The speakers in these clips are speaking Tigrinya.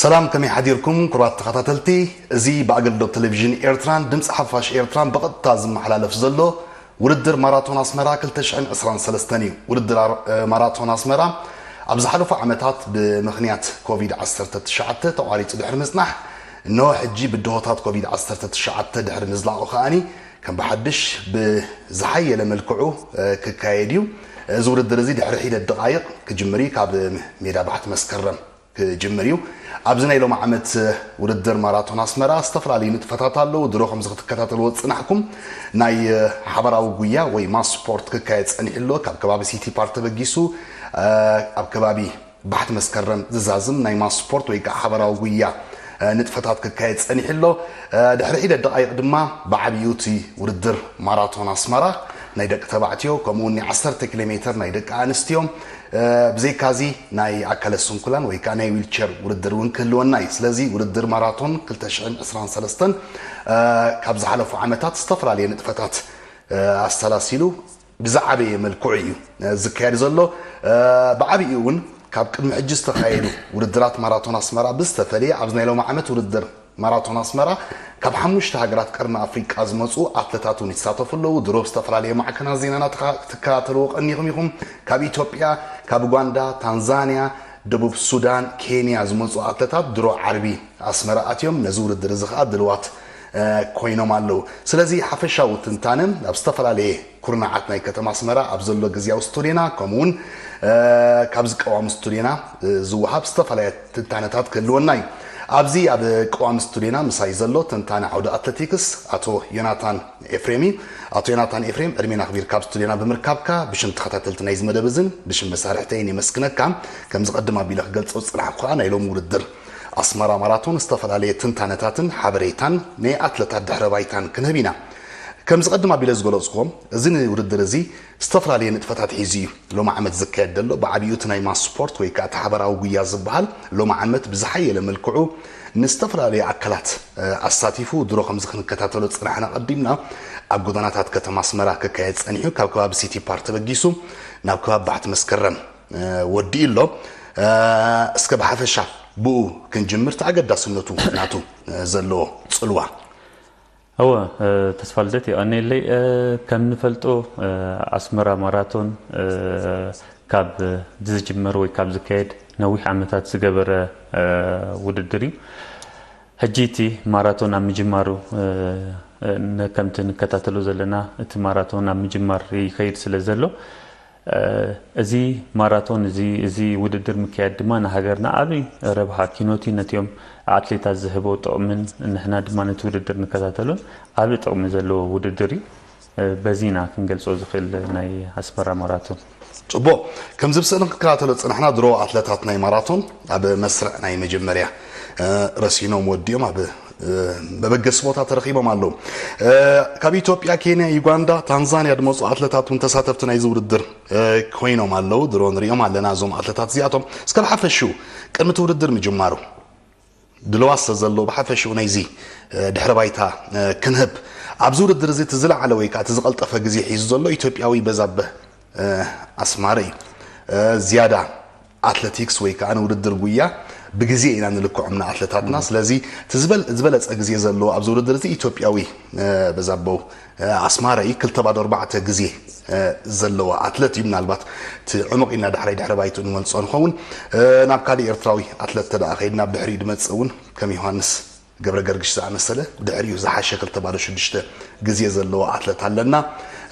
ሰላም፣ ከመይ ሓዲርኩም ክቡራት ተኸታተልቲ? እዚ ብኣገልግሎት ቴሌቪዥን ኤርትራን ድምፂ ሓፋሽ ኤርትራን ብቐጥታ ዝመሓላለፍ ዘሎ ውድድር ማራቶን ኣስመራ ክልተ ሽሕን ዕስራን ሰለስተን እዩ። ውድድር ኣር-፣ እ፣ ማራቶን ኣስመራ ኣብ ዝሓለፉ ዓመታት ብምኽንያት ኮቪድ ዓሰርተ ትሽዓተ ተቋሪጹ ድሕሪ ምጽናሕ፣ እነሆ ሕጂ ብድሆታት ኮቪድ ዓሰርተ ትሽዓተ ድሕሪ ምዝላቑ ከኣኒ ከም ብሓድሽ ብዝሓየለ መልክዑ፣ እ፣ ክካየድ እዩ። እዚ ውድድር እዚ ድሕሪ ሒደት ደቓይቕ ክጅምር እዩ፣ ካብ ሜዳ ባሕቲ መስከረም ክጅምር እዩ። ኣብዚ ናይ ሎሚ ዓመት ውድድር ማራቶን ኣስመራ ዝተፈላለዩ ንጥፈታት ኣለዉ። ድሮ ከምዚ ክትከታተልዎ ዝጽናሕኩም ናይ ሓባራዊ ጉያ ወይ ማስ ስፖርት ክካየድ ጸኒሑ ኣሎ። ካብ ከባቢ ሲቲ ፓርክ ተበጊሱ፣ እ፣ ኣብ ከባቢ ባሕቲ መስከረም ዝዛዝም ናይ ማስ ስፖርት ወይ ከዓ ሓባራዊ ጉያ፣ እ፣ ንጥፈታት ክካየድ ጸኒሑ ኣሎ። እ፣ ድሕሪ ሒደት ደቓይቕ ድማ ብዓብዩ እቲ ውድድር ማራቶን ኣስመራ ናይ ደቂ ተባዕትዮ ከምኡ እውን ናይ ዓሰርተ ኪሎ ሜትር ናይ ደቂ ኣንስትዮ፣ እ፣ ብዘይካዚ ናይ ኣካለ ስንኩላን ወይ ከዓ ናይ ዊልቸር ውድድር እውን ክህልወና እዩ። ስለዚ ውድድር ማራቶን ክልተ ሽሕን ዕስራን ሰለስተን፣ እ፣ ካብ ዝሓለፉ ዓመታት ዝተፈላለየ ንጥፈታት፣ እ፣ ኣሰላሲሉ ብዝዓበየ መልክዑ እዩ፣ እ፣ ዝካየድ ዘሎ። እ፣ ብዓብዩ እውን ካብ ቅድሚ ሕጂ ዝተኻየዱ ውድድራት ማራቶን ኣስመራ ብዝተፈለየ ኣብዚ ናይ ሎሚ ዓመት ውድድር ማራቶን ኣስመራ ካብ ሓሙሽተ ሃገራት ቀርኒ ኣፍሪቃ ዝመፁ ኣትለታት እውን ይሳተፉ ኣለዉ። ድሮ ብዝተፈላለየ ማዕከናት ዜናና ትኻ-፣ ትከታተልዎ ቀኒኹም ኢኹም። ካብ ኢትዮጵያ፣ ካብ ኡጋንዳ፣ ታንዛንያ፣ ደቡብ ሱዳን፣ ኬንያ ዝመፁ ኣትለታት ድሮ ዓርቢ ኣስመራ ኣትዮም ነዚ ውድድር እዚ ከዓ ድልዋት፣ እ፣ ኮይኖም ኣለዉ። ስለዚ ሓፈሻዊ ትንታነ ኣብ ዝተፈላለየ ኩርናዓት ናይ ከተማ ኣስመራ ኣብ ዘሎ ግዝያዊ ስቱዲዮና ከምኡ እውን፣ እ፣ ካብ ዝቀዋሚ ስቱዲዮና፣ እ፣ ዝወሃብ ዝተፈላለየ ትንታነታት ክህልወና እዩ። ኣብዚ ኣብ ቀዋሚ ስቱዲዮና ምሳይ ዘሎ ተንታኒ ዓውዲ ኣትሌቲክስ ኣቶ ዮናታን ኤፍሬም እዩ። ኣቶ ዮናታን ኤፍሬም፣ ዕድሜና ኣኽቢርካ ኣብ ስቱዲዮና ብምርካብካ ብሽም ተኸታተልቲ ናይዚ መደብ እዝን ብሽም መሳርሕተይን የመስግነካ። ከም ዝቐድም ኣቢለ ክገልጾ ዝጸናሕኩ ከኣ ናይ ሎሚ ውድድር ኣስመራ ማራቶን ዝተፈላለየ ትንታነታትን ሓበሬታን ናይ ኣትለታት ድሕረ ባይታን ክንህብ ኢና። ከም ዝቐድም ኣቢለ ዝገለጽኩዎ፣ እዚ ውድድር እዚ ዝተፈላለየ ንጥፈታት ሒዙ እዩ። ሎሚ ዓመት ዝካየድ ዘሎ ብዓብዩ እቲ ናይ ማስ ስፖርት ወይ ከዓ እቲ ሓበራዊ ጉያ ዝበሃል ሎሚ ዓመት ብዝሓየለ መልክዑ ንዝተፈላለየ ኣካላት፣ እ፣ ኣሳቲፉ ድሮ ከምዚ ክንከታተሎ ዝጸናሕና ቀዲምና ኣብ ጎደናታት ከተማ ኣስመራ ክካየድ ጸኒሑ ካብ ከባቢ ሲቲ ፓርክ ተበጊሱ ናብ ከባቢ ባሕቲ መስከረም፣ እ፣ ወዲኡ ኣሎ። እ፣ እስከ ብሓፈሻ ብኡ ክንጅምር እቲ ኣገዳስነቱ ናቱ፣ እ፣ ዘለዎ ጽልዋ። እወ፣ እ፣ ተስፋ ልደት የቐንየለይ። እ፣ ከም ንፈልጦ፣ እ፣ ኣስመራ ማራቶን፣ እ፣ ካብ ዝጅመር ወይ ካብ ዝካየድ ነዊሕ ዓመታት ዝገበረ፣ እ፣ ውድድር እዩ። ሕጂ እቲ ማራቶን ኣብ ምጅማሩ፣ እ፣ እ፣ ን-፣ ከምቲ ንከታተሎ ዘለና እቲ ማራቶን ኣብ ምጅማር ይኸይድ ስለ ዘሎ፣ እ፣ እዚ ማራቶን እዚ፣ እዚ ውድድር ምክያድ ድማ ንሃገርና ዓቢ ረብሓ ኪኖቲ ነቲኦም ኣትሌታት ዝህቦ ጥቕምን ንሕና ድማ ነቲ ውድድር ንከታተሉን ዓቢ ጥቕሚ ዘለዎ ውድድር እዩ። እ፣ በዚ ኢና ክንገልጾ ዝኽእል ናይ ኣስመራ ማራቶን። ጽቡቕ። ከምዚ ብስእሊ ክንከታተሎ ዝጸናሕና ድሮ ኣትለታት ናይ ማራቶን ኣብ መስርዕ ናይ መጀመርያ፣ እ፣ ረሲኖም ወዲኦም ኣብ፣ እ፣ መበገሲ ቦታ ተረኺቦም ኣለዉ። እ፣ ካብ ኢትዮጵያ፣ ኬንያ፣ ዩጋንዳ፣ ታንዛንያ ዝመጹ ኣትለታት እውን ተሳተፍቲ ናይዚ ውድድር፣ እ፣ ኮይኖም ኣለዉ። ድሮ ንሪኦም ኣለና እዞም ኣትለታት እዚኣቶም። እስከ ብሓፈሽኡ ቅድሚ እቲ ውድድር ምጅማሩ ድልዋት ስለ ዘለዎ ብሓፈሽኡ ናይዚ፣ እ፣ ድሕረ ባይታ፣ እ፣ ክንህብ። ኣብዚ ውድድር እዚ እቲ ዝለዓለ ወይ ከዓ እቲ ዝቐልጠፈ ግዜ ሒዙ ዘሎ ኢትዮጵያዊ በዛብህ፣ እ፣ ኣስማረ እዩ። እ፣ ዝያዳ ኣትለቲክስ ወይ ከዓ ንውድድር ጉያ ብግዜ ኢና ንልክዖም ንኣትለታትና። ስለዚ እቲ ዝበል-፣ ዝበለጸ ግዜ ዘለዎ ኣብዚ ውድድር እዚ ኢትዮጵያዊ፣ እ፣ በዛበው፣ እ፣ ኣስማረ እዩ። ክልተ ባዶ ኣርባዕተ ግዜ፣ እ፣ ዘለዎ ኣትለት እዩ። ምናልባት እቲ ዕሙቕ ኢልና ዳሕራይ ድሕሪ ባይትኡ ንመልጾ ንኸውን። እ፣ ናብ ካሊእ ኤርትራዊ ኣትለት ተደኣ ከይድና ብድሕሪኡ ድመጽእ እውን ከም ዮሃንስ ገብረ ገርግሽ ዝኣመሰለ ብድሕሪኡ ዝሓሸ ክልተ ባዶ ሽዱሽተ ግዜ ዘለዎ ኣትለት ኣለና።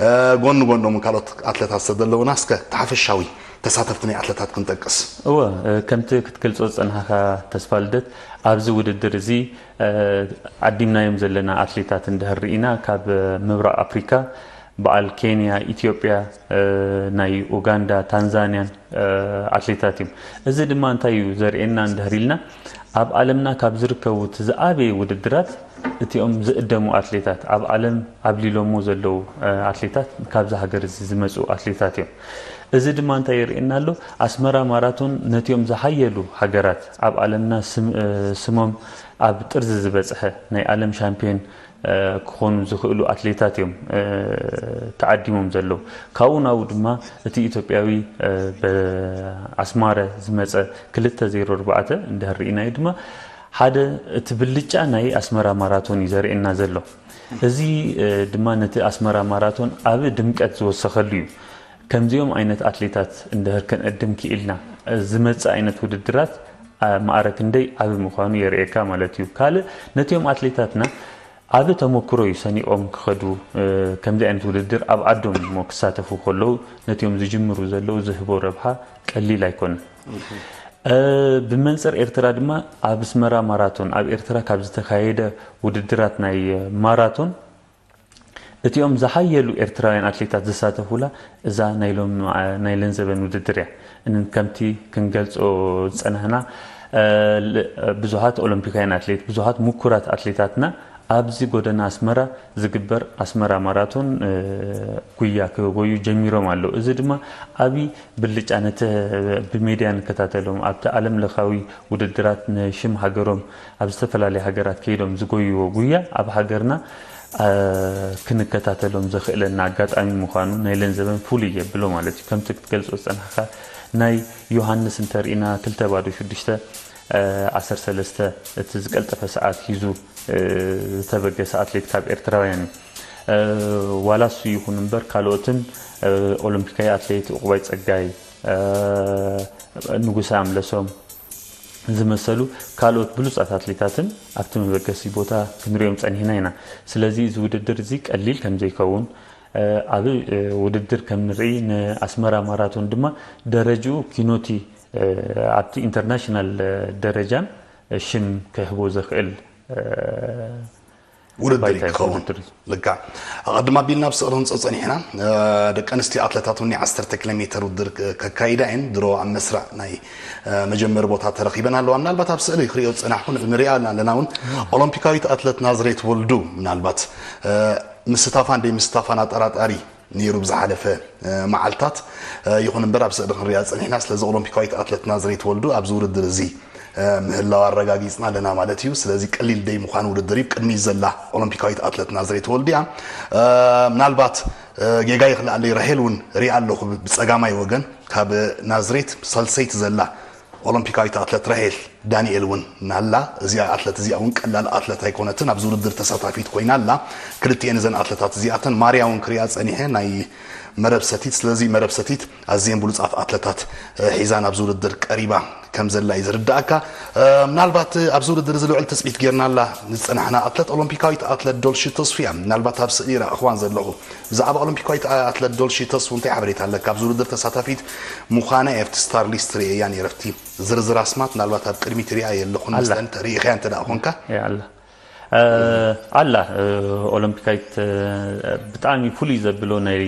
እ፣ ጎኒ ጎኖም ካልኦት ኣትለታት ዝተደለውና እስከ ተሓፈሻዊ ተሳተፍቲ ናይ ኣትለታት ክንጠቅስ። እወ፣ እ፣ ከምቲ ክትገልጾ ዝጸናሕካ ተስፋ ልደት፣ ኣብዚ ውድድር እዚ፣ እ፣ ዓዲምናዮም ዘለና ኣትሌታት እንድሕር ርኢና፣ ካብ፣ እ፣ ምብራቕ ኣፍሪካ በዓል ኬንያ፣ ኢትዮጵያ፣ እ፣ ናይ ኡጋንዳ፣ ታንዛንያን፣ እ፣ ኣትሌታት እዮም። እዚ ድማ እንታይ እዩ ዘርእየና እንድሕር ኢልና፣ ኣብ ዓለምና ካብ ዝርከቡ እቲ ዝዓበየ ውድድራት እቲኦም ዝእደሙ ኣትሌታት፣ ኣብ ዓለም ኣብሊሎሞ ዘለዉ፣ እ፣ ኣትሌታት ካብዚ ሃገር እዚ ዝመጹ ኣትሌታት እዮም። እዚ ድማ እንታይ የርእየና ኣሎ? ኣስመራ ማራቶን ነቲኦም ዝሓየሉ ሃገራት ኣብ ዓለምና ስም-፣ እ፣ ስሞም ኣብ ጥርዚ ዝበጽሐ ናይ ዓለም ሻምፒዮን ክኾኑ ዝኽእሉ ኣትሌታት እዮም ተዓዲሞም ዘለዉ። ካብኡ ናብኡ ድማ እቲ ኢትዮጵያዊ ኣስማረ ዝመፀ ክልተ ዜሮ ኣርባዕተ እንድሕር ርኢናዮ ድማ ሓደ እቲ ብልጫ ናይ ኣስመራ ማራቶን እዩ ዘርእየና ዘሎ። እዚ ድማ ነቲ ኣስመራ ማራቶን ኣብ ድምቀት ዝወሰኸሉ እዩ። ከምዚኦም ዓይነት ኣትሌታት እንድሕር ከነዕድም ክኢልና ዝመፅእ ዓይነት ውድድራት ማእረ ክንደይ ዓቢ ምዃኑ የርእየካ ማለት እዩ። ካልእ ነቲኦም ኣትሌታትና ዓቢ ተመክሮ እዩ ሰኒቖም ክኸዱ። ከምዚ ዓይነት ውድድር ኣብ ዓዶም እሞ ክሳተፉ ከለዉ ነቲኦም ዝጅምሩ ዘለዉ ዝህቦ ረብሓ ቀሊል ኣይኮነን። ብመንፅር ኤርትራ ድማ ኣብ ኣስመራ ማራቶን ኣብ ኤርትራ ካብ ዝተኻየደ ውድድራት ናይ ማራቶን እቲኦም ዝሓየሉ ኤርትራውያን ኣትሌታት ዝሳተፉላ እዛ ናይ ሎም ናይ ለንዘበን ውድድር እያ። እንን ከምቲ ክንገልጾ ዝጸናሕና ብዙሓት ኦሎምፒካውያን ኣትሌት ብዙሓት ምኩራት ኣትሌታትና ኣብዚ ጎደና ኣስመራ ዝግበር ኣስመራ ማራቶን ጉያ ክጎዩ ጀሚሮም ኣለዉ። እዚ ድማ ዓቢ ብልጫ ነቲ ብሜድያ ንከታተሎም ኣብቲ ዓለም ለኻዊ ውድድራት ንሽም ሃገሮም ኣብ ዝተፈላለዩ ሃገራት ከይዶም ዝጎይዎ ጉያ ኣብ ሃገርና ክንከታተሎም ዘኽእለና ኣጋጣሚ ምዃኑ ናይ ለንዘበን ፍሉይ የብሎ ማለት እዩ። ከምቲ ክትገልጾ ዝጸናሕካ ናይ ዮሃንስ እንተርኢና ክልተ ባዶ ሽዱሽተ ዓሰርተ ሰለስተ እቲ ዝቀልጠፈ ሰዓት ሒዙ ዝተበገሰ ኣትሌት ካብ ኤርትራውያን እዩ። ዋላ እሱ ይኹን እምበር ካልኦትን ኦሎምፒካዊ ኣትሌት ዕቑባይ ጸጋይ፣ ንጉሰ ኣምለሶም ዝመሰሉ ካልኦት ብሉጻት ኣትሌታትን ኣብቲ መበገሲ ቦታ ክንሪኦም ጸኒሕና ኢና። ስለዚ እዚ ውድድር እዚ ቀሊል ከም ዘይከውን ኣብ ውድድር ከም ንርኢ ንኣስመራ ማራቶን ድማ ደረጅኡ ኪኖቲ ኣብቲ ኢንተርናሽናል ደረጃን ሽም ክህቦ ዘኽእል ውድድር እዩ ክኸውን። ልካ ኣቐድም ኣቢልና ኣብ ስእሊ ክንፅኦ ፀኒሕና። ደቂ ኣንስትዮ ኣትለታት እውን ናይ ዓሰርተ ኪሎ ሜተር ውድድር ከካይዳ እየን። ድሮ ኣብ መስርዕ ናይ መጀመሪ ቦታ ተረኺበን ኣለዋ። ምናልባት ኣብ ስእሊ ክሪኦ ዝፀናሕኩ ንሪኣ ኣለና እውን ኦሎምፒካዊት ኣትለት ናዝሬት ወልዱ ምናልባት ምስታፋን ደይ ምስታፋን ኣጠራጣሪ ነይሩ ብዝሓለፈ መዓልታት። ይኹን እምበር ኣብ ስእሊ ክንሪኣ ፀኒሕና። ስለዚ ኦሎምፒካዊት ኣትለት ናዝሬት ወልዱ ኣብዚ ውድድር እዚ ምህላው ኣረጋጊፅና ኣለና ማለት እዩ። ስለዚ ቀሊል ደይ ምዃን ውድድር እዩ። ቅድሚ ዘላ ኦሎምፒካዊት ኣትለት ናዝሬት ወልድያ ምናልባት ጌጋ ይኽልኣለይ ራሄል እውን ሪኣ ኣለኹ ብፀጋማይ ወገን ካብ ናዝሬት ሳልሰይቲ ዘላ ኦሎምፒካዊት ኣትለት ራሄል ዳንኤል እውን ናላ። እዚኣ ኣትለት እዚኣ እውን ቀላል ኣትለት ኣይኮነትን። ኣብዚ ውድድር ተሳታፊት ኮይና ኣላ። ክልቲኤን እዘን ኣትለታት እዚኣተን ማርያ እውን ክሪኣ ፀኒሐ ናይ መረብ ሰቲት። ስለዚ መረብ ሰቲት ኣዝየን ብሉፃት ኣትለታት ሒዛ ናብዚ ውድድር ቀሪባ ከም ዘላ እዩ ዝርዳእካ። ምናልባት ኣብዚ ውድድር እዚ ልዑል ትፅቢት ጌርናላ ዝፀናሕና ኣትለት ኦሎምፒካዊት ኣትለት ዶልሺ ተስፉ እያ። ምናልባት ኣብ ስእሊ ይረኣኽዋን ዘለኹ። ብዛዕባ ኦሎምፒካዊት ኣትለት ዶልሺ ተስፉ እንታይ ሓበሬታ ኣለካ? ኣብዚ ውድድር ተሳታፊት ምዃና እየ ኣብቲ ስታር ሊስት ርእየያ ነይረ። ኣብቲ ዝርዝር ኣስማት ምናልባት ኣብ ቅድሚት ሪኣ የለኹን መስለኒ። ሪኢኽያ እንተ ደኣ ኮንካ ኣላ ኣላ ኦሎምፒካዊት ብጣዕሚ ፍሉይ ዘብሎ ናይ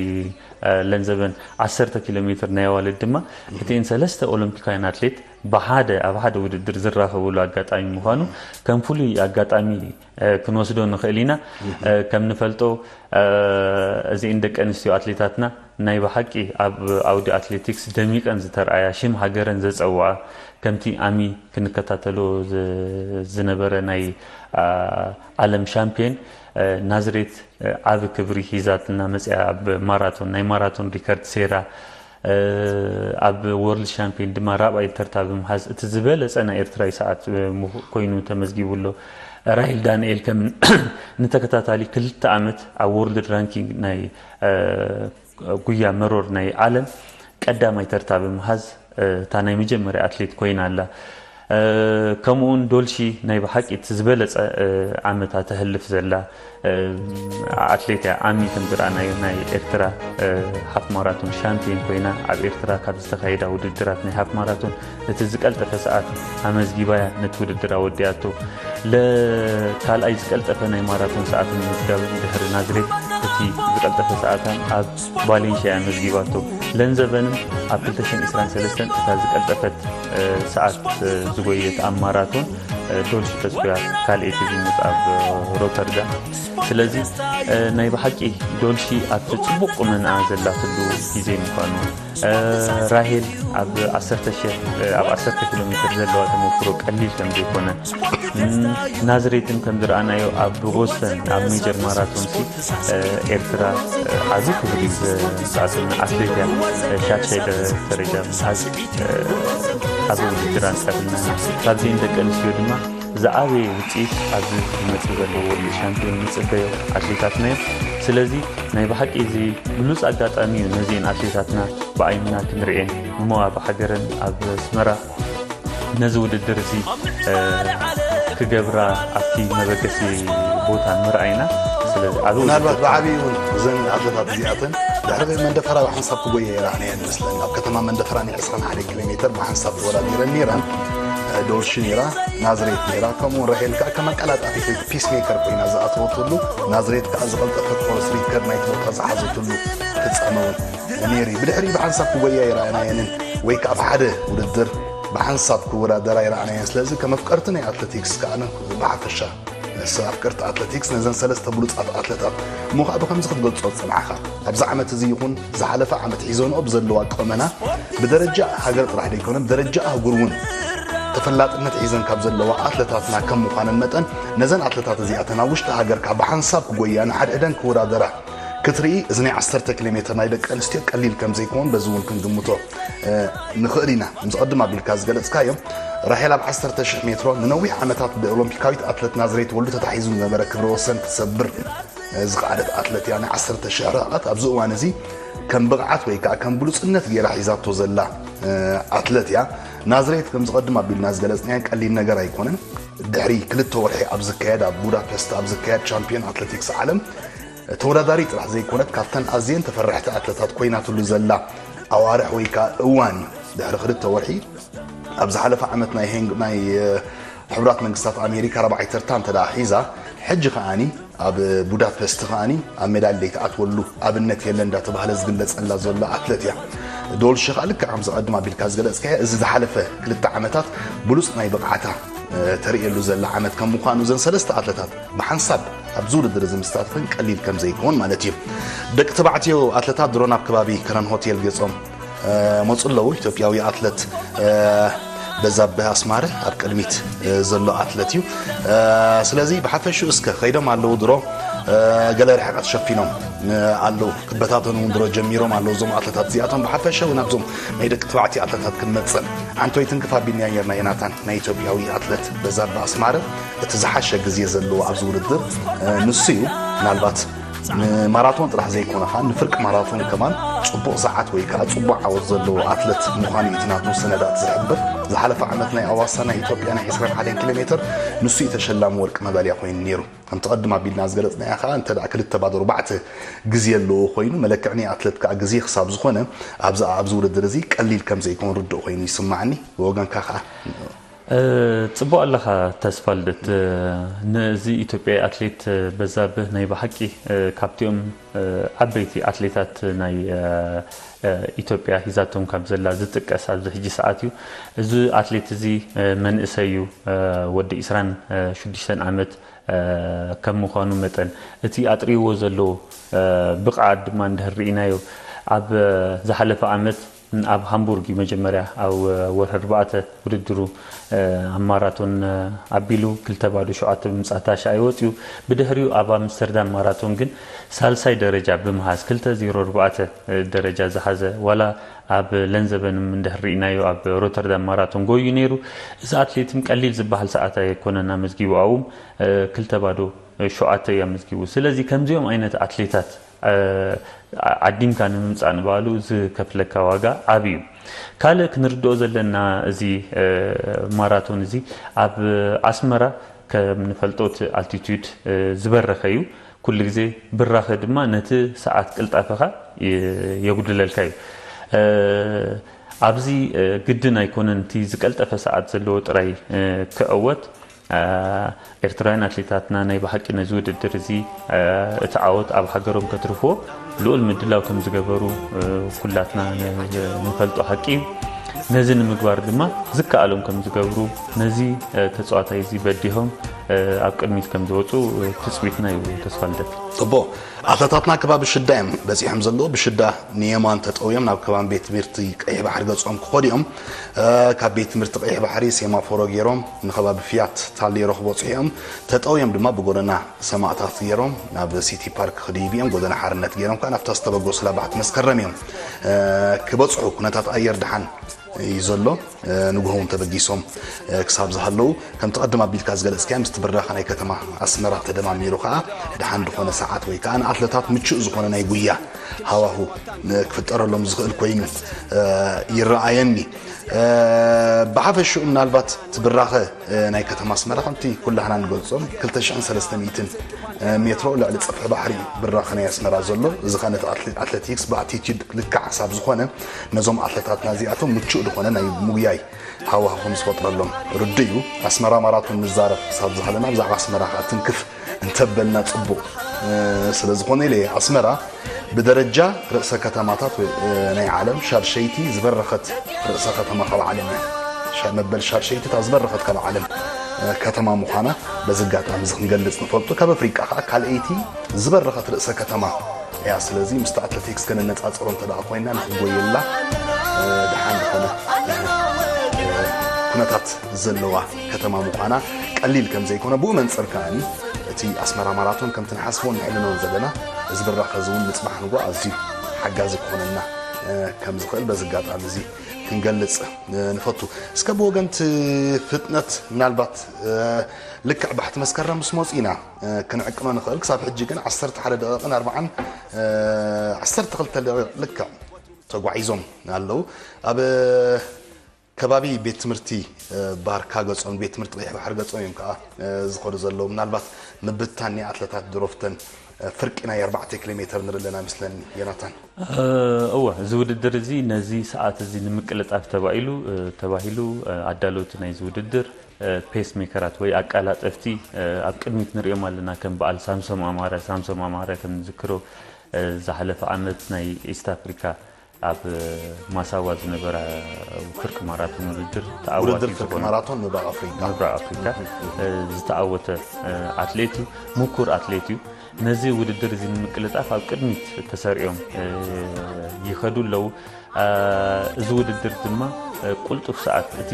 ለንዘበን ዓሰርተ ኪሎ ሜትር ናይ ኣዋልድ ድማ እቲኤን ሰለስተ ኦሎምፒካውያን ኣትሌት ብሓደ ኣብ ሓደ ውድድር ዝራኸብሉ ኣጋጣሚ ምዃኑ ከም ፍሉይ ኣጋጣሚ ክንወስዶ ንኽእል ኢና። ከም ንፈልጦ እዚእን ደቂ ኣንስትዮ ኣትሌታትና ናይ ብሓቂ ኣብ ዓውዲ ኣትሌቲክስ ደሚቀን ዝተርኣያ ሽም ሃገረን ዘፀውዓ ከምቲ ኣሚ ክንከታተሎ ዝነበረ ናይ ዓለም ሻምፒዮን ናዝሬት ዓቢ ክብሪ ሒዛትና መፅያ ኣብ ማራቶን ናይ ማራቶን ሪከርድ ሴራ ኣብ ወርልድ ሻምፒዮን ድማ ራብኣይ ተርታ ብምሓዝ እቲ ዝበለፀ ናይ ኤርትራዊ ሰዓት ኮይኑ ተመዝጊቡ ኣሎ። ራሄል ዳንኤል ከም ንተከታታሊ ክልተ ዓመት ኣብ ወርልድ ራንኪንግ ናይ ጉያ መሮር ናይ ዓለም ቀዳማይ ተርታ ብምሓዝ እታ ናይ መጀመርያ ኣትሌት ኮይና ኣላ። ከምኡውን ዶልሺ ናይ ብሓቂ እቲ ዝበለፀ ዓመታ ተህልፍ ዘላ ኣትሌት እያ። ኣሚ ከም ዝረኣናዮ ናይ ኤርትራ ሃፍ ማራቶን ሻምፒዮን ኮይና ኣብ ኤርትራ ካብ ዝተኻየዳ ውድድራት ናይ ሃፍ ማራቶን እቲ ዝቀልጠፈ ሰዓት ኣመዝጊባ እያ ነቲ ውድድር ኣወዲኣቶ። ለካልኣይ ዝቀልጠፈ ናይ ማራቶን ሰዓት ንምምዝጋብ ድሕሪ ናዝሬት እቲ ዝቀልጠፈ ሰዓታን ኣብ ቫሌንሽያ ኣመዝጊባቶ። ለንዘበንም ኣብ ክልተ ሽሕን ዕስራን ሰለስተን እታ ዝቀልጠፈት ሰዓት ዝጎየት ኣብ ማራቶን ዶልሺ ተስፉያ ካልኣይቲ ብምውፃእ ኣብ ሮተርዳም ስለዚ ናይ ብሓቂ ዶልሺ ኣብቲ ጽቡቕ ቁመንኣ ዘላትሉ ግዜ ምዃኑ፣ ራሄል ኣብ ዓሰርተ ሺሕ ኣብ ዓሰርተ ኪሎ ሜትር ዘለዋ ተመክሮ ቀሊል ከም ዘይኮነ፣ ናዝሬትን ከም ዝረኣናዮ ኣብ ቦስተን ኣብ ሜጀር ማራቶን ሲ ኤርትራ ዓቢ ክብሪ ዘምጻእትና ኣትሌት እያ። ሻድሻይ ደረጃ ምሓዝ ዓቢ ውድድር ኣንጻርና። ካብዚኤን ደቂ ኣንስትዮ ድማ ዝዓበየ ውጽኢት ኣብዚ ዝመጽእ ዘሎ ወርልድ ሻምፒዮን ንጽበዮ ኣትሌታትና እዮም። ስለዚ ናይ ብሓቂ እዚ ብሉጽ ኣጋጣሚ እዩ ነዚኤን ኣትሌታትና ብዓይንና ክንርእየን እሞ ኣብ ሃገረን ኣብ ኣስመራ ነዚ ውድድር እዚ ክገብራ ኣብቲ መበገሲ ቦታ ምርኣይና። ስለዚ ኣብ ምናልባት ብዓብዩ እውን እዘን ኣትለታት እዚኣተን ድሕሪ መንደፈራ ብሓንሳብ ክጎየ ይረኣናየን ይመስለኒ። ኣብ ከተማ መንደፈራ ናይ ዕስራን ሓደን ኪሎ ሜትር ብሓንሳብ ተወዳዲረን ነይረን። ዶልሺ ነይራ፣ ናዝሬት ነይራ፣ ከምኡውን ራሄል ከዓ ከም ኣቀላጣፊት ወይ ፒስ ሜከር ኮይና ዝኣተወትሉ፣ ናዝሬት ከዓ ዝቐልጠፈት ኮርስ ሪከርድ ናይቲ ቦታ ዝሓዘትሉ ፍጻመ እውን ነይሩ። ብድሕሪ ብሓንሳብ ክጎያ ይረኣናየንን ወይ ከዓ ኣብ ሓደ ውድድር ብሓንሳብ ክወዳደራ ይረኣናየን። ስለዚ ከም ኣፍቀርቲ ናይ ኣትለቲክስ ከዓ ብሓፈሻ ንሳ ኣፍቀርቲ ኣትለቲክስ ነዘን ሰለስተ ብሉጻት ኣትለታት እሞ ከዓ ብከምዚ ክትገልጾ ዝጸናሕካ ኣብዚ ዓመት እዚ ይኹን ዝሓለፈ ዓመት ሒዘንኦ ብዘለዋ ቀመና ብደረጃ ሃገር ጥራሕ ደይኮነ ብደረጃ ኣህጉር እውን ተፈላጥነት ሒዘን ካብ ዘለዋ ኣትለታትና ከም ምዃነን መጠን ነዘን ኣትለታት እዚኣተን ኣብ ውሽጢ ሃገርካ ብሓንሳብ ክጎያ ንሓድሕደን ክወዳደራ ክትርኢ እዚ ናይ ዓሰርተ ኪሎ ሜትር ናይ ደቂ ኣንስትዮ ቀሊል ከም ዘይኮን በዚ እውን ክንግምቶ ንኽእል ኢና። ምስ ቅድም ኣቢልካ ዝገለጽካዮ ራሄል ኣብ ዓሰርተ ሽሕ ሜትሮ ንነዊሕ ዓመታት ብኦሎምፒካዊት ኣትለት ናዝሬት ወልዱ ተታሒዙ ዝነበረ ክብረ ወሰን ክትሰብር ዝኸኣለት ኣትለት እያ። ናይ ዓሰርተ ሽሕ ርሕቐት ኣብዚ እዋን እዚ ከም ብቕዓት ወይ ከዓ ከም ብሉፅነት ገይራ ሒዛቶ ዘላ ኣትለት እያ። ናዝሬት ከም ዝቐድም ኣቢልና ዝገለፅናዮ ቀሊል ነገር ኣይኮነን። ድሕሪ ክልተ ወርሒ ኣብ ዝካየድ ኣብ ቡዳፔስት ኣብ ዝካየድ ቻምፒዮን ኣትሌቲክስ ዓለም ተወዳዳሪ ጥራሕ ዘይኮነት ካብተን ኣዝየን ተፈረሕቲ ኣትለታት ኮይናትሉ ዘላ ኣዋርሕ ወይ ከዓ እዋን እዩ። ድሕሪ ክልተ ወርሒ ኣብ ዝሓለፈ ዓመት ናይ ሄንግ ናይ ሕቡራት መንግስታት ኣሜሪካ ራብዓይ ተርታ እንተ ደኣ ሒዛ ሕጂ ከኣኒ ኣብ ቡዳፔስት ከኣኒ ኣብ ሜዳል ዘይትኣትወሉ ኣብነት የለን እንዳተባህለ ዝግለጸላ ዘሎ ኣትለት እያ። ዶልሺ ከኣ ልክዕ ከምዚ ቀድም ኣቢልካ ዝገለጽካዮ እዚ ዝሓለፈ ክልተ ዓመታት ብሉጽ ናይ ብቕዓታ ተርእየሉ ዘላ ዓመት ከም ምዃኑ እዘን ሰለስተ ኣትለታት ብሓንሳብ ኣብዚ ውድድር እዚ ምስታፍን ቀሊል ከም ዘይከውን ማለት እዩ። ደቂ ተባዕትዮ ኣትለታት ድሮ ናብ ከባቢ ከረን ሆቴል ገጾም መፁ ኣለዉ። ኢትዮጵያዊ ኣትለት በዛብህ ኣስማረ ኣብ ቅድሚት ዘሎ ኣትለት እዩ። ስለዚ ብሓፈሽኡ እስከ ከይዶም ኣለዉ ድሮ ገለ ርሕቀት ሸፊኖም ኣለዉ። ክበታተኑ እውን ድሮ ጀሚሮም ኣለዉ እዞም ኣትለታት እዚኣቶም። ብሓፈሻ እውን ኣብዞም ናይ ደቂ ተባዕትዮ ኣትለታት ክንመፅእ ዓንቶይትን ክፋ ቢንያ ኔርና ዮናታን ናይ ኢትዮጵያዊ ኣትለት በዛብህ ኣስማረ እቲ ዝሓሸ ግዜ ዘለዎ ኣብዚ ውድድር ንሱ እዩ። ምናልባት ንማራቶን ጥራሕ ዘይኮነ ኸዓ ንፍርቂ ማራቶን ከማን ፅቡቕ ሰዓት ወይ ከዓ ፅቡቕ ዓወት ዘለዎ ኣትለት ምዃኑ እዩ እቲ ናቱ ሰነዳት ዝሕብር። ዝሓለፈ ዓመት ናይ ኣዋሳ ናይ ኢትዮጵያ ናይ ዕስራን ሓደን ኪሎ ሜትር ንሱ እዩ ተሸላሚ ወርቂ መዳልያ ኮይኑ ነይሩ። ከምቲ ቅድም ኣቢልና ዝገለፅናዮ ከዓ እንተ ደኣ ክልተ ባዶ ኣርባዕተ ግዜ ኣለዎ ኮይኑ መለክዒ ናይ ኣትለት ከዓ ግዜ ክሳብ ዝኾነ ኣብዚ ኣብዚ ውድድር እዚ ቀሊል ከም ዘይኮን ርዱእ ኮይኑ ይስማዓኒ። ብወገንካ ከዓ ጽቡቕ ኣለኻ ተስፋልደት። ነዚ ኢትዮጵያዊ ኣትሌት በዛብህ ናይ ብሓቂ ካብቲኦም ዓበይቲ ኣትሌታት ናይ ኢትዮጵያ ሂዛቶም ካብ ዘላ ዝጥቀስ ኣብዚ ሕጂ ሰዓት እዩ። እዚ ኣትሌት እዚ መንእሰይ እዩ፣ ወዲ ዕስራን ሽዱሽተን ዓመት ከም ምዃኑ መጠን እቲ ኣጥርይዎ ዘሎ ብቕዓት ድማ እንድሕር ርኢናዮ ኣብ ዝሓለፈ ዓመት ኣብ ሃምቡርግ እዩ መጀመርያ ኣብ ወርሒ ኣርባዕተ ውድድሩ ኣብ ማራቶን ኣቢሉ ክልተ ባዶ ሸውዓተ ብምምጻእ ታሽዓይ ወጺኡ። ብድሕሪኡ ኣብ ኣምስተርዳም ማራቶን ግን ሳልሳይ ደረጃ ብምሃዝ ክልተ ዜሮ ኣርባዕተ ደረጃ ዝሓዘ ዋላ ኣብ ለንዘበንም እንድሕር ርኢናዮ ኣብ ሮተርዳም ማራቶን ጎዩ ነይሩ። እዚ ኣትሌትም ቀሊል ዝበሃል ሰዓት ኣይኮነን ኣመዝጊቡ ኣብኡም ክልተ ባዶ ሸውዓተ እዩ ኣመዝጊቡ። ስለዚ ከምዚኦም ዓይነት ኣትሌታት ዓዲምካ ንምምፃእ ንባዕሉ ዝከፍለካ ዋጋ ዓብዩ። ካልእ ክንርድኦ ዘለና እዚ ማራቶን እዚ ኣብ ኣስመራ ከም ንፈልጦ እቲ ኣልቲቱድ ዝበረኸ እዩ። ኩሉ ግዜ ብራኸ ድማ ነቲ ሰዓት ቅልጣፈኻ የጉድለልካ እዩ። ኣብዚ ግድን ኣይኮነን እቲ ዝቀልጠፈ ሰዓት ዘለዎ ጥራይ ክዕወት። ኤርትራውያን ኣትሌታትና ናይ ብሓቂ ነዚ ውድድር እዚ እቲ ዓወት ኣብ ሃገሮም ከትርፍዎ ልኡል ምድላው ከም ዝገበሩ ኩላትና ንፈልጦ ሓቂ እዩ። ነዚ ንምግባር ድማ ዝከኣሎም ከም ዝገብሩ ነዚ ተፃዋታይ እዚ በዲሆም ኣብ ቅድሚት ከም ዝወፁ ትፅቢትና እዩ። ተስፋ ልደት። ፅቡቕ። ኣትለታትና ከባቢ ሽዳ እዮም በፂሖም ዘለዉ። ብሽዳ ንየማን ተጠውዮም ናብ ከባቢ ቤት ትምህርቲ ቀይሕ ባሕሪ ገፆም ክኸዱ እዮም። ካብ ቤት ትምህርቲ ቀይሕ ባሕሪ ሴማፎሮ ገይሮም ንከባቢ ፊያት ታሌሮ ክበፅሑ እዮም። ተጠውዮም ድማ ብጎደና ሰማእታት ገይሮም ናብ ሲቲ ፓርክ ክድይቡ እዮም። ጎደና ሓርነት ገይሮም ከዓ ናብታ ዝተበገሱላ ባሕቲ መስከረም እዮም ክበፅሑ። ኩነታት ኣየር ድሓን እዩ ዘሎ። ንግሆ እውን ተበጊሶም ክሳብ ዝሃለዉ፣ ከምቲ ቀድም ኣቢልካ ዝገለፅካዮ፣ ምስቲ ብራኸ ናይ ከተማ ኣስመራ ተደማሚሩ ከዓ ድሓን ዝኾነ ሰዓት ወይ ከዓ ንኣትለታት ምቹእ ዝኾነ ናይ ጉያ ሃዋሁ ክፍጠረሎም ዝኽእል ኮይኑ ይረኣየኒ። ብሓፈሽኡ ምናልባት እቲ ብራኸ ናይ ከተማ ኣስመራ ከምቲ ኩላህና ንገልጾም ክልተ ሽሕን ሰለስተ ሚእትን ሜትሮ ልዕሊ ፀፍሒ ባሕሪ ብራኸ ናይ ኣስመራ ዘሎ። እዚ ከ ነቲ ኣትሌቲክስ ብኣቲቲዩድ ልክዕ ክሳብ ዝኾነ ነዞም ኣትለታትና እዚኣቶም ምቹእ ዝኾነ ናይ ምጉያይ ሃዋሁ ከም ዝፈጥረሎም ርዱእ እዩ። ኣስመራ ማራቶን ንዛረብ ክሳብ ዝሃለና ብዛዕባ ኣስመራ ከዓ ትንክፍ እንተበልና ፅቡቕ ስለ ዝኾነ ኢለ ኣስመራ ብደረጃ ርእሰ ከተማታት ናይ ዓለም ሻድሸይቲ ዝበረኸት ርእሰ ከተማ ካብ ዓለም እያ። መበል ሻድሸይቲ እታ ዝበረኸት ካብ ዓለም ከተማ ምዃና በዚ ኣጋጣሚ እዚ ክንገልፅ ንፈልጡ። ካብ ኣፍሪቃ ከዓ ካልኣይቲ ዝበረኸት ርእሰ ከተማ እያ። ስለዚ ምስቲ ኣትሌቲክስ ከነነፃፅሮ እንተ ደኣ ኮይና ንክጎየላ ድሓን ዝኾነ ኩነታት ዘለዋ ከተማ ምዃና ቀሊል ከም ዘይኮነ ብኡ መንፅር ከኣኒ እቲ ኣስመራ ማራቶን ከምቲ ንሓስቦን ንሕልኖን ዘለና እዚ ብራኸ እዚ እውን ምፅባሕ ንጎ ኣዝዩ ሓጋዚ ክኾነና ከም ዝኽእል በዚ ኣጋጣሚ እዚ ክንገልፅ ንፈቱ። እስከ ብወገንቲ ፍጥነት ምናልባት ልክዕ ባሕቲ መስከረም ምስ መፁ ኢና ክንዕቅኖ ንኽእል። ክሳብ ሕጂ ግን ዓሰርተ ሓደ ደቂቕን ኣርባዓን ዓሰርተ ክልተ ደቂቕ ልክዕ ተጓዒዞም ኣለዉ። ኣብ ከባቢ ቤት ትምህርቲ ባርካ ገጾም ቤት ትምህርቲ ቀይሕ ባሕሪ ገጾም እዮም ከዓ ዝኸዱ ዘለዉ። ምናልባት ምብትታን ናይ ኣትለታት ድሮፍተን ፍርቂ ናይ ኣርባዕተ ኪሎ ሜትር ንርኢ ኣለና ይመስለኒ ዮናታን። እወ፣ እዚ ውድድር እዚ ነዚ ሰዓት እዚ ንምቅልጣፍ ተባኢሉ ተባሂሉ ኣዳለውቲ ናይዚ ውድድር ፔስ ሜከራት ወይ ኣቀላጠፍቲ ኣብ ቅድሚት ንሪኦም ኣለና። ከም በዓል ሳምሶም ኣማረ ሳምሶም ኣማረ ከም ንዝክሮ ዝሓለፈ ዓመት ናይ ኢስት ኣፍሪካ ኣብ ማሳዋ ዝነበረ ፍርቂ ማራቶን ውድድር ተዓዋቲ ውድድር ፍርቂ ዝኾነ ማራቶን ምብራቕ ኣፍሪካ ምብራቕ ኣፍሪካ ዝተዓወተ ኣትሌት እዩ። ምኩር ኣትሌት እዩ። ነዚ ውድድር እዚ ንምቅልጣፍ ኣብ ቅድሚት ተሰሪዖም ይኸዱ ኣለዉ። እዚ ውድድር ድማ ቁልጡፍ ሰዓት እቲ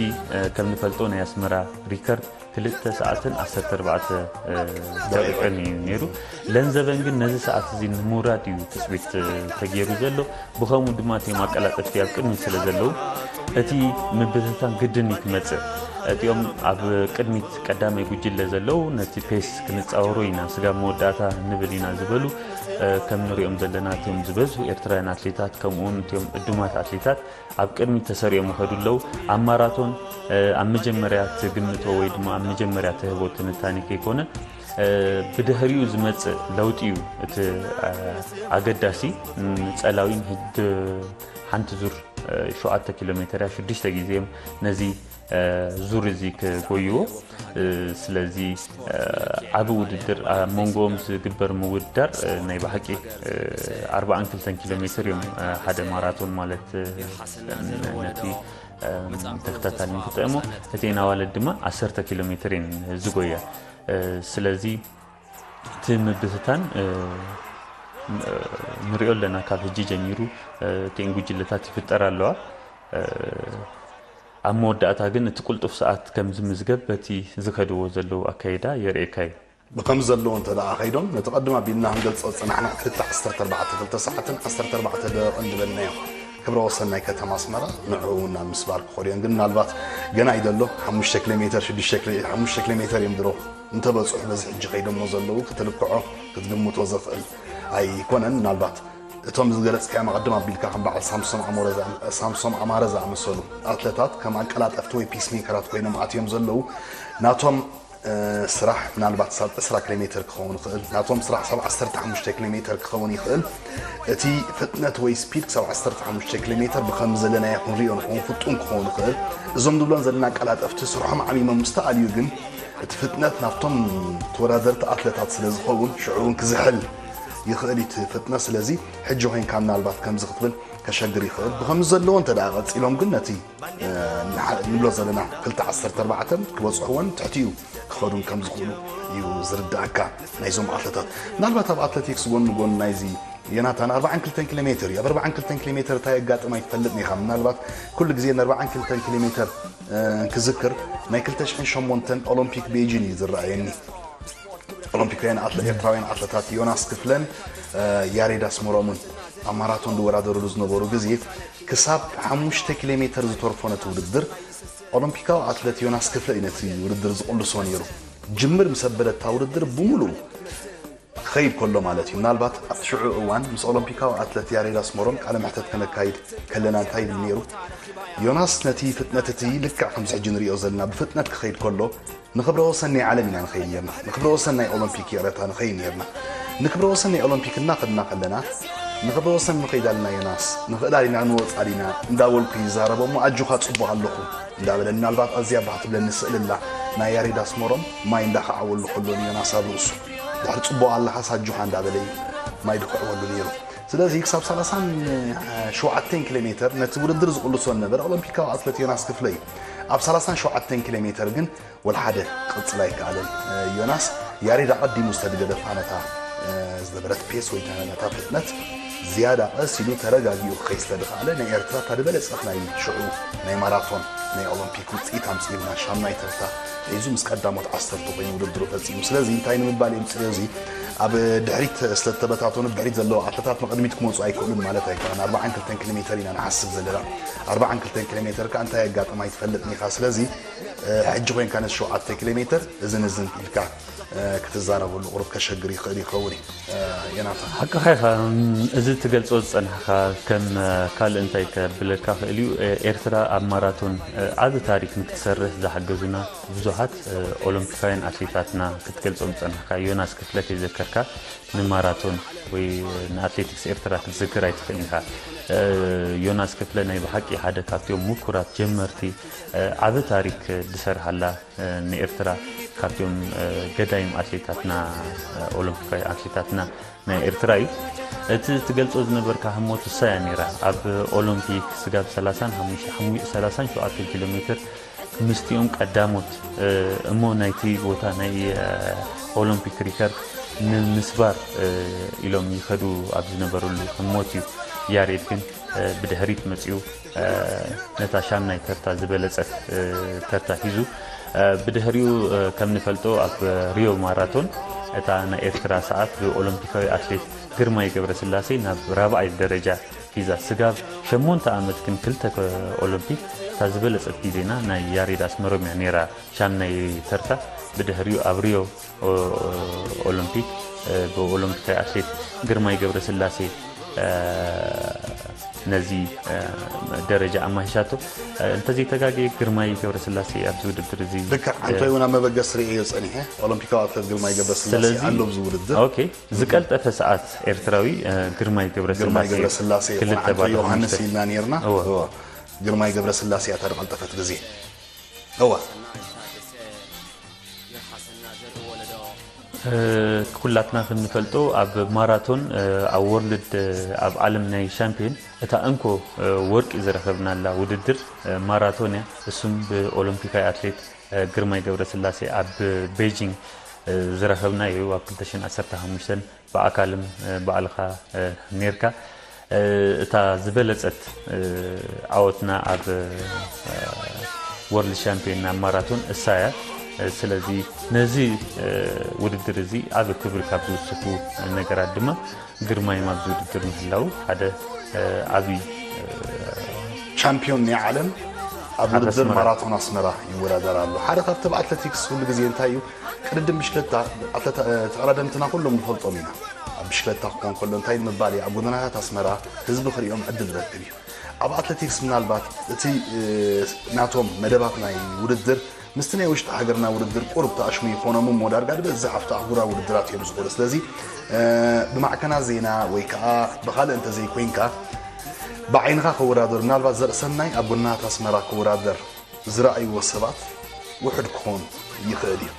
ከም ንፈልጦ ናይ ኣስመራ ሪከርድ ክልተ ሰዓትን ዓሰርተ ኣርባዕተ ደቂቕን እዩ ነይሩ። ለንዘበን ግን ነዚ ሰዓት እዚ ንምውራድ እዩ ትፅቢት ተገይሩ ዘሎ። ብኸምኡ ድማ እቲኦም ኣቀላጠፍቲ ኣብ ቅድሚት ስለ ዘለዉ እቲ ምብትታን ግድን እዩ ክመፅእ። እቲኦም ኣብ ቅድሚት ቀዳማይ ጉጅለ ዘለዉ ነቲ ፔስ ክንፃወሮ ኢና፣ ስጋብ መወዳእታ ንብል ኢና ዝበሉ ከም ንሪኦም ዘለና እቲኦም ዝበዝሑ ኤርትራውያን ኣትሌታት ከምኡውን እቲኦም ዕዱማት ኣትሌታት ኣብ ቅድሚት ተሰሪኦም ይኸዱ ኣለዉ። ኣብ ማራቶን ኣብ መጀመርያ ትግምቶ ወይ ድማ ኣብ መጀመርያ ትህቦ ትንታኔ ከይኮነ ብድሕሪኡ ዝመፅእ ለውጢ እዩ እቲ ኣገዳሲ። ጸላዊን ሕንቲ ዙር ሸውዓተ ኪሎ ሜትር እያ። ሽዱሽተ ግዜ እዮም ነዚ ዙር እዚ ክጎይዎ። ስለዚ ዓቢ ውድድር ኣብ መንጎኦም ዝግበር ምውድዳር ናይ ብሓቂ ኣርባዓን ክልተን ኪሎ ሜትር እዮም ሓደ ማራቶን ማለት ነቲ ተኸታታሊ ንክጥዕሞ እተን ኣዋልድ ድማ ዓሰርተ ኪሎ ሜትር እየን ዝጎያ። ስለዚ እቲ ምብትታን ንሪኦ ኣለና። ካብ ሕጂ ጀሚሩ እተን ጉጅለታት ይፍጠራ ኣለዋ። ኣብ መወዳእታ ግን እቲ ቁልጡፍ ሰዓት ከም ዝምዝገብ በቲ ዝኸድዎ ዘለዉ ኣካይዳ የርእየካ እዩ። ብኸም ዘለዉ እንተ ደኣ ኸይዶም ነቲ ቀድም ኣቢልና ክንገልጾ ዝጸናሕና ክልተ ዓሰርተ ኣርባዕተ ክልተ ሰዓትን ዓሰርተ ኣርባዕተ ደቂቕን ዝበልናዮ ክብረ ወሰን ናይ ከተማ ኣስመራ ንዕኡ እውን ናብ ምስባር ክኸዱ እዮም። ግን ምናልባት ገና እዩ ዘሎ ሓሙሽተ ኪሎ ሜትር ሽዱሽተ ኪሎ ሓሙሽተ ኪሎ ሜትር እዮም ድሮ እንተበጽሑ በዚ ሕጂ ከይዶሞ ዘለዉ ክትልክዖ ክትግምቶ ዘኽእል ኣይኮነን። ምናልባት እቶም ዝገለጽካዮም ኣቐድም ኣቢልካ ከም በዓል ሳምሶም ኣሞረ ዝኣ- ሳምሶም ኣማረ ዝኣመሰሉ ኣትለታት ከም ኣቀላጠፍቲ ወይ ፒስሜከራት ኮይኖም ኣትዮም ዘለዉ ናቶም ስራሕ ምናልባት ሳብ ዕስራ ኪሎ ሜትር ክኸውን ይኽእል፣ ናቶም ስራሕ ሳብ ዓሰርተ ሓሙሽተ ኪሎ ሜትር ክኸውን ይኽእል። እቲ ፍጥነት ወይ ስፒድ ክሳብ ዓሰርተ ሓሙሽተ ኪሎ ሜትር ብኸም ዘለናዮ ክንሪኦ ንኸውን ፍጡን ክኸውን ይኽእል። እዞም ንብሎም ዘለና ኣቀላጠፍቲ ስርሖም ዓሚሞም ምስ ተኣልዩ ግን እቲ ፍጥነት ናብቶም ተወዳደርቲ ኣትለታት ስለ ዝኸውን ሽዑ እውን ክዝሕል ይኽእል እዩ እቲ ፍጥነት። ስለዚ ሕጂ ኮይንካ ምናልባት ከምዚ ክትብል ከሸግር ይኽእል። ብከምዚ ዘለዎ እንተ ደኣ ቀጺሎም ግን ነቲ፣ እ፣ ንሓ-፣ ንብሎ ዘለና ክልተ ዓሰርተ ኣርባዕተ ክበጽሕዎን ትሕቲኡ ክኸዱን ከም ዝኽእሉ እዩ ዝርድኣካ ናይዞም ኣትለታት። ምናልባት ኣብ ኣትለቲክስ ጎኒ ጎኒ ናይዚ ዮናታን ኣርባዓን ክልተን ኪሎ ሜትር እዩ። ኣብ ኣርባዓን ክልተን ኪሎ ሜትር እንታይ የጋጥም ኣይትፈልጥን ኢኻ። ምናልባት ኩሉ ግዜ ን ኣርባዓን ክልተን ኪሎ ሜትር፣ እ፣ ክዝክር ናይ ክልተ ሽሕን ሸሞንተን ኦሎምፒክ ቤጂን እዩ ዝረኣየኒ። ኦሎምፒካውያን ኣትለ-፣ ኤርትራውያን ኣትለታት ዮናስ ክፍለን፣ እ፣ ያሬድ ኣስመሮምን ኣብ ማራቶን ዝወዳደሩሉ ዝነበሩ ግዜ ክሳብ ሓሙሽተ ኪሎ ሜትር ዝተርፎ ነቲ ውድድር ኦሎምፒካዊ ኣትለት ዮናስ ክፍለ እዩ ነቲ ውድድር ዝቕልሶ ነይሩ። ጅምር ምስ ኣበለ እታ ውድድር ብምሉኡ ክኸይድ ከሎ ማለት እዩ። ምናልባት ኣብቲ ሽዑ እዋን ምስ ኦሎምፒካዊ ኣትለት ያሬድ ኣስመሮም ቃለ መሕተት ከነካይድ ከለና እንታይ ይብል ነይሩ? ዮናስ ነቲ ፍጥነት እቲ ልክዕ ከምዚ ሕጂ ንሪኦ ዘለና ብፍጥነት ክኸይድ ከሎ ንክብረ ወሰን ናይ ዓለም ኢና ንኸይድ ነርና። ንክብረ ወሰን ናይ ኦሎምፒክ ይቕረታ ንኸይድ ነርና። ንክብረ ወሰን ናይ ኦሎምፒክ እናኸድና ከለና ንክብረ ወሰን ንኸይድ ኣለና ዮናስ፣ ንኽእል ኣሊና ንወፅ ኣሊና እንዳበልኩ ይዛረቦ እሞ ኣጆኻ ፅቡቕ ኣለኹ እንዳበለ ምናልባት ኣዝያ ባህ ትብለኒ ስእሊ ኣላ ናይ ያሬድ ኣስመሮም ማይ እንዳኸዓወሉ ከሎ ንዮናስ ኣብ ርእሱ ድሕሪ ፅቡቕ ኣለኻስ ኣጆኻ እንዳበለ እዩ ማይ ድኽዕወሉ ነይሩ። ስለዚ ክሳብ ሰላሳን ሸውዓተን ኪሎ ሜትር ነቲ ውድድር ዝቕልሶ ዝነበረ ኦሎምፒካዊ ኣትለት ዮናስ ክፍለ እዩ። ኣብ ሰላሳን ሸውዓተን ኪሎ ሜትር ግን ወላ ሓደ ክቕጽል ኣይከኣለን። ዮናስ ያሬድ ኣቐዲሙ ዝተደገደፋ ነታ ዝነበረት ፔስ ወይ ነታ ፍጥነት ዝያዳ ቀስ ኢሉ ተረጋጊኡ ክኸይድ ስለ ዝኸኣለ ንኤርትራ እታ ዝበለጸት ናይ ሽዑ ናይ ማራቶን ናይ ኦሎምፒክ ውጽኢት ኣምጺኡልና ሻምናይ ተርታ ሒዙ ምስ ቀዳሞት ዓሰርተ ኮይኑ ውድድሩ ፈጺሙ። ስለዚ እንታይ ንምባል እየ ምጽእዮ እዚ ኣብ ድሕሪት ስለ ዝተበታተኑ ብድሕሪት ዘለዉ ኣትለታት ንቕድሚት ክመጹ ኣይክእሉን ማለት ኣይኮነን። ኣርባዓን ክልተን ኪሎ ሜተር ኢና ንሓስብ ዘለና። ኣርባዓን ክልተን ኪሎ ሜተር ከኣ እንታይ የጋጥም ኣይትፈልጥን ኢኻ። ስለዚ ሕጂ ኮይንካ ነቲ ሸውዓተ ኪሎ ሜተር እዝን እዝን ኢልካ ክትዛረበሉ ቁሩብ ከሸግር ይኽእል ይኸውን እዩ። ዮናታን። ሓቅኻ ኢኻ። እዚ ትገልጾ ዝጸናሕካ ከም ካልእ እንታይ ከብለካ ክእል እዩ፣ ኤርትራ ኣብ ማራቶን ዓቢ ታሪክ ንክትሰርሕ ዝሓገዙና ብዙሓት ኦሎምፒካውያን ኣትሌታትና ክትገልጾም ዝጸናሕካ፣ ዮናስ ክፍለ ከይዘከርካ ንማራቶን ወይ ንኣትሌቲክስ ኤርትራ ክትዝክር ኣይትኽእልን ኢኻ። ዮናስ ክፍለ ናይ ብሓቂ ሓደ ካብቲኦም ምኩራት ጀመርቲ ዓቢ ታሪክ ዝሰርሓላ ንኤርትራ ካብቲኦም ገዳይም ኣትሌታትና ኦሎምፒካዊ ኣትሌታትና ናይ ኤርትራ እዩ። እቲ ትገልጾ ዝነበርካ ህሞት እሳ እያ ነይራ። ኣብ ኦሎምፒክ ስጋብ ሰላሳን ሓሙሽተ፣ ሓሙ-፣ ሰላሳን ሸውዓተን ኪሎ ሜትር ምስቲኦም ቀዳሞት እሞ ናይቲ ቦታ ናይ ኦሎምፒክ ሪከርድ ንምስባር ኢሎም ይኸዱ ኣብ ዝነበሩሉ ህሞት እዩ ያሬድ ግን ብድሕሪት መጺኡ ነታ ሻምናይ ተርታ ዝበለጸት ተርታ ሒዙ። ብድሕሪኡ ከም ንፈልጦ ኣብ ሪዮ ማራቶን እታ ናይ ኤርትራ ሰዓት ብኦሎምፒካዊ ኣትሌት ግርማይ ገብረስላሴ ናብ ራብዓይ ደረጃ ሒዛ። ስጋብ ሸሞንተ ዓመት ግን ክልተ ከ-፣ ኦሎምፒክ እታ ዝበለጸት ግዜና ናይ ያሬድ ኣስመሮም እያ ነይራ። ሻምናይ ተርታ ብድሕሪኡ ኣብ ሪዮ ኦ-፣ ኦሎምፒክ ብኦሎምፒካዊ ኣትሌት ግርማይ ገብረስላሴ ነዚ ደረጃ ኣማሂሻቶ። እንተዘይተጋግየ ግርማይ ገብረስላሴ ኣብዚ ውድድር እዚ ልክዕ፣ ኣንቶይ እውን ኣብ መበገሲ ርእዮ ጸኒሐ። ኦሎምፒካዊ ኣትሌት ግርማይ ገብረስላሴ ስለዚ ኣሎ ኣብዚ ውድድር። ኦኬ፣ ዝቀልጠፈ ሰዓት ኤርትራዊ ግርማይ ግርማይ ገብረስላሴ ገብረስላሴ ክልተ ባዶ ዮሃንስ ሓሙሽተ። ኢልና ነርና። እወ። እወ። ግርማይ ገብረስላሴ እያ እታ ዝቐልጠፈት ግዜ። እወ። ኩላትና ከም ንፈልጦ ኣብ ማራቶን ኣብ ወርልድ ኣብ ዓለም ናይ ሻምፒዮን እታ እንኮ ወርቂ ዝረኸብናላ ውድድር ማራቶን እያ። እሱም ብኦሎምፒካዊ ኣትሌት ግርማይ ገብረስላሴ ኣብ ቤጂንግ ዝረኸብና እዩ ኣብ ክልተ ሽሕን ዓሰርተ ሓሙሽተን ብኣካልም ባዕልኻ ነርካ። እታ ዝበለጸት ዓወትና ኣብ ወርልድ ሻምፒዮን ኣብ ማራቶን እሳ እያ። ስለዚ ነዚ ውድድር እዚ ዓቢ ክብሪ ካብ ዝውስኹ ነገራት ድማ ግርማይ ኣብዚ ውድድር ምህላው ሓደ ዓቢ ቻምፒዮን ናይ ዓለም ኣብ ኣብ ውድድር ኣስመራ። ማራቶን ኣስመራ ይወዳደር ኣሎ። ሓደ ካብቲ ኣብ ኣትሌቲክስ ኩሉ ግዜ እንታይ እዩ ቅድድም ብሽክለታ ኣትለታ-፣ ተቐዳደምትና ኩሎም ንፈልጦም ኢና። ኣብ ብሽክለታ ክኾን ከሎ እንታይ ንምባል እዩ ኣብ ጎደናታት ኣስመራ ህዝቢ ክሪኦም ዕድል ዝረክብ እዩ። ኣብ ኣትሌቲክስ ምናልባት እቲ፣ እ፣ ናቶም መደባት ናይ ውድድር ምስቲ ናይ ውሽጢ ሃገርና ውድድር ቁሩብ ተኣሽሙ ይኾኖም እሞ ዳርጋ ዝበዝሕ ኣብቲ ኣህጉራዊ ውድድራት እዮም ዝኸዱ። ስለዚ፣ እ፣ ብማዕከናት ዜና ወይ ከዓ ብኻልእ እንተዘይኮይንካ ብዓይንኻ ክወዳደሩ ምናልባት ዘርእሰናይ ኣብ ጎደናታት ኣስመራ ክወዳደር ዝረኣይዎ ሰባት ውሑድ ክኾን ይኽእል እዩ።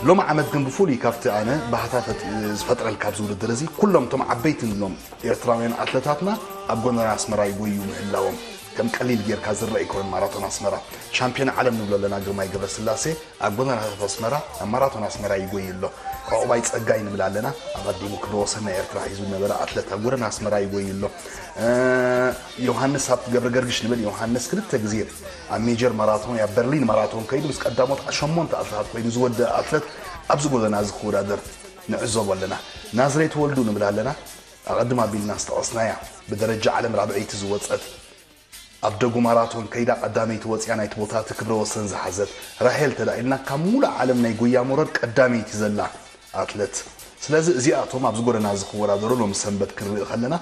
ሎሚ ዓመት ግን ብፍሉይ ካብቲ ኣነ ባህታ ፈጥ- ዝፈጥረልካ ኣብዚ ውድድር እዚ ኩሎም እቶም ዓበይቲ ንብሎም ኤርትራውያን ኣትለታትና ኣብ ጎደና ኣስመራ ይጎዩ ምህላዎም ከም ቀሊል ጌርካ ዝረአ ኣይኮነን። ማራቶን ኣስመራ ሻምፒዮን ዓለም ንብሎ ኣለና ግርማይ ገብረስላሴ ኣብ ጎደናታት ኣስመራ ኣብ ማራቶን ኣስመራ ይጎይ ኣሎ። ዕቑባይ ጸጋይ ንብል ኣለና ኣቐዲሙ ክብረ ወሰን ናይ ኤርትራ ሒዙ ዝነበረ ኣትለት ኣብ ጎደና ኣስመራ ይጎይ ኣሎ። ዮሃንስ ሃብቲ ገብረ ገርግሽ ንብል ዮሃንስ ክልተ ግዜ ኣብ ሜጀር ማራቶን ኣብ በርሊን ማራቶን ከይዱ ምስ ቀዳሞት ሸሞንተ ኣትለታት ኮይኑ ዝወደኣ ኣትለት ኣብዚ ጎደና እዚ ክወዳደር ንዕዘቦ ኣለና። ናዝሬት ወልዱ ንብል ኣለና ኣቐድም ኣቢልና ዝተቐስናያ ብደረጃ ዓለም ራብዐይቲ ዝወፀት ኣብ ደጉ ማራቶን ከይዳ ቀዳመይቲ ወፅያ ናይቲ ቦታ እቲ ክብረ ወሰን ዝሓዘት ራሄል ተዳኢልና ካብ ሙሉእ ዓለም ናይ ጉያ ሞረር ቀዳመይቲ ዘላ ኣትለት። ስለዚ እዚኣቶም ኣብዚ ጎደና እዚ ክወዳደሩ ሎሚ ሰንበት ክንርኢ ከለና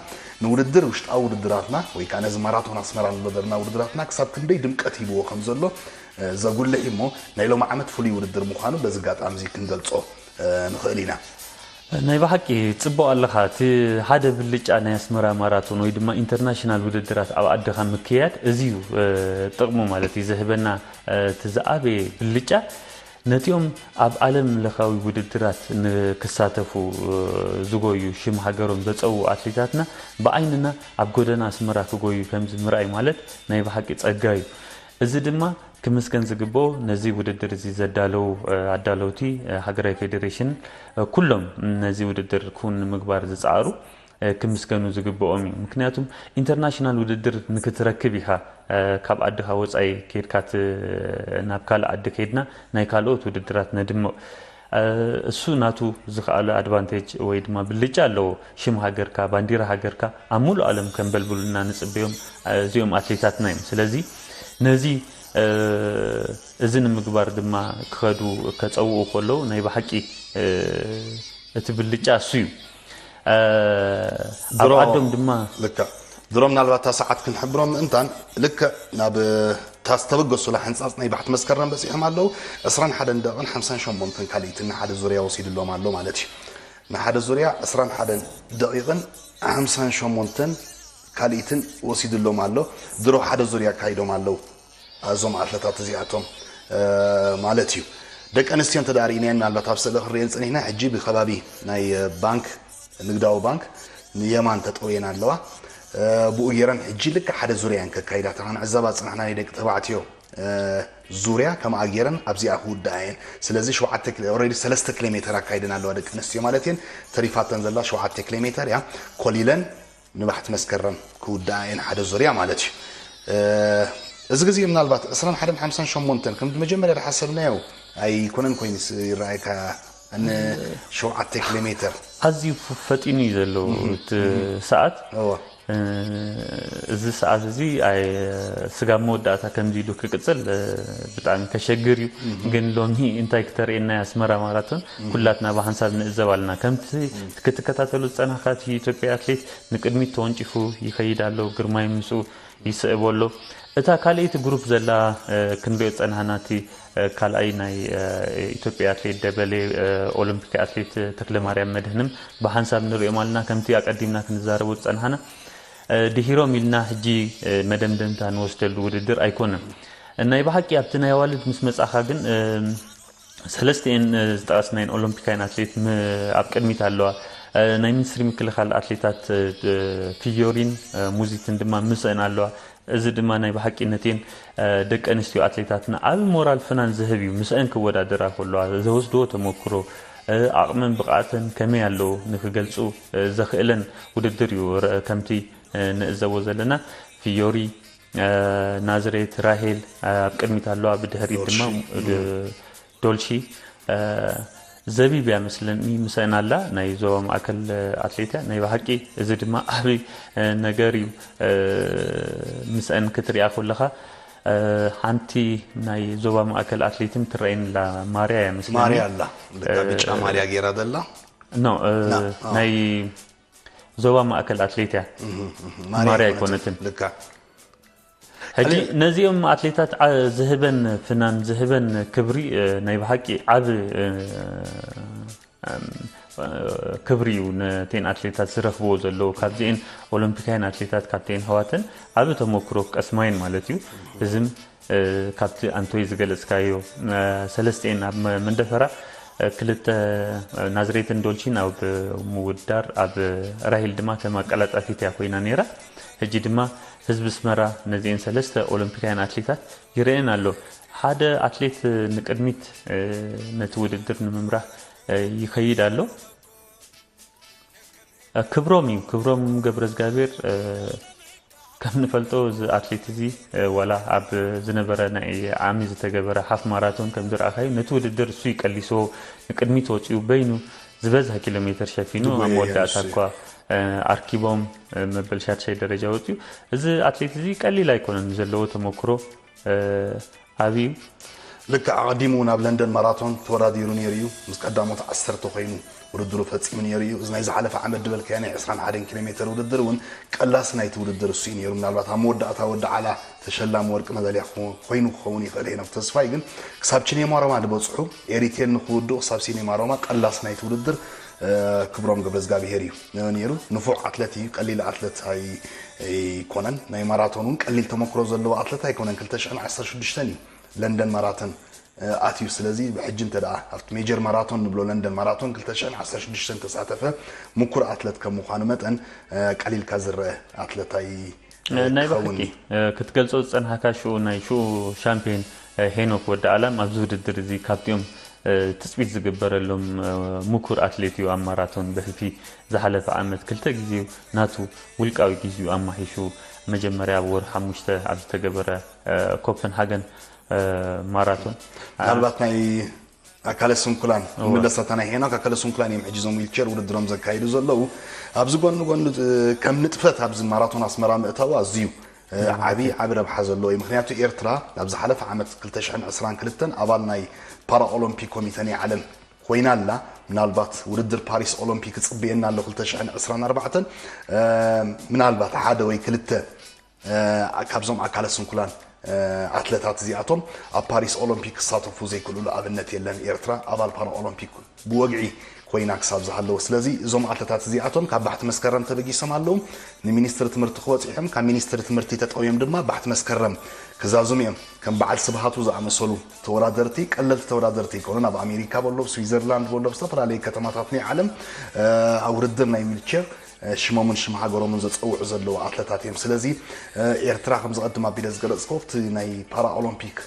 ንውድድር ውሽጣዊ ውድድራትና ወይ ከዓ ነዚ ማራቶን ኣስመራ ዝወደርና ውድድራትና ክሳብ ክንደይ ድምቀት ሂብዎ ከም ዘሎ ዘጉልሕ እሞ ናይ ሎሚ ዓመት ፍሉይ ውድድር ምዃኑ በዚ ኣጋጣሚ እዚ ክንገልጾ ንኽእል ኢና። ናይ ብሓቂ ጽቡቕ ኣለኻ። እቲ ሓደ ብልጫ ናይ ኣስመራ ማራቶን ወይ ድማ ኢንተርናሽናል ውድድራት ኣብ ዓድኻ ምክያድ እዚ እዩ ጥቕሙ ማለት እዩ ዝህበና እቲ ዝኣበየ ብልጫ ነቲኦም ኣብ ዓለም ለኻዊ ውድድራት ንክሳተፉ ዝጎዩ ሽም ሃገሮም ዘጸውኡ ኣትሌታትና ብዓይንና ኣብ ጎደና ኣስመራ ክጎዩ ከምዚ ምርኣይ ማለት ናይ ብሓቂ ጸጋ እዩ። እዚ ድማ ክምስገን ዝግብኦ ነዚ ውድድር እዚ ዘዳለዉ ኣዳለውቲ ሃገራዊ ፌዴሬሽን ኩሎም ነዚ ውድድር ክውን ንምግባር ዝጸዓሩ ክምስገኑ ዝግብኦም እዩ። ምክንያቱም ኢንተርናሽናል ውድድር ንክትረክብ ኢኻ ካብ ዓድኻ ወፃኢ ከይድካ ናብ ካልእ ዓዲ ከይድና ናይ ካልኦት ውድድራት ነድምቕ። እሱ ናቱ ዝኸኣለ ኣድቫንቴጅ ወይ ድማ ብልጫ ኣለዎ። ሽም ሃገርካ፣ ባንዲራ ሃገርካ ኣብ ሙሉእ ዓለም ከንበልብሉና ንፅበዮም እዚኦም ኣትሌታትና እዮም። ስለዚ ነዚ እዚ ንምግባር ድማ ክኸዱ ከፀውኡ ከለዉ ናይ ብሓቂ እቲ ብልጫ እሱ እዩ። ኣብ ዓዶም ድማ ልክዕ ድሮ ምናልባት እታ ሰዓት ክንሕብሮም ምእንታን ልክዕ ናብ እታ ዝተበገሱላ ሕንፃፅ ናይ ባሕቲ መስከረም በፂሖም ኣለዉ። ዕስራን ሓደን ደቂቕን ሓምሳን ሸሞንተን ካልኢትን ንሓደ ዙርያ ወሲድሎም ኣሎ ማለት እዩ። ንሓደ ዙርያ ዕስራን ሓደን ደቂቕን ሓምሳን ሸሞንተን ካልኢትን ወሲድሎም ኣሎ። ድሮ ሓደ ዙርያ ኣካይዶም ኣለዉ። እዞም ኣትለታት እዚኣቶም ማለት እዩ። ደቂ ኣንስትዮ እንተ ደኣ ርኢናየን ምናልባት ኣብ ስእሊ ክንሪኤን ጸኒሕና ሕጂ ብከባቢ ናይ ባንክ ንግዳዊ ባንክ ንየማን ተጠውየን ኣለዋ። ብኡ ገይረን ሕጂ ልክዕ ሓደ ዙርያ እየን ከካይዳ እታ ክንዕዘባ ዝጸናሕና ናይ ደቂ ተባዕትዮ ዙርያ ከምኣ ገይረን ኣብዚኣ ክውድኣ እየን። ስለዚ ሸውዓተ ኦልሬዲ ሰለስተ ኪሎ ሜተር ኣካይደን ኣለዋ ደቂ ኣንስትዮ ማለት እየን። ተሪፋተን ዘላ ሸውዓተ ኪሎ ሜተር እያ። ኮሊለን ንባሕቲ መስከረም ክውድኣ እየን ሓደ ዙርያ ማለት እዩ። እዚ ግዜ ምናልባት ዕስራን ሓደን ሓምሳን ሸሞንተን ከምቲ መጀመርያ ዝሓሰብናዮ ኣይኮነን ኮይኑ ይረኣየካ። ን ሸውዓተ ኪሎ ሜተር ኣዝዩ ፈጢኑ እዩ ዘሎ እቲ ሰዓት። እዚ ሰዓት እዚ ስጋብ መወዳእታ ከምዚ ኢሉ ክቅፅል ብጣዕሚ ከሸግር እዩ። ግን ሎሚ እንታይ ክተርእየና ኣስመራ ማራቶን ኩላትና ብሓንሳብ ንእዘብ ኣለና። ከምቲ ክትከታተሉ ዝፀናሕካ እቲ ኢትዮጵያ ኣትሌት ንቅድሚት ተወንጪፉ ይኸይድ ኣሎ። ግርማይ ምስኡ ይስዕቦ ኣሎ። እታ ካልኣይቲ ግሩፕ ዘላ ክንሪኦ ዝጸናሕና እቲ ካልኣይ ናይ ኢትዮጵያ ኣትሌት ደበሌ ኦሎምፒክ ኣትሌት ተክለማርያም መድህንም ብሓንሳብ ንሪኦም ኣለና። ከምቲ ኣቀዲምና ክንዛረቦ ዝጸናሕና ድሂሮም ኢልና ሕጂ መደምደምታ ንወስደሉ ውድድር ኣይኮነን። ናይ ብሓቂ ኣብቲ ናይ ኣዋልድ ምስ መጻኻ ግን ሰለስቲኤን ዝጠቐስናየን ኦሎምፒካውያን ኣትሌት ኣብ ቅድሚት ኣለዋ። ናይ ሚኒስትሪ ምክልኻል ኣትሌታት ፊዮሪን ሙዚትን ድማ ምስአን ኣለዋ። እዚ ድማ ናይ ብሓቂ ነቲኤን ደቂ ኣንስትዮ ኣትሌታትና ዓቢ ሞራል ፍናን ዝህብ እዩ። ምስአን ክወዳደራ ከለዋ ዝወስድዎ ተመክሮ፣ ዓቕመን ብቕዓተን ከመይ ኣለዉ ንክገልጹ ዘኽእለን ውድድር እዩ። ከምቲ ንእዘቦ ዘለና ፊዮሪ፣ ናዝሬት፣ ራሄል ኣብ ቅድሚት ኣለዋ። ብድሕሪት ድማ ዶልሺ ዘቢብ እያ መስለኒ ምስአን ኣላ። ናይ ዞባ ማእከል ኣትሌት እያ። ናይ ብሓቂ እዚ ድማ ዓቢ ነገር እዩ። ምስአን ክትሪኣ ከለኻ ሓንቲ ናይ ዞባ ማእከል ኣትሌትን ትረኣየኒ ኣላ። ማርያ እያ መስለኒ። ማርያ ኣላ። ብጫ ማልያ ገይራ ዘላ። ኖ ናይ ዞባ ማእከል ኣትሌት እያ። ማርያ ኣይኮነትን። ሕጂ ነዚኦም ኣትሌታት ዝህበን ፍናን ዝህበን ክብሪ ናይ ብሓቂ ዓቢ ክብሪ እዩ ነተን ኣትሌታት ዝረኽብዎ ዘለዉ። ካብዚኤን ኦሎምፒካውያን ኣትሌታት ካብተን ኣሕዋተን ዓቢ ተመክሮ ክቀስማየን ማለት እዩ። እዝም ካብቲ ኣንቶይ ዝገለጽካዮ ሰለስቲኤን ኣብ መንደፈራ ክልተ ናዝሬትን ዶልቺን ኣብ ምውዳር ኣብ ራሂል ድማ ከም ኣቀላጣፊት እያ ኮይና ነይራ። ሕጂ ድማ ህዝቢ ኣስመራ ነዚኤን ሰለስተ ኦሎምፒካውያን ኣትሌታት ይርእየን ኣሎ። ሓደ ኣትሌት ንቅድሚት ነቲ ውድድር ንምምራሕ ይኸይድ ኣሎ። ክብሮም እዩ። ክብሮም ገብረዝጋቤር ከም ንፈልጦ እዚ ኣትሌት እዚ ዋላ ኣብ ዝነበረ ናይ ዓሚ ዝተገበረ ሓፍ ማራቶን ከም ዝረኣኻዩ ነቲ ውድድር እሱ ይቀሊሶ ንቅድሚት ወፂኡ በይኑ ዝበዝሐ ኪሎ ሜትር ሸፊኑ ኣብ መወዳእታ እኳ ኣርኪቦም መበል ሻድሻይ ደረጃ ወፂኡ። እዚ ኣትሌት እዚ ቀሊል ኣይኮነን ዘለዎ ተመክሮ ዓብዩ። ልክዕ ኣቐዲሙ እውን ኣብ ለንደን ማራቶን ተወዳዲሩ ነይሩ እዩ። ምስ ቀዳሞት ዓሰርተ ኮይኑ ውድድሩ ፈፂሙ ነይሩ እዩ። እዚ ናይ ዝሓለፈ ዓመት ዝበልካዮ ናይ ዕስራን ሓደን ኪሎ ሜትር ውድድር እውን ቀላሲ ናይቲ ውድድር እሱ እዩ ነይሩ። ምናልባት ኣብ መወዳእታ ወዲ ዓላ ተሸላሚ ወርቂ መዳልያ ክኸውን- ኮይኑ ክኸውን ይኽእል ሄኖክ ተስፋይ ግን ክሳብ ቺኔማ ሮማ ዝበፅሑ ኤሪቴል ንክውድኡ ክሳብ ሲኔማ ሮማ ቀላሲ ናይቲ ውድድር ክብሮም ገብረዝጋብሄር እዩ ነይሩ። ንፉዕ ኣትለት እዩ፣ ቀሊል ኣትለት ኣይኮነን። ናይ ማራቶን እውን ቀሊል ተመክሮ ዘለዎ ኣትለት ኣይኮነን። ክልተ ሽሕን ዓሰርተ ሽዱሽተን እዩ ለንደን ማራቶን ኣትዩ። ስለዚ ብሕጂ እንተ ደኣ ኣብቲ ሜጀር ማራቶን ንብሎ ለንደን ማራቶን ክልተ ሽሕን ዓሰርተ ሽዱሽተን ተሳተፈ ምኩር ኣትለት ከም ምዃኑ መጠን ቀሊልካ ዝረአ ኣትለት ኣይ- ናይ ብሓቂ ክትገልጾ ዝጸንሓካ ሽኡ ናይ ሽኡ ሻምፒዮን ሄኖክ ወዲ ኣላም ኣብዚ ውድድር እዚ ካብቲኦም ትጽቢት ዝግበረሎም ምኩር ኣትሌት እዩ። ኣብ ማራቶን ብሕልፊ ዝሓለፈ ዓመት ክልተ ግዜ ናቱ ውልቃዊ ግዜኡ ኣማሒሹ መጀመርያ ኣብ ወርሒ ሓሙሽተ ኣብ ዝተገበረ ኮፐንሃገን ማራቶን ምናልባት ናይ ኣካለ ስንኩላን ንምለሰታ ናይ ሄኖክ ኣካለ ስንኩላን እዮም ሕጂ ዞም ዊልቸር ውድድሮም ዘካይዱ ዘለዉ። ኣብዚ ጎኒ ጎኒ ከም ንጥፈት ኣብዚ ማራቶን ኣስመራ ምእታው ኣዝዩ ዓቢ ዓቢ ረብሓ ዘለዎ እዩ። ምክንያቱ ኤርትራ ኣብ ዝሓለፈ ዓመት ክልተ ሽሕን ዕስራን ክልተን ኣባል ናይ ፓራኦሎምፒክ ኮሚተ ናይ ዓለም ኮይና ኣላ። ምናልባት ውድድር ፓሪስ ኦሎምፒክ ይጽበየና ኣሎ ክልተ ሽሕን ዕስራን ኣርባዕተን ምናልባት ሓደ ወይ ክልተ ካብዞም ኣካለ ስንኩላን ኣትለታት እዚኣቶም ኣብ ፓሪስ ኦሎምፒክ ክሳተፉ ዘይክእልሉ ኣብነት የለን። ኤርትራ ኣባል ፓራ ኦሎምፒክ ብወግዒ ኮይና ክሳብ ዝሃለወ። ስለዚ እዞም ኣትለታት እዚኣቶም ካብ ባሕቲ መስከረም ተበጊሶም ኣለዉ። ንሚኒስትሪ ትምህርቲ ክወፅኦም ካብ ሚኒስትሪ ትምህርቲ ተጠውዮም ድማ ባሕቲ መስከረም ክዛዝሙ እዮም። ከም በዓል ስብሃቱ ዝኣመሰሉ ተወዳደርቲ ቀለልቲ ተወዳደርቲ ኣይኮኑን። ኣብ ኣሜሪካ በሎ፣ ስዊዘርላንድ በሎ፣ ኣብ ዝተፈላለዩ ከተማታት ናይ ዓለም ኣብ ውድድር ናይ ዊልቸር ሽሞምን ሽም ሃገሮምን ዘፀውዑ ዘለዉ ኣትለታት እዮም። ስለዚ ኤርትራ ከም ዝቐድም ኣቢለ ዝገለፅኮ ኣብቲ ናይ ፓራኦሎምፒክ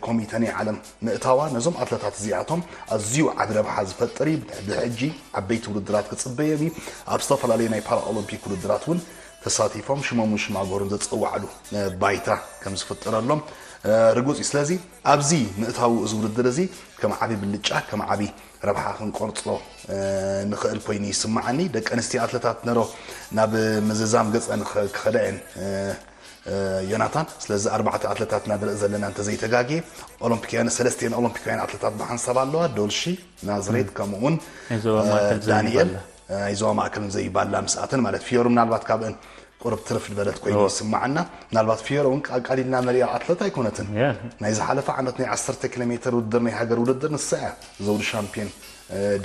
ኮሚተ ናይ ዓለም ምእታዋ ነዞም ኣትለታት እዚኣቶም ኣዝዩ ዓቢ ረብሓ ዝፈጥር እዩ። ብሕጂ ዓበይቲ ውድድራት ክፅበዮም እዩ። ኣብ ዝተፈላለዩ ናይ ፓራኦሎምፒክ ውድድራት እውን ተሳቲፎም ሽሞምን ሽም ሃገሮም ዘፀውዓሉ ባይታ ከም ዝፍጠረሎም ርጉፅ እዩ። ስለዚ ኣብዚ ምእታው እዚ ውድድር እዚ ከም ዓቢ ብልጫ ከም ዓቢ ረብሓ ክንቆርጾ ንኽእል ኮይኑ ይስምዓኒ። ደቂ ኣንስትዮ ኣትለታት ነሮ ናብ ምዝዛም ገጸን ክኸዳ እየን ዮናታን። ስለዚ ኣርባዕተ ኣትለታት ኢና ንርኢ ዘለና እንተዘይተጋግየ ኦሎምፒካውያን ሰለስቲኤን ኦሎምፒካውያን ኣትለታት ብሓንሳብ ኣለዋ። ዶልሺ፣ ናዝሬት ከምኡ እውን ዳንኤል ናይ ዞባ ማእከልን ዘይባላ ምስኣተን ማለት ፊዮሩ ምናልባት ካብአን ቁርብ ትርፍ ዝበለት ኮይኑ ይስማዓና። ምናልባት ፊዮሮ እውን ኣቃሊልና መሪኣ ኣትለት ኣይኮነትን። ናይ ዝሓለፈ ዓመት ናይ ዓሰርተ ኪሎ ሜትር ውድድር ናይ ሃገር ውድድር ንሳ እያ ዘውዲ ሻምፒዮን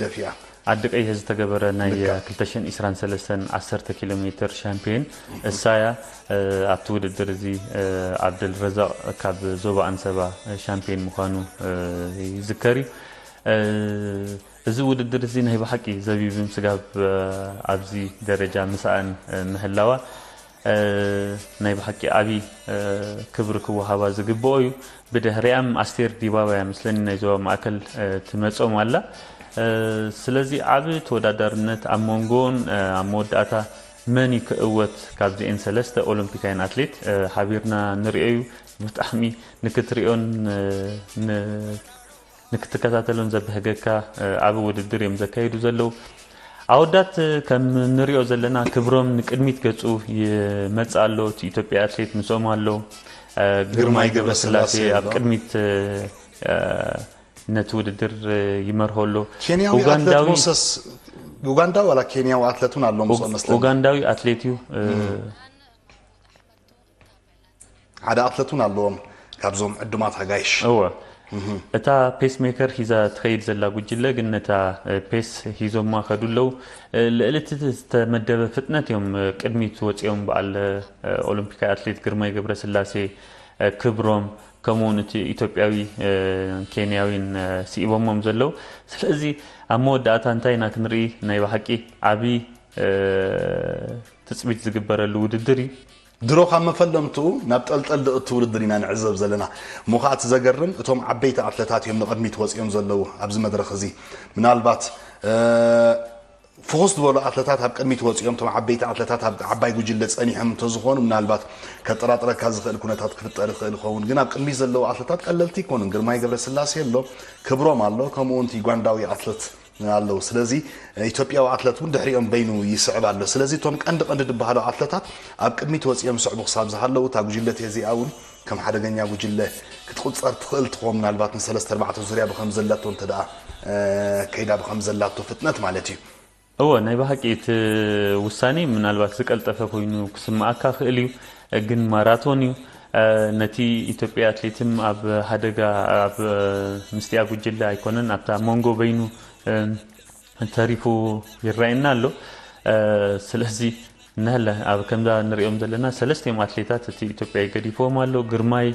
ደፊኣ። ዓዲ ቀይሕ ዝተገበረ ናይ ክልተ ሽሕን ዕስራን ሰለስተን ዓሰርተ ኪሎ ሜትር ሻምፒዮን እሳ እያ። ኣብቲ ውድድር እዚ ዓብደል ረዛቕ ካብ ዞባ ኣንሰባ ሻምፒዮን ምዃኑ ይዝከር እዩ። እዚ ውድድር እዚ ናይ ብሓቂ ዘቢብን ስጋብ ኣብዚ ደረጃ ምስኣን ምህላዋ ናይ ብሓቂ ዓቢ ክብሪ ክወሃባ ዝግብኦ እዩ። ብድሕሪኣም ኣስቴር ዲባባ እያ ምስለኒ ናይ ዞባ ማእከል ትመጾም ኣላ። ስለዚ ዓቢ ተወዳዳርነት ኣብ መንጎን ኣብ መወዳእታ መን እዩ ክእወት ካብዚኤን ሰለስተ ኦሎምፒካውያን ኣትሌት ሓቢርና ንሪኦ እዩ። ብጣዕሚ ንክትሪኦን ንክትከታተሎን ዘብህገካ ዓቢ ውድድር እዮም ዘካይዱ ዘለዉ። ኣወዳት ከም ንሪኦ ዘለና ክብሮም ንቅድሚት ገጹ ይመጽእ ኣሎ። እቲ ኢትዮጵያ ኣትሌት ምስኦም ኣሎ። ግርማይ ገብረስላሴ ኣብ ቅድሚት ነቲ ውድድር ይመርሆ ኣሎ። ኡጋንዳዊ ኡጋንዳዊ ዋላ ኬንያዊ ኣትለት እውን ኣሎ ምስኦም መስለኒ። ኡጋንዳዊ ኣትሌት እዩ። ሓደ ኣትለት እውን ኣለዎም ካብዞም ዕዱማት ኣጋይሽ። እወ። እታ ፔስ ሜከር ሒዛ ትኸይድ ዘላ ጉጅለ ግን ነታ ፔስ ሒዞማ ከዱ ኣለዉ። ልዕሊ እቲ ዝተመደበ ፍጥነት እዮም ቅድሚት ወፂኦም። በዓል ኦሎምፒካዊ ኣትሌት ግርማይ ገብረስላሴ፣ ክብሮም፣ ከምኡ እውን እቲ ኢትዮጵያዊ ኬንያዊን ስኢቦሞም ዘለዉ። ስለዚ ኣብ መወዳእታ እንታይ ኢና ክንርኢ? ናይ ብሓቂ ዓብዪ ትፅቢት ዝግበረሉ ውድድር እዩ። ድሮ ካብ መፈለምትኡ ናብ ጠልጠል ድእቱ ውድድር ኢና ንዕዘብ ዘለና። እሞ ከዓ እቲ ዘገርም እቶም ዓበይቲ ኣትለታት እዮም ንቕድሚት ወፂኦም ዘለዉ ኣብዚ መድረኽ እዚ። ምናልባት ፍኹስ ዝበሉ ኣትለታት ኣብ ቅድሚት ወፂኦም፣ እቶም ዓበይቲ ኣትለታት ኣብ ዓባይ ጉጅለ ፀኒሖም እንተዝኾኑ ምናልባት ከጠራጥረካ ዝኽእል ኩነታት ክፍጠር ይኽእል ይኸውን። ግን ኣብ ቅድሚት ዘለዉ ኣትለታት ቀለልቲ ኣይኮኑን። ግርማይ ገብረስላሴ ኣሎ፣ ክብሮም ኣሎ፣ ከምኡ እውን እቲ ዩጋንዳዊ ኣትለት ኣለዉ። ስለዚ ኢትዮጵያዊ ኣትለት እውን ድሕሪኦም በይኑ ይስዕብ ኣሎ። ስለዚ እቶም ቀንዲ ቀንዲ ዝበሃሉ ኣትለታት ኣብ ቅድሚት ወፂኦም ስዕቡ ክሳብ ዝሃለዉ እታ ጉጅለ እዚኣ እውን ከም ሓደገኛ ጉጅለ ክትቁፀር ትኽእል ትኾን። ምናልባት ንሰለስተ ኣርባዕተ ዙርያ ብኸም ዘላቶ እንተ ደኣ ከይዳ ብኸም ዘላቶ ፍጥነት ማለት እዩ። እወ ናይ ብሓቂ እቲ ውሳኔ ምናልባት ዝቀልጠፈ ኮይኑ ክስምኣካ ክእል እዩ፣ ግን ማራቶን እዩ። ነቲ ኢትዮጵያ ኣትሌትም ኣብ ሓደጋ ኣብ ምስቲኣ ጉጅለ ኣይኮነን ኣብታ መንጎ በይኑ ተሪፉ ይረኣየና ኣሎ። ስለዚ ነለ ኣብ ከምዛ ንሪኦም ዘለና ሰለስቲኦም ኣትሌታት እቲ ኢትዮጵያ ገዲፎም ኣሎ። ግርማይ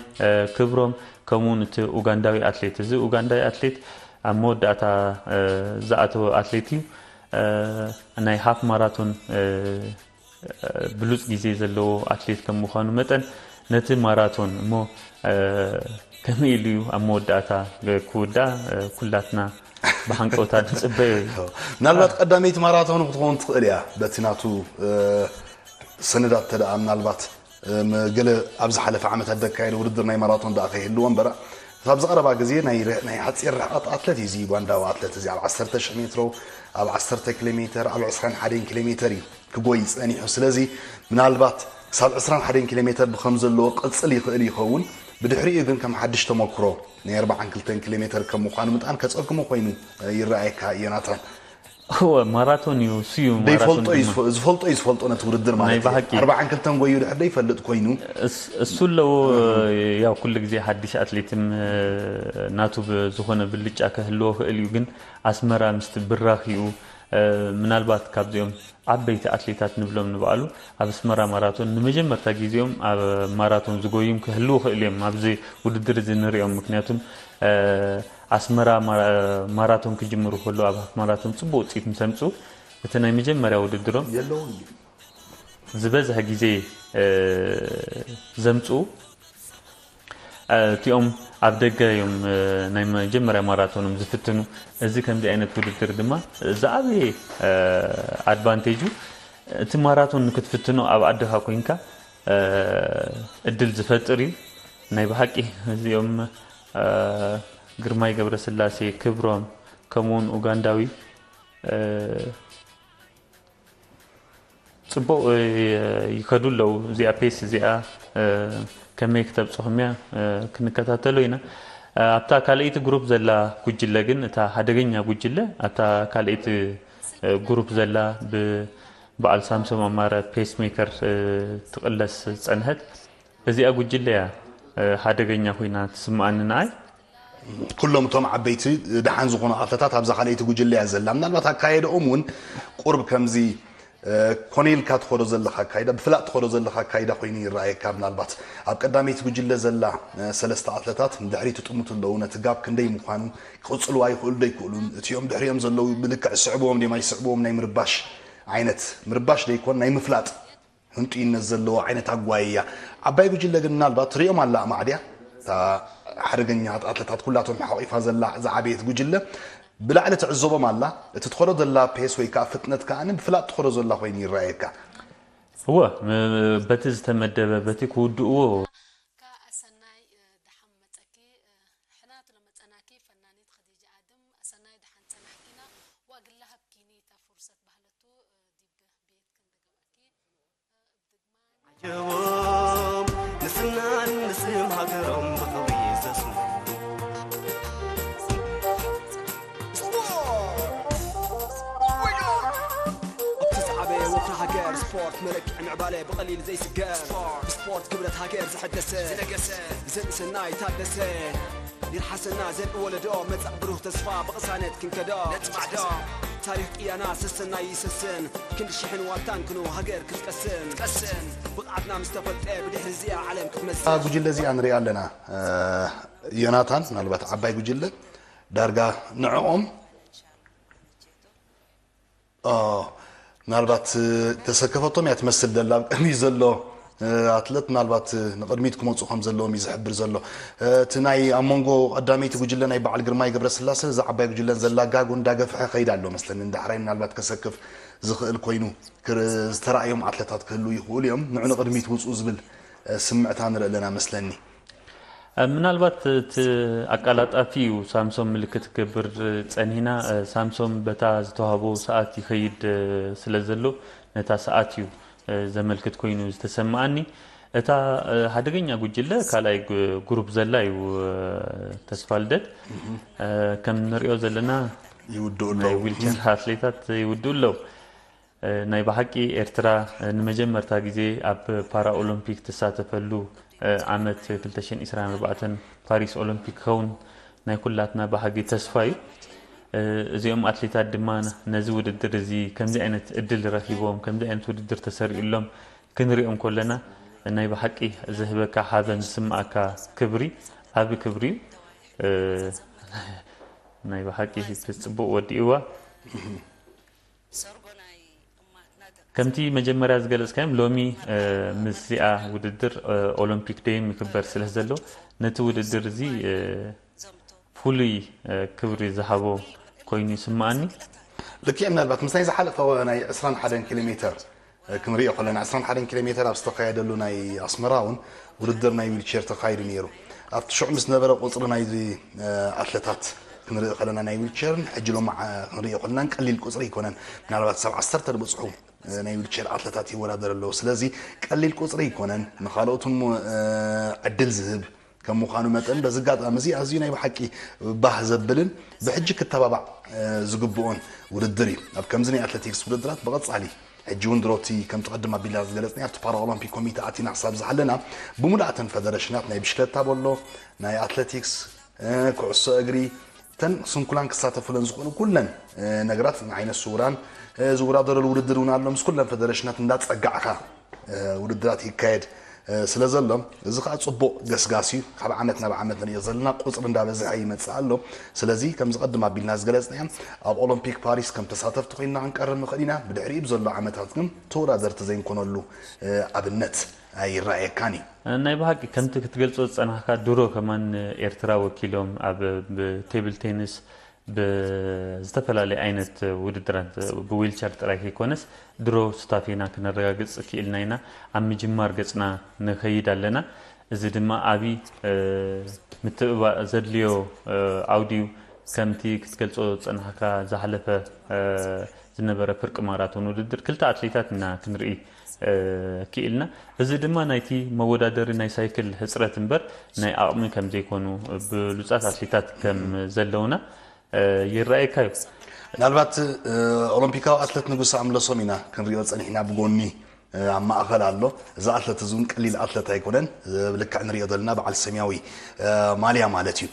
ክብሮም ከምኡውን እቲ ኡጋንዳዊ ኣትሌት። እዚ ኡጋንዳዊ ኣትሌት ኣብ መወዳእታ ዝኣተወ ኣትሌት እዩ። ናይ ሃፍ ማራቶን ብሉፅ ግዜ ዘለዎ ኣትሌት ከም ምዃኑ መጠን ነቲ ማራቶን እሞ ከመይ ኢሉ እዩ ኣብ መወዳእታ ክውዳእ ኩላትና ብሃንቀውታ ንፅበዮ እዩ። ምናልባት ቀዳመይቲ ማራቶን ክትኸውን ትኽእል እያ በቲ ናቱ ሰነዳት ተደኣ ምናልባት ገለ ኣብ ዝሓለፈ ዓመታት ዘካየደ ውድድር ናይ ማራቶን ደኣ ከይህልዎ እምበር፣ ኣብዚ ቀረባ ግዜ ናይ ሓፂር ርሕቐት ኣትለት እዩ እዚ ዩጋንዳዊ ኣትለት እዚ ኣብ ዓሰርተ ሽሕ ሜትሮ፣ ኣብ ዓሰርተ ኪሎ ሜተር፣ ኣብ ዕስራን ሓደን ኪሎ ሜተር እዩ ክጎይ ፀኒሑ። ስለዚ ምናልባት ክሳብ ዕስራን ሓደን ኪሎ ሜተር ብከም ዘለዎ ቅፅል ይኽእል ይኸውን። ብድሕሪኡ ግን ከም ሓድሽ ተመክሮ ናይ ኣርባዓን ክልተን ኪሎ ሜተር ከም ምዃኑ ምጣን ከፀግሞ ኮይኑ ይረኣየካ ዮናታን። እወ ማራቶን እዩ እሱ እዩ ማራቶን ዘይፈልጦ እዩ ድማ። ዝፈ- ዝፈልጦ እዩ ዝፈልጦ ነቲ ውድድር ናይ ማለት እዩ። ብሓቂ። ኣርባዓን ክልተን ጎዩ ድሕር ዘይፈልጥ ኮይኑ እስ- እሱ ኣለዎ። ያው ኩሉ ግዜ ሓድሽ ኣትሌትም ናቱ ዝኾነ ብልጫ ክህልዎ ክእል እዩ። ግን ኣስመራ ምስቲ ብራኺኡ ምናልባት ካብዚኦም ዓበይቲ ኣትሌታት ንብሎም ንበኣሉ ኣብ ኣስመራ ማራቶን ንመጀመርታ ግዜኦም ኣብ ማራቶን ዝጎዩም ክህልዉ ክእል እዮም። ኣብዚ ውድድር እዚ ንሪኦም ምክንያቱም ኣስመራ ማራቶን ክጅምሩ ከሎ ኣብ ሃፍ ማራቶን ፅቡቅ ውፅኢት ምስ ኣምፅኡ እቲ ናይ መጀመርያ ውድድሮም የለውን እዩ። ዝበዝሐ ግዜ ዘምፅኡ እቲኦም ኣብ ደገ እዮም ናይ መጀመርያ ማራቶኖም ዝፍትኑ። እዚ ከምዚ ዓይነት ውድድር ድማ ዝዓበየ ኣድቫንቴጁ እቲ ማራቶን ንክትፍትኖ ኣብ ዓድኻ ኮይንካ እድል ዝፈጥር እዩ። ናይ ብሓቂ እዚኦም ግርማይ ገብረስላሴ፣ ክብሮም ከምኡውን ኡጋንዳዊ ፅቡቅ ይከዱ ኣለዉ። እዚኣ ፔስ እዚኣ ከመይ ክተብፅኹም እያ ክንከታተሎ ኢና። ኣብታ ካልኣይቲ ግሩፕ ዘላ ጉጅለ ግን እታ ሓደገኛ ጉጅለ ኣብታ ካልኣይቲ ግሩፕ ዘላ ብበዓል ሳምሶም ኣማረ ፔስ ሜከር ትቕለስ ዝፀንሐት እዚኣ ጉጅለ እያ ሓደገኛ ኮይና ትስምኣኒ ንዓይ። ኩሎም እቶም ዓበይቲ ደሓን ዝኾኑ ኣትለታት ኣብዛ ካልኣይቲ ጉጅለ እያ ዘላ። ምናልባት ኣካየደኦም እውን ቁርብ ከምዚ ኮነ ኢልካ ትኸዶ ዘለኻ ኣካይዳ ብፍላጥ ትኸዶ ዘለኻ ኣካይዳ ኮይኑ ይረኣየካ። ምናልባት ኣብ ቀዳመይቲ ጉጅለ ዘላ ሰለስተ ኣትለታት ንድሕሪት ይጥምቱ ኣለዉ። ነቲ ጋብ ክንደይ ምዃኑ ክቕፅልዋ ይኽእሉ ዶ ኣይክእሉን እቲኦም ድሕሪኦም ዘለዉ ብልክዕ ስዕብዎም ድዮም ኣይስዕብዎም ናይ ምርባሽ ዓይነት ምርባሽ ደይኮን ናይ ምፍላጥ ህንጡይነት ዘለዎ ዓይነት ኣጓይያ። ዓባይ ጉጅለ ግን ምናልባት ትሪኦም ኣላ ኣማዕድያ እታ ሓደገኛታት ኣትለታት ኩላቶም ሓቒፋ ዘላ ዝዓበየት ጉጅለ ብላዕሊ ትዕዘቦም ኣላ። እቲ ትኸዶ ዘላ ፔስ ወይ ከዓ ፍጥነት ከዓ ብፍላጥ ትኸዶ ዘላ ኮይኑ ይረኣየካ። እወ በቲ ዝተመደበ በቲ ክውድእዎ። ኣሰናይ ደሓን መፀኪ ሕናት ለመፀናኪ ፈናኒት ኸዲጃ ኣድም ኣሰናይ ደሓን ፀናሕኪና ዋግላ ሃብኪኒ እታ ፍርሰት ባህለቱ ዲብ ቤት ክንደገባኪ ዓጀቦም ንስናን ንስም ሃገሮም ብኽብሪ ዘስሙ። እቲ ዝዓበየ ወፍሪ ሃገር ስፖርት መለክዒ ምዕባለ ብቐሊል ዘይስገር ብስፖርት ክብረት ሃገር ዝሐደሰ ዝነገሰ ዘንእሰናይ ታደሰ ይርሓሰና ዘርኢ ወለዶ መጻእ ብሩህ ተስፋ ብቕሳነት ክንከዶ ነጽማዕዶ ታሪኽ ቅያና ሰሰናይ ይሰስን፣ ክንዲ ሽሕን ዋልታን ክንው ሃገር ክትቀስን። ቀስን። ብቕዓትና ምስ ተፈልጠ ብድሕሪ እዚኣ ዓለም ክትመዝን። ጉጅለ እዚኣ ንሪኣ ኣለና። ዮናታን፣ ምናልባት ዓባይ ጉጅለ ዳርጋ ንዕኦም ምናልባት ተሰከፈቶም እያ ትመስል ደላ ኣብ ቅድሚት ዘሎ ኣትለት ምናልባት ንቕድሚት ክመፁ ከም ዘለዎም እዩ ዝሕብር ዘሎ። እቲ ናይ ኣብ መንጎ ቀዳመይቲ ጉጅለ ናይ በዓል ግርማይ ገብረስላሰ እዛ ዓባይ ጉጅለን ዘላ ጋጉ እንዳገፍሐ ከይድ ኣሎ መስለኒ። ንዳሕራይ ምናልባት ከሰክፍ ዝኽእል ኮይኑ ዝተራእዮም ኣትለታት ክህሉ ይኽእሉ እዮም። ንዑ ንቕድሚት ውፁ ዝብል ስምዕታ ንርኢ ኣለና መስለኒ። ምናልባት እቲ ኣቃላጣፊ እዩ ሳምሶም ምልክት ክገብር ጸኒሕና። ሳምሶም በታ ዝተዋህቦ ሰዓት ይኸይድ ስለ ዘሎ ነታ ሰዓት እዩ ዘመልክት ኮይኑ ዝተሰማኣኒ። እታ ሓደገኛ ጉጅለ ካልኣይ ጉሩፕ ዘላ እዩ። ተስፋ ልደት ከም ንሪኦ ዘለና ናይ ዊልቸር ኣትሌታት ይውድኡ ኣለዉ። ናይ ብሓቂ ኤርትራ ንመጀመርታ ግዜ ኣብ ፓራ ኦሎምፒክ ትሳተፈሉ ዓመት ክልተ ሽሕን ዕስራን ኣርባዕተን ፓሪስ ኦሎምፒክ ክኸውን ናይ ኩላትና ብሓቂ ተስፋ እዩ። እዚኦም ኣትሌታት ድማ ነዚ ውድድር እዚ ከምዚ ዓይነት እድል ረኺቦም ከምዚ ዓይነት ውድድር ተሰሪኡሎም ክንሪኦም ከለና ናይ ብሓቂ ዝህበካ ሓበን ዝስምኣካ ክብሪ ዓቢ ክብሪ እዩ። ናይ ብሓቂ ጽቡቕ ወዲእዋ። ከምቲ መጀመርያ ዝገለጽካዮም ሎሚ ምስዚኣ ውድድር ኦሎምፒክ ደይም ይክበር ስለ ዘሎ ነቲ ውድድር እዚ ፍሉይ ክብሪ ዝሃቦ ኮይኑ ይስምኣኒ። ልክዕ ምናልባት ምስ ናይ ዝሓለፈ ናይ ዕስራን ሓደን ኪሎ ሜተር ክንሪኦ ከለና ዕስራን ሓደን ኪሎ ሜተር ኣብ ዝተኻየደሉ ናይ ኣስመራ እውን ውድድር ናይ ዊልቸር ተኻይዱ ነይሩ። ኣብቲ ሽዑ ምስ ነበረ ቁፅሪ ናይዚ ኣትለታት ክንርኢ ከለና ናይ ዊልቸርን ሕጂ ሎማዓ ክንሪኦ ከለናን ቀሊል ቁፅሪ ኣይኮነን። ምናልባት ክሳብ ዓሰርተ ዝበፅሑ ናይ ዊልቸር ኣትለታት ይወዳደር ኣለዉ። ስለዚ ቀሊል ቁፅሪ ኣይኮነን፣ ንካልኦት እውን ዕድል ዝህብ ከም ምዃኑ መጠን በዚ ኣጋጣሚ እዚ ኣዝዩ ናይ ብሓቂ ባህ ዘብልን ብሕጂ ክተባባዕ ዝግብኦን ውድድር እዩ። ኣብ ከምዚ ናይ ኣትሌቲክስ ውድድራት ብቐጻሊ ሕጂ እውን ድሮቲ ከምቲ ቅድም ኣቢልና ዝገለጽናዮ ኣብቲ ፓራኦሎምፒክ ኮሚተ ኣቲና ክሳብ ዝሃለና ብምሉኣተን ፈደረሽናት ናይ ብሽክለታ በሎ ናይ ኣትሌቲክስ ኩዕሶ እግሪ እተን ስንኩላን ክሳተፉለን ዝኾኑ ኩለን ነገራት ንዓይነ ስውራን ዝወዳደረሉ ውድድር እውን ኣሎ። ምስ ኩለን ፈደረሽናት እንዳጸጋዕካ ውድድራት ይካየድ ስለ ዘሎ እዚ ከዓ ፅቡቕ ገስጋስ እዩ። ካብ ዓመት ናብ ዓመት ንሪኦ ዘለና ቁፅሪ እንዳበዝሐ ይመፅእ ኣሎ። ስለዚ ከምዚ ቅድም ኣቢልና ዝገለፅናዮ ኣብ ኦሎምፒክ ፓሪስ ከም ተሳተፍቲ ኮይንና ክንቀርብ ንኽእል ኢና። ብድሕሪኡ ብዘሎ ዓመታት ግን ተወዳደርቲ ዘይንኮነሉ ኣብነት ኣይረኣየካን እዩ። ናይ ብሓቂ ከምቲ ክትገልፆ ዝፀናሕካ ድሮ ከማን ኤርትራ ወኪሎም ኣብ ቴብል ቴኒስ ብዝተፈላለየ ዓይነት ውድድራት ብዊልቸር ጥራይ ከይኮነስ ድሮ ሱታፌና ክነረጋግፅ ክኢልና ኢና። ኣብ ምጅማር ገፅና ንኸይድ ኣለና። እዚ ድማ ዓቢ ምትብባዕ ዘድልዮ ዓውዲ እዩ። ከምቲ ክትገልፆ ዝፀናሕካ ዝሓለፈ ዝነበረ ፍርቂ ማራቶን ውድድር ክልተ ኣትሌታት ኢና ክንርኢ ክኢልና። እዚ ድማ ናይቲ መወዳደሪ ናይ ሳይክል ሕፅረት እምበር ናይ ዓቕሚ ከም ዘይኮኑ ብሉፃት ኣትሌታት ከም ዘለውና ይረኣየካ እዩ። ምናልባት ኦሎምፒካዊ ኣትለት ንጉሰ ኣምለሶም ኢና ክንሪኦ ፀኒሕና ብጎኒ ኣብ ማእኸል ኣሎ። እዚ ኣትለት እዚ እውን ቀሊል ኣትለት ኣይኮነን። ልክዕ ንሪኦ ዘለና በዓል ሰማያዊ ማልያ ማለት እዩ።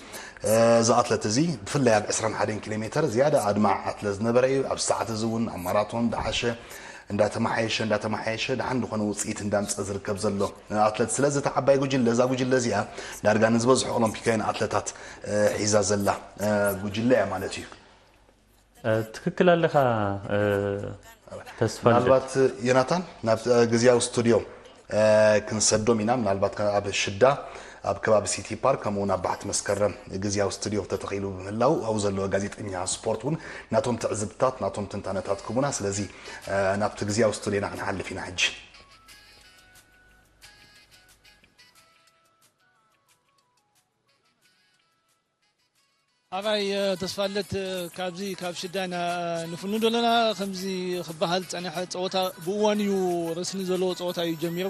እዚ ኣትለት እዚ ብፍላይ ኣብ ዕስራን ሓደን ኪሎ ሜተር ዝያዳ ኣድማዕ ኣትለት ዝነበረ እዩ። ኣብዚ ሰዓት እዚ እውን ኣብ ማራቶን ዝሓሸ እንዳተመሓየሸ እንዳተመሓየሸ ደሓን ዝኾነ ውፅኢት እንዳምፀ ዝርከብ ዘሎ ኣትለት። ስለዚ እታ ዓባይ ጉጅለ እዛ ጉጅለ እዚኣ ዳርጋ ንዝበዝሑ ኦሎምፒካውያን ኣትለታት ሒዛ ዘላ ጉጅለ እያ ማለት እዩ። ትክክል ኣለኻ ተስፋ ምናልባት ዮናታን ናብ ግዝያዊ ስቱድዮ ክንሰዶም ኢና። ምናልባት ኣብ ሽዳ ኣብ ከባቢ ሲቲ ፓርክ ከምኡ እውን ኣብ ባሕቲ መስከረም ግዝያዊ ስቱድዮ ተተኺሉ ብምህላው ኣብኡ ዘለዉ ጋዜጠኛ ስፖርት እውን ናቶም ትዕዝብትታት ናቶም ትንታነታት ክቡና። ስለዚ ናብቲ ግዝያዊ ስቱድዮና ክንሓልፍ ኢና ሕጂ። ሓራይ ተስፋለት ካብዚ ካብ ሽዳ ኢና ንፍኑ ዘለና። ከምዚ ክበሃል ዝፀንሐ ፀወታ ብእዋኑ እዩ ረስኒ ዘለዎ ፀወታ እዩ ጀሚሩ።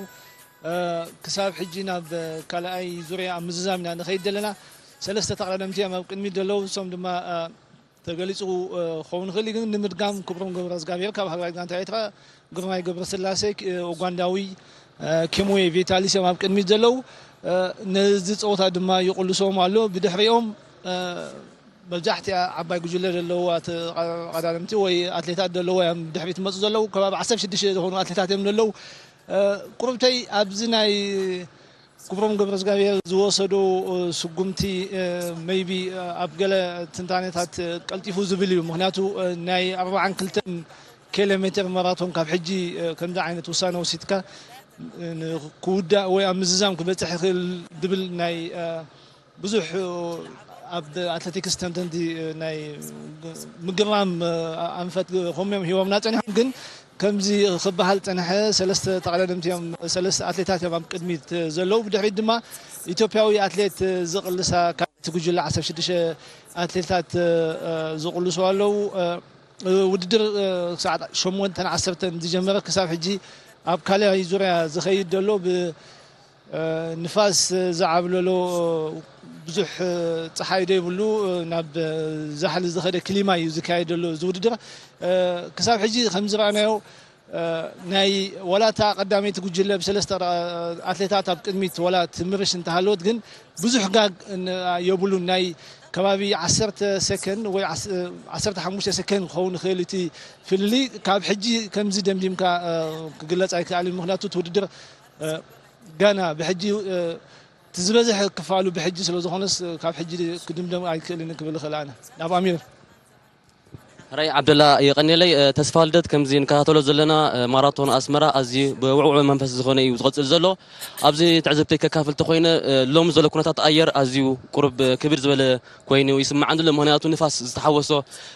ክሳብ ሕጂ ናብ ካልኣይ ዙርያ ኣብ ምዝዛም ኢና ንኸይድ ዘለና። ሰለስተ ተቐዳደምቲ እዮም ኣብ ቅድሚት ዘለዉ። እሶም ድማ ተገሊፁ ክኸውን ይኽእል እዩ። ግን ንምድጋም ክብሮም ገብረእዝጋብሄር ካብ ሃገራዊት ጋንታ ኤርትራ፣ ግርማይ ገብረስላሴ ኡጋንዳዊ፣ ኬምዌ ቪታሊስ እዮም ኣብ ቅድሚት ዘለዉ። ነዚ ፀወታ ድማ ይቕልሶም ኣሎ። ብድሕሪኦም መብዛሕትኣ ዓባይ ጉጅለ ዘለዋ ተ-፣ ቀዳደምቲ ወይ ኣትሌታት ዘለዋ እዮም ድሕሪት መፁ ዘለዉ። ከባቢ ዓሰርተ ሽዱሽተ ዝኾኑ ኣትሌታት እዮም ዘለዉ። እ፣ ቁሩብተይ ኣብዚ ናይ ክብሮም ገብረዝጋብሔር ዝወሰዶ፣ እ፣ ስጉምቲ፣ እ፣ maybe፣ እ፣ ኣብ ገለ ትንታኔታት፣ እ፣ ቀልጢፉ ዝብል እዩ። ምኽንያቱ፣ እ፣ ናይ ኣርባዓን ክልተን ኪሎ ሜትር ማራቶን ካብ ሕጂ፣ እ፣ ከምዚ ዓይነት ውሳነ ወሲድካ፣ እ፣ ን-፣ ክውዳእ ወይ ኣብ ምዝዛም ክበጽሕ ይኽእል ዝብል ናይ፣ እ፣ ብዙሕ ኣብ ኣትሌቲክስ ተንተንቲ ናይ ምግራም ኣንፈት ኮሞም ሂቦምና ጸኒሖም። ግን ከምዚ ክበሃል ጸንሐ፣ ሰለስተ ተቐዳደምቲ እዮም፣ ሰለስተ ኣትሌታት እዮም ኣብ ቅድሚት ዘለዉ። ብድሕሪት ድማ ኢትዮጵያዊ ኣትሌት ዝቕልሳ፣ ካብቲ ጉጅለ ዓሰርተ ሽዱሽተ ኣትሌታት ዝቕልሱ ኣለዉ። ውድድር ክሳዕ ሸሞንተን ዓሰርተን ዝጀመረ ክሳብ ሕጂ ኣብ ካልኣይ ዙርያ ዝኸይድ ዘሎ ብ ንፋስ ዝዓብለሎ፣ ብዙሕ ጸሓይ ዘይብሉ፣ ናብ ዛሕሊ ዝኸደ ክሊማ እዩ ዝካየድ ዘሎ እዚ ውድድር። ክሳብ ሕጂ ከም ዝረኣናዮ፣ ናይ ዋላ እታ ቀዳመይቲ ጉጅለ ብሰለስተ ኣትሌታት ኣብ ቅድሚት ዋላ ትምርሽ እንተሃለወት፣ ግን ብዙሕ ጋግ የብሉን። ናይ ከባቢ ዓሰርተ ሰከንድ ወይ ዓሰርተ ሓሙሽተ ሰከንድ ክኸውን ይኽእል እቲ ፍልልይ። ካብ ሕጂ ከምዚ ደምዲምካ ክግለጽ ኣይከኣልን። ምኽንያቱ እቲ ውድድር ጋና ብሕጂ፣ እ፣ እቲ ዝበዝሐ ክፋሉ ብሕጂ ስለ ዝኾነስ፣ እ፣ ካብ ሕጂ ክድምደም ኣይክእልን ክብል እኽእል ኣነ። ናብ ኣሚር። ሕራይ ዓብደላ የቐንየለይ። እ፣ ተስፋ ልደት፣ ከምዚ ንከታተሎ ዘለና፣ እ፣ ማራቶን ኣስመራ ኣዝዩ ብውዕዉዕ መንፈስ ዝኾነ እዩ ዝቕጽል ዘሎ። ኣብዚ ትዕዝብተይ ከካፍል ተኾይነ፣ እ፣ ሎሚ ዘሎ ኩነታት ኣየር ኣዝዩ ቁሩብ፣ እ፣ ክብድ ዝበለ ኮይኑ ይስምዓኒ ዘሎ። ምኽንያቱ ንፋስ ዝተሓወሶ፣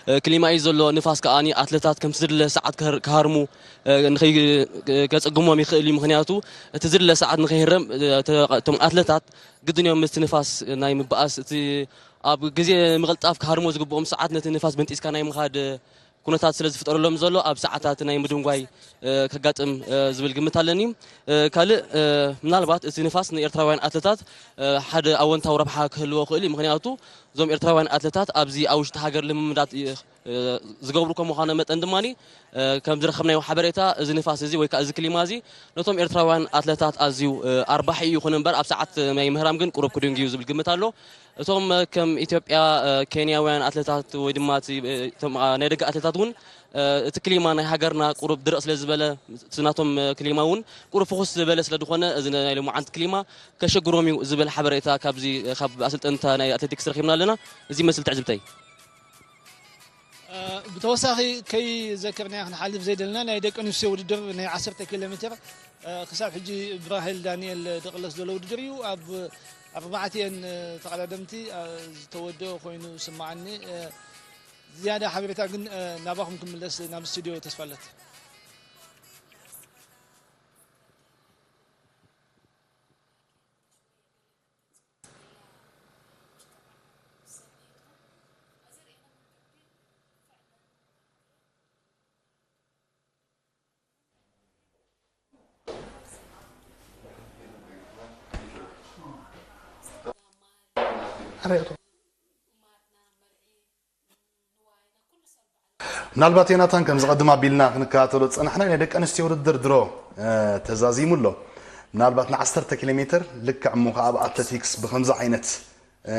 እ፣ ክሊማ እዩ ዘሎ። ንፋስ ከኣ ኣትለታት ከምቲ ዝድለ ሰዓት ክሃር-፣ ክሃርሙ እ፣ ንኸይ-፣ ከጸግሞም ይኽእል እዩ። ምኽንያቱ እቲ ዝድለ ሰዓት ንኸይህረም፣ እ፣ እተ-፣ እቶም ኣትለታት ግድን እዮም ምስቲ ንፋስ ናይ ምብኣስ፣ እቲ ኣብ ግዜ ምቕልጣፍ ክሃርሞ ዝግብኦም ሰዓት ነቲ ንፋስ በንጢስካ ናይ ምኻድ፣ እ፣ ኩነታት ስለ ዝፍጠረሎም ዘሎ ኣብ ሰዓታት ናይ ምድንጓይ፣ እ፣ ከጋጥም፣ እ፣ ዝብል ግምት ኣለኒ። እ፣ ካልእ፣ እ፣ ምናልባት እቲ ንፋስ ንኤርትራውያን ኣትለታት፣ እ፣ ሓደ ኣወንታዊ ረብሓ ክህልዎ ክእል እዩ። ምኽንያቱ እዞም ኤርትራውያን ኣትለታት ኣብዚ ኣብ ውሽጢ ሃገር ልምምዳት ይ-፣ እ፣ ዝገብሩ ከም ምዃኖ መጠን ድማ፣ እ፣ ከም ዝረኸብናዮ ሓበሬታ፣ እዚ ንፋስ እዚ ወይ ከኣ እዚ ክሊማ እዚ ነቶም ኤርትራውያን ኣትለታት ኣዝዩ፣ እ፣ ኣርባሒ እዩ። ይኹን እምበር ኣብ ሰዓት ናይ ምህራም ግን ቁሩብ ክድንጉ እዩ ዝብል ግምት ኣሎ። እቶም፣ እ፣ ከም ኢትዮጵያ፣ እ፣ ኬንያውያን ኣትለታት ወይ ድማ እቲ፣ እ፣ እቶም፣ ኣ፣ ናይ ደገ ኣትለታት እውን፣ እ፣ እቲ ክሊማ ናይ ሃገርና ቁሩብ ድርቕ ስለ ዝበለ፣ እቲ ናቶም፣ እ፣ ክሊማ እውን ቁሩብ ፍኹስ ዝበለ ስለ ዝኾነ፣ እዚ ናይ ሎማዓንቲ ክሊማ ከሸግሮም እዩ ዝብል ሓበሬታ ካብዚ፣ እ፣ ካብ ኣሰልጠንታ ናይ ኣትሌቲክስ ረኺብና ኣለና። እዚ ይመስል ትዕዝብተይ። እ፣ ብተወሳኺ ከይዘከርናዮ ክንሓልፍ ዘይደለና ናይ ደቂ ኣንስትዮ ውድድር ናይ ዓሰርተ ኪሎ ሜትር፣ እ፣ ክሳብ ሕጂ ብራሄል ዳንኤል ዝቕለስ ዘሎ ውድድር እዩ። ኣብ ኣርባዕቲኤን፣ እ፣ ተቐዳደምቲ፣ እ፣ ዝተወደኦ ኮይኑ ይስምዓኒ። እ፣ ዝያዳ ሓበሬታ ግን፣ እ፣ ናባኹም ክምለስ ናብ ስቱድዮ ተስፋለት። ምናልባት ዮናታን፣ ከም ዝቐድም ኣቢልና ክንከታተሎ ዝጸናሕና ናይ ደቂ ኣንስትዮ ውድድር ድሮ፣ እ፣ ተዛዚሙ ኣሎ። ምናልባት ንዓሰርተ ኪሎ ሜትር ልክዕ እሞ ከኣ ኣብ ኣትሌቲክስ ብኸምዚ ዓይነት፣ እ፣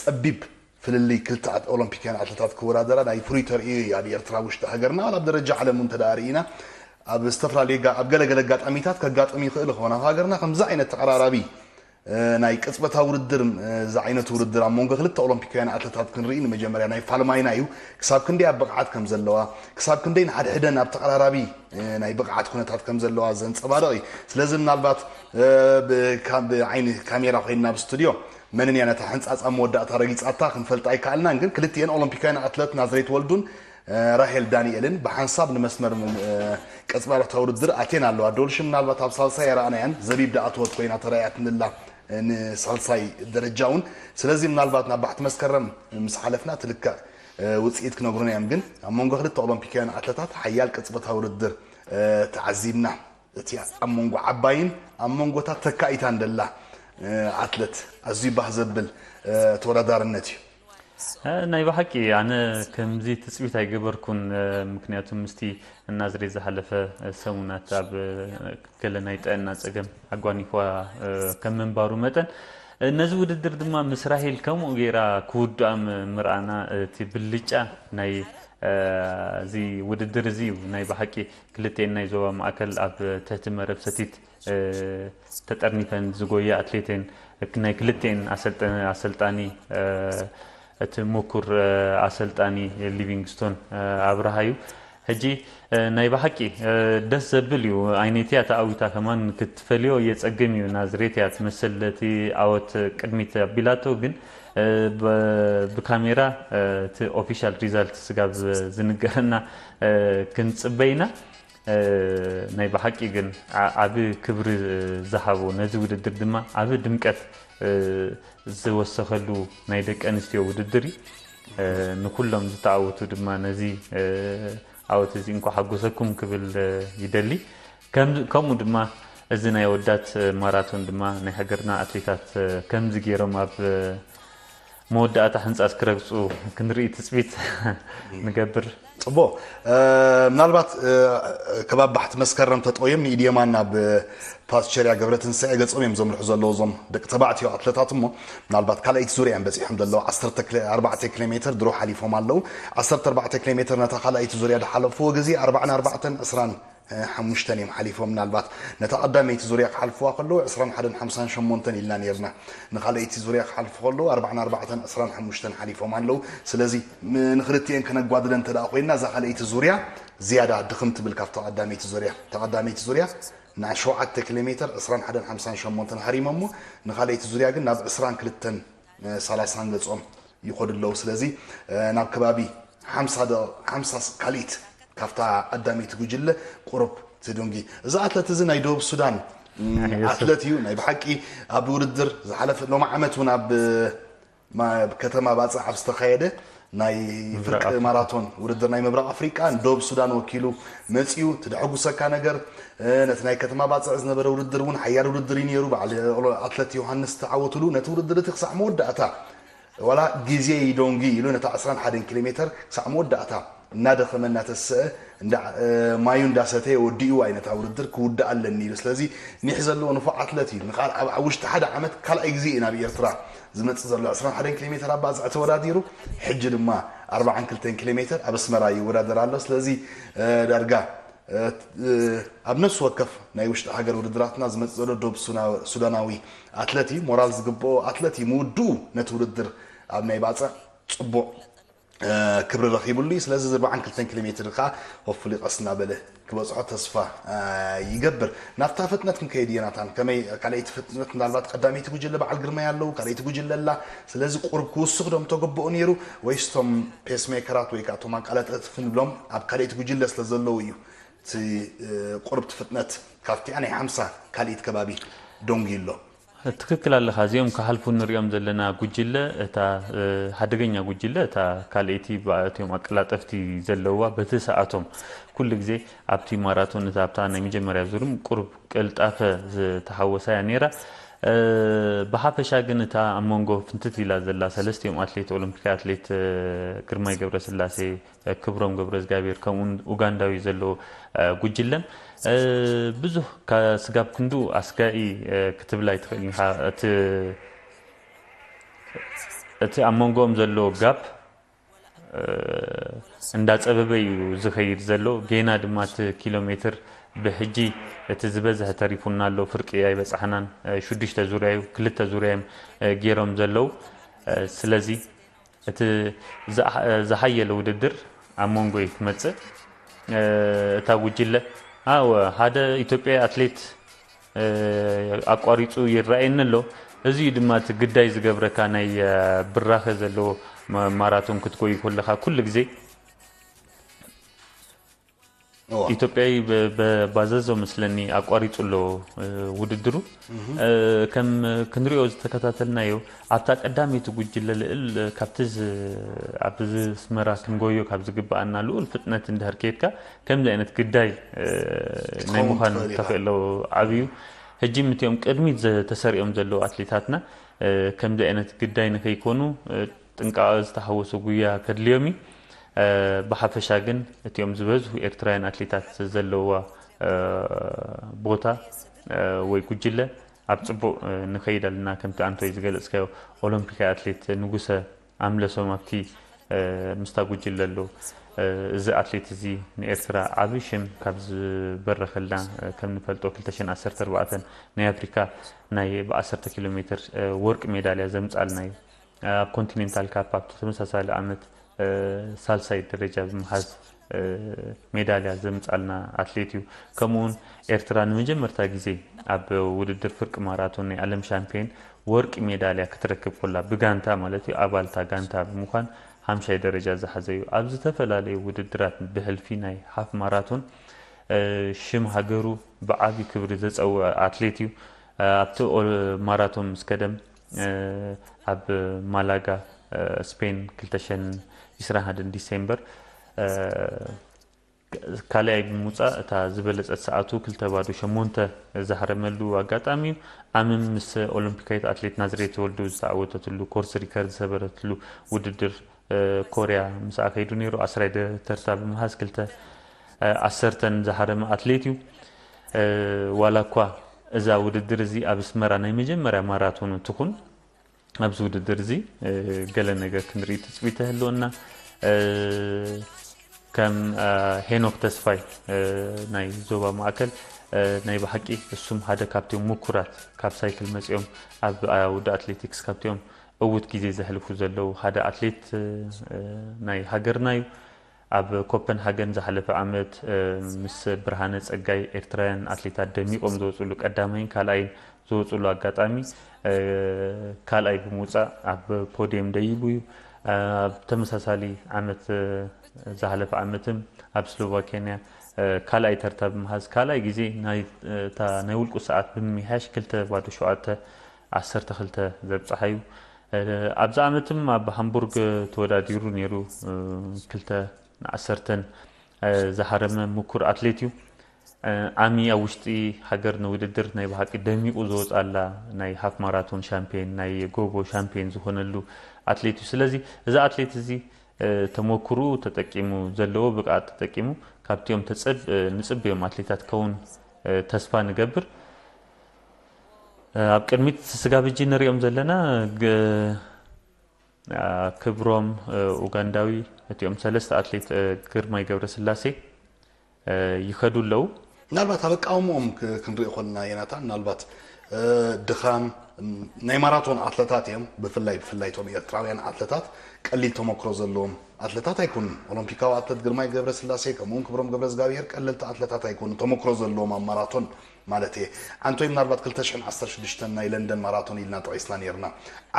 ጸቢብ ፍልልይ ክልተ ኣት-፣ ኦሎምፒካውያን ኣትሌታት ክወዳደራ ናይ ፍሉይ ተርእዮ እዩ ኣብ ኤርትራ ውሽጢ ሃገርና፣ ዋላ ኣብ ደረጃ ዓለም እውን እንተ ደኣ ርኢና ኣብ ዝተፈላለዩ ጋ-፣ ኣብ ገለ ገለ ኣጋጣሚታት ከጋጥም ይኽእል ይኸውን። ኣብ ሃገርና ከምዚ ዓይነት ተቐራራቢ እ፣ ናይ ቅጽበታዊ ውድድር፣ እ፣ ዝዓይነቱ ውድድር ኣብ መንጎ ክልተ ኦሎምፒካውያን ኣትለታት ክንርኢ ንመጀመርያ ናይ ፋልማይና እዩ። ክሳብ ክንደይ ኣብ ብቕዓት ከም ዘለዋ፣ ክሳብ ክንደይ ንሓድሕደን ኣብ ተቐራራቢ፣ እ፣ ናይ ብቕዓት ኩነታት ከም ዘለዋ ዘንጸባርቕ እዩ። ስለዚ ምናልባት፣ እ፣ ብካ-፣ ብዓይኒ ካሜራ ኮይንና ኣብ ስቱድዮ መንን እያ ነታ ሕንጻጽ ኣብ መወዳእታ ረጊጻታ ክንፈልጣ ኣይከኣልናን። ግን ክልቲኤን ኦሎምፒካውያን ኣትለት ናዝሬት ወልዱን ራሄል ዳንኤልን ብሓንሳብ ንመስመር፣ እ፣ ቅጽበታዊ ውድድር ኣትየን ኣለዋ። ዶልሽ ምናልባት ኣብ ሳልሳይ ኣይረኣናያን፣ ዘቢብ ድኣተወት ኮይና ተራእያትንላ፣ እ፣ ንሳልሳይ ደረጃ እውን። ስለዚ ምናልባት ናብ ባሕቲ መስከረም ምስ ሓለፍና እቲ ልክዕ፣ እ፣ ውጽኢት ክነግሩና እዮም። ግን ኣብ መንጎ ክልተ ኦሎምፒካውያን ኣትለታት ሓያል ቅጽበታዊ ውድድር፣ እ፣ ተዓዚብና። እቲ ኣብ መንጎ ዓባይን ኣብ መንጎታት ተካኢታን ደላ፣ እ፣ ኣትለት ኣዝዩ ባህ ዘብል፣ እ፣ ተወዳዳርነት እዩ። እ፣ ናይ ብሓቂ ኣነ ከምዚ ትጽቢት ኣይገበርኩን። እ፣ ምክንያቱ ምስቲ ናዝሬት ዝሓለፈ ሰሙናት ኣብ፣ እ፣ ገለ ናይ ጥዕና ጸገም ኣጓኒፍዋ፣ እ፣ ከም ምንባሩ መጠን፣ ነዚ ውድድር ድማ ምስ ራሄል ከምኡ ገይራ ክውድኣ ም- ምርኣና እቲ ብልጫ ናይ እዚ ውድድር እዚ እዩ። ናይ ብሓቂ ክልቲኤን ናይ ዞባ ማእከል ኣብ ትሕቲ መረብ ሰቲት ተጠርኒፈን ዝጎየ ኣትሌት እየን። ናይ ክልቲኤን ኣሰልጠ- ኣሰልጣኒ እቲ ምኩር ኣሰልጣኒ ሊቪንግስቶን ኣብርሃ እዩ። ሕጂ ናይ ብሓቂ ደስ ዘብል እዩ። ኣይነትያ ተኣዊታ ከማን ክትፈልዮ የጸግም እዩ። ናዝሬት እያ ትመስል እቲ ኣወት ቅድሚት ኣቢላቶ፣ ግን ብካሜራ እቲ ኦፊሻል ሪዛልት ስጋብ ዝንገረና ክንጽበይና ናይ ብሓቂ ግን ዓቢ ክብሪ ዝሃቦ፣ ነዚ ውድድር ድማ ዓቢ ድምቀት ዝወሰኸሉ ናይ ደቂ ኣንስትዮ ውድድር እዩ። ንኩሎም ዝተዓወቱ ድማ ነዚ ዓወት እዚ እንኳ ሓጎሰኩም ክብል ይደሊ። ከምኡ ድማ እዚ ናይ ኣወዳት ማራቶን ድማ ናይ ሃገርና ኣትሌታት ከምዚ ገይሮም ኣብ መወዳእታ ሕንጻጽ ክረግጹ ክንርኢ ትጽቢት ንገብር። ጽቡቕ። ምናልባት ከባቢ ባሕቲ መስከረም ተጠውዮም ንኢድ የማን ናብ ፓስቸርያ ገብረትንሳኤ ገጾም እዮም ዘምርሑ ዘለዉ እዞም ደቂ ተባዕትዮ ኣትለታት። እሞ ምናልባት ካልኣይቲ ዙርያ እዮም በጺሖም ዘለዉ። ዓሰርተ ኣርባዕተ ኪሎ ሜትር ድሮ ሓሊፎም ኣለዉ። ዓሰርተ ኣርባዕተ ኪሎ ሜትር ነታ ካልኣይቲ ዙርያ ዝሓለፍዎ ግዜ ኣርባዓን ኣርባዕተን ዕስራን ሓሙሽተን እዮም ሓሊፎም። ምናልባት ነታ ቀዳመይቲ ዙርያ ክሓልፍዋ ከለዉ ዕስራን ሓደን ሓምሳን ሸሞንተን ኢልና ነይርና። ንኻልኣይቲ ዙርያ ክሓልፉ ከለዉ ኣርባዓን ኣርባዕተን ዕስራን ሓሙሽተን ሓሊፎም ኣለዉ። ስለዚ ንክልቲኤን ከነጓድለን እንተ ኮይንና እዛ ካልኣይቲ ዙርያ ዝያዳ ድኽም ትብል ካብታ ቀዳመይቲ ዙርያ። እታ ቀዳመይቲ ዙርያ ናብ ሸውዓተ ኪሎ ሜትር ዕስራን ሓደን ሓምሳን ሸሞንተን ሃሪሞሞ፣ ንኻልኣይቲ ዙርያ ግን ናብ ዕስራን ክልተን ሰላሳን ገጾም ይኸዱ ኣለዉ። ስለዚ ናብ ከባቢ ሓምሳ ካልኢት ካብታ ቀዳመይቲ ጉጅለ ቁሩብ ትድንጊ። እዚ ኣትለት እዚ ናይ ደቡብ ሱዳን ኣትለት እዩ። ናይ ብሓቂ ኣብ ውድድር ዝሓለፈ ሎሚ ዓመት እውን ኣብ ከተማ ባጽዕ ኣብ ዝተኻየደ ናይ ፍርቂ ማራቶን ውድድር ናይ ምብራቕ ኣፍሪቃ ንደቡብ ሱዳን ወኪሉ መጺኡ። ትደሐጉሰካ ነገር ነቲ ናይ ከተማ ባጽዕ ዝነበረ ውድድር እውን ሓያል ውድድር እዩ ነይሩ። በዓል ኣትለት ዮሃንስ ዝተዓወትሉ ነቲ ውድድር እቲ ክሳዕ መወዳእታ ዋላ ግዜ ይደንጉ ኢሉ ነታ ዕስራን ሓደን ኪሎ ሜተር ክሳዕ መወዳእታ እናደኸመ እናተሰአ ማዩ እንዳሰተየ ወዲእዋ እዩ ነታ ውድድር ክውድእ ኣለኒ ኢሉ። ስለዚ ኒሕ ዘለዎ ንፉዕ ኣትለት እዩ። ኣብ ውሽጢ ሓደ ዓመት ካልኣይ ግዜ እዩ ናብ ኤርትራ ዝመፅእ ዘሎ። ዕስራን ሓደን ኪሎ ሜተር ኣብ ባፅዕ ተወዳዲሩ፣ ሕጂ ድማ ኣርባዓን ክልተን ኪሎ ሜተር ኣብ ኣስመራ ይወዳደር ኣሎ። ስለዚ ዳርጋ ኣብ ነፍሲ ወከፍ ናይ ውሽጢ ሃገር ውድድራትና ዝመፅእ ዘሎ ዶብ ሱዳናዊ ኣትለት እዩ። ሞራል ዝግብኦ ኣትለት እዩ። ምውድኡ ነቲ ውድድር ኣብ ናይ ባፅዕ ፅቡቕ ክብሪ ረኺብሉ እዩ። ስለዚ እዚ ኣርባዓን ክልተን ኪሎ ሜትር ከዓ ሆፍሊ ቀስ እናበለ ክበፅሖ ተስፋ ይገብር። ናብታ ፍጥነት ክንከይድ ዮናታን፣ ከመይ ካልኣይቲ ፍጥነት? ምናልባት ቀዳመይቲ ጉጅለ በዓል ግርማይ ኣለዉ፣ ካልኣይቲ ጉጅለ ኣላ። ስለዚ ቁሩብ ክውስኽ ዶ ምተገብኦ ነይሩ፣ ወይስ እቶም ፔስሜከራት ወይ ከዓ እቶም ኣቃላጠፍቲ ንብሎም ኣብ ካልኣይቲ ጉጅለ ስለ ዘለዉ እዩ እቲ ቁሩብ እቲ ፍጥነት ካብቲኣ ናይ ሓምሳ ካልኢት ከባቢ ደንጉዩ ኣሎ? ትክክል ኣለኻ። እዚኦም ክሓልፉ ንሪኦም ዘለና ጉጅለ፣ እታ ሓደገኛ ጉጅለ፣ እታ ካልኣይቲ እቲኦም ኣቀላጠፍቲ ዘለውዋ፣ በቲ ሰዓቶም ኩሉ ግዜ ኣብቲ ማራቶን፣ እታ ኣብታ ናይ መጀመርያ ዙርም ቁሩብ ቅልጣፈ ዝተሓወሳ እያ ነይራ። ብሓፈሻ ግን እታ ኣብ መንጎ ፍንትት ኢላ ዘላ ሰለስቲኦም ኣትሌት ኦሎምፒካዊ ኣትሌት ግርማይ ገብረስላሴ፣ ክብሮም ገብረዝጋብሔር ከምኡውን ኡጋንዳዊ ዘሎ ጉጅለን ብዙህ ስጋብ ክንድኡ ኣስጋኢ ክትብል ኣይትኽእልን ኢኻ። እቲ ኣብ መንጎኦም ዘሎ ጋፕ እንዳፀበበ እዩ ዝኸይድ ዘሎ። ጌና ድማ እቲ ኪሎ ሜትር ብሕጂ እቲ ዝበዝሐ ተሪፉና ኣሎ። ፍርቂ ኣይበፃሕናን። ሽዱሽተ ዙርያ እዩ፣ ክልተ ዙርያ እዮም ገይሮም ዘለዉ። ስለዚ እቲ ዝሓየለ ውድድር ኣብ መንጎ እዩ ክመፅእ። እታ ጉጅለ ኣወ ሓደ ኢትዮጵያ ኣትሌት ኣቋሪፁ ይረኣየኒ ኣሎ። እዚ እዩ ድማ እቲ ግዳይ ዝገብረካ ናይ ብራኸ ዘለዎ ማራቶን ክትጎይ ከለኻ ኩሉ ግዜ ኢትዮጵያዊ ባዘዞ መስለኒ ኣቋሪፁ ኣሎ ውድድሩ። ከም ክንሪኦ ዝተከታተልናዮ ኣብታ ቀዳመይቲ ጉጅለ ልእል ካብቲ ኣብዚ ኣስመራ ክንጎዮ ካብ ዝግበኣና ልኡል ፍጥነት እንድሕር ከይድካ ከምዚ ዓይነት ግዳይ ናይ ምዃን ተኽእሎ ዓብዩ። ሕጂ ምትኦም ቅድሚት ተሰሪኦም ዘለዉ ኣትሌታትና ከምዚ ዓይነት ግዳይ ንከይኮኑ ጥንቃቐ ዝተሓወሶ ጉያ ከድልዮም እዩ። ብሓፈሻ ግን እቲኦም ዝበዝሑ ኤርትራውያን ኣትሌታት ዘለውዋ ቦታ ወይ ጉጅለ ኣብ ጽቡቕ ንኸይድ ኣለና። ከምቲ ኣንቶይ ዝገለጽካዮ፣ ኦሎምፒካዊ ኣትሌት ንጉሰ ኣምለሶም ኣብቲ ምስታ ጉጅለ ኣሎ። እዚ ኣትሌት እዚ ንኤርትራ ዓቢ ሽም ካብ ዝበረኸልና፣ ከም ንፈልጦ ክልተ ሽሕን ዓሰርተ ኣርባዕተን ናይ ኣፍሪካ ናይ ብ10 ኪሎ ሜትር ወርቂ ሜዳልያ ዘምጻልና እዩ። ኣብ ኮንቲኔንታል ካፕ ኣብቲ ተመሳሳሊ ዓመት ሳልሳይ ደረጃ ብምሓዝ ሜዳልያ ዘምጻልና ኣትሌት እዩ። ከምኡውን ኤርትራ ንመጀመርታ ግዜ ኣብ ውድድር ፍርቂ ማራቶን ናይ ዓለም ሻምፒዮን ወርቂ ሜዳልያ ክትረክብ ኮላ፣ ብጋንታ ማለት እዩ፣ ኣባልታ ጋንታ ብምዃን ሓምሻይ ደረጃ ዝሓዘ እዩ። ኣብ ዝተፈላለዩ ውድድራት ብሕልፊ ናይ ሓፍ ማራቶን ሽም ሃገሩ ብዓቢ ክብሪ ዘጸውዐ ኣትሌት እዩ። ኣብቲ ማራቶን ምስ ከደም ኣብ ማላጋ ስፔን ክልተ ሽሕን ዕስራን ሓደን ዲሴምበር ካልኣይ ብምውፃእ እታ ዝበለፀት ሰዓቱ ክልተ ባዶ ሸሞንተ ዝሃረመሉ ኣጋጣሚ እዩ። ኣምም ምስ ኦሎምፒካዊት ኣትሌት ናዝሬት ተወልዱ ዝተዓወተትሉ ኮርስ ሪከርድ ዝሰበረትሉ ውድድር ኮርያ ምስኣ ከይዱ ነይሩ። ኣስራይ ተርታ ብምሃዝ ክልተ ዓሰርተን ዝሃረመ ኣትሌት እዩ። ዋላ እኳ እዛ ውድድር እዚ ኣብ ኣስመራ ናይ መጀመርያ ማራቶኑ ትኹን፣ ኣብዚ ውድድር እዚ ገለ ነገር ክንርኢ ትፅቢት ይህልወና። ከም ሄኖክ ተስፋይ ናይ ዞባ ማእከል ናይ ብሓቂ እሱም ሓደ ካብቶም ምኩራት ካብ ሳይክል መፂኦም ኣብ ኣውዲ ኣትሌቲክስ ካብቲኦም ዕዉት ግዜ ዘሕልፉ ዘለዉ ሓደ ኣትሌት ናይ ሃገርና እዩ። ኣብ ኮፐንሃገን ዝሓለፈ ዓመት ምስ ብርሃነ ጸጋይ ኤርትራውያን ኣትሌታት ደሚቖም ዝወፅሉ ቀዳማይን ካልኣይን ዝወፅሉ ኣጋጣሚ ካልኣይ ብምውፃእ ኣብ ፖዲየም ደይቡ እዩ። ኣብ ተመሳሳሊ ዓመት ዝሓለፈ ዓመትም ኣብ ስሎቫኬንያ ካልኣይ ተርታ ብምሃዝ ካልኣይ ግዜ ናይ ውልቁ ሰዓት ብምምሕያሽ ክልተ ባዶ ሸውዓተ ዓሰርተ ክልተ ዘብፅሓ እዩ። ኣብዚ ዓመትም ኣብ ሃምቡርግ ተወዳዲሩ ነይሩ። ክልተ ንዓሰርተን ዝሃረመ ምኩር ኣትሌት እዩ። ዓሚ ኣብ ውሽጢ ሃገር ንውድድር ናይ ብሓቂ ደሚቑ ዝወፅኣላ ናይ ሃፍ ማራቶን ሻምፒዮን፣ ናይ ጎቦ ሻምፒዮን ዝኾነሉ ኣትሌት እዩ። ስለዚ እዚ ኣትሌት እዚ ተመኩርኡ ተጠቂሙ፣ ዘለዎ ብቕዓት ተጠቂሙ ካብቲኦም ተፀብ ንፅብዮም ኣትሌታት ከውን ተስፋ ንገብር። ኣብ ቅድሚት ስጋብ ሕጂ ንሪኦም ዘለና ክብሮም ኡጋንዳዊ፣ እቲኦም ሰለስተ ኣትሌት ግርማይ ገብረስላሴ ይኸዱ ኣለዉ። ምናልባት ኣብ ኣቃውምኦም ክንሪኦ ኮልና ዮናታን፣ ምናልባት ድኻም ናይ ማራቶን ኣትለታት እዮም። ብፍላይ ብፍላይ እቶም ኤርትራውያን ኣትለታት ቀሊል ተመክሮ ዘለዎም ኣትለታት ኣይኮኑን። ኦሎምፒካዊ ኣትለት ግርማይ ገብረስላሴ ከምኡውን ክብሮም ገብረዝጋብሄር ቀለልቲ ኣትለታት ኣይኮኑን፣ ተመክሮ ዘለዎም ኣብ ማራቶን ማለት እየ። ኣንቶይ ምናልባት ክልተ ሽሕን ዓሰርተ ሽዱሽተን ናይ ለንደን ማራቶን ኢልና ጠቒስና ነይርና።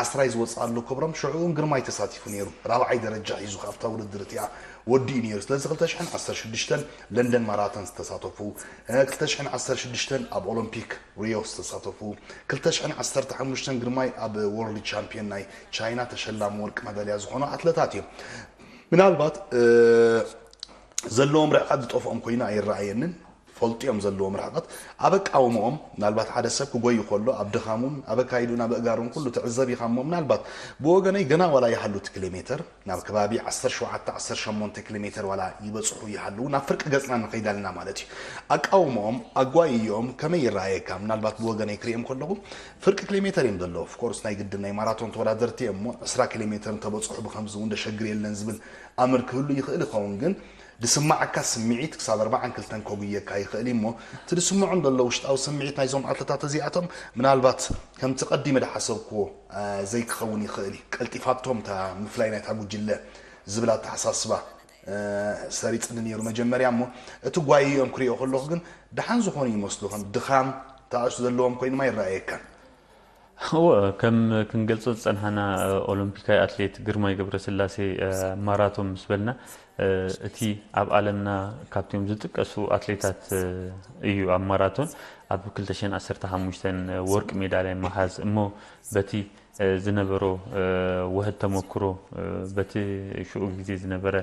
ዓስራይ ዝወፅኣሉ ክብሮም ሽዑ እውን ግርማይ ተሳቲፉ ነይሩ። ራብዓይ ደረጃ ሒዙ ካብታ ውድድር እቲኣ ወዲኡ ነይሩ። ስለዚ ክልተ ሽሕን ዓሰርተ ሽዱሽተን ለንደን ማራቶን ዝተሳተፉ፣ ክልተ ሽሕን ዓሰርተ ሽዱሽተን ኣብ ኦሎምፒክ ሪዮ ዝተሳተፉ፣ ክልተ ሽሕን ዓሰርተ ሓሙሽተን ግርማይ ኣብ ወርልድ ቻምፒዮን ናይ ቻይና ተሸላሚ ወርቂ መዳልያ ዝኾኑ ኣትለታት እዮም። ምናልባት ዘለዎም ርሕቀት ዝጠፍኦም ኮይኑ ኣይረኣየንን። ፈልጡ እዮም ዘለዎም ርሕቀት። ኣብ ኣቃውምኦም ምናልባት ሓደ ሰብ ክጎዩ ከሎ ኣብ ድኻሙን ኣብ ኣካይዱን ኣብ ኣእጋሩን ኩሉ ትዕዘብ ኢኻ እሞ ምናልባት ብወገነይ ገና ዋላ ይሃሉ እቲ ኪሎ ሜትር ናብ ከባቢ ዓሰርተ ሸውዓተ ዓሰርተ ሸሞንተ ኪሎ ሜትር ዋላ ይበጽሑ ይሃሉ ናብ ፍርቂ ገጽና ንኸይድ ኣለና ማለት እዩ። ኣቃውምኦም ኣጓይኦም ከመይ ይረኣየካ? ምናልባት ብወገነይ ክርእዮም ከለኹ ፍርቂ ኪሎ ሜትር እዮም ዘለዉ። ኦፍኮርስ ናይ ግድን ናይ ማራቶን ተወዳደርቲ እዮም እሞ ዕስራ ኪሎ ሜትር እንተበጽሑ ብኸምዚ እውን ደሸግር የለን ዝብል ኣምር ክህሉ ይኽእል ይኸውን ግን ዝስማዓካ ስምዒት ክሳብ ኣርባዓን ክልተን ከጉየካ ይኽእል እዩ እሞ እቲ ዝስምዖም ዘሎ ውሽጣዊ ስምዒት ናይዞም ኣትለታት እዚኣቶም ምናልባት ከምቲ ቀዲመ ዝሓሰብክዎ ዘይክኸውን ይኽእል እዩ። ቀልጢፋቶም እታ ምፍላይ ናይታ ጉጅለ ዝብል ኣተሓሳስባ ሰሪፅኒ ነይሩ መጀመርያ እሞ እቲ ጓይኦም ክሪኦ ከለኹ ግን ደሓን ዝኾኑ ይመስሉ ከም ድኻም ተኣሱ ዘለዎም ኮይኑማ ይረኣየካን። እወ፣ ከም ክንገልጾ ዝጸንሓና ኦሎምፒካዊ ኣትሌት ግርማይ ገብረስላሴ ማራቶን ምስ በልና እቲ ኣብ ዓለምና ካብቶም ዝጥቀሱ ኣትሌታት እዩ። ኣብ ማራቶን ኣብ ክልተ ሽሕን ዓሰርተ ሓሙሽተን ወርቂ ሜዳልያ ምሓዝ እሞ በቲ ዝነበሮ ውሕድ ተመክሮ በቲ ሽኡ ግዜ ዝነበረ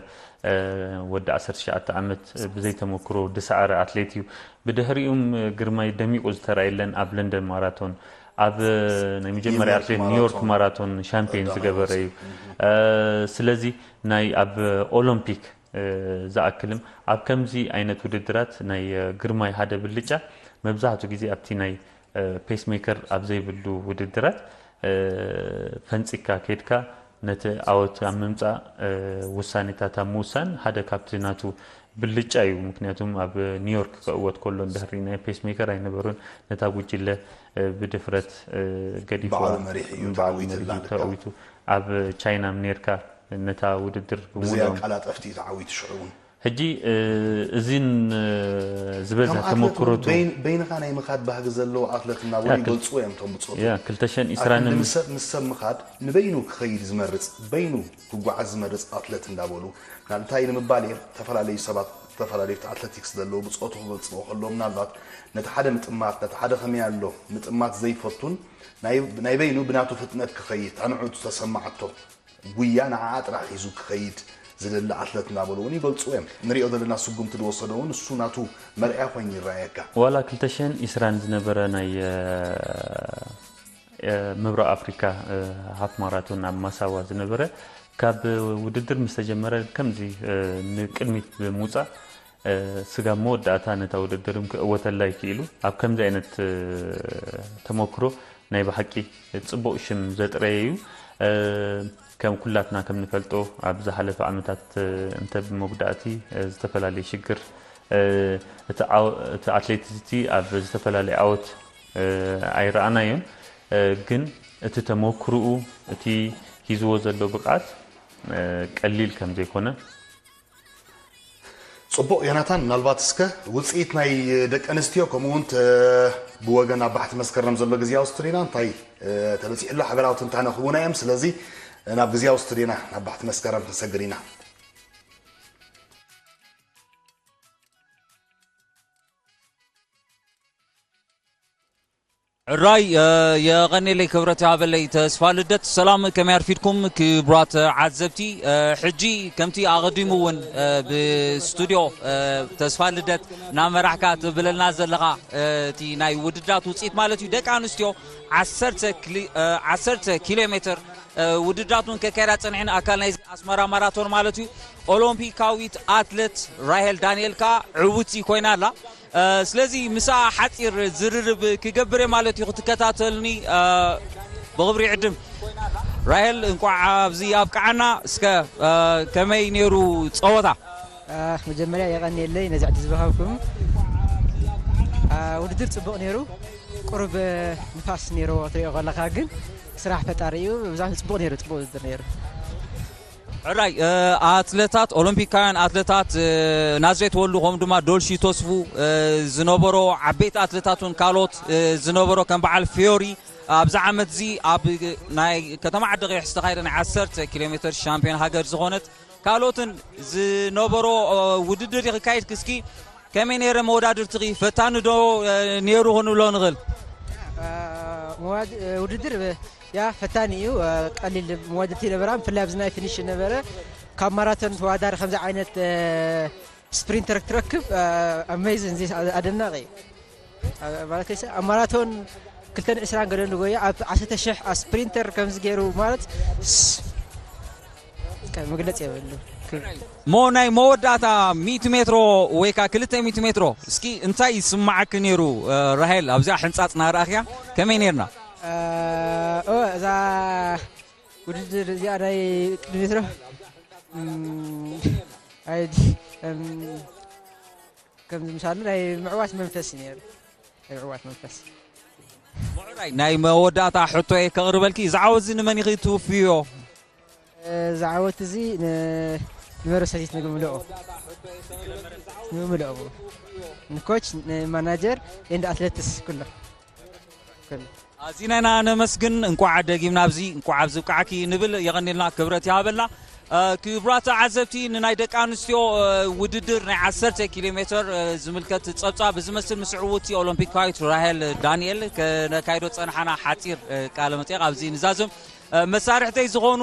ወዲ ዓሰርተ ትሽዓተ ዓመት ብዘይ ተመክሮ ዝሰዓረ ኣትሌት እዩ። ብድሕሪኡም ግርማይ ደሚቑ ዝተራእየለን ኣብ ለንደን ማራቶን ኣብ ናይ መጀመርያ ኣትሌት ኒውዮርክ ማራቶን ሻምፒዮን ዝገበረ እዩ። ስለዚ ናይ ኣብ ኦሎምፒክ ዝኣክልም ኣብ ከምዚ ዓይነት ውድድራት ናይ ግርማይ ሓደ ብልጫ መብዛሕቱ ግዜ ኣብቲ ናይ ፔስሜከር ኣብ ዘይብሉ ውድድራት ፈንፂካ ከይድካ ነቲ ዓወት ኣብ ምምፃእ ውሳኔታት ኣብ ምውሳን ሓደ ካብቲ ናቱ ብልጫ እዩ። ምክንያቱም ኣብ ኒውዮርክ ክዕወት ከሎ እንድሕር ሪእናዮ ፔስሜከር ኣይነበሮን። ነታ ጉጅለ ብድፍረት ገዲፍዋ ባዕሉ መሪሕ እዩ ባዕሉ ተዓዊትላ መሪሑ ነካ ተዕዊቱ ኣብ ቻይና ኔርካ ነታ ውድድር ብዘይ ብምሉኦም ኣቀላጠፍቲ እዩ ተዓዊቱ ሽዑ እውን ሕጂ እዚን ዝበዝሐ ከም ኣትለት እውን ተመክሮቱ በይን- በይንኻ ናይ ምኻድ ባህጊ ዘለዎ ኣትለት እናበሉ ያ፣ ክል- ይገልፅዎ እዮም እቶም ብፆቱ ያ ክልተ ሸን ኣክንዲ ኢስራን ምስ ሰብ ምስ ሰብ ምኻድ ንበይኑ ክኸይድ ዝመርፅ በይኑ ክጓዓዝ ዝመርፅ ኣትለት እንዳበሉ ናብንታይ ንምባል እየ ዝተፈላለዩ ሰባት ዝተፈላለዩ ኣትለቲክስ ዘለዉ ብፆቱ ክገልፅዎ ከለዉ ምናልባት ነቲ ሓደ ምጥማት ነቲ ሓደ ከመይ ኣሎ ምጥማት ዘይፈቱን ናይ- ናይ በይኑ ብናቱ ፍጥነት ክኸይድ ኣንዑ ዝተሰማዓቶ ጉያ ንዓኣ ጥራሕ ሒዙ ክኸይድ ዝደሊ ኣትለት እናበሉ እውን ይገልፅዎ እዮም። ንሪኦ ዘለና ስጉምቲ ዝወሰዶ እውን እሱ ናቱ መርኣያ ኮይኑ ይረኣየካ። ዋላ ክልተ ሽሕን ዕስራን ዝነበረ ናይ ምብራቕ ኣፍሪካ ሃፍ ማራቶን ኣብ ማሳዋ ዝነበረ ካብ ውድድር ምስ ተጀመረ ከምዚ ንቅድሚት ብምውፃእ ስጋብ መወዳእታ ነታ ውድድር ክእወተላ ይክኢሉ ኣብ ከምዚ ዓይነት ተመክሮ ናይ ብሓቂ ፅቡቕ ሽም ዘጥረየ እዩ። ከም ኩላትና ከም ንፈልጦ ኣብ ዝሓለፈ ዓመታት እንተ ብመጉዳእቲ ዝተፈላለየ ሽግር እቲ ኣትሌት እቲ ኣብ ዝተፈላለየ ዓወት ኣይረኣናዮን። ግን እቲ ተመክርኡ እቲ ሂዝዎ ዘሎ ብቕዓት ቀሊል ከም ዘይኮነ ፅቡቕ ዮናታን፣ ምናልባት እስከ ውፅኢት ናይ ደቂ ኣንስትዮ ከምኡ እውን ተ- ብወገን ኣብ ባሕቲ መስከረም ዘሎ ግዜ ኣውስትሪና እንታይ ተበፂሑ ኣሎ ሓበራዊ ትንታነ ክህቡና እዮም። ስለዚ ናብ ግዜ ኣውስትሪና ናብ ባሕቲ መስከረም ክንሰግር ኢና። ዕራይ የቐኔለይ ክብረት ይሃበለይ ተስፋ ልደት። ሰላም ከመይ ኣርፊድኩም ክቡራት ዓዘብቲ። ሕጂ ከምቲ ኣቐዲሙ እውን ብስቱድዮ ተስፋ ልደት እናመራሕካ ትብለልና ዘለኻ እቲ ናይ ውድድራት ውፅኢት ማለት እዩ ደቂ ኣንስትዮ ዓሰርተ ኪሎ ሜትር ውድድራት እውን ከካየዳ ፀኒሐን ኣካል ናይ ኣስመራ ማራቶን ማለት እዩ። ኦሎምፒካዊት ኣትለት ራሄል ዳንኤል ከዓ ዕውቲ ኮይና ኣላ። ስለዚ ምሳኣ ሓፂር ዝርርብ ክገብር እየ ማለት እዩ ክትከታተልኒ ብክብሪ ዕድም። ራሄል እንቋዕ ኣብዚ ኣብቅዓና። እስከ ከመይ ነይሩ ፀወታ? መጀመርያ የቐንየለይ ነዚ ዕድል ዝወሃብኩም። ውድድር ፅቡቕ ነይሩ። ቁሩብ ንፋስ ነይርዎ ትሪኦ ከለኻ ግን ስራሕ ፈጣሪ እዩ። ብዛዕባ ፅቡቕ ነይሩ፣ ፅቡቕ ውድድር ነይሩ። ሕራይ ኣትለታት ኦሎምፒካውያን ኣትለታት ናዝሬት ወሉ ከምኡ ድማ ዶልሺ ተስፉ ዝነበሮ ዓበይቲ ኣትለታት እውን ካልኦት ዝነበሮ ከም በዓል ፊዮሪ ኣብዚ ዓመት እዚ ኣብ ናይ ከተማ ዓዲ ቀይሕ ዝተኻየደ ናይ ዓሰርተ ኪሎ ሜትር ሻምፒዮን ሃገር ዝኾነት ካልኦትን ዝነበሮ ውድድር ይክካየድ ክስኪ ከመይ ነይረ መወዳድርትኺ ፈታኒ ዶ ነይሩ ክንብሎ ንኽእል? ውድድር ያ ፈታኒ እዩ። ቀሊል መዋድርቲ ነበራ፣ ብፍላይ ኣብዚ ናይ ፊኒሽ ነበረ። ካብ ማራቶን ተወዳዳሪ ከምዚ ዓይነት ስፕሪንተር ክትረክብ ኣሜዚንግ፣ ኣደናቂ እዩ። ማለት ኣብ ማራቶን ክልተን ዕስራን ገለ ንጎያ ኣብ ዓሰርተ ሽሕ ኣብ ስፕሪንተር ከምዚ ገይሩ ማለት መግለፂ የብሉ። ሞ ናይ መወዳእታ ሚእቲ ሜትሮ ወይ ከዓ ክልተ ሚእቲ ሜትሮ እስኪ እንታይ ይስማዓኪ ነይሩ? ራሄል ኣብዚኣ ሕንፃፅ ናረኣኽያ ከመይ ነይርና? እዛ ውድድር እዚኣ ናይ ቅድሚ ሜትሮ ከምዚ ምሳሉ ናይ ምዕዋት መንፈስ እዩ ነይሩ። ናይ ምዕዋት መንፈስ ናይ መወዳእታ ሕቶ እየ ከቕርበልኪ። ዝዓወት እዚ ንመን ኢኺ ትውፍዮ? ዝዓወት እዚ ንመረብ ሰቲት ንግምልኦ ንምልኦ ንኮች ንማናጀር ኤንድ ኣትሌትስ ኩሎ ኣዚና ኢና ነመስግን። እንቋዕ ደጊምና ኣብዚ እንቋዕ ኣብዚ ብቃዕኪ ንብል። የቐኒልና፣ ክብረት ይሃበልና። ክቡራት ተዓዘብቲ፣ ንናይ ደቂ ኣንስትዮ ውድድር ናይ ዓሰርተ ኪሎ ሜትር ዝምልከት ጸብጻብ ዝመስል ምስ ዕውቲ ኦሎምፒካዊት ራሄል ዳንኤል ከነካይዶ ጸንሓና ሓጺር ቃለ መጠይቕ ኣብዚ ንዛዝም። መሳርሕተይ ዝኾኑ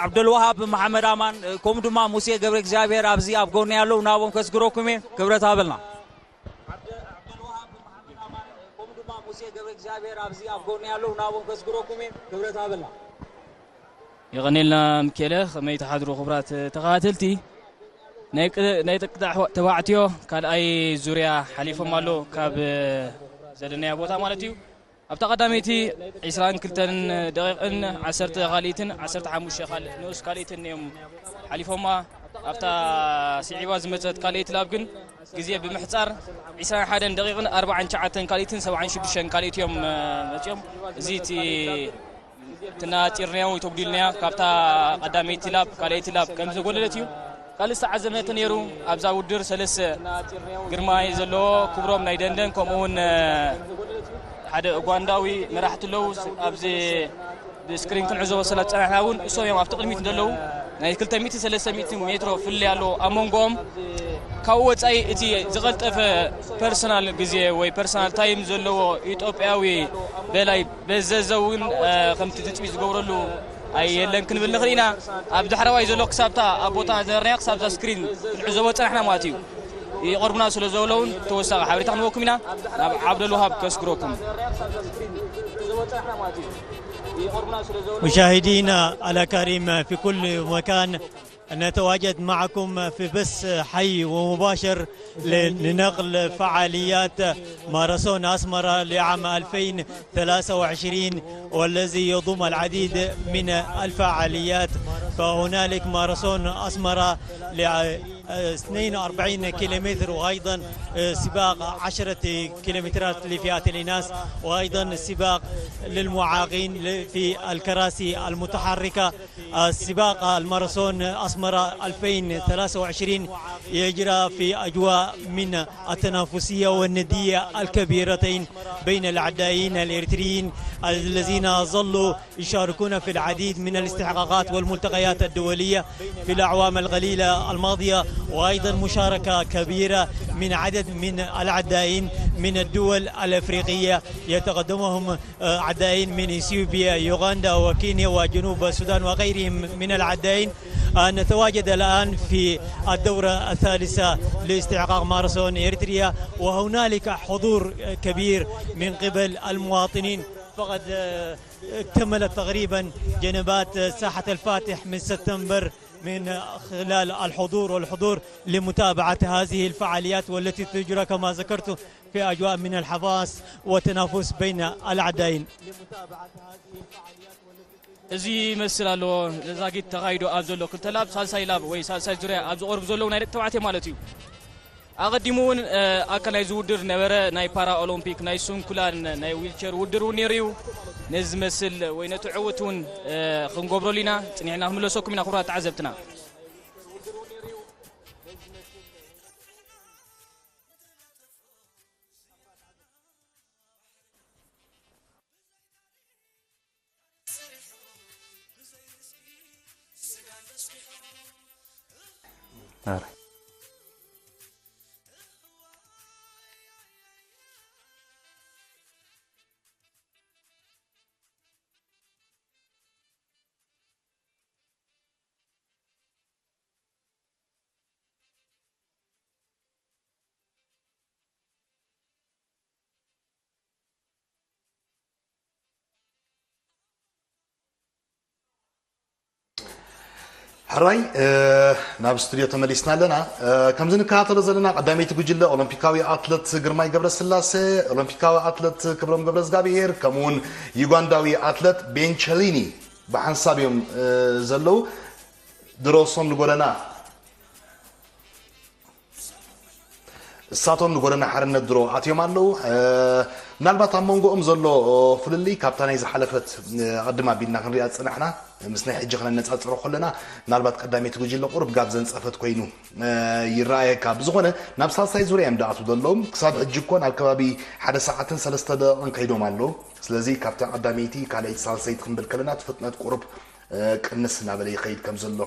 ዓብደልዋሃብ መሓመድ ኣማን ከምኡ ድማ ሙሴ ገብረ እግዚኣብሔር ኣብዚ ኣብ ጎኒ ኣለዉ፣ ናብኦም ከስግረኩም እየ። ክብረት ሃበልና። የቐኔልና ምኬለ። ከመይ ትሓድሩ ክቡራት ተኸታተልቲ? ናይ ደቂ ተባዕትዮ ካልኣይ ዙርያ ሓሊፎም ኣሎ። ካብ ዘለናዮ ቦታ ማለት እዩ። ኣብታ ቀዳመይቲ ዒስራን ክልተን ደቂቕን ዓሰርተ ካልኢትን ዓሰርተ ሓሙሽተ ካል-፣ ንኡስ ካልኢትን እዮም ሓሊፎማ። ኣብታ ስዒባ ዝመጸት ካልኣይቲ ላብ ግን ግዜ ብምሕጻር ዒስራን ሓደን ደቂቕን ኣርባዓን ትሽዓተን ካልኢትን ሰብዓን ሽዱሽተን ካልኢት እዮም፣ እ፣ መጺኦም። እዚ እቲ ትናጺርናዮ ወይ ተጉዲልናዮ ካብታ ቀዳመይቲ ላብ ካልኣይቲ ላብ ከም ዘጎደለት እዩ። ካልእ ዝተዓዘብነቲ ነይሩ። ኣብዛ ውድድር ሰለስተ ግርማይ ዘለዎ ክብሮም ናይ ደንደን፣ ከምኡ እውን፣ እ፣ ሓደ ኡጋንዳዊ መራሕቲ ኣለዉ። ኣብዚ ብስክሪን ክንዕዘቦ ስለ ዝጸናሕና እውን እሶም እዮም ኣብቲ ቅድሚት ዘለዉ። ናይ ክልተ ሚእቲ ሰለስተ ሚእቲ ሜትሮ ፍልልይ ኣለዎ ኣብ መንጎኦም። ካብኡ ወጻኢ እቲ ዝቐልጠፈ ፐርሰናል ግዜ ወይ ፐርሰናል ታይም ዘለዎ ኢትዮጵያዊ በላይ በዘዘ እውን፣ እ፣ ከምቲ ትጽቢት ዝገብረሉ ኣይ የለን ክንብል ንኽእል ኢና። ኣብ ዳሕረዋይ ዘሎ ክሳብታ ኣብ ቦታ ዝነበርናዮ ክሳብዛ ስክሪን ክንዕዘቦ ዝጸናሕና ማለት እዩ። ይቐርቡና ስለ ዘለውን ተወሳኺ ሓበሬታ ክንህበኩም ኢና። ናብ ዓብደልውሃብ ከስግረኩም። مشاهدينا الأكارم في كل مكان، نتواجد معكم في بث حي ومباشر لنقل فعاليات ماراثون أسمرة لعام ألفين وثلاثة وعشرين، والذي يضم العديد من الفعاليات. فهنالك ماراثون أسمرة ل اثنين وأربعين كيلومتر، وأيضا سباق عشرة كيلومترات لفئة الإناث، وأيضا سباق للمعاقين في الكراسي المتحركة. السباق الماراثون أسمرة ألفين وثلاثة وعشرين يجرى في أجواء من التنافسية والندية الكبيرتين بين العدائين الإريتريين الذين ظلوا يشاركون في العديد من الاستحقاقات والملتقيات الدولية في الأعوام القليلة الماضية، وأيضا مشاركة كبيرة من عدد من العدائين من الدول الأفريقية، يتقدمهم، آه، عدائين من إثيوبيا، يوغندا وكينيا وجنوب السودان وغيرهم من العدائين. آه، نتواجد الآن في الدورة الثالثة لاستحقاق ماراثون إريتريا، وهنالك حضور كبير من قبل المواطنين. فقد، آه، اكتملت تقريبا جنبات ساحة الفاتح من سبتمبر من خلال الحضور والحضور لمتابعة هذه الفعاليات، والتي تجرى كما ذكرت في أجواء من الحماس وتنافس بين العدائين. እዚ ይመስል ኣሎ። ነዛጊት ተኻይዶ ኣብ ዘሎ ክልተ ላብ ሳልሳይ ላብ ወይ ሳልሳይ ዙርያ ኣብ ዝቐርቡ ዘለዉ ናይ ደቂ ተባዕትዮ ማለት እዩ። ኣቐዲሙ እውን፣ እ፣ ኣካል ናይዚ ውድድር ነበረ። ናይ ፓራ ኦሎምፒክ፣ ናይ ስንኩላን፣ ናይ ዊልቸር ውድድር እውን ነይሩ እዩ። ነዚ ዝመስል ወይ ነቲ ዕውት እውን፣ እ፣ ክንገብረሉ ኢና። ጽኒሕና ክንምለሰኩም ኢና ክቡራት ተዓዘብትና። ሕራይ፣ እ፣ ናብ ስቱድዮ ተመሊስና ኣለና። እ፣ ከምዚ ንከታተሎ ዘለና ቀዳመይቲ ጉጅለ ኦሎምፒካዊ ኣትለት ግርማይ ገብረስላሴ፣ ኦሎምፒካዊ ኣትለት ክብሮም ገብረዝጋብሄር፣ ከምኡውን ዩጋንዳዊ ኣትለት ቤን ቸሊኒ ብሓንሳብ እዮም፣ እ፣ ዘለዉ። ድሮ እሶም ንጎደና እሳቶም ንጎደና ሓርነት ድሮ ኣትዮም ኣለዉ። እ፣ ምናልባት ኣብ መንጎኦም ዘሎ ፍልልይ ካብታ ናይ ዝሓለፈት፣ እ፣ ቅድም ኣቢልና ክንሪኣ ዝጸናሕና ምስ ናይ ሕጂ ክነነጻጽሮ ከለና ምናልባት ቀዳመይቲ ጉጅለ ቁሩብ ጋብ ዘንጸፈት ኮይኑ፣ እ፣ ይረኣየካ። ብዝኾነ ናብ ሳልሳይ ዙርያ እዮም ዝኣትዉ ዘለዉ። ክሳብ ሕጂ እኮ ናብ ከባቢ ሓደ ሰዓትን ሰለስተ ደቂቕን ከይዶም ኣለዉ። ስለዚ ካብታ ቀዳመይቲ ካልኣይቲ ሳልሰይቲ ክንብል ከለና እቲ ፍጥነት ቁሩብ ቅንስ እናበለ ይኸይድ ከም ዘሎ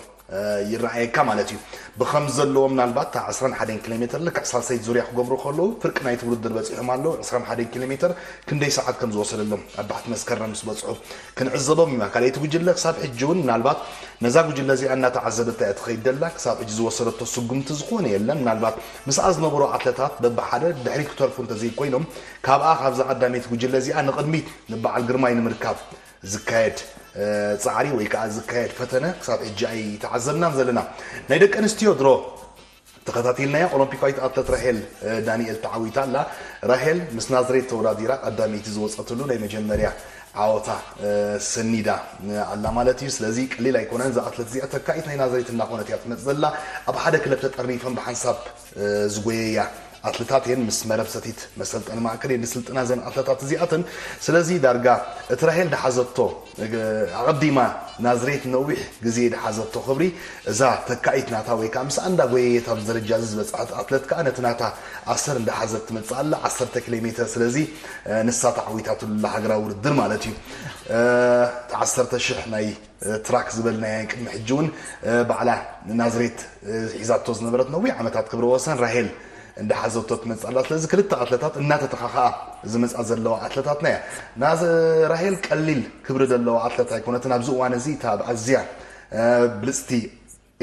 ይረኣየካ ማለት እዩ። ብኸም ዘለዎ ምናልባት እታ ዕስራን ሓደን ኪሎ ሜትር ልክዕ ሳልሰይቲ ዙርያ ክገብሩ ከለዉ ፍርቂ ናይቲ ውድድር በፂሖም ኣለዉ። ዕስራን ሓደን ኪሎ ሜትር ክንደይ ሰዓት ከም ዝወሰደሎም ኣብ ባሕቲ መስከረም ምስ በፅሑ ክንዕዘቦም ኢና። ካልኣይቲ ጉጅለ ክሳብ ሕጂ እውን ምናልባት ነዛ ጉጅለ እዚኣ እናተዓዘበታ እያ ትኸይድ ደላ። ክሳብ ሕጂ ዝወሰደቶ ስጉምቲ ዝኾነ የለን። ምናልባት ምስኣ ዝነበሩ ኣትለታት በብሓደ ድሕሪት ክተርፉ እንተዘይኮይኖም ካብኣ ካብዛ ቀዳመይቲ ጉጅለ እዚኣ ንቕድሚት ንበዓል ግርማይ ንምርካብ ዝካየድ ፃዕሪ ወይ ከዓ ዝካየድ ፈተነ ክሳብ ሕጂ ኣይተዓዘብናን ዘለና። ናይ ደቂ ኣንስትዮ ድሮ ተኸታቲልናያ። ኦሎምፒካዊት ኣትለት ራሄል እ፣ ዳንኤል ተዓዊታ ኣላ። ራሄል ምስ ናዝሬት ተወዳዲራ ቀዳመይቲ ዝወፀትሉ ናይ መጀመርያ ዓወታ እ፣ ሰኒዳ እ፣ ኣላ ማለት እዩ። ስለዚ ቀሊል ኣይኮነን። እዛ ኣትለት እዚኣ ተካኢት ናይ ናዝሬት እናኾነት እያ ትመፅ ዘላ። ኣብ ሓደ ክለብ ተጠርኒፈን ብሓንሳብ እ፣ ዝጎየያ ኣትለታት እየን። ምስ መረብ ሰቲት መሰልጠኒ ማእከል እየን ዝስልጥና እዘን ኣትለታት እዚኣተን። ስለዚ ዳርጋ እቲ ራሄል ድሓዘቶ እ፣ ኣቐዲማ ናዝሬት ነዊሕ ግዜ ድሓዘቶ ክብሪ እዛ ተካኢት ናታ ወይ ከዓ ምስኣ እንዳጎየየት ኣብዚ ደረጃ እዚ ዝበፅሐት ኣትለት ከዓ ነቲ ናታ ኣሰር እንዳሓዘት ትመፅእ ኣላ። ዓሰርተ ኪሎ ሜትር ስለዚ እ፣ ንሳ ተዓዊታትሉ ኣላ ሃገራዊ ውድድር ማለት እዩ። እ፣ እቲ ዓሰርተ ሽሕ ናይ እ፣ ትራክ ዝበልናዮ ቅድሚ ሕጂ እውን እ፣ ባዕላ ናዝሬት እ፣ ሒዛቶ ዝነበረት ነዊሕ ዓመታት ክብረ ወሰን ራሄል እንዳሓዘቶ ትመፅእ ኣላ። ስለዚ ክልተ ኣትለታት እናተተኻኸኣ ዝመፃ ዘለዋ ኣትለታትና እያ። ናዝ ራሄል ቀሊል ክብሪ ዘለዋ ኣትለት ኣይኮነትን። ኣብዚ እዋን እዚ እታ ኣብ ኣዝያ እ፣ ብልፅቲ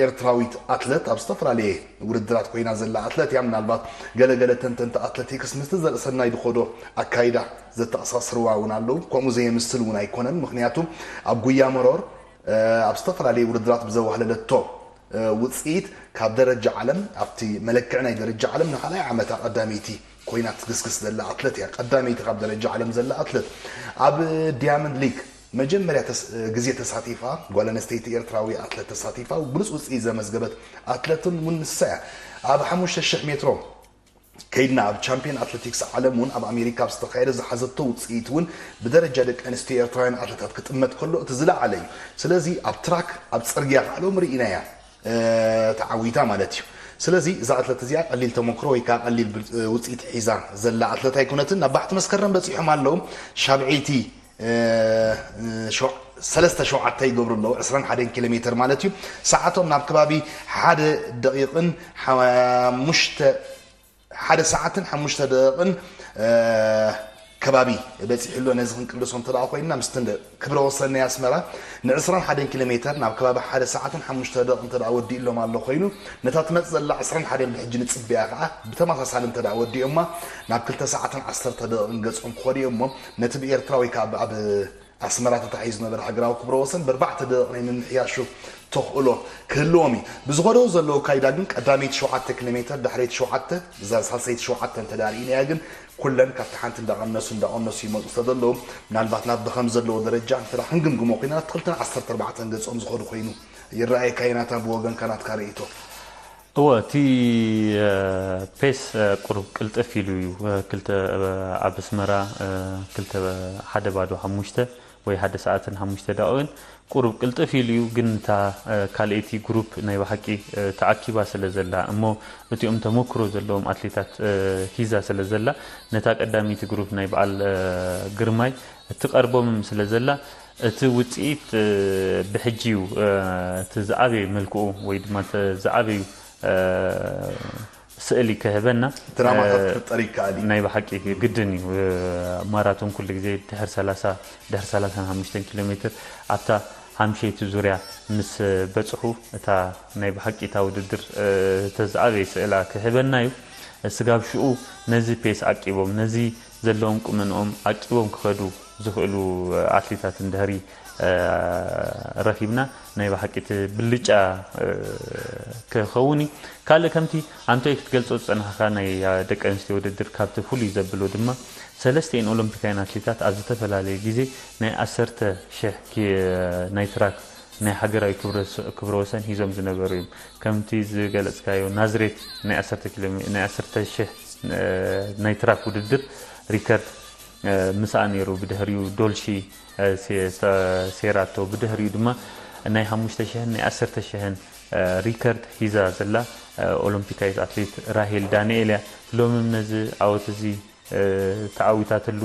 ኤርትራዊት ኣትለት ኣብ ዝተፈላለየ ውድድራት ኮይና ዘላ ኣትለት እያ። ምናልባት ገለገለ ተንተንቲ ኣትለቲክስ ምስቲ ዘርእሰናይ ድኾዶ ኣካይዳ ዘተኣሳስርዋ እውን ኣለዉ። ከምኡ ዘየምስል እውን ኣይኮነን። ምክንያቱ ኣብ ጉያ መሮር እ፣ ኣብ ዝተፈላለየ ውድድራት ብዘዋህለለቶ እ፣ ውፅኢት ካብ ደረጃ ዓለም ኣብቲ መለክዒ ናይ ደረጃ ዓለም ንኻልኣይ ዓመታ ቀዳመይቲ ኮይና ትግስግስ ዘላ ኣትለት እያ። ቀዳመይቲ ካብ ደረጃ ዓለም ዘላ ኣትለት ኣብ ዲያመንድ ሊግ መጀመርያ ተስ- ግዜ ተሳቲፋ ጓል ኣንስተይቲ ኤርትራዊ ኣትለት ተሳቲፋ ብሉፅ ውፅኢት ዘመዝገበት ኣትለትን እውን ንሳ እያ። ኣብ ሓሙሽተ ሽሕ ሜትሮ ከይድና ኣብ ቻምፒዮን ኣትሌቲክስ ዓለም እውን ኣብ ኣሜሪካ ኣብ ዝተኻየደ ዝሓዘቶ ውፅኢት እውን ብደረጃ ደቂ ኣንስትዮ ኤርትራውያን ኣትለታት ክጥመት ከሎ እቲ ዝለዓለ እዩ። ስለዚ ኣብ ትራክ ኣብ ፅርግያ ከዓ ሎም ርኢናያ እ፣ ተዓዊታ ማለት እዩ። ስለዚ እዛ ኣትለት እዚኣ ቀሊል ተመክሮ ወይ ከዓ ቀሊል ብል- ውፅኢት ሒዛ ዘላ ኣትለት ኣይኮነትን። ናብ ባሕቲ መስከረም በፂሖም ኣለዉ። ሻብዐይቲ እ፣ ሸው- ሰለስተ ሸውዓተ ይገብሩ ኣለዉ። ዕስራን ሓደን ኪሎ ሜትር ማለት እዩ። ሰዓቶም ናብ ከባቢ ሓደ ደቂቕን ሓሙሽተ ሓደ ሰዓትን ሓሙሽተ ደቂቕን እ፣ ከባቢ በፂሑ ኣሎ። ነዚ ክንቅልሶ እንተ ደኣ ኮይንና ምስቲ እንደ ክብረ ወሰን ናይ ኣስመራ ንዕስራን ሓደን ኪሎ ሜትር ናብ ከባቢ ሓደ ሰዓትን ሓሙሽተ ደቂቕ እንተ ደኣ ወዲእሎም ኣሎ ኮይኑ፣ ነታ ትመጽእ ዘላ ዕስራን ሓደን ብሕጂ ንጽበያ ከኣ ብተመሳሳሊ እንተ ደኣ ወዲኦማ ናብ ክልተ ሰዓትን ዓሰርተ ደቂቕን ገጾም ክኸዱ እዮም እሞ ነቲ ብኤርትራ ወይ ከኣ ኣብ ኣስመራ ተታሒዙ ዝነበረ ሃገራዊ ክብረ ወሰን ብኣርባዕተ ደቂቕ ናይ ምምሕያሹ ተኽእሎ ክህልዎም እዩ። ብዝኸደው ዘለዉ ኣካይዳ ግን ቀዳመይቲ ሸውዓተ ኪሎ ሜትር፣ ድሕረይቲ ሸውዓተ፣ እዛ ሳልሰይቲ ሸውዓተ እንተ ደኣ ርኢናያ ግን ኩለን ካብቲ ሓንቲ እንዳቐነሱ እንዳቐነሱ ይመፁ ስለዘለዉ ምናልባት ናብ ብኸም ዘለዎ ደረጃ እንተ ደኣ ክንግምግሞ ኮይና ናብቲ ክልተን ዓሰርተ ኣርባዕተን ገፆም ዝኸዱ ኮይኑ ይረኣየካ። ዮናታን ብወገንካ ናትካ ርእይቶ? እወ፣ እቲ እ፣ ፔስ እ፣ ቁሩብ ቅልጥፍ ኢሉ እዩ። እ፣ ክልተ እ፣ ኣብ ኣስመራ እ፣ ክልተ ሓደ ባዶ ሓሙሽተ ወይ ሓደ ሰዓትን ሓሙሽተ ደቂቕን ቁሩብ ቅልጥፍ ኢሉ እዩ። ግን እታ እ፣ ካልኣይቲ ግሩፕ ናይ ብሓቂ እ፣ ተኣኪባ ስለ ዘላ እሞ እቲኦም ተመክሮ ዘለዎም ኣትሌታት እ፣ ሂዛ ስለ ዘላ ነታ ቀዳመይቲ ግሩፕ ናይ በዓል እ፣ ግርማይ እትቐርቦም ስለ ዘላ እቲ ውፅኢት እ፣ ብሕጂ እዩ እ፣ እቲ ዝዓበየ መልክዑ ወይ ድማ እቲ ዝዓበዩ እ፣ ስእሊ ክህበና ድራማታት እ፣ ክፍጠር ይከኣል እዩ። ናይ ብሓቂ ግድን እዩ። እ፣ ማራቶን ኩሉ ግዜ ድሕር ሰላሳ ድሕር ሰላሳን ሓሙሽተን ኪሎ ሜትር ኣብታ ሓምሸይቲ ዙርያ ምስ በፅሑ እታ ናይ ብሓቂ እታ ውድድር እ፣ ተዝዓበየ ስእላ ክህበና እዩ። ስጋብ ሽኡ ነዚ ፔስ ዓቂቦም ነዚ ዘለዎም ቁመንኦም ዓቂቦም ክኸዱ ዝኽእሉ ኣትሌታት እንድሕሪ እ፣ ረኺብና ናይ ብሓቂ እቲ ብልጫ እ፣ ክኸውን እዩ። ካልእ ከምቲ ኣንቶይ ክትገልጾ ዝጸናሕካ ናይ እ፣ ደቂ ኣንስትዮ ውድድር ካብቲ ፍሉይ ዘብሎ ድማ ሰለስቲኤን ኦሎምፒካውያን ኣትሌታት ኣብ ዝተፈላለየ ግዜ ናይ ዓሰርተ ሽሕ ኪ- ናይ ትራክ ናይ ሃገራዊ ክብረ ስ- ክብረ ወሰን ሂዞም ዝነበሩ እዮም። ከምቲ ዝገለጽካዮ ናዝሬት ናይ ዓሰርተ ኪሎ ሜ- ናይ ዓሰርተ ሽሕ እ፣ ናይ ትራክ ውድድር ሪከርድ እ፣ ምስኣ ነይሩ። ብድሕሪኡ ዶልሺ እ፣ ሴ- ተ- ሴራቶ ብድሕሪኡ ድማ ናይ ሓሙሽተ ሽሕን ናይ ዓሰርተ ሽሕን እ፣ ሪከርድ ሂዛ ዘላ እ፣ ኦሎምፒካዊት ኣትሌት ራሄል ዳንኤል እያ። ሎሚ ነዚ ዓወት እዚ እ፣ ተዓዊታትሉ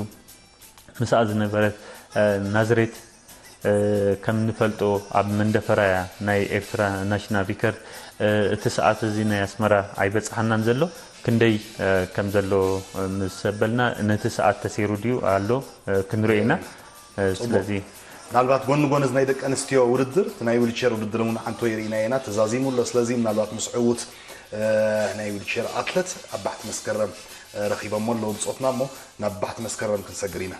ምስኣ ዝነበረት እ፣ ናዝሬት እ፣ ከም ንፈልጦ ኣብ መንደፈራ እያ ናይ ኤርትራ ናሽናል ሪከርድ እ፣ እቲ ሰዓት እዚ ናይ ኣስመራ ኣይበጽሓናን ዘሎ ክንደይ እ፣ ከም ዘሎ እ፣ ምስ ኣበልና ነቲ ሰዓት ተሰይሩ ድዩ ኣሎ እ፣ ክንሪኦ ኢና እ፣ ጽቡቕ። ስለዚ ምናልባት ጎኒ ጎኒ እዚ ናይ ደቂ ኣንስትዮ ውድድር እቲ ናይ ዊልቸር ውድድር እውን ዓንቶ ይርኢና ኢና ተዛዚሙ ኣሎ ስለዚ ምናልባት ምስ ዕዉት እ፣ ናይ ዊልቸር ኣትለት ኣብ ባሕቲ መስከረም እ፣ ረኺቦሞ ኣለዉ ብጾትና እሞ ናብ ባሕቲ መስከረም ክንሰግር ኢና።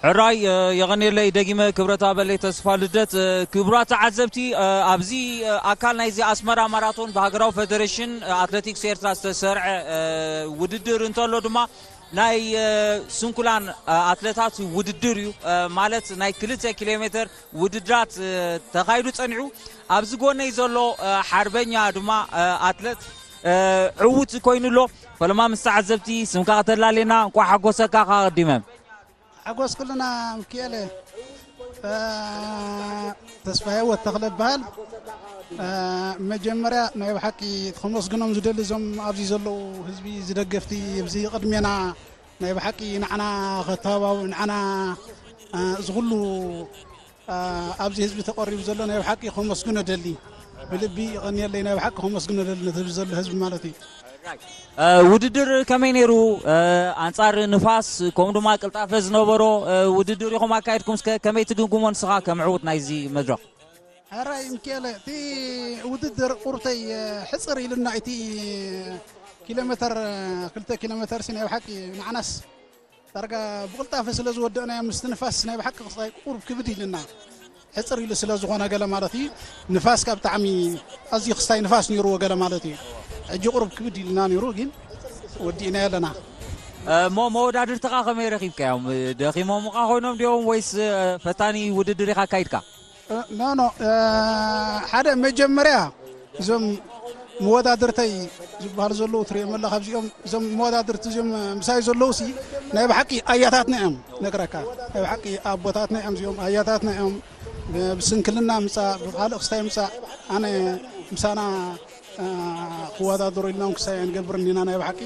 ሕራይ የቐንየለይ ደጊመ ክብረት ኣበለይ ተስፋ ልደት። ክቡራት ተዓዘብቲ፣ ኣብዚ ኣካል ናይዚ ኣስመራ ማራቶን ብሃገራዊ ፈደሬሽን ኣትሌቲክስ ኤርትራ ዝተሰርዐ ውድድር እንተሎ ድማ ናይ ስንኩላን ኣትለታት ውድድር እዩ። ማለት ናይ ክልተ ኪሎ ሜትር ውድድራት ተኻይዱ ጸኒሑ። ኣብዚ ጎነይ ዘሎ ሓርበኛ ድማ ኣትለት ዕዉት ኮይኑ ኣሎ። ፈለማ ምስ ተዓዘብቲ ስምካ ከተላልየና እንኳዕ ሓጎሰካ። ኣቐዲመ ሓጎስ ኩልና ምክኤለ። ተስፋ ህይወት ተኽለ እበሃል። መጀመርያ ናይ ብሓቂ ክመስግኖም ዝደሊ እዞም ኣብዚ ዘለዉ ህዝቢ ዝደገፍቲ፣ ኣብዚ ቅድሜና ናይ ብሓቂ ንዓና ከተባብዑ፣ ንዓና እዚ ኩሉ ኣብዚ ህዝቢ ተቐሪቡ ዘሎ ናይ ብሓቂ ከመስግኖ ደሊ፣ ብልቢ ይቐንየለይ። ናይ ብሓቂ ከመስግኖ ደሊ ነቲ ህዝቢ ዘሎ ህዝቢ ማለት እዩ። ውድድር ከመይ ነይሩ? ኣንጻር ንፋስ ከምኡ ድማ ቅልጣፈ ዝነበሮ ውድድር ኢኹም ኣካይድኩም። እስከ ከመይ ትግምግሞ ንስኻ ከም ዕዉት ናይዚ መድረኽ? ሕራይ ምክኤለ፣ እቲ ውድድር ቁርተይ ሕፅር ኢልና፣ እቲ ኪሎ ሜተር ክልተ ኪሎ ሜተር ሲ ናይ ብሓቂ ንዓናስ ዳርጋ ብቕልጣፈ ስለ ዝወደእናዮ ምስቲ ንፋስ ናይ ብሓቂ ክስታይ ቁሩብ ክብድ ኢልና፣ ሕፅር ኢሉ ስለ ዝኾነ ገለ ማለት እዩ። ንፋስ ካብ ብጣዕሚ ኣዝዩ ክስታይ ንፋስ ነይርዎ ገለ ማለት እዩ። ሕጂ ቁሩብ ክብድ ኢልና ነይሩ፣ ግን ወዲእና ኣለና። እሞ መወዳድርትኻ ከመይ ረኺብካዮም? ደኺሞምኻ ኮይኖም ድዮም ወይስ ፈታኒ ውድድር ኢኻ ኣካይድካ? ኖ ኖ ሓደ መጀመርያ እዞም መወዳድርተይ ዝበሃሉ ዘለዉ ትሪኦም ኣለኻ። ኣብዚኦም እዞም መወዳድርቲ እዚኦም ምሳይ ዘለዉ ሲ ናይ ብሓቂ ኣያታትና እዮም ነግረካ። ናይ ብሓቂ ኣቦታትና እዮም እዚኦም ኣያታትና እዮም። ብስንክልና ምፃእ ብካልእ ክስታይ ምፃእ ኣነ ምሳና ክወዳደሩ ኢልና እውን ክስታይ ኣይንገብርን ኢና። ናይ ብሓቂ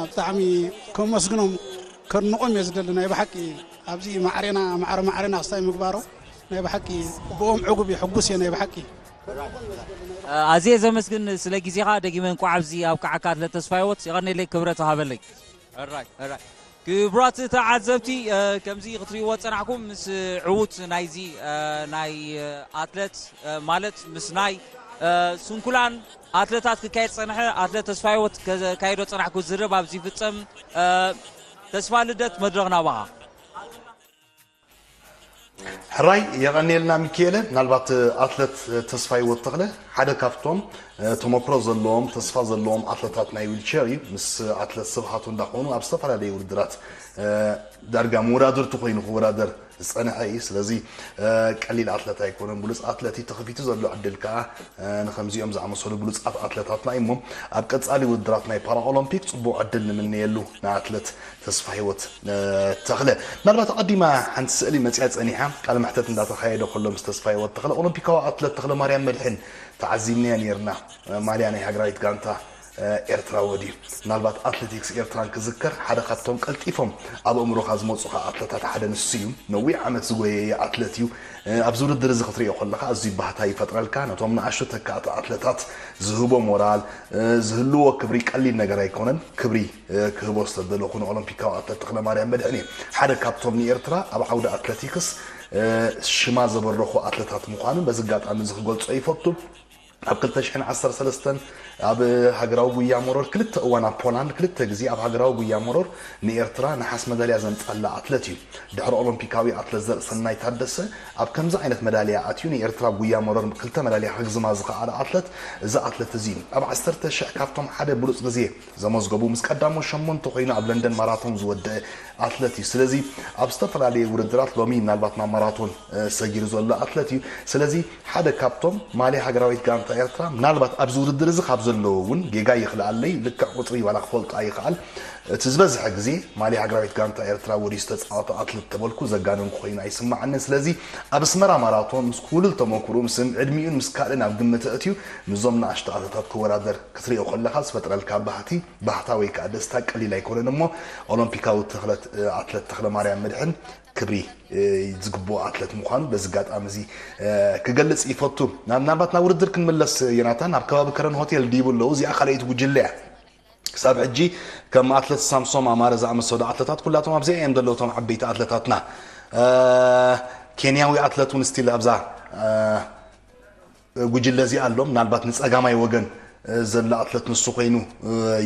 ብጣዕሚ ከመስግኖም ከድንቆም እየ ዝደሊ ናይ ብሓቂ ኣብዚ ማዕሬና ማዕረ ማዕሬና ክስታይ ምግባሮ ናይ ብሓቂ ብኦም ዕጉብ እየ ሕጉስ እየ ናይ ብሓቂ። ኣዝየ ዘመስግን ስለ ግዜኻ። ደጊመ እንቋዕ ኣብዚ ኣብቅዓካ ኣትለት ተስፋ ህይወት። የቐንየለይ፣ ክብረት ሃበለይ። ሕራይ ሕራይ። ክቡራት ተዓዘብቲ፣ ከምዚ ክትሪእዎ ዝጸናሕኩም ምስ ዕዉት ናይዚ ናይ ኣትለት ማለት ምስ ናይ ስንኩላን ኣትለታት ክካየድ ዝጸንሐ ኣትለት ተስፋ ህይወት ከካይዶ ዝጸናሕኩ ዝርርብ ኣብዚ ይፍጸም። ተስፋ ልደት፣ መድረኽ ናባኻ። ሕራይ የቐንየልና ሚኪኤለ። ምናልባት ኣትለት ተስፋ ህይወት ተኽለ ሓደ ካብቶም ተመክሮ ዘለዎም ተስፋ ዘለዎም ኣትለታት ናይ ዊልቸር እዩ። ምስ ኣትለት ስብሃቱ እንዳኾኑ ኣብ ዝተፈላለዩ ውድድራት ዳርጋ መወዳድርቲ ኮይኑ ክወዳደር ዝፀንሐ እዩ። ስለዚ ቀሊል ኣትለት ኣይኮነን፣ ብሉፅ ኣትለት እዩ። ተኸፊቱ ዘሎ ዕድል ከዓ ንከምዚኦም ዝኣመሰሉ ብሉፃት ኣትለታትና እዩ። እሞ ኣብ ቀፃሊ ውድድራት ናይ ፓራኦሎምፒክ ፅቡቕ ዕድል ንምነየሉ ንኣትለት ተስፋ ህይወት ተኽለ። ምናልባት ኣቐዲማ ሓንቲ ስእሊ መፅያ ፀኒሓ፣ ቃለ መሕተት እንዳተኻየደ ከሎ ምስ ተስፋ ህይወት ተኽለ፣ ኦሎምፒካዊ ኣትለት ተኽለ ማርያም መድሕን ተዓዚብናዮ ነይርና። ማልያ ናይ ሃገራዊት ጋንታ ኤርትራ ወድዩ። ምናልባት ኣትሌቲክስ ኤርትራን ክዝከር ሓደ ካብቶም ቀልጢፎም ኣብ ኣእምሮኻ ዝመፁኻ ኣትለታት ሓደ ንሱ እዩ። ነዊሕ ዓመት ዝጎየየ ኣትለት እዩ። ኣብዚ ውድድር እዚ ክትሪኦ ከለኻ ኣዝዩ ባህታ ይፈጥረልካ። ነቶም ንኣሽቱ ተካእቲ ኣትለታት ዝህቦ ሞራል፣ ዝህልዎ ክብሪ ቀሊል ነገር ኣይኮነን። ክብሪ ክህቦ ዝተደለኹ ንኦሎምፒካዊ ኣትለት ተኽለማርያም መድሕን እየ። ሓደ ካብቶም ንኤርትራ ኣብ ዓውዲ ኣትለቲክስ ሽማ ዘበረኹ ኣትለታት ምዃኑ በዚ ኣጋጣሚ እዚ ክገልጾ ይፈቱ። ኣብ ክልተ ሽሕን ዓሰርተ ሰለስተን ኣብ ሃገራዊ ጉያ መሮር ክልተ እዋን ኣብ ፖላንድ ክልተ ግዜ ኣብ ሃገራዊ ጉያ መሮር ንኤርትራ ነሓስ መዳልያ ዘምጻላ ኣትለት እዩ። ድሕሪ ኦሎምፒካዊ ኣትለት ዘርእሰናይ ታደሰ ኣብ ከምዚ ዓይነት መዳልያ ኣትዩ ንኤርትራ ኣብ ጉያ መሮር ክልተ መዳልያ ከግዝማ ዝኸኣለ ኣትለት እዚ ኣትለት እዚ እዩ። ኣብ ዓሰርተ ሽሕ ካብቶም ሓደ ብሉጽ ግዜ ዘመዝገቡ ምስ ቀዳሞት ሸሞንተ ኮይኑ ኣብ ለንደን ማራቶን ዝወደአ ኣትለት እዩ። ስለዚ ኣብ ዝተፈላለየ ውድድራት ሎሚ ምናልባት ናብ ማራቶን ሰጊሩ ዘሎ ኣትለት እዩ። ስለዚ ሓደ ካብቶም ማልያ ሃገራዊት ጋንታ ኤርትራ ምናልባት ኣብዚ ውድድር እዚ ካብ ዘለዉ እውን ጌጋ ይኽልኣለይ ልክዕ ቁፅሪ ዋላ ክፈልጦ ኣይኽኣል እቲ ዝበዝሐ ግዜ ማልያ ሃገራዊት ጋንታ ኤርትራ ወዲዩ ዝተፃወተ ኣትለት ተበልኩ ዘጋነንኩ ኮይኑ ኣይስማዓንን። ስለዚ ኣብ ኣስመራ ማራቶን ምስ ኩሉ ተመክርኡ ምስ ዕድሚኡን ምስ ካልእን ኣብ ግምት ኣእትዩ ምስዞም ንኣሽቱ ኣትለታት ክወዳደር ክትሪኦ ከለኻ ዝፈጥረልካ ባህቲ ባህታ ወይ ከዓ ደስታ ቀሊል ኣይኮነን እሞ ኦሎምፒካዊ ተኽለት ኣትለት ተኽለማርያም መድሕን ክብሪ ዝግብኦ ኣትለት ምዃኑ በዚ ኣጋጣሚ እዚ ክገልፅ ይፈቱ። ናብ ምናልባት ናብ ውድድር ክንምለስ ዮናታን ኣብ ከባቢ ከረን ሆቴል ዲቡ ኣለዉ። እዚኣ ካልኣይቲ ጉጅለ እያ። ክሳብ ሕጂ ከም ኣትለት ሳምሶም ኣማረ ዝኣመሰሉ ኣትለታት ኩላቶም ኣብዚኣ እዮም ዘለዉ እቶም ዓበይቲ ኣትለታትና። ኬንያዊ ኣትለት እውን ስቲል ኣብዛ ጉጅለ እዚኣ ኣሎ። ምናልባት ንፀጋማይ ወገን ዘሎ ኣትለት ንሱ ኮይኑ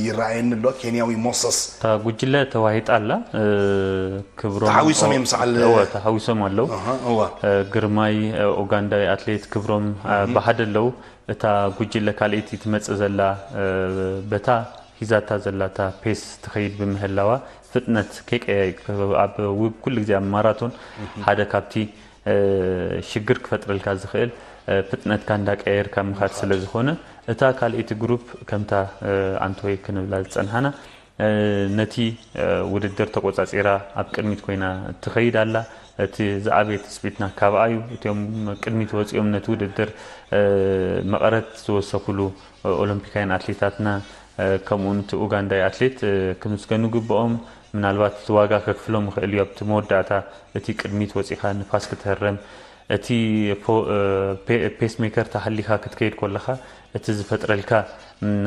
ይረኣየኒ ኣሎ። ኬንያዊ ሞሰስ። እታ ጉጅለ ተዋሂጣ ኣላ። ክብሮም ተሓዊሶም እዮም ሰዓል እወ ተሓዊሶም ኣለዉ። ግርማይ ኡጋንዳዊ ኣትሌት ክብሮም ብሓደ ኣለዉ። እታ ጉጅለ ካልኣይቲ ትመጽእ ዘላ በታ ሒዛታ ዘላ እታ ፔስ ትኸይድ ብምህላዋ ፍጥነት ከይቀያይ ኣብ ውብ ኩሉ ግዜ ኣብ ማራቶን ሓደ ካብቲ ሽግር ክፈጥረልካ ዝኽእል ፍጥነትካ እንዳቀየርካ ምኻድ ስለ ዝኾነ እታ ካልኣይቲ ግሩፕ ከምታ ኣንቶይ ክንብላ ዝጸንሓና ነቲ ውድድር ተቆጻጺራ ኣብ ቅድሚት ኮይና ትኸይድ ኣላ። እቲ ዝዓበየ ትጽቢትና ካብኣ እዩ። እቲኦም ቅድሚት ወጺኦም ነቲ ውድድር መቐረት ዝወሰኩሉ ኦሎምፒካውያን ኣትሌታትና ከምኡውን እቲ ኡጋንዳዊ ኣትሌት ክምስገኑ ግብኦም። ምናልባት ዋጋ ከክፍሎም ይኽእል እዩ ኣብቲ መወዳእታ እቲ ቅድሚት ወፂኻ ንፋስ ክትህረም እቲ ፔስ ሜከር ተሃሊኻ ክትከይድ ከለኻ እቲ ዝፈጥረልካ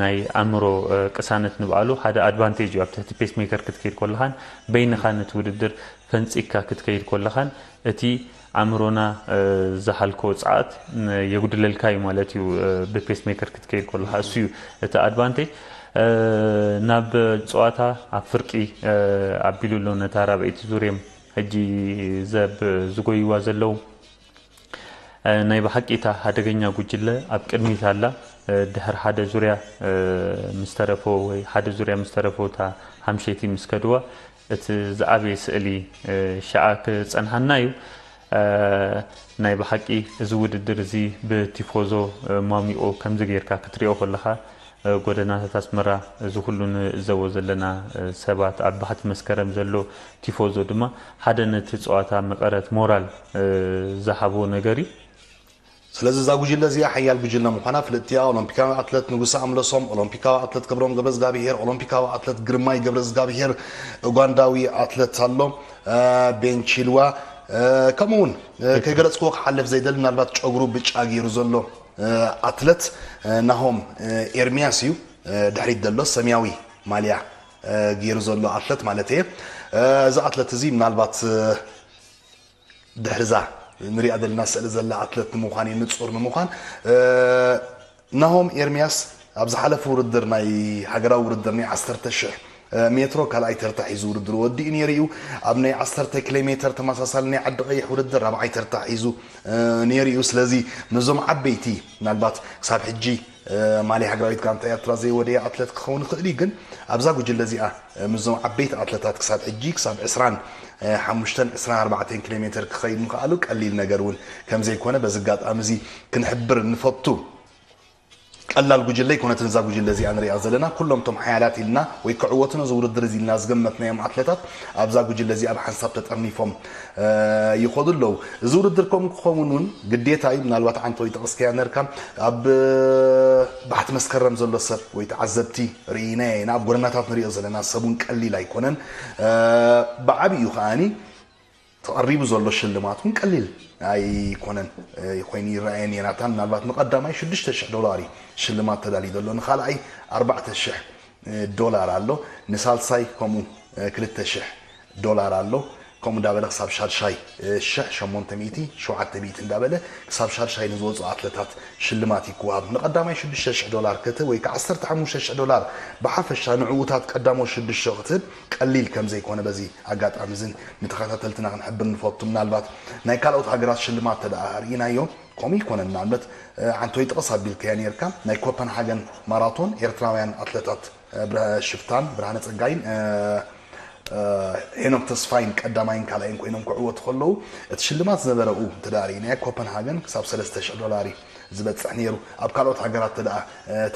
ናይ ኣእምሮ ቅሳነት ንብኣሉ ሓደ ኣድቫንቴጅ እዩ ኣብ ትሕቲ ፔስ ሜከር ክትከይድ ከለኻን በይንኻ ነቲ ውድድር ፈንፂግካ ክትከይድ ከለኻን እቲ ኣእምሮና ዝሓልኮ ፃኣት የጉድለልካ እዩ ማለት እዩ ብፔስ ሜከር ክትከይድ ከለኻ እሱ እዩ እቲ ኣድቫንቴጅ ናብ ፀዋታ ኣብ ፍርቂ ኣቢሉ ኣሎ ነታ ራብዐይቲ ዙርየም ሕጂ ዘብ ዝጎይዋ ዘለዉ ናይ ብሓቂ እታ ሓደገኛ ጉጅለ ኣብ ቅድሚት ኣላ ድሕር ሓደ ዙርያ ምስተረፎ ወይ ሓደ ዙርያ ምስተረፎ እታ ሓምሸይቲ ምስ ከድዋ እቲ ዝዓበየ ስእሊ ሽዓ ክፀንሓና እዩ ናይ ብሓቂ እዚ ውድድር እዚ ብቲፎዞ ማሚቆ ከምዚ ጌርካ ክትሪኦ ከለኻ ጎደናታት ኣስመራ እዚ ኩሉ ንእዘቦ ዘለና ሰባት ኣብ ባሕቲ መስከረም ዘሎ ቲፎዞ ድማ ሓደ ነቲ ፀዋታ መቐረት ሞራል ዝሃቦ ነገር እዩ። ስለዚ እዛ ጉጅለ እዚኣ ሓያል ጉጅለ ምዃና ፍልጥቲ እያ። ኦሎምፒካዊ ኣትለት ንጉሰ ኣምለሶም፣ ኦሎምፒካዊ ኣትለት ክብሮም ገብረዝጋብሄር፣ ኦሎምፒካዊ ኣትለት ግርማይ ገብረዝጋብሄር፣ ኡጋንዳዊ ኣትለት ኣሎ ቤን ቺልዋ፣ ከምኡ እውን ከይገለፅክዎ ክሓልፍ ዘይደሊ ምናልባት ጨጉሩ ብጫ ገይሩ ዘሎ ኣትለት ናሆም ኤርሚያስ እዩ። ድሕሪት ዘሎ ሰማያዊ ማልያ ገይሩ ዘሎ ኣትለት ማለት እየ። እዚ ኣትለት እዚ ምናልባት ድሕርዛ ንሪኣ ዘለና ስእሊ ዘላ ኣትለት ንምዃን እዩ ንፁር ንምዃን ናሆም ኤርሚያስ ኣብ ዝሓለፈ ውድድር ናይ ሃገራዊ ውድድር ናይ ዓሰርተ ሽሕ ሜትሮ ካልኣይ ተርታ ሒዙ ውድድር ወዲኡ ነይሩ እዩ። ኣብ ናይ ዓሰርተ ኪሎ ሜትር ተመሳሳሊ ናይ ዓዲ ቀይሕ ውድድር ራብዓይ ተርታ ሒዙ ነይሩ እዩ። ስለዚ ነዞም ዓበይቲ ምናልባት ክሳብ ሕጂ ማልያ ሃገራዊት ጋንታ ኤርትራ ዘይወደየ ኣትለት ክኸውን ይኽእል እዩ፣ ግን ኣብዛ ጉጅለ እዚኣ ምስዞም ዓበይቲ ኣትለታት ክሳብ ሕጂ ክሳብ ዕስራን ሓሙሽተን ዕስራን ኣርባዕተን ኪሎ ሜትር ክኸይድ ምኽኣሉ ቀሊል ነገር እውን ከምዘይኮነ በዚ ኣጋጣሚ እዚ ክንሕብር ንፈቱ። ቀላል ጉጅለ ኣይኮነትን እዛ ጉጅለ እዚኣ ንሪኣ ዘለና። ኩሎም እቶም ሓያላት ኢልና ወይ ክዕወቱ ነዚ ውድድር እዚ ኢልና ዝገመትናዮም ኣትለታት ኣብዛ ጉጅለ እዚኣ ብሓንሳብ ተጠርኒፎም ይኸዱ ኣለዉ። እዚ ውድድር ከምኡ ክኸውን እውን ግዴታ እዩ። ምናልባት ዓንቶ ይጠቕስካያ ነርካ ኣብ ባሕቲ መስከረም ዘሎ ሰብ ወይ ተዓዘብቲ ርኢናዮ ኢና። ኣብ ጎደናታት ንሪኦ ዘለና ሰብ እውን ቀሊል ኣይኮነን። ብዓብዩ ከዓኒ ተቐሪቡ ዘሎ ሽልማት እውን ቀሊል ኣይኮነን ኮይኑ ይረኣየኒ። ናታ ምናልባት ንቐዳማይ ሽዱሽተ ሽሕ ዶላር እዩ ሽልማት ተዳልዩ ዘሎ፣ ንኻልኣይ ኣርባዕተ ሽሕ ዶላር ኣሎ፣ ንሳልሳይ ከምኡ ክልተ ሽሕ ዶላር ኣሎ። ከምኡ እንዳበለ ክሳብ ሻድሻይ ሽሕ ሸሞንተ ሚእቲ ሸውዓተ ሚእቲ እንዳበለ ክሳብ ሻድሻይ ንዝወፁ ኣትለታት ሽልማት ይክወሃብ። ንቐዳማይ ሽዱሽተ ሽሕ ዶላር ክትህብ ወይ ከዓ ዓሰርተ ሓሙሽተ ሽሕ ዶላር ብሓፈሻ ንዕዉታት ቀዳሞት ሽዱሽተ ክትህብ ቀሊል ከም ዘይኮነ በዚ ኣጋጣሚ እዝን ንተኸታተልትና ክንሕብር ንፈቱ። ምናልባት ናይ ካልኦት ሃገራት ሽልማት ተደኣ ርኢናዮ ከምኡ ይኮነ። ንኣብነት ዓንቶይ ጥቕስ ኣቢልካዮ ነርካ ናይ ኮፐንሃገን ማራቶን ኤርትራውያን ኣትለታት ሽፍታን ብርሃነ ጸጋይን ሄኖክ ተስፋይን ቀዳማይን ካልኣይን ኮይኖም ክዕወቱ ከለዉ እቲ ሽልማት ዝነበረ ኡ እንተደኣ ርኢናዮ ኮፐንሃገን ክሳብ ሰለስተ ሽሕ ዶላር እዩ ዝበፅሕ ነይሩ። ኣብ ካልኦት ሃገራት እንተደኣ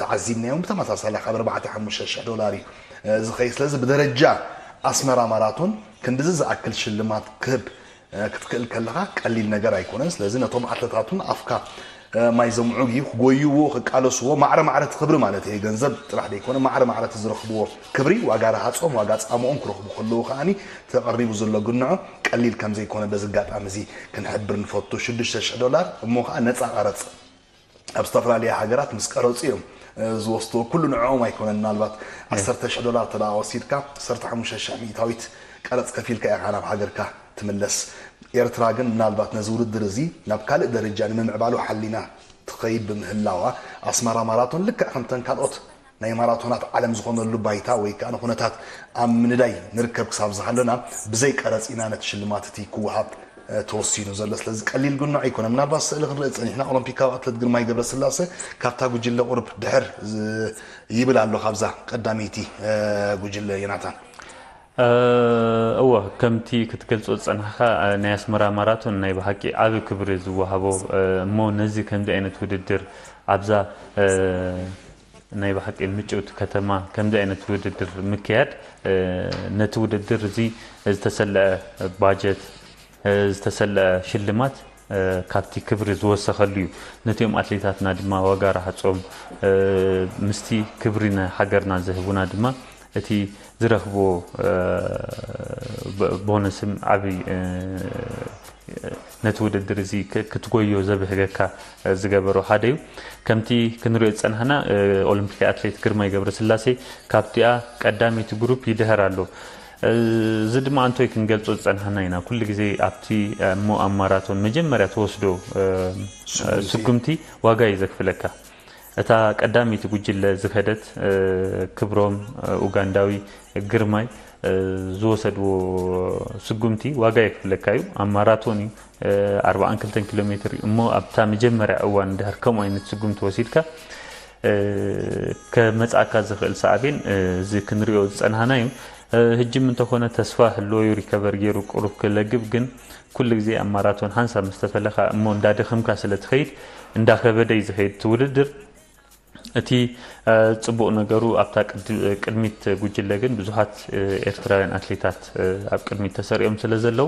ተዓዚብናዮም ብተመሳሳሊ ካብ ኣርባዕተ ሓሙሽተ ሽሕ ዶላር እዩ ዝኸይድ። ስለዚ ብደረጃ ኣስመራ ማራቶን ክንድዚ ዝኣክል ሽልማት ክህብ ክትክእል ከለኻ ቀሊል ነገር ኣይኮነን። ስለዚ ነቶም ኣትለታት እውን ኣፍካ ማይ ዘምዑግ እዩ ክጎይዎ ክቃለስዎ ማዕረ ማዕረ እቲ ክብሪ ማለት እየ ገንዘብ ጥራሕ ዘይኮነ ማዕረ ማዕረ እቲ ዝረኽብዎ ክብሪ ዋጋ ረሃፆም ዋጋ ፃምኦም ክረኽቡ ከለዉ ከዓኒ ተቐሪቡ ዘሎ ግንዖ ቀሊል ከም ዘይኮነ በዚ ኣጋጣሚ እዚ ክንሕብር ንፈቱ። ሽዱሽተ ሽሕ ዶላር እሞ ከዓ ነፃ ቀረፅ ኣብ ዝተፈላለያ ሃገራት ምስ ቀረፁ እዮም ዝወስድዎ። ኩሉ ንዕኦም ኣይኮነን። ምናልባት ዓሰርተ ሽሕ ዶላር ተደኣ ወሲድካ ዓሰርተ ሓሙሽተ ሽሕ ሚእታዊት ቀረፅ ከፊልካ ኢኻ ናብ ሃገርካ ትምለስ። ኤርትራ ግን ምናልባት ነዚ ውድድር እዚ ናብ ካልእ ደረጃ ንምምዕባሉ ሓሊና ትኸይድ ብምህላዋ፣ ኣስመራ ማራቶን ልክዕ ከምተን ካልኦት ናይ ማራቶናት ዓለም ዝኾነሉ ባይታ ወይ ከኣ ንኹነታት ኣብ ምንዳይ ንርከብ ክሳብ ዝሃለና፣ ብዘይ ቀረጽ ኢና ነቲ ሽልማት እቲ ክወሃብ፣ እ፣ ተወሲኑ ዘሎ። ስለዚ ቀሊል ጉንዕ ኣይኮነ። ምናልባት ስእሊ ክንርኢ ጸኒሕና፣ ኦሎምፒካዊ ኣትለት ግርማይ ገብረስላሴ ካብታ ጉጅለ ቁሩብ ድሕር ዝ-፣ ይብል ኣሎ ካብዛ ቀዳመይቲ፣ እ፣ ጉጅለ። ዮናታን። እ፣ እወ፣ ከምቲ ክትገልጾ ዝጸናሕካ፣ እ፣ ናይ ኣስመራ ማራቶን ናይ ብሓቂ ዓቢ ክብሪ ዝወሃቦ፣ እ፣ እሞ ነዚ ከምዚ ዓይነት ውድድር ኣብዛ፣ እ፣ ናይ ብሓቂ ምጭውቲ ከተማ ከምዚ ዓይነት ውድድር ምክያድ፣ እ፣ ነቲ ውድድር እዚ ዝተሰለዐ ባጀት፣ እ፣ ዝተሰለዐ ሽልማት፣ እ፣ ካብቲ ክብሪ ዝወሰኸሉ እዩ። ነቲኦም ኣትሌታትና ድማ ዋጋ ረሃጾም፣ እ፣ ምስቲ ክብሪ ንሃገርና ዝህቡና ድማ እቲ ዝረኽብዎ፣ እ፣ ብ-፣ ቦነስም ዓቢ፣ እ፣ ነቲ ውድድር እዚ ክ-፣ ክትጎዮ ዘብህገካ፣ እ፣ ዝገበሮ ሓደ እዩ። ከምቲ ክንሪኦ ዝጸናሕና፣ እ፣ ኦሎምፒካዊ ኣትሌት ግርማይ ገብረስላሴ ካብቲኣ ቀዳመይቲ ግሩፕ ይድሀር ኣሎ። እ፣ እዚ ድማ ኣንቶይ ክንገልጾ ዝጸናሕና ኢና። ኩሉ ግዜ ኣብቲ፣ እ፣ እሞ ኣብ ማራቶን መጀመርያ ትወስዶ፣ እ፣ ስጉምቲ። ስጉምቲ ዋጋ እዩ ዘክፍለካ። እታ ቀዳመይቲ ጉጅለ ዝኸደት፣ እ፣ ክብሮም፣ እ፣ ኡጋንዳዊ ግርማይ፣ እ፣ ዝወሰድዎ ስጉምቲ ዋጋ የክፍለካ እዩ። ኣብ ማራቶን እዩ፣ እ፣ ኣርባዓን ክልተን ኪሎ ሜትር እዩ። እሞ ኣብታ መጀመርያ እዋን እንድሕር ከምኡ ዓይነት ስጉምቲ ወሲድካ፣ እ፣ ከመጽኣካ ዝኽእል ሳዕቤን፣ እ፣ እዚ ክንሪኦ ዝጸናህና እዩ። እ፣ ህጅም እንተኾነ ተስፋ ህልዎ እዩ፣ ሪከቨር ገይሩ ቁሩብ ክለግብ፣ ግን ኩሉ ግዜ ኣብ ማራቶን ሓንሳብ ምስ ተፈለኻ እሞ እንዳደኸምካ ስለ ትኸይድ፣ እንዳኸበደ እዩ ዝኸይድ እቲ ውድድር። እቲ፣ እ፣ ጽቡቕ ነገሩ ኣብታ ቅድ-፣ ቅድሚት ጉጅለ ግን ብዙሓት፣ እ፣ ኤርትራውያን ኣትሌታት፣ እ፣ ኣብ ቅድሚት ተሰሪዖም ስለ ዘለዉ፣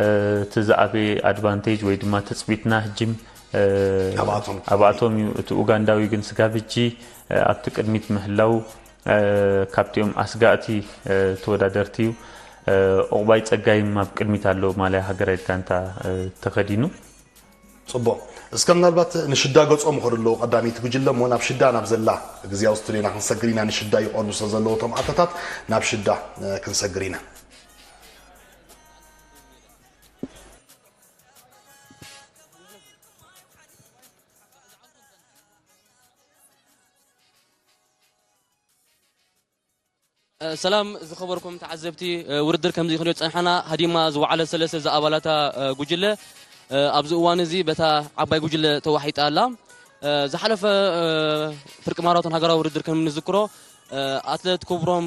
እ፣ እቲ ዝዓበየ ኣድቫንቴጅ ወይ ድማ ትጽቢትና ህጅም፣ እ፣ ኣብኣቶም። ኣብኣቶም እዩ። እቲ ኡጋንዳዊ ግን ስጋብ ሕጂ፣ እ፣ ኣብቲ ቅድሚት ምህላው፣ እ፣ ካብቲኦም ኣስጋእቲ፣ እ፣ ተወዳደርቲ እዩ። እ፣ ዑቕባይ ጸጋይም ኣብ ቅድሚት ኣሎ፣ ማልያ ሃገራዊት ጋንታ፣ እ፣ ተኸዲኑ። ጽቡቕ። እስከ ምናልባት ንሽዳ ገጾም ይኸዱ ኣለዉ ቀዳመይቲ ጉጅለ እሞ ናብ ሽዳ ናብ ዘላ ግዝያዊ ስቱድዮና ክንሰግር ኢና። ንሽዳ ይቐርቡ ስለ ዘለዉ እቶም ኣተታት ናብ ሽዳ፣ እ፣ ክንሰግር ኢና። ሰላም ዝኸበርኩም ተዓዘብቲ፣ ውድድር ከምዚ ክንሪኦ ዝጸንሓና ሃዲማ ዝወዓለ ሰለስተ ዝኣባላታ ጉጅለ ኣብዚ እዋን እዚ በታ ዓባይ ጉጅለ ተዋሒጣ ኣላ። ዝሓለፈ ፍርቂ ማራቶን ሃገራዊ ውድድር ከም እንዝክሮ ኣትሌት ክብሮም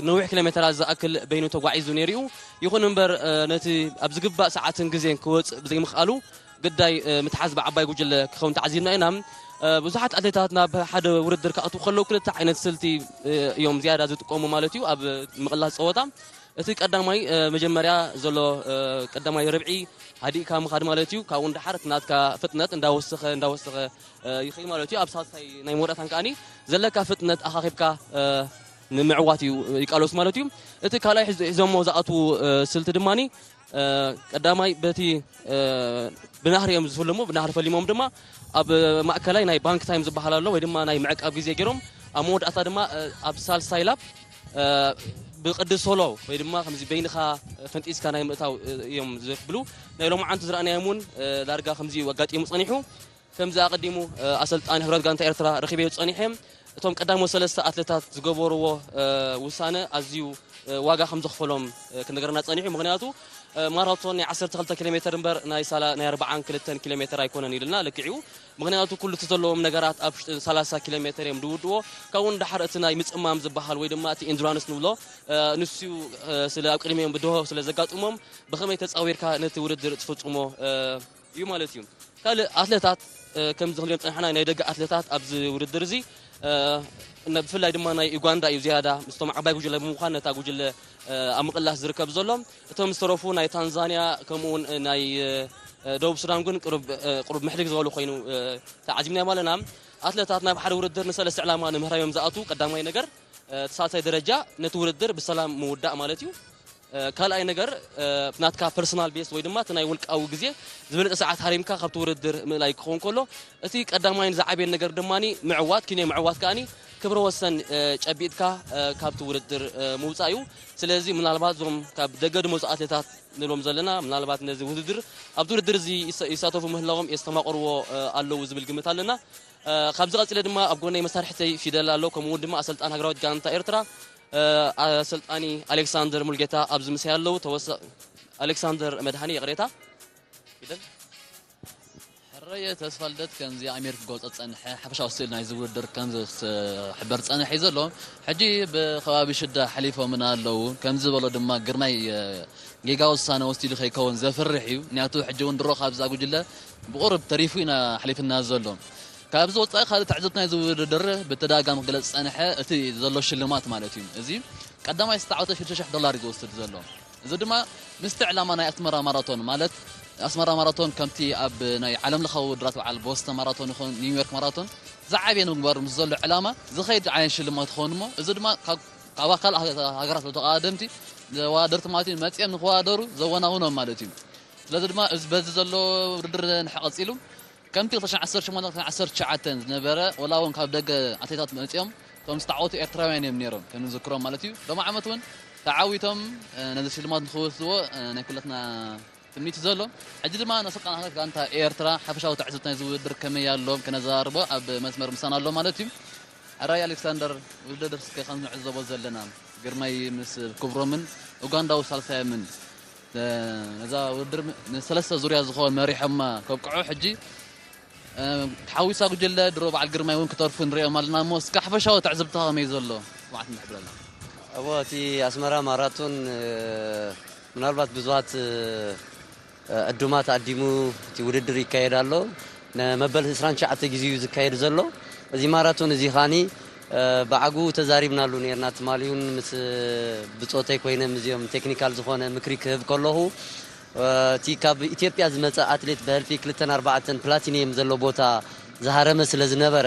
ነዊሕ ኪሎ ሜተራት ዝኣክል በይኑ ተጓዒዙ ነይሩ እዩ። ይኹን እምበር ነቲ ኣብ ዝግባእ ሰዓትን ግዜን ክወጽእ ብዘይምኽኣሉ ግዳይ ምትሓዝ ብዓባይ ጉጅለ ክኸውን ተዓዚብና ኢና። ብዙሓት ኣትሌታት ናብ ሓደ ውድድር ክኣትዉ ከለዉ ክልተ ዓይነት ስልቲ እዮም ዝያዳ ዝጥቀሙ ማለት እዩ ኣብ ምቕላስ ጸወታ። እቲ ቀዳማይ መጀመርያ ዘሎ ቀዳማይ ርብዒ ሃዲእካ ምኻድ ማለት እዩ። ካብኡ ንደሓር እቲ ናትካ ፍጥነት እንዳወሰኸ እንዳወሰኸ ይኸይድ ማለት እዩ። ኣብ ሳልሳይ ናይ መወዳእታን ከኣኒ ዘለካ ፍጥነት ኣኻኺብካ ንምዕዋት እዩ ይቃለሱ ማለት እዩ። እቲ ካልኣይ ሒዞሞ ዝኣትዉ ስልቲ ድማኒ ቀዳማይ በቲ ብናህሪ እዮም ዝፍልሙ። ብናህሪ ፈሊሞም ድማ ኣብ ማእከላይ ናይ ባንክ ታይም ዝበሃል ኣሎ ወይ ድማ ናይ ምዕቃብ ግዜ ገይሮም ኣብ መወዳእታ ድማ ኣብ ሳልሳይ ላፕ ብቅዲ ሶሎ ወይ ድማ ከምዚ በይንኻ ፈንጢስካ ናይ ምእታው እዮም ዝብሉ። ናይ ሎማዓንቲ ዝረኣናዮም እውን ዳርጋ ከምዚ እዩ ኣጋጢሙ ጸኒሑ። ከምዚ ኣቐዲሙ ኣሰልጣኒ ሕብረት ጋንታ ኤርትራ ረኺበዮ ጸኒሐ እቶም ቀዳሞት ሰለስተ ኣትሌታት ዝገበርዎ ውሳነ ኣዝዩ ዋጋ ከም ዘኽፈሎም ክነገረና ጸኒሑ። ምኽንያቱ ማራቶን ናይ ዓሰርተ ክልተ ኪሎ ሜተር እምበር ናይ ሳላ ናይ ኣርባዓን ክልተን ኪሎ ሜተር ኣይኮነን ኢሉና ልክዕዩ። ምኽንያቱ ኩሉ እቲ ዘለዎም ነገራት ኣብ ውሽጢ ሰላሳ ኪሎ ሜተር እዮም ዝውድዎ። ካብኡ ንደሓር እቲ ናይ ምጽማም ዝበሃል ወይ ድማ እቲ ኢንዱራንስ ንብሎ ንሱ ስለ ኣብ ቅድሚኦም ብድሆ ስለ ዘጋጥሞም ብኸመይ ተጻዊርካ ነቲ ውድድር ትፍጽሞ እዩ ማለት እዩ። ካልእ ኣትሌታት ከምዚ ክንሪኦም ጸኒሕና ናይ ደገ ኣትሌታት ኣብዚ ውድድር እዚ ብፍላይ ድማ ናይ ዩጋንዳ እዩ ዝያዳ ምስቶም ዓባይ ጉጅለ ብምዃን ነታ ጉጅለ ኣብ ምቕላስ ዝርከብ ዘሎ። እቶም ዝተረፉ ናይ ታንዛንያ ከምኡውን ናይ ደቡብ ሱዳን ግን ቅሩብ ቅሩብ ምሕድግ ዝበሉ ኮይኑ ተዓዚብናዮም ኣለና። ኣትሌታት ናብ ሓደ ውድድር ንሰለስተ ዕላማ ንምህራዮም ዝኣትዉ ቀዳማይ ነገር እቲ ሳልሳይ ደረጃ ነቲ ውድድር ብሰላም ምውዳእ ማለት እዩ። ካልኣይ ነገር ናትካ ፐርሰናል ቤስት ወይ ድማ እቲ ናይ ውልቃዊ ግዜ ዝበለጸ ሰዓት ሃሪምካ ካብቲ ውድድር ምእላይ ክኸውን ከሎ እቲ ቀዳማይን ዝዓበየን ነገር ድማ ምዕዋት ኪንዮ ምዕዋት ከኣኒ ክብረ ወሰን ጨቢጥካ ካብቲ ውድድር ምውጻእ እዩ። ስለዚ ምናልባት እዞም ካብ ደገ ዝመጹ ኣትሌታት ንብሎም ዘለና። ምናልባት ነዚ ውድድር፣ ኣብቲ ውድድር እዚ ይሳ- ይሳተፉ ምህላዎም የስተማቕርዎ ኣለዉ ዝብል ግምት ኣለና። ካብዚ ቀጺለ ድማ ኣብ ጎነይ መሳርሕተይ ፊደል ኣሎ፣ ከምኡ እውን ድማ ኣሰልጣን ሃገራዊት ጋንታ ኤርትራ ኣሰልጣኒ ኣሌክሳንደር ሙልጌታ ኣብዚ ምሳይ ኣለዉ። ተወሳ ኣሌክሳንደር መድሃኒ፣ ይቕሬታ፣ ፊደል። ሕረየ ተስፋ ልደት፣ ከምዚ ኣሚር ክጎፀ ጸንሐ ሓፈሻዊ ስእሊ ናይዚ ውድድር ከም ዝሕበር ጸንሐ እዩ ዘሎ። ሕጂ ብከባቢ ሽዳ ሓሊፎምና ኣለዉ። ከምዚ ዝበሎ ድማ ግርማይ ጌጋ ውሳነ ወሲዱ ከይከውን ዘፍርሕ እዩ። ምክንያቱ ሕጂ እውን ድሮ ካብዛ ጉጅለ ብቑርብ ተሪፉ ኢና ሓሊፍና ዘሎ። ካብዚ ወጻኢ ካልእ ትዕዝብቲ ናይዚ ውድድር ብተደጋጋሚ ክግለጽ ዝጸንሐ እቲ ዘሎ ሽልማት ማለት እዩ። እዚ ቀዳማይ ዝተዓወተ ሽዱሽተ ሽሕ ዶላር እዩ ዝወስድ ዘሎ። እዚ ድማ ምስቲ ዕላማ ናይ ኣስመራ ማራቶን፣ ማለት ኣስመራ ማራቶን ከምቲ ኣብ ናይ ዓለም ለኻዊ ውድድራት በዓል ቦስተን ማራቶን ይኹን ኒውዮርክ ማራቶን ዝዓበየ ንምግባር ምስ ዘሎ ዕላማ ዝኸይድ ዓይነት ሽልማት ይኸውን እሞ፣ እዚ ድማ ካብ ካብ ካልእ ሃገራት ተቐዳደምቲ ተወዳደርቲ ማለት እዩ መጺኦም ንክወዳደሩ ዘወናውኖም ማለት እዩ። ስለዚ ድማ እዚ በዚ ዘሎ ውድድር ንሕ ቀጺሉ ከምቲ ክልተ ሽሕን ዓሰርተ ሸሞንተን ክሳብ ዓሰርተ ትሽዓተን ዝነበረ፣ ወላ እውን ካብ ደገ ኣትሌታት መጺኦም እቶም ዝተዓወቱ ኤርትራውያን እዮም ነይሮም፣ ከም ንዝክሮም ማለት እዩ። ሎም ዓመት እውን ተዓዊቶም ነዚ ሽልማት ንክወስድዎ ናይ ኩላትና ትምኒት ዘሎ። ሕጂ ድማ ነሰልጣን ኣትሌት ጋንታ ኤርትራ ሓፈሻዊ ትዕዝብቲ ናይዚ ውድድር ከመይ ኣሎ ክነዘራርቦ ኣብ መስመር ምሳና ኣሎ ማለት እዩ። ሕራይ ኣሌክሳንደር፣ ውድድር እስከ ከም ንዕዘቦ ዘለና ግርማይ ምስ ክብሮምን ኡጋንዳዊ ሳልሳዮምን ነዛ ውድድር ንሰለስተ ዙርያ ዝኾን መሪሖማ ከብቅዑ ሕጂ ተሓዊሳ ጉጅለ ድሮ በዓል ግርማይ እውን ክተርፉ ንሪኦም ኣለና እሞ እስከ ሓፈሻዊ ትዕዝብትኻ ከመይ ዘሎ ስማዕት ንሕብረልና። እዎ እቲ ኣስመራ ማራቶን ምናልባት ብዙሃት ዕዱማት ኣዲሙ እቲ ውድድር ይካየድ ኣሎ። ንመበል ዕስራን ትሽዓተ ግዜ እዩ ዝካየድ ዘሎ። እዚ ማራቶን እዚ ኻኒ ብዓግኡ ተዛሪብናሉ ነርና። ትማሊ እውን ምስ ብጾተይ ኮይነ ምስዚኦም ቴክኒካል ዝኾነ ምክሪ ክህብ ከለኹ እቲ ካብ ኢትዮጵያ ዝመጸ ኣትሌት ብህልፊ ክልተን ኣርባዕተን ፕላቲኒየም ዘሎ ቦታ ዝሃረመ ስለ ዝነበረ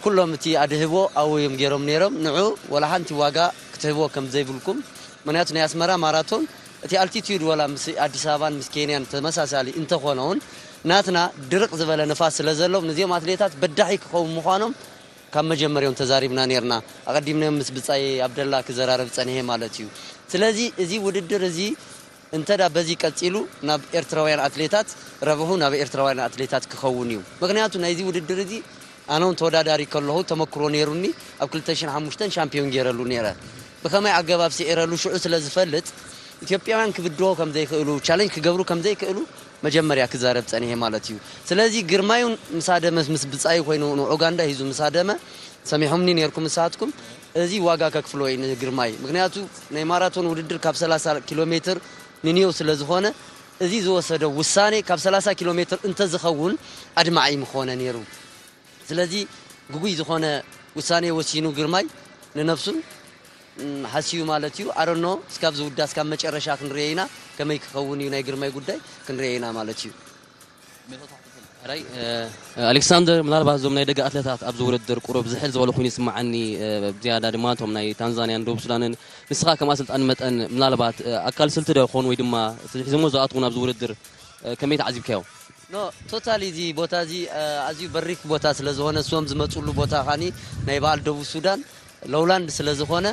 ኩሎም እቲ ኣድህቦ ኣብኡ እዮም ገይሮም ነይሮም። ንዑ ወላ ሓንቲ ዋጋ ክትህብዎ ከም ዘይብልኩም፣ ምክንያቱ ናይ ኣስመራ ማራቶን እቲ ኣልቲቲዩድ ወላ ምስ ኣዲስ ኣበባን ምስ ኬንያን ተመሳሳሊ እንተኾነ እውን ናትና ድርቕ ዝበለ ንፋስ ስለ ዘሎም ንዚኦም ኣትሌታት በዳሒ ክኸውን ምዃኖም ካብ መጀመርዮም ተዛሪብና ነርና። ኣቐዲምናዮም ምስ ብጻይ ኣብደላ ክዘራረብ ጸኒሐ ማለት እዩ። ስለዚ እዚ ውድድር እዚ እንተ ዳ በዚ ቀጺሉ ናብ ኤርትራውያን ኣትሌታት ረብሑ ናብ ኤርትራውያን ኣትሌታት ክኸውን እዩ። ምክንያቱ ናይዚ ውድድር እዚ ኣነ እውን ተወዳዳሪ ከለኹ ተመክሮ ነይሩኒ ኣብ ክልተ ሽሕን ሓሙሽተን ሻምፒዮን ገይረሉ ነይረ። ብኸመይ ኣገባብ ስዒረሉ ሽዑ ስለ ዝፈልጥ ኢትዮጵያውያን ክብድሆ ከም ዘይክእሉ ቻለንጅ ክገብሩ ከም ዘይክእሉ መጀመርያ ክዛረብ ጸኒሐ ማለት እዩ። ስለዚ ግርማይ እውን ምስ ሃደመ ምስ ብጻዩ ኮይኑ ንኡጋንዳ ሒዙ ምስ ሃደመ ሰሚዕኹምኒ ነይርኩም ንስኻትኩም። እዚ ዋጋ ከክፍሎ እዩ ንግርማይ። ምክንያቱ ናይ ማራቶን ውድድር ካብ ሰላሳ ኪሎ ሜትር ንንየው ስለ ዝኾነ እዚ ዝወሰደ ውሳኔ ካብ ሰላሳ ኪሎ ሜትር እንተዝኸውን ኣድማዒ ምኾነ ነይሩ። ስለዚ ግጉይ ዝኾነ ውሳኔ ወሲኑ ግርማይ ንነብሱን ሓስዩ ማለት እዩ። ኣረኖ እስካብ ዝውዳ እስካብ መጨረሻ ክንርኤ ኢና። ከመይ ክኸውን እዩ ናይ ግርማይ ጉዳይ ክንርኤ ኢና ማለት እዩ። ራይ ኣሌክሳንደር፣ ምናልባት እዞም ናይ ደገ ኣትሌታት ኣብዚ ውድድር ቁሩብ ዝሕል ዝበሉ ኮይኑ ይስምዓኒ። ብዝያዳ ድማ እቶም ናይ ታንዛንያን ደቡብ ሱዳንን፣ ንስኻ ከም ኣሰልጣኒ መጠን ምናልባት ኣካል ስልቲ ዶ ይኾኑ ወይ ድማ እቲ ሒዞሞ ዝኣትዉን ኣብዚ ውድድር ከመይ ተዓዚብካዮ? ኖ፣ ቶታሊ እዚ ቦታ እዚ ኣዝዩ በሪክ ቦታ ስለ ዝኾነ እሶም ዝመፅሉ ቦታ ኻኒ ናይ በዓል ደቡብ ሱዳን ሎውላንድ ስለ ዝኾነ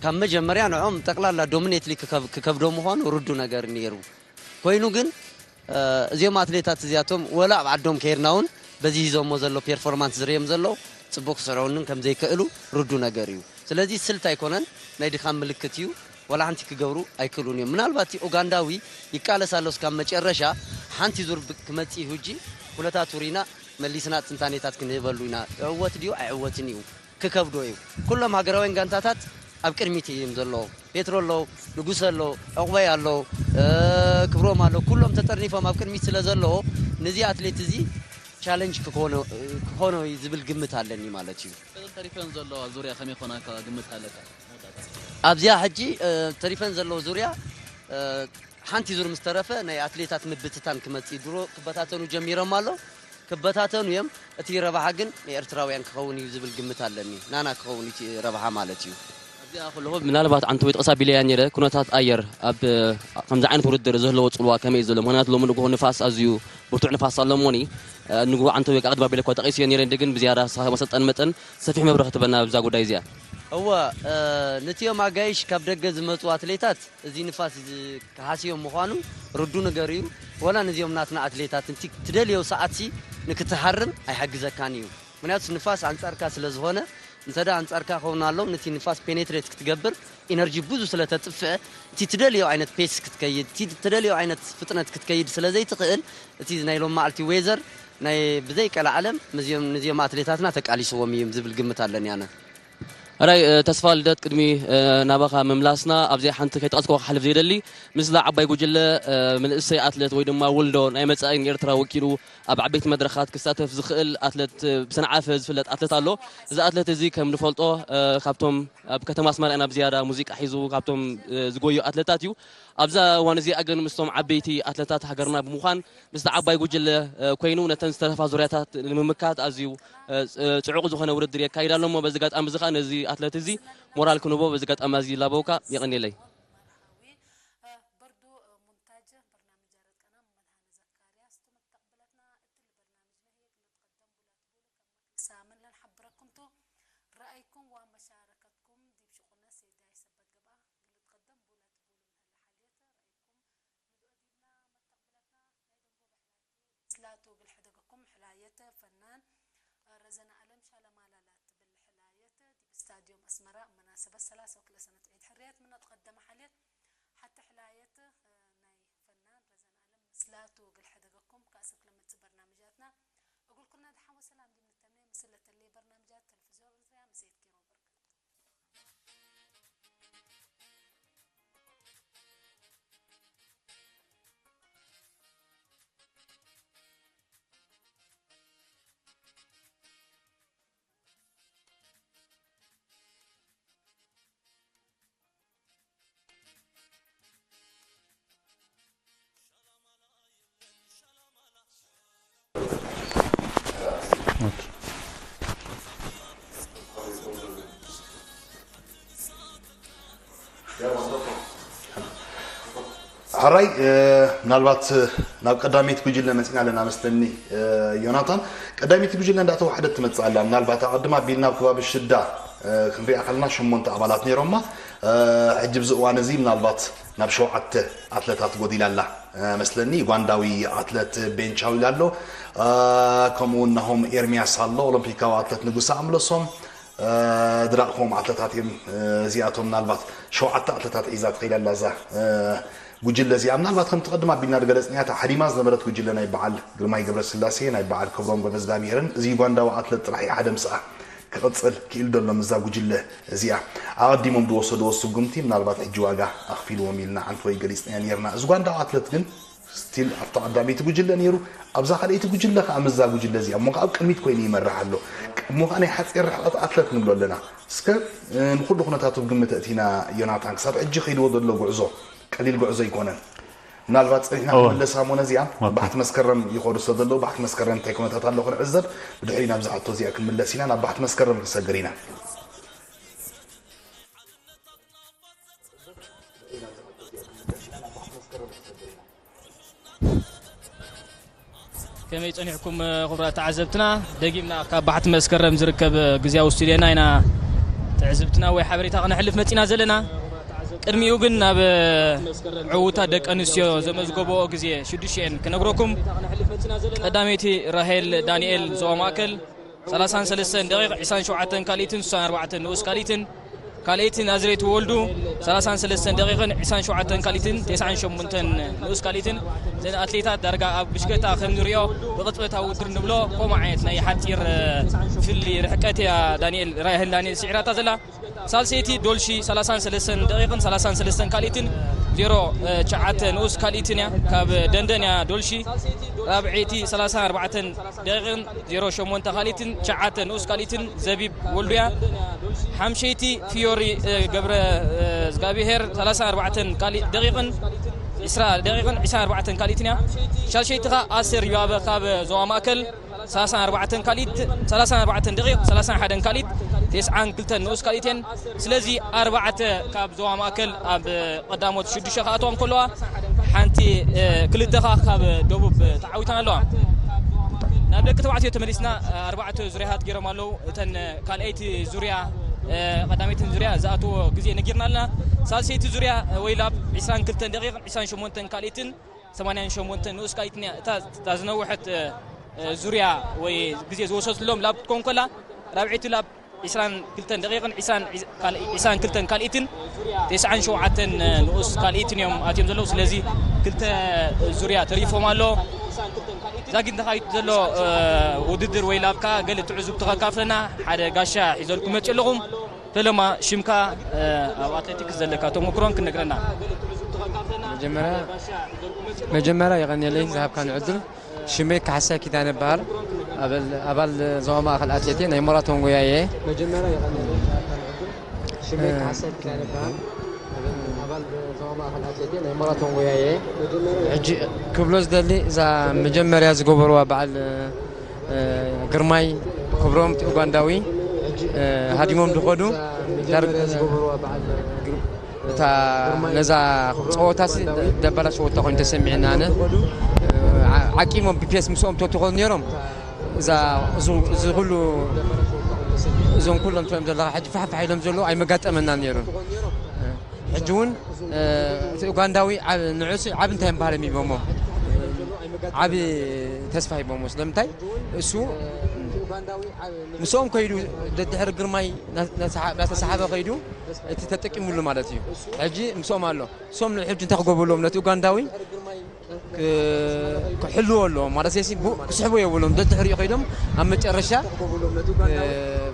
ካብ መጀመርያ ንዖም ጠቕላላ ዶሚኔትሊ ክከብዶ ምዃኑ ርዱ ነገር ነይሩ። ኮይኑ ግን እዚኦም ኣትሌታት እዚኣቶም ወላ ኣብ ዓዶም ከይርና እውን በዚ ሂዞሞ ዘሎ ፔርፎርማንስ ዝርእዮም ዘለዉ ፅቡቅ ክስዕረውንን ከም ዘይክእሉ ርዱ ነገር እዩ። ስለዚ ስልት ኣይኮነን፣ ናይ ድኻም ምልክት እዩ። ዋላ ሓንቲ ክገብሩ ኣይክእሉን እዮም። ምናልባት እቲ ኡጋንዳዊ ይቃለስ ኣሎ እስካብ መጨረሻ ሓንቲ ዙር ክመጽእ እዩ። ሕጂ ኩነታቱ ሪና መሊስና ትንታኔታት ክንህበሉ ኢና። ይዕወት ድዩ ኣይዕወትን እዩ። ክከብዶ እዩ። ኩሎም ሃገራውያን ጋንታታት ኣብ ቅድሚት እዮም ዘለዉ። ፔትሮ ኣለዉ፣ ንጉሰ ኣለዉ፣ ዕቑባይ ኣለዉ፣ ክብሮም ኣለዉ። ኩሎም ተጠርኒፎም ኣብ ቅድሚት ስለ ዘለዉ ንዚ ኣትሌት እዚ ቻለንጅ ክኾኖ እዩ ዝብል ግምት ኣለኒ ማለት እዩ። እዘን ተሪፈን ዘለዋ ዙርያ ከመይ ኮና ግምት ኣለካ? ኣብዚኣ ሕጂ ተሪፈን ዘለዉ ዙርያ ሓንቲ ዙር ምስ ተረፈ ናይ ኣትሌታት ምብትታን ክመጽእ ድሮ ክበታተኑ ጀሚሮም ኣሎ። ክበታተኑ እዮም። እቲ ረብሓ ግን ንኤርትራውያን ክኸውን እዩ ዝብል ግምት ኣለኒ። ናና ክኸውን እቲ ረብሓ ማለት እዩ። ኣብዚኣ ከለኹ ምናልባት ዓንተቦይ ጠቕሳ ቢለያ ነይረ፣ ኩነታት ኣየር ኣብ ከምዚ ዓይነት ውድድር ዝህልዎ ጽልዋ ከመይ እዩ ዘሎ? ምኽንያቱ ሎሚ ንግሆ ንፋስ ኣዝዩ ብርቱዕ ንፋስ ኣሎ እሞኒ ንግሆ ዓንተቦይ ኣቐድማ ቢለ እኳ ጠቒስዮ ነይረ፣ ግን ብዝያዳ ንስኻ ከም ኣሰልጣኒ መጠን ሰፊሕ መብርሂ ክትበና ብዛ ጉዳይ እዚኣ። እወ፣ ነቲኦም ኣጋይሽ ካብ ደገ ዝመጹ ኣትሌታት እዚ ንፋስ እዚ ክሃስዮም ምዃኑ ርዱ ነገር እዩ። ወላ ነዚኦም ናትና ኣትሌታት እንቲ ትደልዮ ሰዓትሲ ንክትሃርም ኣይሓግዘካን እዩ። ምክንያቱ ንፋስ ኣንጻርካ ስለ ዝኾነ፣ እንተ ደኣ ኣንጻርካ ክኸውን ኣሎ፣ ነቲ ንፋስ ፔኔትሬት ክትገብር ኢነርጂ ብዙ ስለ ተጥፍእ፣ እቲ ትደልዮ ዓይነት ፔስ ክትከይድ፣ እቲ ትደልዮ ዓይነት ፍጥነት ክትከይድ ስለ ዘይትኽእል፣ እቲ ናይ ሎም መዓልቲ ዌዘር ናይ ብዘይ ቀልዓለም ምስዚኦም፣ ንዚኦም ኣትሌታትና ተቃሊስዎም እዩ ዝብል ግምት ኣለኒ ኣነ። ሕራይ፣ እ፣ ተስፋ ልደት፣ ቅድሚ፣ እ፣ ናባኻ ምምላስና፣ ኣብዚኣ ሓንቲ ከይጠቐስኩዋ ክሓልፍ ዘይደሊ፣ ምስዛ ዓባይ ጉጅለ፣ እ፣ መንእሰይ ኣትለት ወይ ድማ ውልዶ ናይ መጻኢ ንኤርትራ ወኪሉ ኣብ ዓበይቲ መድረኻት ክሳተፍ ዝኽእል ኣትለት፣ እ፣ ብሰንዓፈ ዝፍለጥ ኣትለት ኣሎ። እዚ ኣትለት እዚ ከም ንፈልጦ፣ እ፣ ካብቶም ኣብ ከተማ ኣስመራ ኢና ብዝያዳ ሙዚቃ ሒዙ ካብቶም፣ እ፣ ዝጎዩ ኣትለታት እዩ። ኣብዛ እዋን እዚኣ ግን ምስቶም ዓበይቲ ኣትለታት ሃገርና ብምዃን ምስቲ ዓባይ ጉጅለ፣ እ፣ ኮይኑ ነተን ዝተረፋ ዙርያታት ንምምካት ኣዝዩ፣ እ፣ ጽ-፣ ጽዑቕ ዝኾነ ውድድር የካይድ ኣሎ እሞ በዚ ኣጋጣሚ እዚ ኸኣ ነዚ ኣትለት እዚ ሞራል ክንቦ በዚ ኣጋጣሚ እዚ ይላበውካ። የቐንየለይ። ሳምን ለንሓብረኩም ቱ ረኣይኩም ወመሻረከትኩም ዲብ ሽቁነ ሴዳይ ሰበት ገብኣ ግልትቀደም ቡለት ቡሉ ምህለ ሓልየት ረኣይኩም ንድኦ ዲብና መተቕብለትና ናይ ደንጎ ብሕላየት ስላቱ ግልሕደገኩም ሕላየት ፈናን ረዘነ ኣለም ሻለማላላት ብል ሕላየት ዲብ ስታድዮም ኣስመራ መናሰበት ሰላሳ ወክልተ ሰነት ዒድ ሕርየት ምኖ ተቐደመ ሓልየት ሓቲ ሕላየት ናይ ፈናን ረዘነ ኣለም ምስላቱ ግልሕደገኩም ካእሰብ ክለመጽእ በርናምጃትና እግልኩልና ደሓን ወሰላም ዲብ ንተምኔ ምስለ ተሌ በርናምጃት ተለፍዝዮን ኤርትርያ ምሰየት ኪሮ በርከት። ሕራይ፣ ምናልባት ናብ ቀዳመይቲ ጉጅለ መፂና ኣለና መስለኒ። ዮናታን፣ ቀዳመይቲ ጉጅለ እንዳተዋሕደት ትመፅእ ኣላ። ምናልባት ኣቐድም ኣቢልና ኣብ ከባቢ ሽዳ ክንሪኣ ከለና ሸሞንተ ኣባላት ነይሮማ። ሕጂ ብዚ እዋን እዚ ምናልባት ናብ ሸውዓተ ኣትለታት ጎዲላ ኣላ መስለኒ። ዩጋንዳዊ ኣትለት ቤን ቻዊል ኣሎ፣ ከምኡ እውን ናሆም ኤርሚያስ ኣሎ፣ ኦሎምፒካዊ ኣትለት ንጉሰ ኣምለሶም፣ ድራቕ ከምኡ ኣትለታት እዮም። እዚኣቶም ምናልባት ሸውዓተ ኣትለታት ሒዛ ትኸይድ ኣላ እዛ ጉጅለ እዚኣ። ምናልባት ከምቲ ቅድም ኣቢልና ዝገለጽናያ እታ ሓዲማ ዝነበረት ጉጅለ ናይ በዓል ግርማይ ገብረስላሴ፣ ናይ በዓል ክብሮም ገብረዝጋብሄርን እዚ ዩጋንዳዊ ኣትለት ጥራሕ እዩ ሓደ ምስኣ ክቕጽል ክኢሉ ዘሎ ምስዛ ጉጅለ እዚኣ። ኣቐዲሞም ዝወሰድዎ ስጉምቲ ምናልባት ሕጂ ዋጋ ኣኽፊልዎም ኢልና ዓንተወይ ገሊጽናዮ ነይርና። እዚ ዩጋንዳዊ ኣትለት ግን ስቲል ኣብታ ቀዳመይቲ ጉጅለ ነይሩ። ኣብዛ ካልኣይቲ ጉጅለ ከኣ ምስዛ ጉጅለ እዚኣ እሞ ከኣ ኣብ ቅድሚት ኮይኑ ይመርሕ ኣሎ። እሞ ከኣ ናይ ሓጺር ርሕቐት ኣትለት ንብሎ ኣለና። እስከ ንኹሉ ኩነታቱ ብግምት ኣእቲና ዮናታን፣ ክሳብ ሕጂ ከይድዎ ዘሎ ጉዕዞ ቀሊል ጉዕዞ ኣይኮነን። ምናልባት ጸኒሕና ክንምለሳ እሞ ነዚኣ ባሕቲ መስከረም ይኸዱ ስለ ዘለዉ ባሕቲ መስከረም እንታይ ኩነታት ኣሎ ክንዕዘብ፣ ብድሕሪኡ ናብዛ ሕቶ እዚኣ ክንምለስ ኢና። ናብ ባሕቲ መስከረም ክንሰግር ኢና። ከመይ ጸኒሕኩም ክቡራት ተዓዘብትና? ደጊምና ካብ ባሕቲ መስከረም ዝርከብ ግዝያዊ ስቱድዮና ኢና ትዕዝብትና ወይ ሓበሬታ ከነሕልፍ መጺና ዘለና። ቅድሚኡ ግን ናብ ዕዉታት ደቂ ኣንስትዮ ዘመዝገበኦ ግዜ ሽዱሽተን ክነግረኩም። ቀዳመይቲ ራሄል ዳንኤል ዞባ ማእከል ሰላሳን ሰለስተን ደቂቕ ዕስራን ሸውዓተን ካልኢትን ስሳን ኣርባዕተን ንኡስ ካልኢትን ካልኣይቲ ናዝሬት ወልዱ ሰላሳን ሰለስተን ደቂቕን ዕስራን ሸውዓተን ካልኢትን ተስዓን ሸሞንተን ንኡስ ካልኢትን። እዘን ኣትሌታት ዳርጋ ኣብ ብሽክለታ ከም ንሪኦ ብቕጽበታዊ ውድድር ንብሎ ከምኡ ዓይነት ናይ ሓጺር ፍሊ ርሕቀት እያ ዳንኤል ራሄል ዳንኤል ስዒራታ ዘላ። ሳልሰይቲ ዶልሺ ሰላሳን ሰለስተን ደቂቕን ሰላሳን ሰለስተን ካልኢትን ዜሮ ትሽዓተ ንኡስ ካልኢትን እያ። ካብ ደንደን እያ ዶልሺ። ራብዐይቲ ሰላሳን ኣርባዕተን ደቂቕን ዜሮ ሸሞንተ ካልኢትን ትሽዓተ ንኡስ ካልኢትን ዘቢብ ወልዱ እያ። ሓምሸይቲ ፊዮሪ ገብረ እግዚኣብሄር ሰላሳን ኣርባዕተን ካልእ ደቂቕን ዕስራ ደቂቕን ዕስራን ኣርባዕተን ካልኢትን እያ። ሻልሸይቲ ኸኣ ኣሰር ዮኣበ ካብ ዞባ ማእከል ሰላሳን ኣርባዕተን ካልኢት ሰላሳን ኣርባዕተን ደቂቕ ሰላሳን ሓደን ካልኢት ተስዓን ክልተን ንኡስ ካልኢት እየን። ስለዚ ኣርባዕተ ካብ ዞባ ማእከል ኣብ ቀዳሞት ሽዱሽተ ክኣትዋ እንከለዋ ሓንቲ ክልተ ኸኣ ካብ ደቡብ ተዓዊተን ኣለዋ። ናብ ደቂ ተባዕትዮ ተመሊስና ኣርባዕተ ዙርያታት ገይሮም ኣለዉ። እተን ካልኣይቲ ዙርያ ቀዳመይትን ዙርያ ዝኣተዎ ግዜ ነጊርና ኣለና። ሳልሰይቲ ዙርያ ወይ ላብ ዕስራን ክልተን ደቂቕን ዕስራን ሸሞንተን ካልኢትን ሰማንያን ሸሞንተን ንኡስ ካልኢትን እያ። እታ እታ ዝነውሐት ዙርያ ወይ ግዜ ዝወሰድሎም ላብ ክትኮን ከላ፣ ራብዐይቲ ላብ ዕስራን ክልተን ደቂቕን ዕስራን ካልኢትን ተስዓን ሸውዓተን ንኡስ ካልኢትን እዮም ኣትዮም ዘለዉ። ስለዚ ክልተ ዙርያ ተሪፎም ኣሎ። ዛጊድ ተኻይዱ ዘሎ ውድድር ወይ ላብ ከኣ ገለ ትዕዝብቲ ከካፍለና ሓደ ጋሻ ሒዘልኩም መጽእ ኣለኹም። ፈለማ ሽምካ፣ ኣብ ኣትሌቲክስ ዘለካ ተመክሮን ክንነግረና። መጀመርያ መጀመርያ የቐንየለይ ዝሃብካኒ ዕድል። ሽመይ ካሕሳይ ኪዳነ ይበሃል። ኣበል ኣባል ዞባ ማእከል ኣትሌት እየ። ናይ ማራቶን ጎያይ እየ። መጀመርያ የቐንየለይ ዝሃብካኒ ዕድል። ሽመይ እ። ካሕሳይ ኪዳነ ይበሃል። ኣበል ኣባል ዞባ ማእከል ኣትሌት እየ። ናይ ማራቶን ጎያይ እየ። ሕጂ ክብሎ ዝደሊ እዛ መጀመርያ ዝገበርዋ በዓል እ፣ ግርማይ ክብሮም እቲ ኡጋንዳዊ እ፣ ሃዲሞም ድኸዱ ዳር- እታ ነዛ ፀወታሲ ደባላሽ ወታ ኮይኑ ተሰሚዕና ኣነ እ፣ ዓ- ዓቂሞም ብፔስ ምስኦም ተትኾኑ ነይሮም እዛ እዚ እዚ ኩሉ እዞም ኩሎም ትሪኦም ዘለኻ ሕጂ ፋሕፋሕ ኢሎም ዘለዉ ኣይመጋጠመና ነይሩ። ሕጂ እውን እ፣ እቲ ኡጋንዳዊ ዓብ- ንዑስ ዓብ እንታይ ምባል የሚቦሞ ዓብ ተስፋ ሂቦሞ ስለምንታይ እሱ ምስኦም ከይዱ ደድሕሪ ግርማይ ናተሰሓበ ከይዱ እቲ ተጠቂሙሉ ማለት እዩ። ሕጂ ምስኦም ኣሎ። እሶም ሕጂ እንታይ ክገብርሎም ነቲ ኡጋንዳዊ ክሕልዎ ኣለዎም ማለት ሲ ክስሕቦ የብሎም። ደድሕሪኡ ከይዶም ኣብ መጨረሻ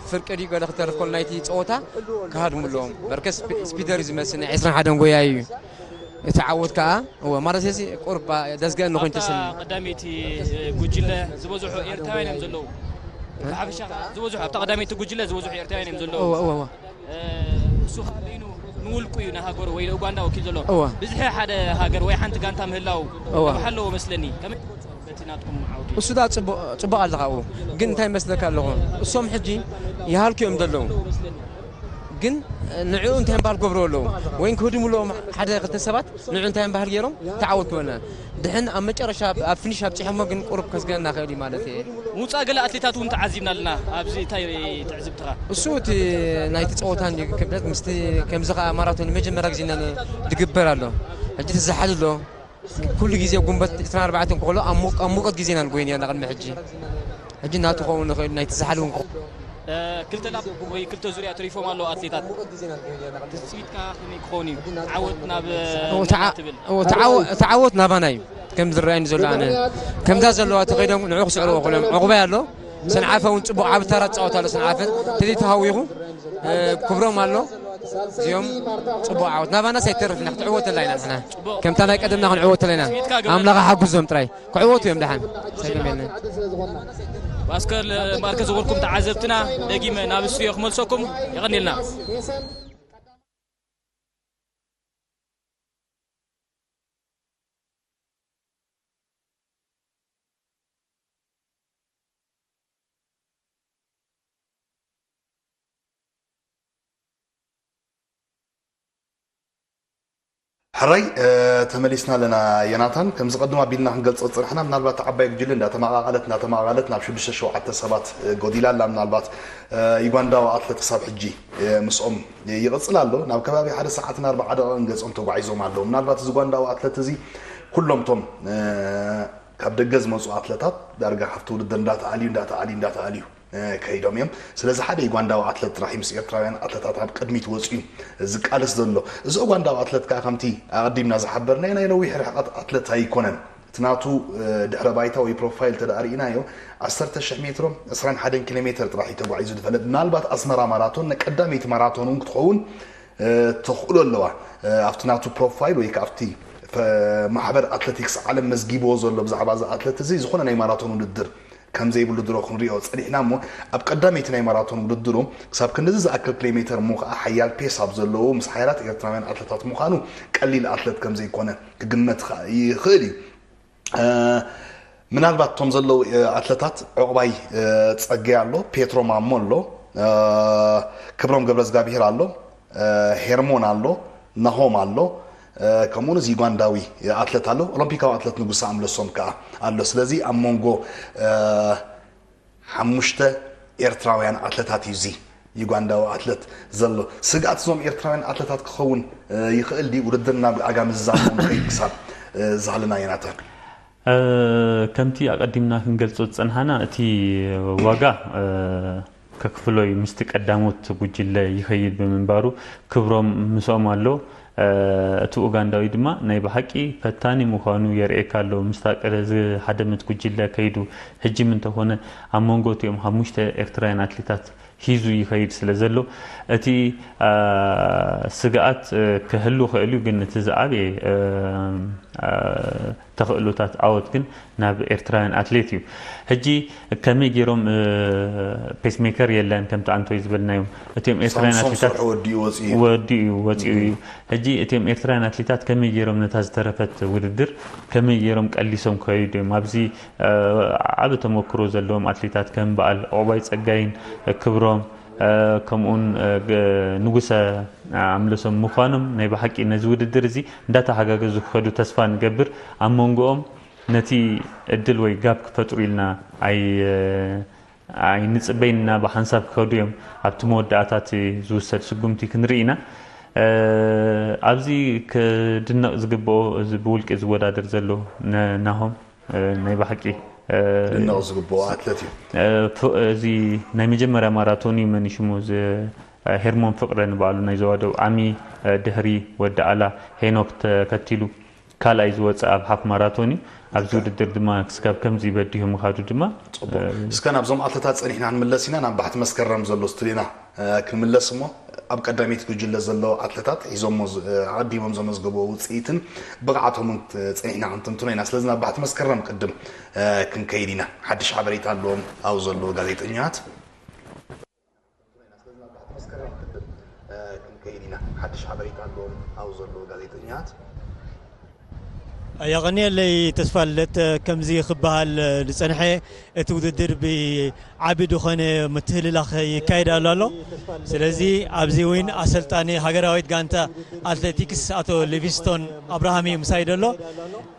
ፍርቂ ድዩ ገለ ክተርፍ ከሎ ናይቲ ፀወታ ክሃድሙ ኣለዎም። በርከ ስፒደር እዩ ዝመስል ናይ ዕስራን ሓደን ጎያይ እዩ። እቲ ዓወት ከዓ እወ ማለት ሲ ቁርባ ደስገ እንኾይን ተስል ቀዳመይቲ ጉጅለ ዝበዝሑ ኤርትራውያን እዮም ዘለዉ። ብሓፈሻ ዝበዝሑ ኣብታ ቀዳመይቲ ጉጅለ ዝበዝሑ ኤርትራውያን እዮም ዘለዉ። እወ እወ እወ እሱ ከዓ በይኑ ንውልቁ እዩ ንሃገሩ ወይ ንኡጋንዳ ወኪል ዘሎ። እወ። ብዝሒ ሓደ ሃገር ወይ ሓንቲ ጋንታ ምህላው እወ። ረብሓ ኣለዎ መስለኒ። ከመይ ትገልጾ በቲ ናትኩም ዓውዲ? እሱ ዳ ጽቡቕ ጽቡቕ ኣለኻ ኣብኡ። ግን እንታይ መስለካ ኣለኹ? እሶም ሕጂ ይሃልኩ እዮም ዘለዉ። ግን ንዕኡ እንታይ እምበሃል ገብሩ ኣለዉ? ወይን ክህድሙ ኣለዎም ሓደ ክልተ ሰባት ንዕኡ እንታይ እምበሃል ገይሮም ተዓወት ክበልና። ድሕን ኣብ መጨረሻ ኣብ ፊኒሽ ኣብጺሖሞ ግን ቁሩብ ከስገና ክእል እዩ ማለት እየ። ምውጻእ ገለ ኣትሌታት እውን ተዓዚብና ኣለና። ኣብዚ እንታይ ትዕዝብትኻ? እሱ እቲ ናይቲ ጸወታ እንዲ ክብደት ምስቲ ከምዚ ኸኣ ማራቶን ንመጀመርያ ግዜ ኢና ን- ድግበር ኣሎ። ሕጂ ትዝሓል ኣሎ። ኩሉ ግዜ ጉንበት ዕስራን ኣርባዕተን ክኾሎ ኣብ ሙቅ- ኣብ ሙቀት ግዜ ኢና ንጎይን ነርና ቅድሚ ሕጂ። ሕጂ ናቱ ክኸውን ይኽእል ናይ ትዝሓል እውን ክኾ- እ፣ ክልተ ላፕ ወይ ክልተ ዙርያ ተሪፎም ኣለዉ ኣትሌታት። ትጽቢትካ ከመይ ክኸውን እዩ? ዓወት ናብ እዎ፣ መን ተዓ- ትብል? እዎ፣ ተዓወ- ተዓወት ናባና እዩ። ከም ዝረኣየኒ ዘሎ ኣነ ከምዛ ዘለዋ ተኸይዶም ንዑ ክስዕርዎ ክእሎም ዕቑባይ ኣሎ። ሰንዓፈ እውን ጽቡቕ ዓቢ ተራ ትጻወት ኣሎ። ሰንዓፈ ተዘይተሃዊኹ እ፣ ክብሮም ኣሎ። እዚኦም ጽቡቕ ዓወት ናባናስ ኣይተርፍና ክትዕወተላ ኢና ንሕና ከምታ ናይ ቀደምና ክንዕወተላ ኢና። ኣምላኽ ሓጉዞም ጥራይ ክዕወቱ እዮም ደሓን። ሰላም የለን። ፓስከል ማርከ ዝኽርኩም ተዓዘብትና ደጊመ ናብ ስቱዲዮ ክመልሰኩም የቐኒልና። ሕራይ ተመሊስና ኣለና። ዮናታን፣ ከምዚ ቀድም ኣቢልና ክንገልጾ ዝጸናሕና ምናልባት ዓባይ ጉጅለ እንዳተመቓቐለት እንዳተመቓቐለት ናብ ሽዱሽተ ሸውዓተ ሰባት ጎዲላ ኣላ። ምናልባት ዩጋንዳዊ ኣትለት ክሳብ ሕጂ ምስኦም ይቕጽል ኣሎ። ናብ ከባቢ ሓደ ሰዓትን ኣርባዓ ደቂቕን ገጾም ተጓዒዞም ኣለዉ። ምናልባት እዚ ዩጋንዳዊ ኣትለት እዚ ኩሎም እቶም ካብ ደገ ዝመጹ ኣትለታት ዳርጋ ካብቲ ውድድር እንዳተኣልዩ እንዳተኣልዩ እንዳተኣልዩ ከይዶም እዮም። ስለዚ ሓደ ዩጋንዳዊ ኣትለት ጥራሕ ምስ ኤርትራውያን ኣትለታት ኣብ ቅድሚት ወጺኡ ዝቃለስ ዘሎ። እዚ ኡጋንዳዊ ኣትለት ከኣ ከምቲ ኣቐዲምና ዝሓበርናዮ ናይ ነዊሕ ርሕቐት ኣትለት ኣይኮነን። እቲ ናቱ ድሕረ ባይታ ወይ ፕሮፋይል እንተ ደኣ ርኢናዮ ዓሰርተ ሽሕ ሜትሮ ዕስራን ሓደን ኪሎ ሜትር ጥራሕ እዩ ተጓዒዙ ዝፈልጥ። ምናልባት ኣስመራ ማራቶን ናይ ቀዳመይቲ ማራቶን እውን ክትኸውን ተኽእሎ ኣለዋ። ኣብቲ ናቱ ፕሮፋይል ወይ ከኣ ኣብቲ ማሕበር ኣትለቲክስ ዓለም መዝጊብዎ ዘሎ ብዛዕባ እዚ ኣትለት እዚ ዝኾነ ናይ ማራቶን ውድድር ከም ዘይብሉ ድሮ ክንሪኦ ጸኒሕና እሞ ኣብ ቀዳመይቲ ናይ ማራቶን ውድድሩ ክሳብ ክንድዚ ዝኣክል ኪሎ ሜተር እሞ ከኣ ሓያል ፔስ ኣብ ዘለዎ ምስ ሓያላት ኤርትራውያን ኣትለታት ምዃኑ ቀሊል ኣትለት ከም ዘይኮነ ክግመት ይኽእል እዩ። ምናልባት እቶም ዘለዉ ኣትለታት ዕቑባይ ጸጋይ ኣሎ፣ ፔትሮ ማሞ ኣሎ፣ ክብሮም ገብረዝጋብሄር ኣሎ፣ ሄርሞን ኣሎ፣ ናሆም ኣሎ፣ ከምኡ እዚ ዩጋንዳዊ ኣትለት ኣሎ፣ ኦሎምፒካዊ ኣትለት ንጉሰ ኣምለሶም ከኣ ኣሎ። ስለዚ ኣብ መንጎ ሓሙሽተ ኤርትራውያን ኣትለታት እዩ እዚ ዩጋንዳዊ ኣትለት ዘሎ ስግኣት እዞም ኤርትራውያን ኣትለታት ክኸውን ይኽእል ድዩ? ውድድር ናብ ኣጋ ምዝዛሙ ንኸይድ ክሳብ ዝሃለና ዮናታን። ከምቲ ኣቐዲምና ክንገልጾ ዝጸንሓና እቲ ዋጋ ከክፍሎ እዩ ምስቲ ቀዳሞት ጉጅለ ይኸይድ ብምንባሩ ክብሮም ምስኦም ኣሎ። እቲ ኡጋንዳዊ ድማ ናይ ብሓቂ ፈታኒ ምዃኑ የርእየካ ኣሎ። ምስታ ቀደዚ ሓደምት ጉጅለ ከይዱ ሕጂ ምንተኾነ ኣብ መንጎ እቲኦም ሓሙሽተ ኤርትራውያን ኣትሌታት ሒዙ ይኸይድ ስለ ዘሎ እቲ ስግኣት ክህሉ ክእል እዩ፣ ግን እቲ ዝዓበየ ተኽእሎታት ዓወት ግን ናብ ኤርትራውያን ኣትሌት እዩ። ሕጂ ከመይ ገይሮም ፔስሜከር የለን ከምቲ ኣንቶይ ዝበልናዮም እቲኦም ኤርትራውያን ኣትሌታት ወዲኡ ወፂኡ እዩ። ሕጂ እቲኦም ኤርትራውያን ኣትሌታት ከመይ ገይሮም ነታ ዝተረፈት ውድድር ከመይ ገይሮም ቀሊሶም ክኸይዱ እዮም። ኣብዚ ዓቢ ተመክሮ ዘለዎም ኣትሌታት ከም በዓል ዑቕባይ ጸጋይን ክብሮም ከምኡን ንጉሰ ኣምለሶም ምዃኖም ናይ ብሓቂ ነዚ ውድድር እዚ እንዳተሓጋገዙ ክኸዱ ተስፋ ንገብር። ኣብ መንጎኦም ነቲ እድል ወይ ጋፕ ክፈጥሩ ኢልና ኣይንጽበይን እና ብሓንሳብ ክኸዱ እዮም ኣብቲ መወዳእታ እቲ ዝውሰድ ስጉምቲ ክንርኢ ኢና። ኣብዚ ክድነቕ ዝግብኦ እዚ ብውልቂ ዝወዳደር ዘሎ ናሆም ናይ ብሓቂ ክድነቕ ዝግብኦ ኣትለት እዩ። እዚ ናይ መጀመርያ ማራቶን እዩ መን ሽሙ ሄርሞን ፍቕረ ንባዕሉ ናይ ዞባ ደቡብ ዓሚ ድሕሪ ወዲ ኣላ ሄኖክ ተከቲሉ ካልኣይ ዝወፀ ኣብ ሓፍ ማራቶን እዩ። ኣብዚ ውድድር ድማ ክስካብ ከምዚ በዲሁ ምኻዱ ድማ እስከ ናብዞም ኣትለታት ፀኒሕና ንምለስ ኢና። ናብ ባሕቲ መስከረም ዘሎ ስቱዲዮና ክንምለስ እሞ ኣብ ቀዳሚት ጉጅለ ዘለዉ ኣትለታት ሒዞሞ ኣቐዲሞም ዘመዝገብዎ ውፅኢትን ብቕዓቶምን ፀኒሕና ክንትንትኖ ኢና። ስለዚ ናብ ባሕቲ መስከረም ቅድም ክንከይድ ኢና። ሓድሽ ሓበሬታ ኣለዎም ኣብኡ ዘለዉ ጋዜጠኛት። ክንከይድ ኢና። ሓድሽ ሓበሬታ ኣለዎም ኣብኡ ዘለዉ ጋዜጠኛት። የቐንየለይ ተስፋ ልደት። ከምዚ ክበሃል ዝጸንሐ እቲ ውድድር ብዓቢ ዝኾነ ምትህልላኽ ይካየድ ኣሎ ኣሎ። ስለዚ ኣብዚ እውን ኣሰልጣኒ ሃገራዊት ጋንታ ኣትሌቲክስ ኣቶ ሊቪስቶን ኣብርሃም እዩ ምሳይ ዘሎ።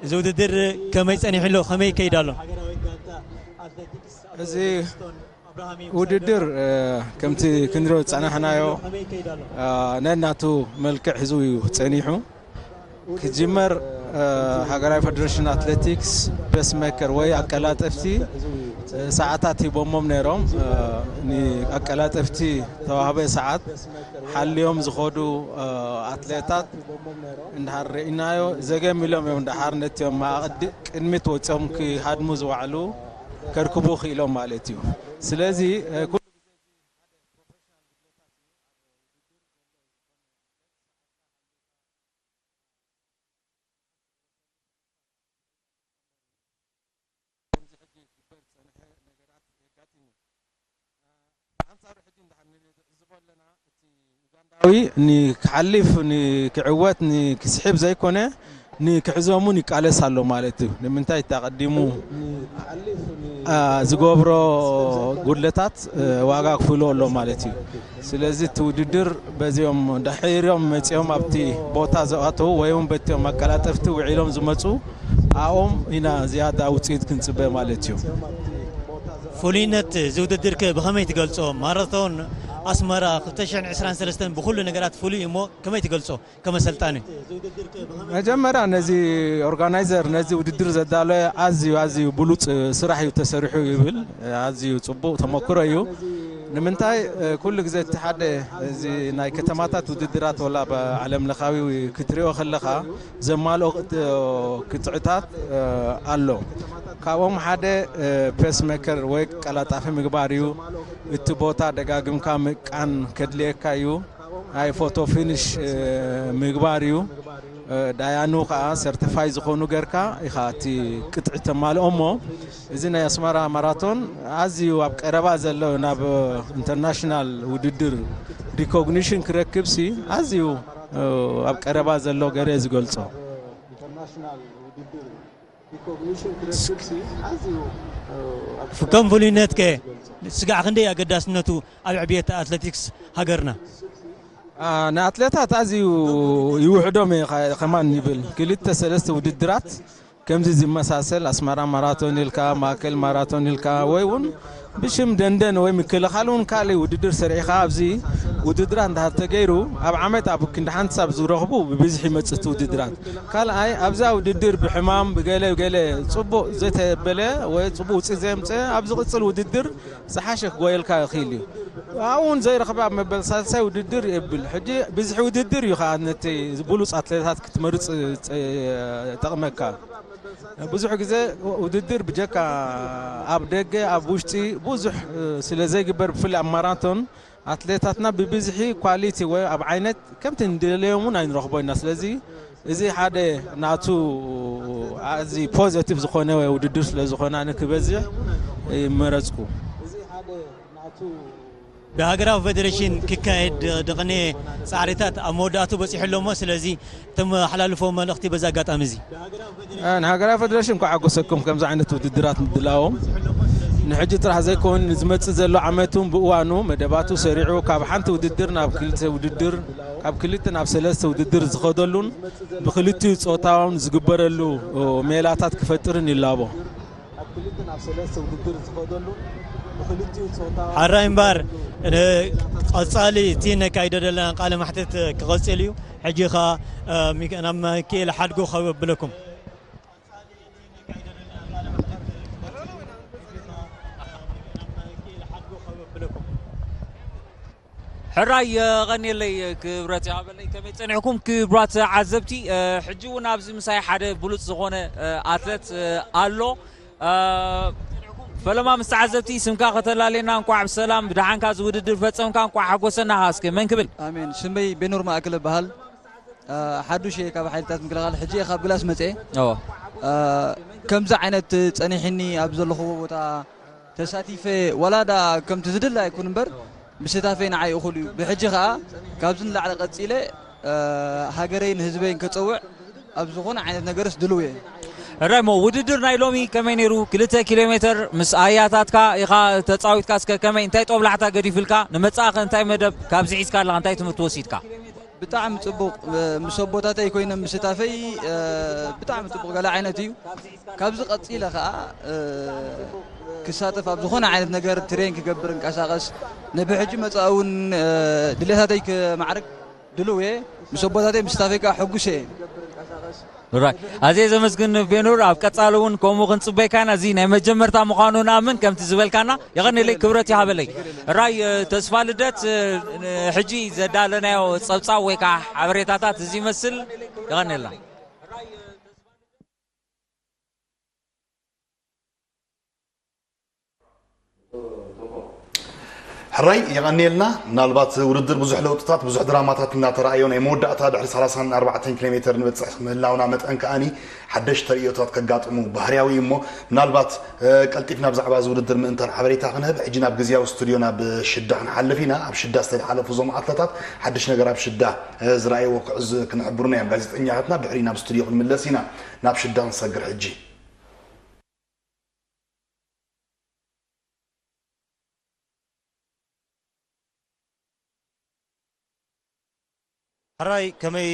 እዚ ውድድር ከመይ ጸኒሑ ኣሎ? ከመይ ይከይድ ኣሎ? እዚ ውድድር ከምቲ ክንሪኦ ዝጸናሕናዮ ነናቱ መልክዕ ሒዙ እዩ ጸኒሑ። ክጅመር ሃገራዊ ፈደረሽን ኣትሌቲክስ ፔስሜከር ወይ ኣቀላጠፍቲ ሰዓታት ሂቦሞም ነይሮም። ንኣቀላጠፍቲ ተዋህበ ሰዓት ሓልዮም ዝኸዱ ኣትሌታት እንድሓር ርኢናዮ ዘገም ኢሎም እዮም እንድሓር ነቲኦም ማእቕዲ ቅድሚት ወፂኦም ክሃድሙ ዝዋዕሉ ከርክቡ ክኢሎም ማለት እዩ። ስለዚ ኩሉ ግዜ እዚ ሓደ ፕሮፌሽናል ጉድለታት እዩ። ኣብ ውድድር ዘሎ ዝኾነ መለክዒ ሰዓትካ ሓሊኻ ክትወስድ ትኽእል ኢኻ። ከምዚ ሕጂ ክግበር ዝጸንሐ ነገራት የጋጥም እዩ። ኣንጻሩ ሕጂ እንድሕር ንዕዝቦ ኣለና እቲ ኡጋንዳዊ ንክሓልፍ ንክዕወት ንክስሕብ ዘይኮነ ንክሕዞም እውን ይቃለስ ኣሎ ማለት እዩ። ንምንታይ እቲ ኣቐዲሙ ዝገብሮ ጉድለታት ዋጋ ክፍሎ ኣሎ ማለት እዩ። ስለዚ እቲ ውድድር በዚኦም ድሒሮም መፂኦም ኣብቲ ቦታ ዝኣተዉ ወይ እውን በቲኦም ኣቀላጠፍቲ ውዒሎም ዝመፁ ኣብኦም ኢና ዝያዳ ውፅኢት ክንፅበ ማለት እዩ። ፍሉይነት እዚ ውድድር ከ ብኸመይ ትገልጾ? ማራቶን ኣስመራ ክልተ ሽሕን ዕስራን ሰለስተን ብኹሉ ነገራት ፍሉይ እሞ ከመይ ትገልጾ? ከመ ሰልጣኒ መጀመርያ ነዚ ኦርጋናይዘር ነዚ ውድድር ዘዳለወ ኣዝዩ ኣዝዩ ብሉፅ ስራሕ እዩ ተሰሪሑ ይብል። ኣዝዩ ፅቡቕ ተመክሮ እዩ። ንምንታይ ኩሉ ግዜ እቲ ሓደ እዚ ናይ ከተማታት ውድድራት ወላ ዓለም ለኻዊ ክትሪኦ ከለኻ ዘማልኦ ቅጥዕታት ኣሎ። ካብኦም ሓደ ፔስ ሜከር ወይ ቀላጣፊ ምግባር እዩ። እቲ ቦታ ደጋግምካ ምቃን ከድልየካ እዩ። ናይ ፎቶ ፊኒሽ ምግባር እዩ። ዳያኑ ከዓ ሰርቲፋይ ዝኾኑ ገርካ ኢኻ እቲ ቅጥዒ ተማልኦ እሞ እዚ ናይ ኣስመራ ማራቶን ኣዝዩ ኣብ ቀረባ ዘሎ ናብ ኢንተርናሽናል ውድድር ሪኮግኒሽን ክረክብ ሲ ኣዝዩ ኣብ ቀረባ ዘሎ ገረ ዝገልጾ። ከም ፍሉይነትከ ስጋዕ ክንደይ ኣገዳስነቱ ኣብ ዕብየት ኣትሌቲክስ ሃገርና? ንኣትሌታት ኣዝዩ ይውሕዶም እየ ከማን ይብል ክልተ ሰለስተ ውድድራት ከምዚ ዝመሳሰል ኣስመራ ማራቶን ኢልካ፣ ማእከል ማራቶን ኢልካ፣ ወይ እውን ብሽም ደንደን ወይ ምክልኻል እውን ካልእ ውድድር ሰሪዕኻ ኣብዚ ውድድራት እንድሕር ተገይሩ፣ ኣብ ዓመት ኣብ ክንዲ ሓንቲ ሳብ ዝረኽቡ ብብዝሒ ይመጽእ እቲ ውድድራት። ካልኣይ ኣብዛ ውድድር ብሕማም ብገለ ገለ ጽቡቕ ዘይተበለ ወይ ጽቡቕ ውጽኢት ዘየምጸ ኣብ ዝቕጽል ውድድር ዝሓሸ ክጎየልካ ይኽእል እዩ። ኣብኡ እውን ዘይረኽበ ኣብ መበል ሳልሳይ ውድድር የብል። ሕጂ ብዝሒ ውድድር እዩ ከዓ ነቲ ብሉፅ ኣትሌታት ክትመርፅ ይጠቕመካ። ብዙሕ ግዜ ውድድር ብጀካ ኣብ ደገ ኣብ ውሽጢ ብዙሕ ስለ ዘይግበር ብፍላይ ኣብ ማራቶን ኣትሌታትና ብብዝሒ ኳሊቲ ወይ ኣብ ዓይነት ከምቲ ንደለዮም እውን ኣይንረኽቦ ኢና። ስለዚ እዚ ሓደ ናቱ ኣዚ ፖዘቲቭ ዝኾነ ውድድር ስለ ዝኾነ ኣነ ክበዝሕ ይመረፅኩ። ብሃገራዊ ፌደሬሽን ክካየድ ደቕነ ፃዕሪታት ኣብ መወዳእቱ በፂሑ ኣሎ እሞ ስለዚ ተመሓላልፎ መልእኽቲ በዚ ኣጋጣሚ እዚ ንሃገራዊ ፌደሬሽን እንኳዕ ሓጎሰኩም ከምዚ ዓይነት ውድድራት ምድላዎም ንሕጂ ጥራሕ ዘይኮን ንዝመፅእ ዘሎ ዓመት እውን ብእዋኑ መደባቱ ሰሪዑ ካብ ሓንቲ ውድድር ናብ ክልተ ውድድር ካብ ክልተ ናብ ሰለስተ ውድድር ዝኸደሉን ብክልቲኡ ፆታውን ዝግበረሉ ሜላታት ክፈጥርን ይላቦ። ሓራይ እምበር ቀፃሊ እቲ ነካይዶ ዘለና ቃለ ማሕተት ክቐፅል እዩ። ሕጂ ኸ ናብ ሚካኤል ሓድጎ ከብለኩም ሕራይ የቐንየለይ ክብረት ይሃበለይ። ከመይ ጸኒሕኩም ክቡራት ተዓዘብቲ? ሕጂ እውን ኣብዚ ምሳይ ሓደ ብሉጽ ዝኾነ ኣትለት ኣሎ። ፈለማ ምስ ተዓዘብቲ ስምካ ከተላልየና እንቋዕ ብሰላም ብደሓንካ እዚ ውድድር ፈጸምካ እንቋዕ ሓጎሰና። እስከ መን ክብል? ኣሜን። ሽመይ ቤኑር ማእከለ እበሃል። ሓዱሽ እየ ካብ ሓይልታት ምክልኻል ሕጂ እየ ካብ ግላስ መፀ ከምዚ ዓይነት ፀኒሕኒ ኣብ ዘለኽዎ ቦታ ተሳቲፈ ዋላ ዳ ከምቲ ዝድለ ኣይኩን እምበር ምስታፈይ ንዓይ እኹል እዩ። ብሕጂ ከዓ ካብዚ ንላዕሊ ቀፂለ ሃገረይን ህዝበይን ከፀውዕ ኣብ ዝኾነ ዓይነት ነገርስ ድልው እየ። ሕራይ እሞ ውድድር ናይ ሎሚ ከመይ ነይሩ? ክልተ ኪሎ ሜትር ምስ ኣያታትካ ኢኻ ተፃዊትካ እስከ ከመይ እንታይ ጦብላሕታ ገዲፉልካ ንመፃእኸ እንታይ መደብ ካብዚ ሒዝካ ኣለኻ እንታይ ትምህርቲ ወሲድካ? ብጣዕሚ ፅቡቕ ምስ ኣቦታተይ ኮይነ ምስታፈይ ብጣዕሚ ፅቡቕ ገለ ዓይነት እዩ። ካብዚ ቀፂለ ከዓ ክሳተፍ ኣብ ዝኾነ ዓይነት ነገር ትሬን ክገብር እንቀሳቐስ ንብሕጂ መፃኢ እውን ድሌታተይ ክማዕርግ ድልው እየ። ምስ ኣቦታተይ ምስታፈይ ከዓ ሕጉስ እየ። ራይ ኣዝየ ዘመስግን ቤኑር ኣብ ቀጻሊ እውን ከምኡ ክንጽበይካ ኢና እዚ ናይ መጀመርታ ምዃኑ ንኣምን ከምቲ ዝበልካና የቐንየለይ ክብረት ይሃበለይ ራይ ተስፋ ልደት ሕጂ ዘዳለናዮ ጸብጻብ ወይ ከዓ ሓበሬታታት እዚ ይመስል የቐንየልና ሕራይ የቐንየልና። ምናልባት ውድድር ብዙሕ ለውጥታት ብዙሕ ድራማታት እናተራእዮ ናይ መወዳእታ ድሕሪ ሰላሳን ኣርባዕተን ኪሎ ሜተር ንበፅሕ ምህላውና መጠን ከኣኒ ሓደሽ ተርእዮታት ከጋጥሙ ባህርያዊ እዩ እሞ ምናልባት ቀልጢፍና ብዛዕባ እዚ ውድድር ምእንታን ሓበሬታ ክንህብ ሕጂ ናብ ግዝያዊ ስቱድዮ ናብ ሽዳ ክንሓልፍ ኢና። ኣብ ሽዳ ዝተሓለፉ እዞም ኣትለታት ሓድሽ ነገር ኣብ ሽዳ ዝረኣይዎ ክዕዝ ክንሕብሩና እዮም ጋዜጠኛታትና። ድሕሪ ናብ ስቱድዮ ክንምለስ ኢና። ናብ ሽዳ ክንሰግር ሕጂ። ሕራይ ከመይ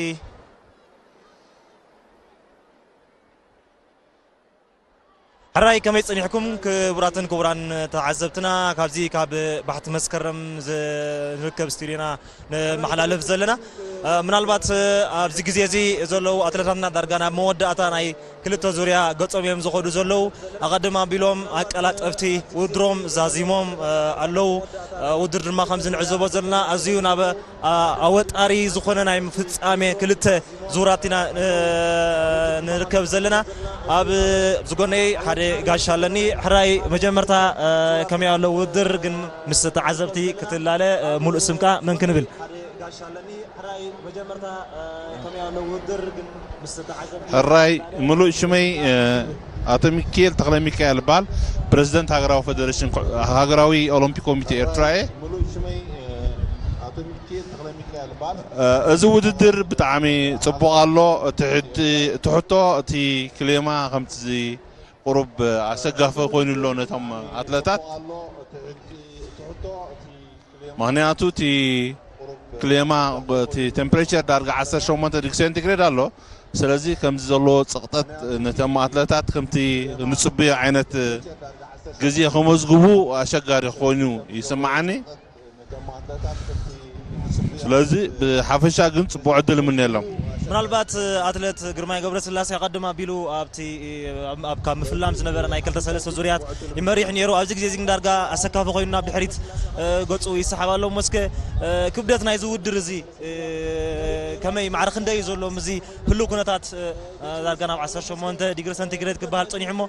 ሕራይ ከመይ ጸኒሕኩም ክቡራትን ክቡራን ተዓዘብትና ካብዚ ካብ ባሕቲ መስከረም ዝርከብ ስቱድዮና ንመሓላለፍ ዘለና ምናልባት ኣብዚ ግዜ እዚ ዘለዉ ኣትለታትና ዳርጋ ናብ መወዳእታ ናይ ክልተ ዙርያ ገጾም እዮም ዝኸዱ ዘለዉ። ኣቐድም ኣቢሎም ኣቀላጠፍቲ ውድድሮም ዛዚሞም ኣለዉ። ውድድር ድማ ከምዚ ንዕዘቦ ዘለና ኣዝዩ ናብ ኣወጣሪ ዝኾነ ናይ ፍጻሜ ክልተ ዙራት ኢና ንርከብ ዘለና። ኣብ ዝጎነይ ሓደ ጋሻ ኣለኒ። ሕራይ መጀመርታ ከመይ ኣሎ ውድድር ግን ምስ ተዓዘብቲ ክትላለ ሙሉእ ስምካ መን ክንብል? ሕራይ ምሉእ ሽመይ ኣቶ ሚኪኤል ተኽለሚካኤል እበሃል። ፕረዚደንት ሃገራዊ ፌደሬሽን ሃገራዊ ኦሎምፒክ ኮሚቴ ኤርትራ እየ። እዚ ውድድር ብጣዕሚ ጽቡቕ ኣሎ። እቲ ሕቶ እቲ ክሌማ ከምቲ ቁሩብ ኣሰጋፊ ኮይኑ ኣሎ ነቶም ኣትለታት። ምኽንያቱ እቲ ክሌማ እቲ ቴምፕሬቸር ዳርጋ ዓሰርተ ሸሞንተ ዲግሪ ሴንቲግሬድ ኣሎ። ስለዚ ከምዚ ዘለዎ ጸቕጠት ነቶም ኣትለታት ከምቲ ንጽብዮ ዓይነት ግዜ ከመዝግቡ ኣሸጋሪ ኮይኑ ይስምዓኒ። ስለዚ ብሓፈሻ ግን ጽቡቕ ዕድል እምነየሎም። ምናልባት ኣትለት ግርማይ ገብረስላሴ ኣቐድም ኣቢሉ ኣብቲ ኣብ ካብ ምፍላም ዝነበረ ናይ ክልተ ሰለስተ ዙርያት ይመሪሕ ነይሩ። ኣብዚ ግዜ እዚ ግን ዳርጋ ኣሰካፊ ኮይኑ ናብ ድሕሪት ገጹ ይሰሓብ ኣሎ። እሞ እስከ ክብደት ናይዚ ውድድር እዚ ከመይ ማዕረ ክንደይ እዩ ዘሎ? ምስዚ ህሉው ኩነታት ዳርጋ ናብ ዓሰርተ ሸሞንተ ዲግሪ ሰንቲግሬድ ክበሃል ጸኒሑ እሞ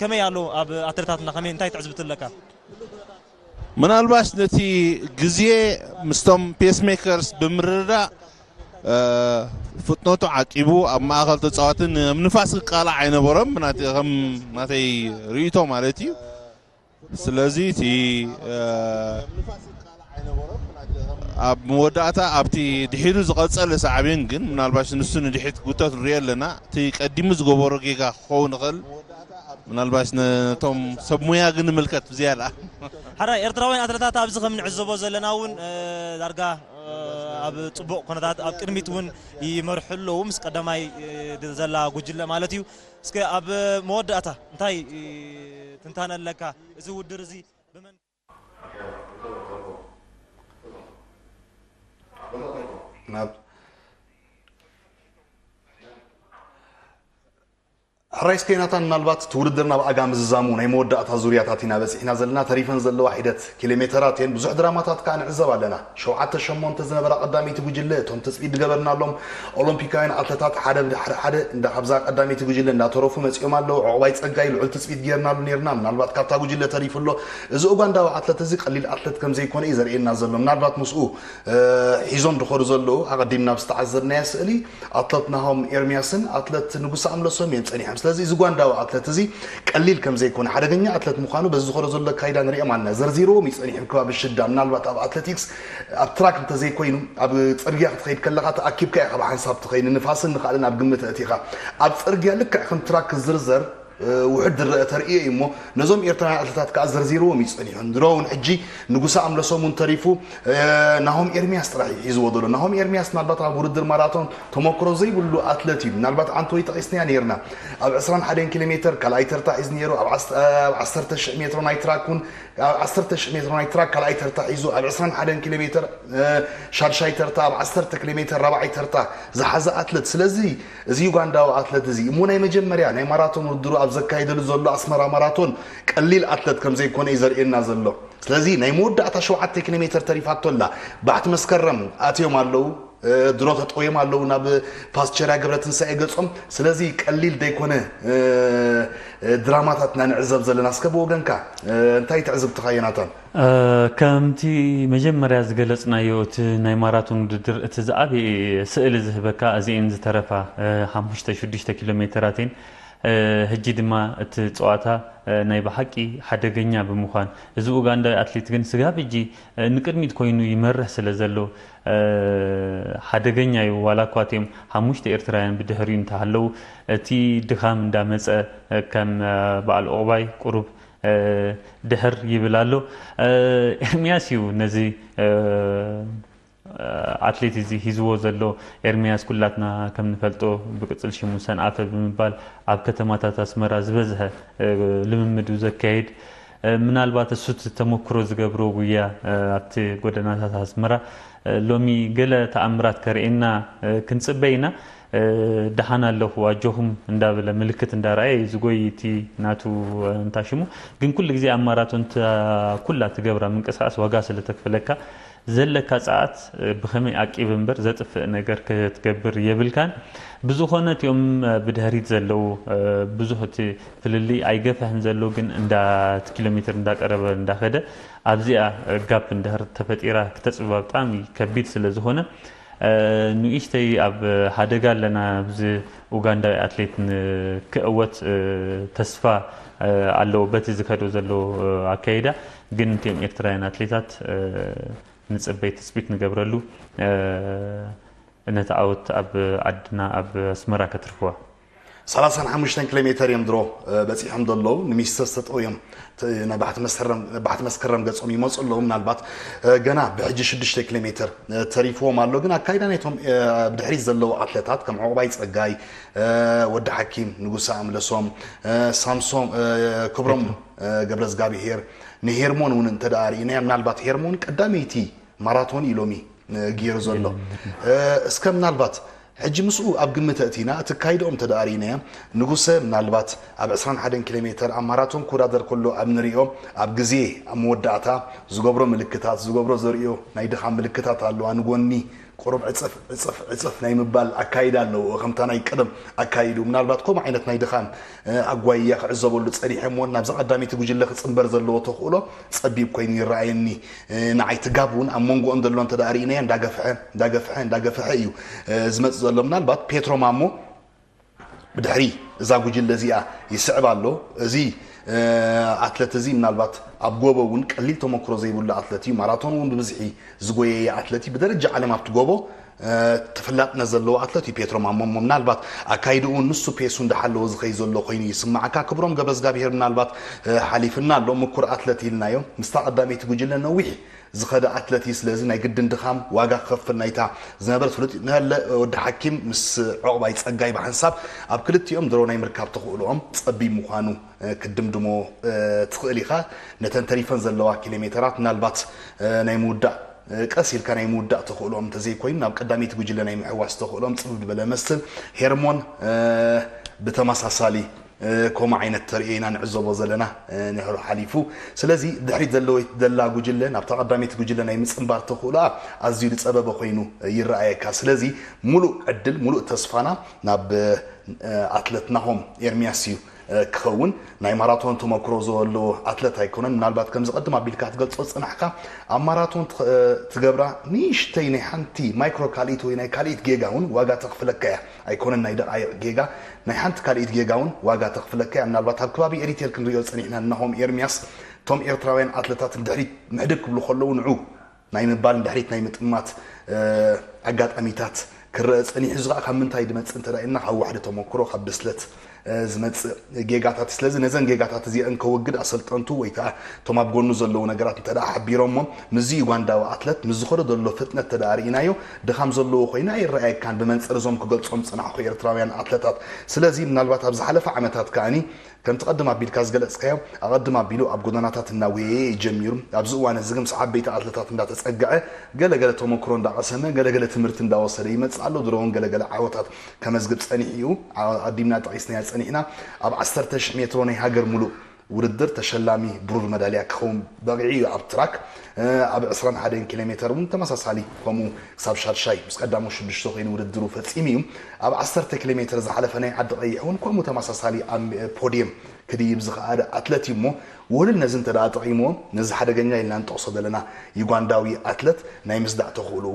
ከመይ ኣሎ ኣብ ኣትለታትና ከመይ እንታይ ትዕዝብቲ ኣለካ? ምናልባሽ ነቲ ግዜ ምስቶም ፔስሜከርስ ብምርዳእ ፍጥነቱ ዓቂቡ ኣብ ማእኸል ተፃዋትን ኣብ ንፋስ ክቃላዕ ኣይነበሮም። ናተይ ከም ናተይ ርእይቶ ማለት እዩ። ስለዚ እቲ ኣብ መወዳእታ ኣብቲ ድሒሩ ዝቐፀለ ሳዕቤን ግን ምናልባሽ ንሱ ንድሒት ጉተት ንሪኦ ኣለና። እቲ ቀዲሙ ዝገበሮ ጌጋ ክኸውን ይኽእል። ምናልባሽ ነቶም ሰብ ሙያ ግን ንምልከት ብዝያዳ። ሓራይ ኤርትራውያን ኣትለታት ኣብዚ ከም ንዕዘቦ ዘለና እውን ዳርጋ ኣብ ፅቡቕ ኩነታት ኣብ ቅድሚት እውን ይመርሑ ኣለዉ ምስ ቀዳማይ ዘላ ጉጅለ ማለት እዩ። እስከ ኣብ መወዳእታ እንታይ ትንታነ ኣለካ? እዚ ውድድር እዚ ብመን ናብ ሕራይ እስከ ናታን ምናልባት እቲ ውድድር ናብ ኣጋ ምዝዛሙ ናይ መወዳእታ ዙርያታት ኢና በፂሕና ዘለና። ተሪፈን ዘለዋ ሒደት ኪሎ ሜተራት እየን። ብዙሕ ድራማታት ከዓ ንዕዘብ ኣለና። ሸውዓተ ሸሞንተ ዝነበራ ቀዳመይቲ ጉጅለ እቶም ትፅቢት ዝገበርናሎም ኦሎምፒካውያን ኣትለታት ሓደ ብድሕሪ ሓደ እንዳ ካብዛ ቀዳመይቲ ጉጅለ እንዳተረፉ መፂኦም ኣለዉ። ዕቑባይ ፀጋይ ልዑል ትፅቢት ጌርናሉ ኔርና። ምናልባት ካብታ ጉጅለ ተሪፉ ኣሎ። እዚ ኡጋንዳዊ ኣትለት እዚ ቀሊል ኣትለት ከም ዘይኮነ እዩ ዘርእየና ዘሎ። ምናልባት ምስኡ ሒዞም ድኸዱ ዘለዉ ኣቐዲምና ኣብ ዝተዓዘብናዮ ስእሊ ኣትለት ናሆም ኤርሚያስን ኣትለት ንጉሰ ኣምለሶም እዮም ጸኒሖም። ስለዚ እዚ ጓንዳዊ ኣትለት እዚ ቀሊል ከም ዘይኮነ፣ ሓደገኛ ኣትለት ምዃኑ በዚ ዝኸዶ ዘሎ ኣካይዳ ንሪኦም ኣለና። ዘርዚርዎም እዩ ጸኒሑ ከባቢ ሽዳ። ምናልባት ኣብ ኣትሌቲክስ ኣብ ትራክ እንተዘይኮይኑ ኣብ ጽርግያ ክትኸይድ ከለኻ ተኣኪብካ ኢኻ ብሓንሳብ ትኸይድ። ንንፋስን ንኻልእን ኣብ ግምት ኣእቲኻ ኣብ ጽርግያ ልክዕ ከም ትራክ ክዝርዘር ውሕድ ዝረአ ተርእዮ እዩ እሞ ነዞም ኤርትራውያን ኣትለታት ከኣ ዘርዚርዎም እዩ ጸኒሑ። እንድሮ እውን ሕጂ ንጉሰ ኣምለሶም እውን ተሪፉ ናሆም ኤርሚያስ ጥራሕ እዩ ሒዝዎ ዘሎ። ናሆም ኤርሚያስ ምናልባት ኣብ ውድድር ማራቶን ተመክሮ ዘይብሉ ኣትለት እዩ። ምናልባት ዓንተወይ ጠቒስናያ ነይርና። ኣብ ዕስራን ሓደን ኪሎ ሜተር ካልኣይ ተርታ ሒዙ ነይሩ። ኣብ ዓስ- ኣብ ዓሰርተ ሽሕ ሜትሮ ናይ ትራክ እውን ኣብ ዓሰርተ ሽሕ ሜትሮ ናይ ትራክ ካልኣይ ተርታ ሒዙ ኣብ ዕስራን ሓደን ኪሎ ሜተር እ፣ ሻድሻይ ተርታ ኣብ ዓሰርተ ኪሎ ሜተር ራብዓይ ተርታ ዝሓዘ ኣትለት። ስለዚ እዚ ዩጋንዳዊ ኣትለት እዚ እሞ ናይ መጀመርያ ናይ ማራቶን ውድድሩ ኣብ ዘካየደሉ ዘሎ ኣስመራ ማራቶን ቀሊል ኣትለት ከም ዘይኮነ እዩ ዘርእየና ዘሎ። ስለዚ ናይ መወዳእታ ሸውዓተ ኪሎ ሜተር ተሪፋቶ ኣላ። ባሕቲ መስከረም ኣትዮም ኣለዉ፣ እ፣ ድሮ ተጠውዮም ኣለዉ ናብ ፓስቸርያ ገብረትንሳኤ ገጾም። ስለዚ ቀሊል ደይኮነ እ፣ እ፣ ድራማታት ኢና ንዕዘብ ዘለና። እስከ ብወገንካ እ፣ እንታይ ትዕዝብትኻ ዮናታን? እ፣ ከምቲ መጀመርያ ዝገለጽናዮ፣ እቲ ናይ ማራቶን ውድድር እቲ ዝዓበየ ስእሊ ዝህበካ እዚኤን ዝተረፋ እ፣ ሓሙሽተ ሽዱሽተ ኪሎ ሜተራት እየን። እ፣ ሕጂ ድማ እቲ ጸዋታ እ፣ ናይ ብሓቂ ሓደገኛ ብምዃን፣ እዚ ኡጋንዳዊ ኣትሌት ግን ስጋብ ሕጂ እ፣ ንቅድሚት ኮይኑ ይመርሕ ስለ ዘሎ እ፣ ሓደገኛ እዩ። ዋላ እኳ እቲኦም ሓሙሽተ ኤርትራውያን ብድሕሪኡ እንተሃለዉ፣ እቲ ድኻም እንዳመጸ እ፣ ከም እ፣ በዓል ዑቕባይ ቁሩብ እ፣ ድሕር ይብል ኣሎ። እ፣ ኤርሚያስ እዩ ነዚ እ፣ ኣትሌት እዚ ሂዝዎ ዘሎ። ኤርሚያስ ኩላትና ከም ንፈልጦ ብቅጽል ሽሙ ሰንኣፈ ብምባል ኣብ ከተማታት ኣስመራ ዝበዝሐ እ፣ ልምምዱ ዘካይድ እ፣ ምናልባት እሱ እቲ ተመክሮ ዝገብሮ ጉያ እ፣ ኣብቲ ጎደናታት ኣስመራ እ፣ ሎሚ ገለ ተኣምራት ከርእየና እ፣ ክንጽበ ኢና። እ፣ ደሓን ኣለኹ ኣጆኹም እንዳበለ ምልክት እንዳረኣየ እዩ ዝጎይ እቲ ናቱ እ፣ እንታ ሽሙ። ግን ኩሉ ግዜ ኣብ ማራቶን እታ ኩላ ትገብራ ምንቅስቃስ ዋጋ ስለ ተክፍለካ ዘለካ ጸዓት እ፣ ብኸመይ ኣቂብ እምበር ዘጥፍእ ነገር ክትገብር የብልካን። ብዝኾነ እቲኦም እ፣ ብድሕሪት ዘለዉ እ፣ ብዙሕ እቲ ፍልልይ ኣይገፍሕን ዘሎ፣ ግን እንዳ እቲ ኪሎ ሜትር እንዳቀረበ እንዳኸደ ኣብዚኣ እ፣ ጋፕ እንድሕር ተፈጢራ ክተጽብባ ብጣዕሚ ከቢድ ስለ ዝኾነ እ፣ ንእሽተይ ኣብ ሓደጋ ኣለና። ኣብዚ ኡጋንዳዊ ኣትሌት ንክእወት እ፣ ተስፋ እ፣ ኣለዎ በቲ ዝከዶ ዘሎ እ፣ ኣካይዳ። ግን እቲኦም ኤርትራውያን ኣትሌታት እ፣ ንጽበይ ትጽቢት ንገብረሉ እ፣ ነቲ ዓወት ኣብ ዓድና ኣብ ኣስመራ ከትርፍዋ። ሰላሳን ሓሙሽተን ኪሎ ሜተር እዮም ድሮ በፂሖም ዘለዉ። ንሚስተር ሰጠው እዮም። ባሕቲ መስከረም ገፆም ይመፁ ኣለዉ። ምናልባት ገና ብሕጂ ሽዱሽተ ኪሎ ሜተር ተሪፍዎም ኣሎ። ግን ኣካይዳ ናይቶም ብድሕሪት ዘለዉ ኣትለታት ከም ዕቑባይ ፀጋይ፣ ወዲ ሓኪም ንጉሰ ኣምለሶም፣ ሳምሶም ክብሮም፣ ገብረዝጋብሄር፣ ንሄርሞን እውን እንተ ደኣ ርኢናያ፣ ምናልባት ሄርሞን ቀዳመይቲ ማራቶን ኢሎሚ ገይሩ ዘሎ። እስከ ምናልባት ሕጂ ምስኡ ኣብ ግምት ኣእቲና እቲ ካይድኦም ተደኣሪናዮ፣ ንጉሰ ምናልባት ኣብ ዕስራን ሓደን ኪሎ ሜተር ኣብ ማራቶን ክወዳደር ከሎ ኣብ ንሪኦ፣ ኣብ ግዜ ኣብ መወዳእታ ዝገብሮ ምልክታት፣ ዝገብሮ ዘርእዮ ናይ ድኻም ምልክታት ኣለዋ። ንጎኒ ቁሩብ ዕፅፍ ዕፅፍ ዕፅፍ ናይ ምባል ኣካይዳ ኣለዎ። ከምታ ናይ ቀደም ኣካይዱ ምናልባት ከምኡ ዓይነት ናይ ድኻም ኣጓይያ ክዕዘበሉ ጸኒሐ እሞ ናብዛ ቀዳመይቲ ጉጅለ ክጽንበር ዘለዎ ተኽእሎ ጸቢብ ኮይኑ ይረኣየኒ። ንዓይ ትጋብ እውን ኣብ መንጎኦም ዘሎ እንተ ደኣ ርኢናዮ እንዳገፍሐ እንዳገፍሐ እንዳገፍሐ እዩ ዝመጽእ ዘሎ። ምናልባት ፔትሮ ማሞ ብድሕሪ እዛ ጉጅለ እዚኣ ይስዕብ ኣሎ። እዚ ኣትለት እዚ ምናልባት ኣብ ጎቦ እውን ቀሊል ተመክሮ ዘይብሉ ኣትለት እዩ። ማራቶን እውን ብብዝሒ ዝጎየየ ኣትለት እዩ። ብደረጃ ዓለም ኣብቲ ጎቦ ተፈላጥነት ዘለዎ ኣትለት እዩ ፔትሮ ማሞ። ምናልባት ኣካይድኡ ንሱ ፔሱ እንዳሓለወ ዝኸይ ዘሎ ኮይኑ ይስማዓካ። ክብሮም ገብረዝጋብሄር ምናልባት ሓሊፍና ኣሎ፣ ምኩር ኣትለት ኢልናዮ። ምስታ ቀዳመይቲ ጉጅለ ነዊሕ ዝኸደ ኣትለት እዩ። ስለዚ ናይ ግድን ድኻም ዋጋ ክኸፍል ናይታ ዝነበረ ፍሉጥ እዩ። ንለ ወዲ ሓኪም ምስ ዑቕባይ ጸጋይ ብሓንሳብ ኣብ ክልቲኦም ድሮ ናይ ምርካብ ተኽእሎኦም ጸቢብ ምዃኑ ክድምድሞ ትኽእል ኢኻ። ነተን ተሪፈን ዘለዋ ኪሎ ሜተራት ምናልባት ናይ ምውዳእ ቀስ ኢልካ ናይ ምውዳእ ተኽእሎም እንተዘይኮይኑ ናብ ቀዳመይቲ ጉጅለ ናይ ምሕዋስ ተኽእሎም ጽብብ ዝበለ መስል። ሄርሞን ብተመሳሳሊ ከምኡ ዓይነት ተርእዮ ኢና ንዕዘቦ ዘለና። ንሕሩ ሓሊፉ። ስለዚ ድሕሪት ዘለወት ዘላ ጉጅለ ናብታ ቀዳመይቲ ጉጅለ ናይ ምጽንባር ተኽእሎኣ ኣዝዩ ዝጸበበ ኮይኑ ይረኣየካ። ስለዚ ሙሉእ ዕድል ሙሉእ ተስፋና ናብ ኣትለት ናሆም ኤርሚያስ እዩ ክኸውን። ናይ ማራቶን ተመክሮ ዘለዎ ኣትለት ኣይኮነን። ምናልባት ከምዚ ቅድም ኣቢልካ ክትገልጾ ዝጸናሕካ ኣብ ማራቶን ትገብራ ንእሽተይ ናይ ሓንቲ ማይክሮ ካልኢት ወይ ናይ ካልኢት ጌጋ እውን ዋጋ ተኽፍለካ እያ። ኣይኮነን ናይ ደቓይቕ ጌጋ፣ ናይ ሓንቲ ካልኢት ጌጋ እውን ዋጋ ተኽፍለካ እያ። ምናልባት ኣብ ከባቢ ኤሪቴል ክንሪኦ ጸኒሕና ናሆም ኤርሚያስ እቶም ኤርትራውያን ኣትለታት ንድሕሪት ምሕድግ ክብሉ ከለዉ ንዑ ናይ ምባል ንድሕሪት ናይ ምጥማት ኣጋጣሚታት ክረአ ጸኒሑ። እዚ ከዓ ካብ ምንታይ ድመጽእ እንተ ኢልና ካብ ዋሕዲ ተመክሮ፣ ካብ ብስለት ዝመጽእ ጌጋታት። ስለዚ ነዘን ጌጋታት እዚአን ከወግድ ኣሰልጠንቱ ወይ ከዓ እቶም ኣብ ጎኑ ዘለዉ ነገራት እንተ ደኣ ሓቢሮሞ ምስዚ ዩጋንዳዊ ኣትለት ምስ ዝኾነ ዘሎ ፍጥነት እንተ ደኣ ርኢናዮ ድኻም ዘለዎ ኮይኑ ኣይረኣየካን ብመንጽር እዞም ክገልጾም ዝጸናሕኹ ኤርትራውያን ኣትለታት። ስለዚ ምናልባት ኣብ ዝሓለፈ ዓመታት ከኣኒ ከምቲ ቀድም ኣቢልካ ዝገለጽካዮ ኣቐድም ኣቢሉ ኣብ ጎደናታት እናወየየ እዩ ጀሚሩ። ኣብዚ እዋን እዚ ግን ምስ ዓበይቲ ኣትለታት እንዳተጸግዐ ገለገለ ተመክሮ እንዳቐሰመ ገለገለ ትምህርቲ እንዳወሰደ ይመጽእ ኣሎ። ድሮ እውን ገለገለ ዓወታት ከመዝግብ ጸኒሑ እዩ። ኣቐዲምና ጠቒስናዮ ጸኒሕና ኣብ ዓሰርተ ሽሕ ሜትሮ ናይ ሃገር ሙሉእ ውድድር ተሸላሚ ብሩር መዳልያ ክኸውን በቒዑ እዩ። ኣብ ትራክ ኣብ ዕስራን ሓደን ኪሎ ሜተር እውን ተመሳሳሊ ከምኡ ክሳብ ሻድሻይ ምስ ቀዳሞት ሽዱሽተ ኮይኑ ውድድሩ ፈጺሙ እዩ። ኣብ ዓሰርተ ኪሎ ሜተር ዝሓለፈ ናይ ዓዲ ቀይሕ እውን ከምኡ ተመሳሳሊ ኣብ ፖድየም ክድይብ ዝኸኣለ ኣትለት እዩ እሞ ውህሉል ነዚ እንተ ደኣ ጠቒምዎ ነዚ ሓደገኛ ኢልና ንጠቕሶ ዘለና ዩጋንዳዊ ኣትለት ናይ ምስዳዕ ተኽእልኡ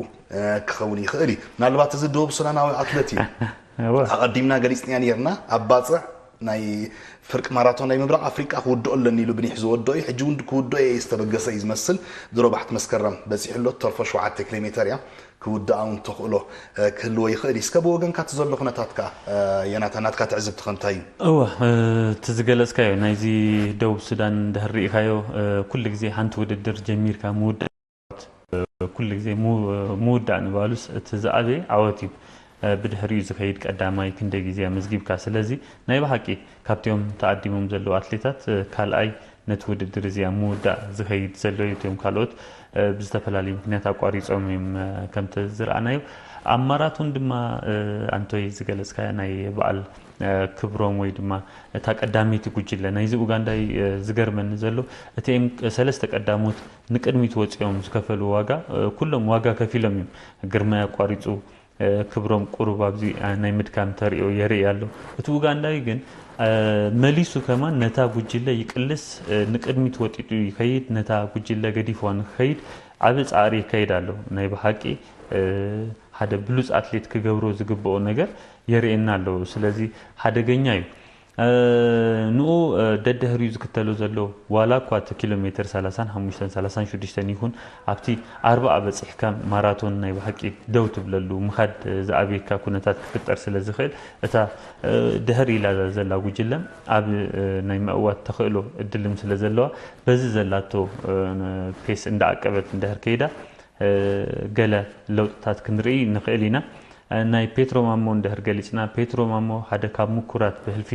ክኸውን ይኽእል እዩ። ምናልባት እዚ ደቡብ ሱዳናዊ ኣትለት እዩ። ኣቐዲምና ገሊጽናያ ነይርና ኣብ ባጽዕ ናይ ፍርቂ ማራቶን ናይ ምብራቕ ኣፍሪቃ ክውድኦ ኣለኒ ኢሉ ብኒሕ ዝወድኦ እዩ። ሕጂ እውን ክውድኦ እየ ዝተበገሰ እዩ ዝመስል። ድሮ ባሕቲ መስከረም በጺሑ ኣሎ። ተርፎ ሸውዓተ ኪሎ ሜተር እያ ክውድኣ እውን ተኽእሎ ክህልዎ ይኽእል እዩ። እስከ ብወገንካ እቲ ዘሎ ኩነታት ከኣ ዮናታን ናትካ ትዕዝብቲ ከምታይ እዩ? እወ እቲ ዝገለጽካዮ ናይዚ ደቡብ ሱዳን እንድሕር ርኢኻዮ ኩሉ ግዜ ሓንቲ ውድድር ጀሚርካ ምውዳእ ኩሉ ግዜ ምውዳእ ንባሉስ እቲ ዝኣበየ ዓወት እዩ። ብድሕሪኡ ዝኸይድ ቀዳማይ ክንደይ ግዜ ኣመዝጊብካ። ስለዚ ናይ ብሓቂ ካብቲኦም ተኣዲሞም ዘለዉ ኣትሌታት ካልኣይ ነቲ ውድድር እዚ ኣብ ምውዳእ ዝኸይድ ዘሎ እዩ። እቲኦም ካልኦት ብዝተፈላለዩ ምክንያት ኣቋሪጾም እዮም ከምቲ ዝረኣናዮ። ኣብ ማራቶን ድማ ኣንቶይ ዝገለጽካያ ናይ በዓል ክብሮም ወይ ድማ እታ ቀዳመይቲ ጉጅለ ናይዚ ኡጋንዳይ ዝገርመኒ ዘሎ እቲኦም ሰለስተ ቀዳሞት ንቅድሚት ወጺኦም ዝከፈሉ ዋጋ ኩሎም ዋጋ ከፊሎም እዮም። ግርማይ ኣቋሪጹ ክብሮም ቁሩብ ኣብዚ ናይ ምድካም ተርእዮ የርኢ ኣሎ። እቲ ኡጋንዳዊ ግን መሊሱ ከማን ነታ ጉጅለ ይቅልስ፣ ንቅድሚት ወጢጡ ይኸይድ፣ ነታ ጉጅለ ገዲፍዋ ንክኸይድ ዓቢ ጻዕሪ ይካይድ ኣሎ። ናይ ብሓቂ ሓደ ብሉጽ ኣትሌት ክገብሮ ዝግብኦ ነገር የርእየና ኣሎ። ስለዚ ሓደገኛ እዩ። ንኡ ደድሕሪኡ ዝክተሎ ዘሎ ዋላ እኳ እቲ ኪሎ ሜትር ሰላሳን ሓሙሽተን ሰላሳን ሽዱሽተን ይኹን ኣብቲ ኣርባዓ በፂሕካ ማራቶን ናይ ብሓቂ ደው ትብለሉ ምኻድ ዝኣብየካ ኩነታት ክፍጠር ስለ ዝኽእል እታ ድሕር ኢላ ዘላ ጉጅለ ኣብ ናይ ምዕዋት ተኽእሎ እድልም ስለ ዘለዋ በዚ ዘላቶ ፔስ እንዳዓቀበት እንድሕር ከይዳ ገለ ለውጥታት ክንርኢ ንኽእል ኢና። ናይ ፔትሮ ማሞ እንድሕር ገሊፅና፣ ፔትሮ ማሞ ሓደ ካብ ምኩራት ብሕልፊ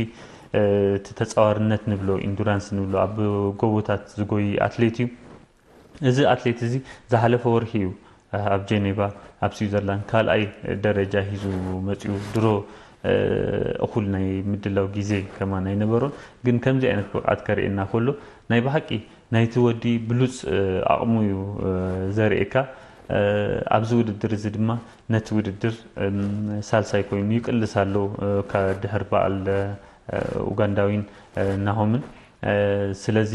እቲ ተፃዋርነት ንብሎ፣ ኢንዱራንስ ንብሎ፣ ኣብ ጎቦታት ዝጎይ ኣትሌት እዩ። እዚ ኣትሌት እዚ ዝሓለፈ ወርሒ እዩ ኣብ ጄኔቫ ኣብ ስዊዘርላንድ ካልኣይ ደረጃ ሂዙ መፅኡ። ድሮ እኹል ናይ ምድላው ግዜ ከማን ኣይነበሮን፣ ግን ከምዚ ዓይነት ብቕዓት ከርእየና ከሎ ናይ ብሓቂ ናይቲ ወዲ ብሉፅ ኣቕሙ እዩ ዘርእየካ። ኣብዚ ውድድር እዚ ድማ ነቲ ውድድር ሳልሳይ ኮይኑ ይቅልስ ኣሎ ድሕር በዓል ኡጋንዳዊን ናሆምን። ስለዚ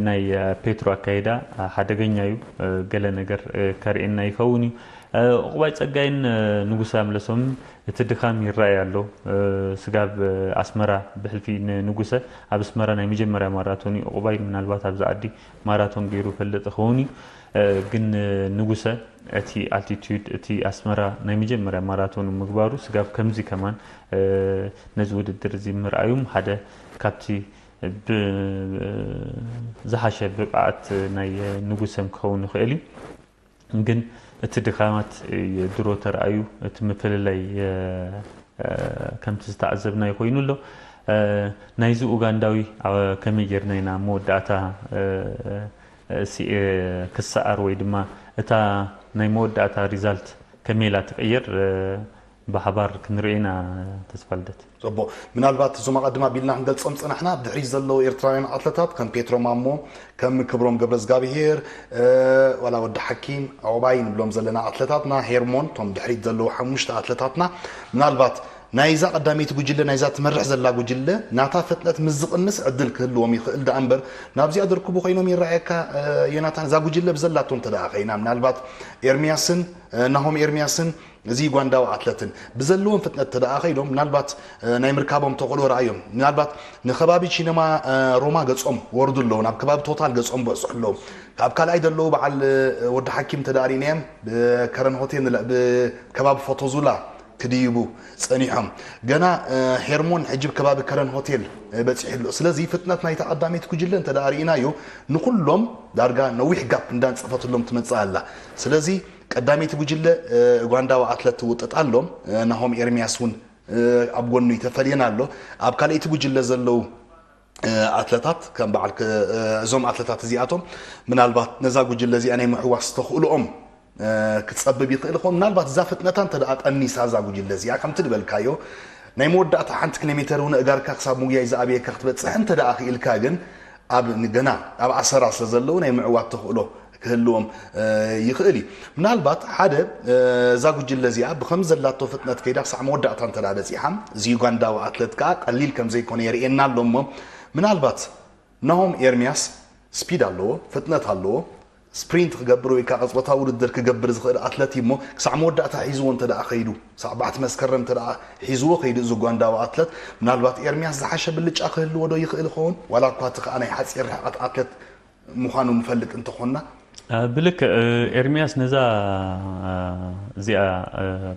ናይ ፔትሮ ኣካይዳ ሓደገኛ እዩ። ገለ ነገር ከርእየና ይኸውን እዩ። ዑቕባይ ጸጋይን ንጉሰ ኣምለሶምን እቲ ድኻም ይረኣይ ኣሎ። ስጋብ ኣስመራ ብሕልፊ ንንጉሰ ኣብ ኣስመራ ናይ መጀመርያ ማራቶን እዩ። ዑቕባይ ምናልባት ኣብዚ ዓዲ ማራቶን ገይሩ ይፈልጥ ይኸውን እዩ። ግን ንጉሰ እቲ ኣልቲቱድ እቲ ኣስመራ ናይ መጀመርያ ማራቶን ምግባሩ ስጋብ ከምዚ ከማን ነዚ ውድድር እዚ ምርኣዩም ሓደ ካብቲ ዝሓሸ ብቕዓት ናይ ንጉሰም ክኸውን ይኽእል እዩ። ግን እቲ ድኻማት ድሮ ተረኣዩ እቲ ምፍልላይ ከምቲ ዝተዓዘብናዮ ኮይኑ ኣሎ። ናይዚ ኡጋንዳዊ ከመይ ጌርና ኢና መወዳእታ ክሰኣር ወይ ድማ እታ ናይ መወዳእታ ሪዛልት ከመይ ኢላ ትቕየር ብሓባር ክንርኢ ኢና። ተስፋ ልደት። ጽቡቕ። ምናልባት እዞም ኣቐድም ኣቢልና ክንገልጾም ዝጸናሕና ኣብ ድሕሪት ዘለዉ ኤርትራውያን ኣትለታት ከም ፔትሮ ማሞ፣ ከም ክብሮም ገብረዝጋብሄር፣ ዋላ ወዲ ሓኪም፣ ዑቕባይ ንብሎም ዘለና ኣትለታትና፣ ሄርሞን፣ እቶም ድሕሪት ዘለዉ ሓሙሽተ ኣትለታትና ምናልባት ናይዛ ቀዳመይቲ ጉጅለ ናይዛ ትመርሕ ዘላ ጉጅለ ናታ ፍጥነት ምስ ዝቕንስ ዕድል ክህልዎም ይኽእል ደኣ እምበር ናብዚኣ ደርክቡ ኮይኖም ይረኣየካ። ዮናታን እዛ ጉጅለ ብዘላቶ እንተ ደኣ ኸይና ምናልባት ኤርሚያስን ናሆም ኤርሚያስን እዚ ዩጋንዳዊ ኣትለትን ብዘለዎም ፍጥነት ተደኣ ከይዶም ምናልባት ናይ ምርካቦም ተኽእሎ ረኣዮም ምናልባት ንከባቢ ቺነማ ሮማ ገጾም ወርዱ ኣለዉ ናብ ከባቢ ቶታል ገጾም በጽሑ ኣለዉ ካብ ካልኣይ ዘለዉ በዓል ወዲ ሓኪም ተዳሪናዮም ብከረን ሆቴል ብከባቢ ፎቶዙላ ክድይቡ ጸኒሖም ገና ሄርሞን ሕጂ ከባቢ ከረን ሆቴል በጺሑ ኣሎ ስለዚ ፍጥነት ናይታ ቀዳመይቲ ጉጅለ እንተ ርኢናዮ ንኩሎም ዳርጋ ነዊሕ ጋፕ እንዳንጸፈትሎም ትመጽእ ኣላ ስለዚ ቀዳመይቲ ጉጅለ ኡጋንዳዊ ኣትለት ትውጥጥ ኣሎ ናሆም ኤርሚያስ እውን ኣብ ጎኑ ተፈልየን ኣሎ ኣብ ካልኣይቲ ጉጅለ ዘለዉ ኣትለታት ከም በዓል እዞም ኣትለታት እዚኣቶም ምናልባት ነዛ ጉጅለ እዚኣ ናይ ምሕዋስ ተኽእልኦም ክጸብብ ይኽእል ይኸውን ምናልባት እዛ ፍጥነታ እንተ ደኣ ቀኒሳ እዛ ጉጅለ እዚኣ ከምቲ ዝበልካዮ ናይ መወዳእታ ሓንቲ ኪሎ ሜተር እውን እጋርካ ክሳብ ምጉያይ ዝኣብየካ ክትበጽሕ እንተ ደኣ ክኢልካ ግን ኣብ ገና ኣብ ኣሰራ ስለ ዘለዉ ናይ ምዕዋት ተኽእሎ ክህልዎም ይኽእል እዩ ምናልባት ሓደ እዛ ጉጅለ እዚኣ ብከም ዘላቶ ፍጥነት ከይዳ ክሳዕ መወዳእታ እንተ በፂሓ እዚ ዩጋንዳዊ ኣትለት ከዓ ቀሊል ከም ዘይኮነ የርእየና ኣሎ እሞ ምናልባት ናሆም ኤርሚያስ ስፒድ ኣለዎ ፍጥነት ኣለዎ ስፕሪንት ክገብር ወይ ከዓ ቅፅበታዊ ውድድር ክገብር ዝኽእል ኣትለት እዩ እሞ ክሳዕ መወዳእታ ሒዝዎ እንተ ደኣ ከይዱ ክሳዕ ባሕቲ መስከረም እንተ ደኣ ሒዝዎ ከይዱ እዚ ጓንዳዊ ኣትለት ምናልባት ኤርሚያስ ዝሓሸ ብልጫ ክህልዎ ዶ ይኽእል ይኸውን ዋላ እኳ እቲ ከዓ ናይ ሓፂር ርሕቐት ኣትለት ምዃኑ ንፈልጥ እንተኾንና ብልክዕ ኤርሚያስ ነዛ እዚኣ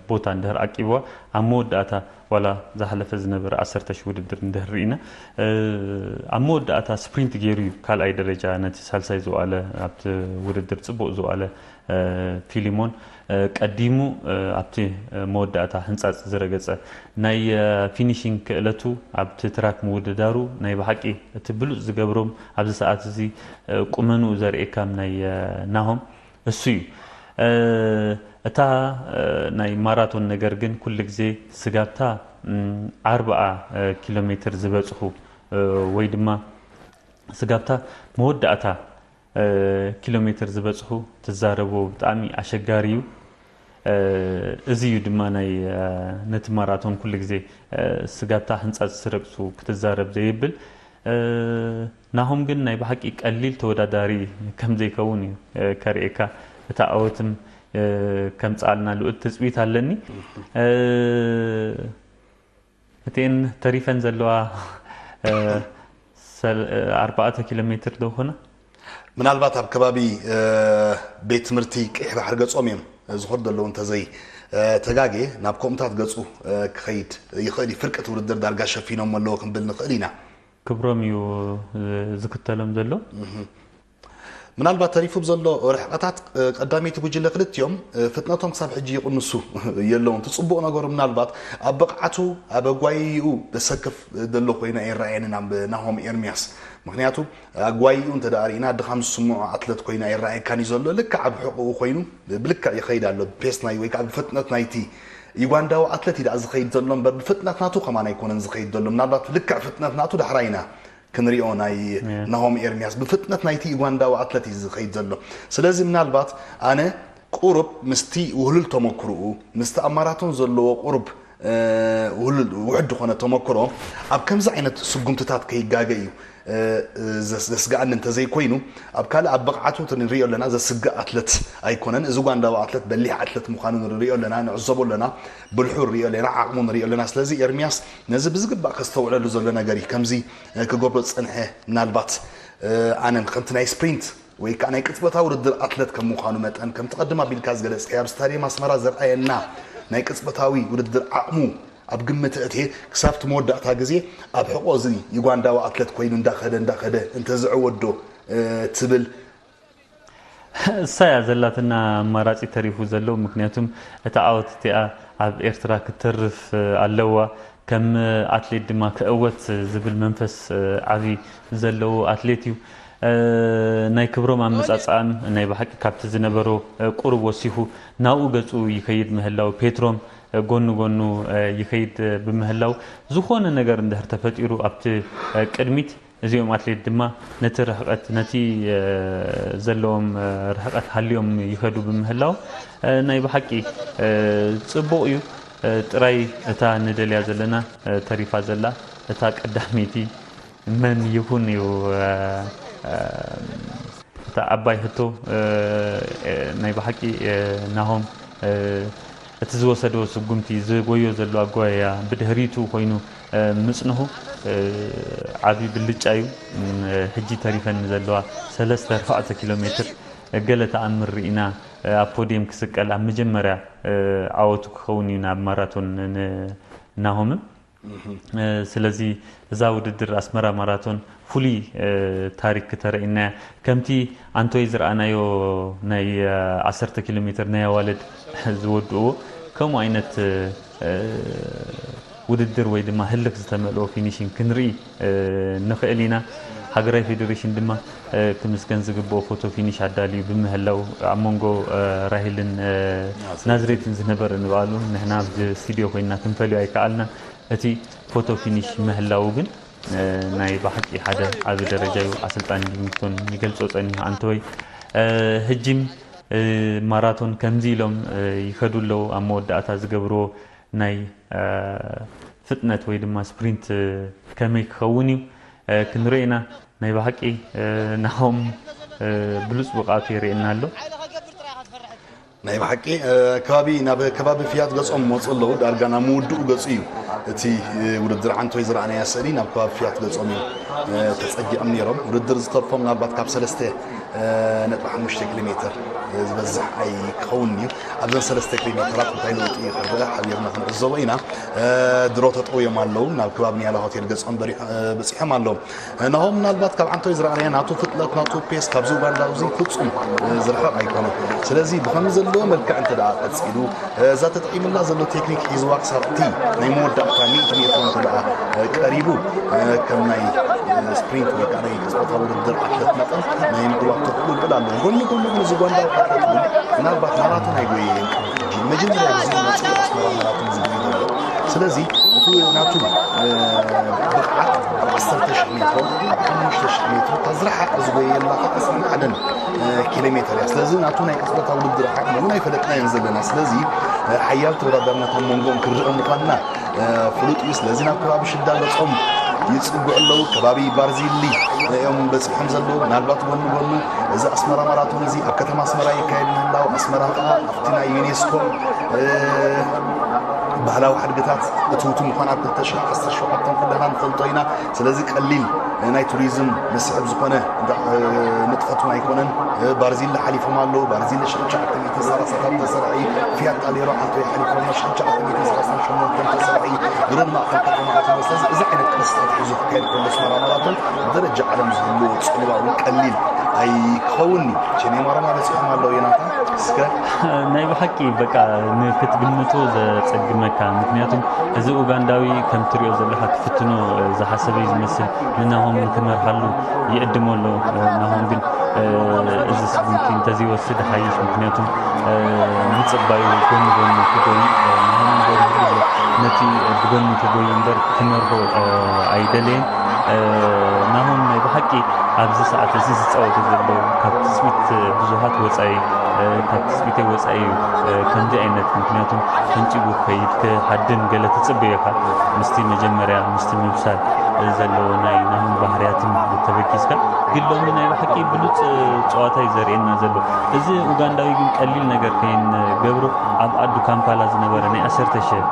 ቦታ እንድሕር ዓቂብዋ ኣብ መወዳእታ ዋላ ዝሓለፈ ዝነበረ ዓሰርተ ሽሕ ውድድር እንድሕር ርኢና ኣብ መወዳእታ ስፕሪንት ገይሩ እዩ ካልኣይ ደረጃ ነቲ ሳልሳይ ዝወኣለ ኣብቲ ውድድር ፅቡቕ ዝወኣለ ፊሊሞን ቀዲሙ ኣብቲ መወዳእታ ህንፃፅ ዝረገፀ ናይ ፊኒሽንግ ክእለቱ ኣብቲ ትራክ ምውድዳሩ ናይ ብሓቂ እቲ ብሉፅ ዝገብሮም ኣብዚ ሰዓት እዚ ቁመንኡ ዘርእየካም ናይ ናሆም እሱ እዩ። እታ ናይ ማራቶን ነገር ግን ኩሉ ግዜ ስጋብታ ኣርብዓ ኪሎ ሜትር ዝበፅሑ ወይ ድማ ስጋብታ መወዳእታ ኪሎ ሜትር ዝበፅሑ ትዛረቦ ብጣዕሚ ኣሸጋሪ እዩ። እዚ እዩ ድማ ናይ ነቲ ማራቶን ኩሉ ግዜ ስጋብታ ህንፃ ዝስረቅሱ ክትዛረብ ዘየብል ናሆም ግን ናይ ብሓቂ ቀሊል ተወዳዳሪ ከም ዘይከውን እዩ ከርእየካ። እታ ኣወትም ከምፅኣልና ልኡት ትፅቢት ኣለኒ። እተን ተሪፈን ዘለዋ ሰል- ኣርባዕተ ኪሎ ሜትር ዶ ኾነ? ምናልባት ኣብ ከባቢ ቤት ትምህርቲ ቀይሕ ባሕሪ ገጾም እዮም ዝኸዱ ዘለዉ፣ እንተዘይ ተጋጌ ናብ ከምኡታት ገጹ ክኸይድ ይኽእል እዩ። ፍርቂ እቲ ውድድር ዳርጋ ሸፊኖም ኣለዎ ክንብል ንኽእል ኢና። ክብሮም እዩ ዝክተሎም ዘሎ። ምናልባት ተሪፉ ዘሎ ርሕቐታት ቀዳመይቲ ጉጅለ ክልቲኦም ፍጥነቶም ክሳብ ሕጂ ይቕንሱ የለውን። እቲ ጽቡቕ ነገሩ ምናልባት ኣብ ብቕዓቱ ኣብ ኣጓይይኡ ዘሰክፍ ዘሎ ኮይኑ ኣይረኣየንን ኣብ ናሆም ኤርሚያስ። ምክንያቱ ኣጓይይኡ እንተ ደኣ ርኢና ድኻም ዝስምዖ ኣትለት ኮይኑ ኣይረኣየካን እዩ ዘሎ። ልክዕ ኣብ ሕቕኡ ኮይኑ ብልክዕ ይኸይድ ኣሎ። ብፔስ ናይ ወይ ከዓ ብፍጥነት ናይቲ ዩጋንዳዊ ኣትለት እዩ ደኣ ዝኸይድ ዘሎ እምበር ብፍጥነት ናቱ ከማን ኣይኮነን ዝኸይድ ዘሎ። ምናልባት ልክዕ ፍጥነት ናቱ ዳሕራይ ኢና ክንሪኦ ናይ ናሆም ኤርሚያስ ብፍጥነት ናይቲ ዩጋንዳዊ ኣትለት እዩ ዝኸይድ ዘሎ። ስለዚ ምናልባት ኣነ ቁሩብ ምስቲ ውህሉል ተመክርኡ ምስቲ ኣብ ማራቶን ዘለዎ ቁሩብ ውሕድ ዝኾነ ተመክሮ ኣብ ከምዚ ዓይነት ስጉምትታት ከይጋገ እዩ ዘስግኣኒ እንተዘይኮይኑ ኣብ ካልእ ኣብ ብቕዓቱ ንሪኦ ኣለና። ዘስግእ ኣትለት ኣይኮነን። እዚ ጓንዳዊ ኣትለት በሊሕ ኣትለት ምዃኑ ንሪኦ ኣለና፣ ንዕዘቦ ኣለና፣ ብልሑ ንሪኦ ኣለና፣ ዓቕሙ ንሪኦ ኣለና። ስለዚ ኤርሚያስ ነዚ ብዝግባእ ከስተውዕለሉ ዘሎ ነገር እዩ። ከምዚ ክገብሮ ዝጸንሐ ምናልባት ኣነን ከምቲ ናይ ስፕሪንት ወይ ከዓ ናይ ቅጽበታዊ ውድድር ኣትለት ከም ምዃኑ መጠን ከምቲ ቀድም ኣቢልካ ዝገለጽካዮ ኣብ ስታድየም ኣስመራ ዘርኣየና ናይ ቅጽበታዊ ውድድር ዓቕሙ ኣብ ግምት እእትየ ክሳብ እቲ መወዳእታ ግዜ ኣብ ሕቖ እዚ ዩጋንዳዊ ኣትለት ኮይኑ እንዳኸደ እንዳኸደ እንተዝዕወዶ ትብል እሳ እያ ዘላትና ኣማራፂ ተሪፉ ዘሎ። ምክንያቱም እታ ዓወት እቲኣ ኣብ ኤርትራ ክትተርፍ ኣለዋ። ከም ኣትሌት ድማ ክእወት ዝብል መንፈስ ዓቢ ዘለዎ ኣትሌት እዩ። ናይ ክብሮም ኣመጻጽኣን ናይ ብሓቂ ካብቲ ዝነበሮ ቁሩብ ወሲኹ ናብኡ ገጹ ይኸይድ ምህላው ፔትሮም ጎኑ ጎኑ ይኸይድ ብምህላው ዝኾነ ነገር እንድሕር ተፈጢሩ ኣብቲ ቅድሚት እዚኦም ኣትሌት ድማ ነቲ ርሕቀት ነቲ ዘለዎም ርሕቀት ሃልዮም ይኸዱ ብምህላው ናይ ብሓቂ ጽቡቕ እዩ። ጥራይ እታ ንደልያ ዘለና ተሪፋ ዘላ እታ ቀዳመይቲ መን ይኹን እዩ እታ ዓባይ ሕቶ ናይ ብሓቂ ናሆም እቲ ዝወሰዶ ስጉምቲ ዝጎዮ ዘሎ ኣጓያ ብድሕሪቱ ኮይኑ ምጽንሑ ዓቢ ብልጫ እዩ። ሕጂ ተሪፈን ዘለዋ ሰለስተ ኣርባዕተ ኪሎ ሜትር ገለ ተኣምር ርኢና ኣብ ፖድየም ክስቀል ኣብ መጀመርያ ዓወቱ ክኸውን እዩ ናብ ማራቶን ናሆምን ስለዚ እዛ ውድድር ኣስመራ ማራቶን ፍሉይ ታሪክ ክተረእና እያ። ከምቲ ኣንቶይ ዝረኣናዮ ናይ ዓሰርተ ኪሎ ሜትር ናይ ኣዋልድ ዝወድእዎ ከምኡ ዓይነት ውድድር ወይ ድማ ህልኽ ዝተመልኦ ፊኒሽንግ ክንርኢ ንኽእል ኢና። ሃገራዊ ፌዴሬሽን ድማ ክምስገን ዝግብኦ ፎቶ ፊኒሽ ኣዳልዩ ብምህላው ኣብ መንጎ ራሂልን ናዝሬትን ዝነበረ ንባዕሉ ንሕና ኣብዚ ስቱዲዮ ኮይንና ክንፈልዮ ኣይከኣልናን። እቲ ፎቶ ፊኒሽ ምህላው ግን ናይ ብሓቂ ሓደ ዓቢ ደረጃ እዩ። ኣሰልጣኒ ሊቪንግስቶን ይገልጾ ጸኒሑ ኣንተወይ ህጂም ማራቶን ከምዚ ኢሎም ይኸዱ ኣለዉ ኣብ መወዳእታ ዝገብርዎ ናይ ፍጥነት ወይ ድማ ስፕሪንት ከመይ ክኸውን እዩ ክንርኢ ኢና። ናይ ብሓቂ ናሆም ብሉፅ ብቕዓቱ የርእየና ኣሎ። ናይ ብሓቂ ከባቢ ናብ ከባቢ ፍያት ገጾም መፁ ኣለዉ። ዳርጋ ናብ ምውድኡ ገፁ እዩ እቲ ውድድር ዓንቶይ ዝረኣናያ ስእሊ ናብ ከባቢ ፍያት ገጾም እዩ ተፀጊዖም ነይሮም። ውድድር ዝተርፎም ምናልባት ካብ ሰለስተ ነጥቢ ሓሙሽተ ኪሎ ሜትር ዝበዝሕ ኣይክኸውን እዩ። ኣብዘን ሰለስተ ኪሎ ሜትራት እንታይ ለውጢ ይኽርእ ሓቢርና ክንዕዘቦ ኢና። ድሮ ተጠውዮም ኣለዉ። ናብ ከባቢ ኒያላ ሆቴል ገጾም በጺሖም ኣለዉ። ናሆም ምናልባት ካብ ዓንቶይ ዝረኣናዮ ናቱ ፍጥነት ናቱ ፔስ ካብዚ ኡጋንዳዊ እዚ ፍጹም ዝርሕቕ ኣይኮነን። ስለዚ ብኸምዚ ዘለዎ መልክዕ እንተ ደኣ ቀጺሉ እዛ ተጠቒምላ ዘሎ ቴክኒክ ሒዝዋ ክሳብ እቲ ናይ መወዳእታ ሚእቲ ሜትሮ እንተ ደኣ ቀሪቡ ከም ናይ ስፕሪንት ወይ ከዓ ናይ ቅጽበታዊ ውድድር ኣትለት መጠን ናይ ምዕዋት ተኽእሎ ልዑል ኣለዎ። ጎኒ ጎኒ ግን እዚ ኡጋንዳዊ ኣትለት እውን ምናልባት ማራቶን ኣይጎየየን። መጀመርያ ግዜ መፅኡ ኣስመራ ማራቶን ዝጎይ ዘሎ። ስለዚ እቲ ናቱ ብቕዓት ኣብ ዓሰርተ ሽሕ ሜትሮ ኣብ ሓሙሽተ ሽሕ ሜትሮ እታ ዝረሓቐ ዝጎየላ ከዓ ዕስራን ሓደን ኪሎ ሜትር እያ። ስለዚ ናቱ ናይ ቅፅበታዊ ውድድር ዓቕሚ እውን ኣይፈለጥናዮን ዘለና። ስለዚ ሓያል ተወዳዳርነት ኣብ መንጎኦም ክረአ ምዃንና ፍሉጥ እዩ። ስለዚ ናብ ከባቢ ሽዳ ገጾም ይጽግዑ ኣለዉ። ከባቢ ባርዚሊ እዮም በጺሖም ዘለዉ። ምናልባት ጎኒ ጎኑ እዚ ኣስመራ ማራቶን እዚ ኣብ ከተማ ኣስመራ ይካየድ ምህላው ኣስመራ ከዓ ኣብቲ ናይ ዩኔስኮ ባህላዊ ሓድግታት እትውቲ ምዃን ኣብ ክልተ ሽሕን ዓሰርተ ሸውዓተን ኩላና ንፈልጦ ኢና። ስለዚ ቀሊል ናይ ቱሪዝም መስሕብ ዝኾነ ንጥፈት እውን ኣይኮነን። ባርዚላ ሓሊፎም ኣለዉ። ባርዚላ ሽሕን ትሽዓተ ሚእትን ሰላሳታት ተሰርሒ፣ ፊያት ጣሌሮ ዓንቶይ ሓሊፎም ሽሕን ትሽዓተ ሚእትን ሰላሳን ሸሞንተን ተሰርሒ፣ ድሮ ንማእኸል ከተማ ኣትዩ። ስለዚ እዚ ዓይነት ቅርስታት ሒዙ ክካየድ ከሎ ኣስመራ ማራቶን ብደረጃ ዓለም ዝህልዎ ጽልዋ እውን ቀሊል ኣይከውን እዩ። ቼ ኔማሮማ በጺሖም ኣለዉ ዮናታን። እስከ ናይ ብሓቂ በቃ ንክትግምቶ ዘጸግመካ። ምክንያቱም እዚ ኡጋንዳዊ ከም ትሪኦ ዘለኻ ክፍትኖ ዝሓሰበ እዩ ዝመስል። ንናሆም ክመርሃሉ ይዕድሞ ኣሎ። ናሆም ግን እዚ ስጉምቲ እንተዘይወስድ ሓይሽ። ምክንያቱም ምጽባዩ ጎኒ ጎኒ ክጎይ፣ ናሆም በርሂሉ ኣሎ። ነቲ ብጎኒ ክጎይ እምበር ክመርሆ ኣይደለየን። ናሆም ናይ ብሓቂ ኣብዚ ሰዓት እዚ ዝፃወቱ ዘለዉ ካብ ትፅቢት ብዙሃት ወፃኢ፣ ካብ ትፅቢተይ ወፃኢ እዩ። ከምዚ ዓይነት ምክንያቱም ፈንፂጉ ክኸይድ ክሃድን ገለ ትፅበዮ ኢኻ። ምስቲ መጀመርያ ምስቲ ምብሳል ዘለዎ ናይ ናሆም ባህርያትን ተበጊስካ፣ ግን ሎሚ ናይ ብሓቂ ብሉፅ ፀዋታ እዩ ዘርእየና ዘሎ። እዚ ኡጋንዳዊ ግን ቀሊል ነገር ከይንገብሮ ኣብ ዓዱ ካምፓላ ዝነበረ ናይ ዓሰርተ ሺሕ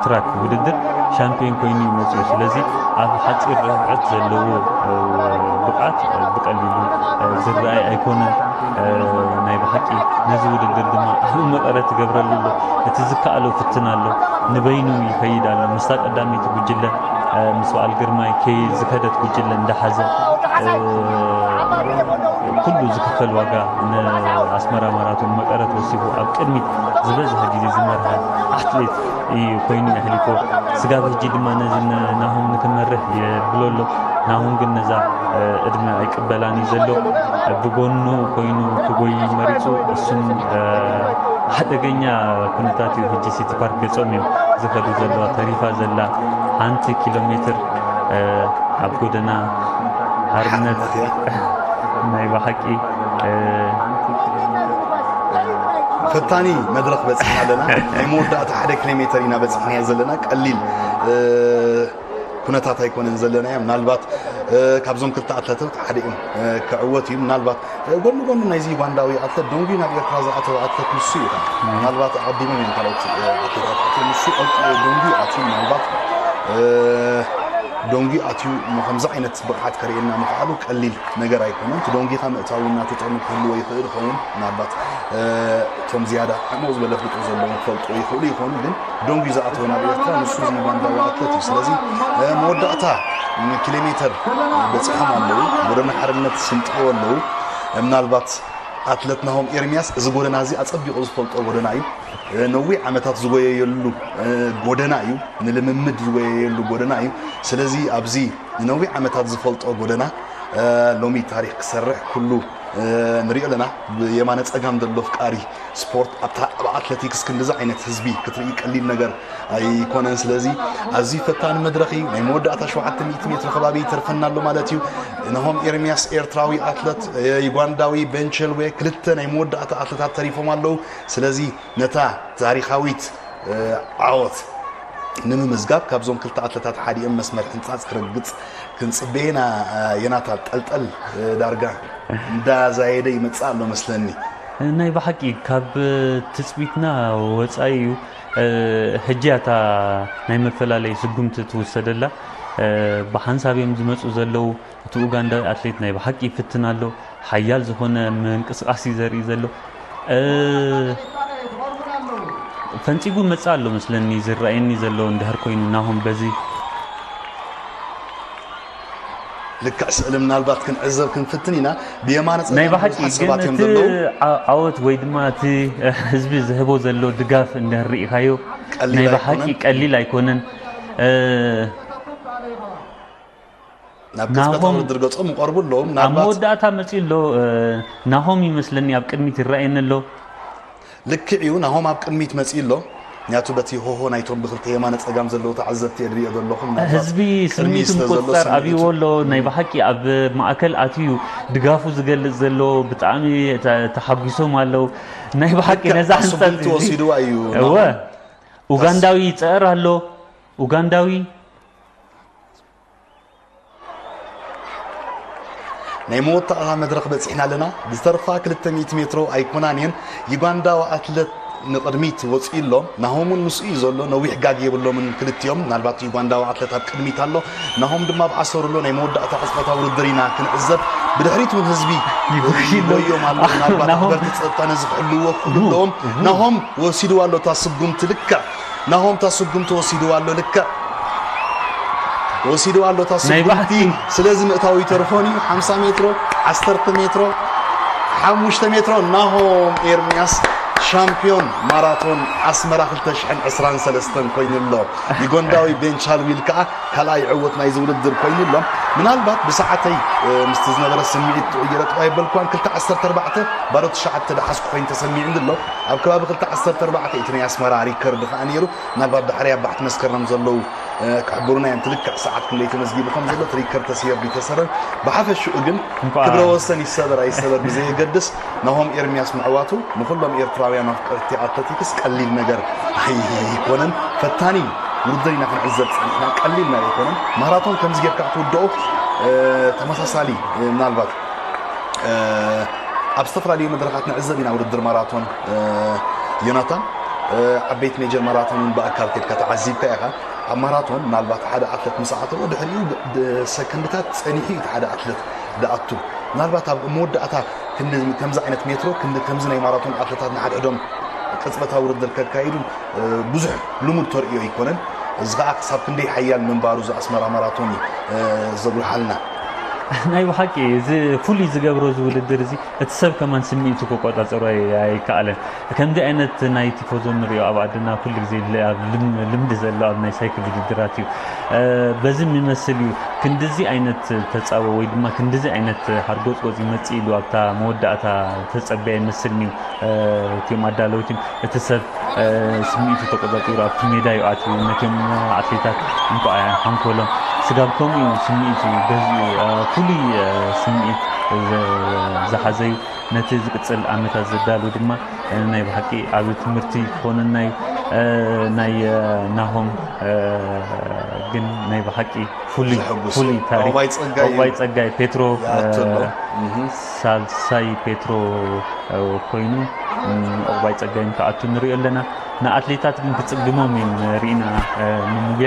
ትራክ ውድድር ሻምፒዮን ኮይኑ እዩ መፅኡ። ስለዚ ኣብ ሓፂር ርብዐት ዘለዎ ብቕዓት ብቐሊሉ ዝረኣይ ኣይኮነን። ናይ ብሓቂ ነዚ ውድድር ድማ ዓቢ መቐረት ይገብረሉ ኣሎ። እቲ ዝከኣሎ ፍትን ኣሎ። ንበይኑ ይኸይድ ኣሎ። ምስታ ቀዳመይቲ ጉጅለ ምስ በዓል ግርማይ ከይ ዝከደት ጉጅለ እንዳሓዘ ኩሉ ዝክፈል ዋጋ ንኣስመራ ማራቶን መቐረት ወሲኹ ኣብ ቅድሚት ዝበዝሐ ግዜ ዝመርሃ ኣትሌት እዩ ኮይኑ ኣሕሊፎ። ስጋብ ሕጂ ድማ ነዚ ናሆም ንክመርሕ የብሎ ኣሎ። ናሆም ግን ነዛ ዕድመ ኣይቅበላን እዩ ዘሎ። ብጎኑ ኮይኑ ክጎይ መሪፁ። እሱም ሓደገኛ ኩነታት እዩ ሕጂ ሲቲ ፓርክ ገፆም እዮም ዝኸዱ ዘለዋ። ተሪፋ ዘላ ሓንቲ ኪሎ ሜትር ኣብ ጎደና ሓርነት ናይ ብሓቂ ፈታኒ መድረኽ በፂሕና ኣለና። ናይ መወዳእታ ሓደ ኪሎ ሜተር ኢና በፂሕናዮ ዘለና። ቀሊል ኩነታት ኣይኮነን ዘለናዮ። ምናልባት ካብዞም ክልተ ኣትለታት ሓደ እዮም ክዕወት እዩ። ምናልባት ጎኒ ጎኒ ናይዚ ዩጋንዳዊ ኣትለት ደንጉዩ ናብ ኤርትራ ዝኣተወ ኣትለት ንሱ እዩ። ምናልባት ኣቐዲሞም እዮም ካልኦት ኣትለታት ኣትዮም። ንሱ ደንጉዩ ኣትዩ። ምናልባት ደንጉዩ ኣትዩ እሞ ከምዚ ዓይነት ብቕዓት ከርእየና ምኽኣሉ ቀሊል ነገር ኣይኮነን። እቲ ደንጉኻ ምእታው እናተጠሙ ክህልዎ ይኽእል ይኸውን። ምናልባት እቶም ዝያዳ ዕሙቕ ዝበለ ፍልጦ ዘለዎም ክፈልጥዎ ይኽእሉ ይኾኑ፣ ግን ደንጉዩ ዝኣተወ ናብ ኤርትራ ንሱ እዚ ዩጋንዳዊ ኣትለት እዩ። ስለዚ መወዳእታ ኪሎ ሜተር በፂሖም ኣለዉ። ጎደና ሓርነት ስንጥቕዎ ኣለዉ። ምናልባት ኣትለት ናሆም ኤርሚያስ እዚ ጎደና እዚ ኣጸቢቑ ዝፈልጦ ጎደና እዩ። ነዊሕ ዓመታት ዝጎየየሉ ጎደና እዩ። ንልምምድ ዝጎየየሉ ጎደና እዩ። ስለዚ ኣብዚ ንነዊሕ ዓመታት ዝፈልጦ ጎደና ሎሚ ታሪኽ ክሰርሕ ኩሉ ንሪኦ ኣለና። ብየማነ ጸጋም ዘሎ ኣፍቃሪ ስፖርት ኣብታ ኣብ ኣትለቲክስ ክንድዚ ዓይነት ህዝቢ ክትርኢ ቀሊል ነገር ኣይኮነን። ስለዚ ኣዝዩ ፈታኒ መድረኽ እዩ። ናይ መወዳእታ ሸውዓተ ሚእቲ ሜትሮ ከባቢ ይተርፈና ኣሎ ማለት እዩ። ናሆም ኤርሚያስ ኤርትራዊ ኣትለት፣ ዩጋንዳዊ ቤን ቸልዌ ክልተ ናይ መወዳእታ ኣትለታት ተሪፎም ኣለዉ። ስለዚ ነታ ታሪኻዊት ዓወት ንምምዝጋብ ካብዞም ክልተ ኣትለታት ሓዲኦም መስመር ሕንጻጽ ክረግጽ ክንጽበ ኢና። ዮናታን ጠልጠል ዳርጋ እንዳዛየደ ይመጽእ ኣሎ መስለኒ። ናይ ብሓቂ ካብ ትጽቢትና ወጻኢ እዩ። ሕጂ እያ እታ ናይ መፈላለይ ስጉምቲ ትውሰደላ። ብሓንሳብ እዮም ዝመጹ ዘለዉ። እቲ ኡጋንዳዊ ኣትሌት ናይ ብሓቂ ይፍትን ኣሎ። ሓያል ዝኾነ ምንቅስቃስ እዩ ዘርኢ ዘሎ። ፈንጺጉ መጽእ ኣሎ መስለኒ ዝረኣየኒ ዘሎ እንድሕር ኮይኑ ናሆም በዚ ልክዕ ስእሊ ምናልባት ክንዕዘብ ክንፍትን ኢና። ብየማነ ናይ ብሓቂ ግን እቲ ዓወት ወይ ድማ እቲ ህዝቢ ዝህቦ ዘሎ ድጋፍ እንድሕር ርኢኻዮ ናይ ብሓቂ ቀሊል ኣይኮነን። ናብ ቅጽበታዊ ውድድር ገጾም ይቐርቡ ኣለዉ። ኣብ መወዳእታ መጺኡ ኣሎ። ናሆም ይመስለኒ ኣብ ቅድሚት ይረኣየኒ ኣሎ። ልክዕ እዩ፣ ናሆም ኣብ ቅድሚት መጺኡ ኣሎ። ምክንያቱ በቲ ሆሆ ናይቶም ብክልተ የማነ ጸጋም ዘለዉ ተዓዘብቲ እየ ዝሪኦ ዘለኹ። ምናልባት ህዝቢ ስሚቱ ምቁጽጻር ኣብይዎ ኣሎ። ናይ ብሓቂ ኣብ ማእከል ኣትዩ ድጋፉ ዝገልጽ ዘሎ ብጣዕሚ ተሓጒሶም ኣለዉ። ናይ ብሓቂ ነዛ ሕንጸት ወሲድዋ እዩ። እወ ኡጋንዳዊ ይጽዕር ኣሎ። ኡጋንዳዊ ናይ መወዳእታ መድረኽ በጺሕና ኣለና። ዝተርፋ ክልተ ሚእቲ ሜትሮ ኣይኮናን እየን። ዩጋንዳዊ ኣትለት ንቕድሚት ወፂኡ ኣሎ። ናሆም እውን ምስኡ እዩ ዘሎ። ነዊሕ ጋግ የብሎምን ክልቲኦም። ምናልባት ዩጋንዳዊ ኣትለት ኣብ ቅድሚት ኣሎ። ናሆም ድማ ኣብ ዓሰሩ ኣሎ። ናይ መወዳእታ ቅጽበታዊ ውድድር ኢና ክንዕዘብ። ብድሕሪት እውን ህዝቢ ይጎይይ ኣሎ። ይጎዮም ኣሎ። ምናልባት ናሆም ኣኽበርቲ ጸጥታ ነዚ ክሕልዎ ክኽእሉ እሁ፣ ኣለዎም። እሁ። ናሆም ወሲድዋ ኣሎ እታ ስጉምቲ ልክዕ። ናሆም እታ ስጉምቲ ወሲድዋ ኣሎ ልክዕ። ወሲድዋ ኣሎ እታ ናይ ስጉምቲ። ብሓቂ። ስለዚ ምእታው ይተርፎን እዩ። ሓምሳ ሜትሮ፣ ዓሰርተ ሜትሮ፣ ሓሙሽተ ሜትሮ። ናሆም ኤርምያስ ሻምፒዮን ማራቶን ኣስመራ ክልተ ሽሕን ዕስራን ሰለስተን ኮይኑ ኣሎ። ዩጋንዳዊ ቤን ቻልዊል ከኣ ካልኣይ ዕወት ናይዚ ውድድር ኮይኑ ኣሎ። ምናልባት ብሰዓተይ፣ እ፣ ምስቲ ዝነበረ ስምዒት ተቐየረ ጥራይ በልኳን ክልተ ዓሰርተ ኣርባዕተ ባዶ ትሽዓተ ደሓዝኩ ኮይኑ ተሰሚዑኒ ኣሎ። ኣብ ከባቢ ክልተ ዓሰርተ ኣርባዕተ እቲ ናይ ኣስመራ ሪከርድ ከኣ ነይሩ። ምናልባት ዳሕረይ ኣብ ባሕቲ መስከረም ዘለዉ፣ እ፣ ክሕብሩና እዮም። ትልክዕ ሰዓት ክንደይ ተመዝጊቡ ከም ዘሎ እቲ ሪከርድ ተስየር ድዩ ተሰረር። ብሓፈሽኡ ግን እንኳዕ ክብረ ወሰን ይሰበር ኣይሰበር ብዘየገድስ ናሆም ኤርምያስ ምዕዋቱ ንኹሎም ኤርትራውያን ኣፍቀርቲ ኣትሌቲክስ ቀሊል ነገር ኣይኮነን። ፈታኒ ውድድር ኢና ክንዕዘብ ጸኒሕና። ቀሊል ነገር ኣይኮነን። ማራቶን ከምዚ ጌርካ ክትውድኦ፣ እ፣ ተመሳሳሊ፣ እ፣ ምናልባት፣ እ፣ ኣብ ዝተፈላለዩ መድረኻት ንዕዘብ ኢና ውድድር ማራቶን፣ እ፣ ዮናታን። እ፣ ዓበይቲ ሜጀር ማራቶን እውን ብኣካል ከድካ ተዓዚብካ ኢኻ። ኣብ ማራቶን ምናልባት ሓደ ኣትለት ምስ ኣተወ ድሕሪኡ ብ-፣ ብ-፣ ሰከንድታት ጸኒሑ እዩ እቲ ሓደ ኣትለት ድኣቱ። ምናልባት ኣብ መወዳእታ ክንዲ ከምዚ ዓይነት ሜትሮ፣ ክንዲ ከምዚ ናይ ማራቶን ኣትለታት ንሓድሕዶም ቅጽበታዊ ውድድር ከካይዱ፣ እ፣ ብዙሕ ልሙድ ተርእዮ ኣይኮነን። እዚ ኸኣ ክሳብ ክንደይ ሓያል ምንባሩ እዚ ኣስመራ ማራቶን እዩ፣ እ፣ ዘጉልሓልና። ናይ ብሓቂ እዚ ፍሉይ ዝገብሮ እዚ ውድድር እዚ እቲ ሰብ ከማን ስምዒቱ ክቆጻጸሮ ኣይ-፣ ኣይከኣለን። ከምዚ ዓይነት ናይ ቲፎዞ ንሪኦ ኣብ ዓድና ኩሉ ግዜ ል-፣ ኣብ ልም-፣ ልምዲ ዘሎ ኣብ ናይ ሳይክል ውድድራት እዩ። እ፣ በዚ የሚመስል እዩ ክንድዚ ዓይነት ተጻቦ ወይ ድማ ክንድዚ ዓይነት ሓርጎጽጎጽ ይመጽእ ኢሉ ኣብታ መወዳእታ ተጸበየ ይመስልኒ እዩ። እ፣ እቲኦም ኣዳለውቲን እቲ ሰብ፣ እ፣ ስምዒቱ ተቆጻጺሩ ኣብቲ ሜዳ እዩ ኣትዩ። ነቲኦም ኣትሌታት እንኳዕ ሓንኮሎም ስጋብ ከምኡ እዩ ስምዒቱ ገዚኡ፣ እ፣ ፍሉይ፣ እ፣ ስምዒት ዘ-፣ ዝሓዘ እዩ። ነቲ ዝቅጽል ዓመታት ዘዳሉ ድማ፣ እ፣ ናይ ብሓቂ ዓቢ ትምህርቲ ክኾነና እዩ። እ፣ ናይ፣ እ፣ ናሆም፣ እ፣ ግን ናይ ብሓቂ ፍሉይ፣ ዘሐጉስ ፍሉይ እዩ። ታሪኽ። ዑቕባይ ጸጋይ እዩ። ዑቕባይ ጸጋይ ፔትሮ፣ ይኣቱ ኣሎ። እ፣ እህ። ሳልሳይ ፔትሮ፣ እ፣ ኮይኑ፣ እ፣ ዑቕባይ ጸጋይ ክኣቱ ንሪኦ ኣለና። ንኣትሌታት ግን ክጽግሞም እዩ ርኢና፣ እ፣ ንሙጌ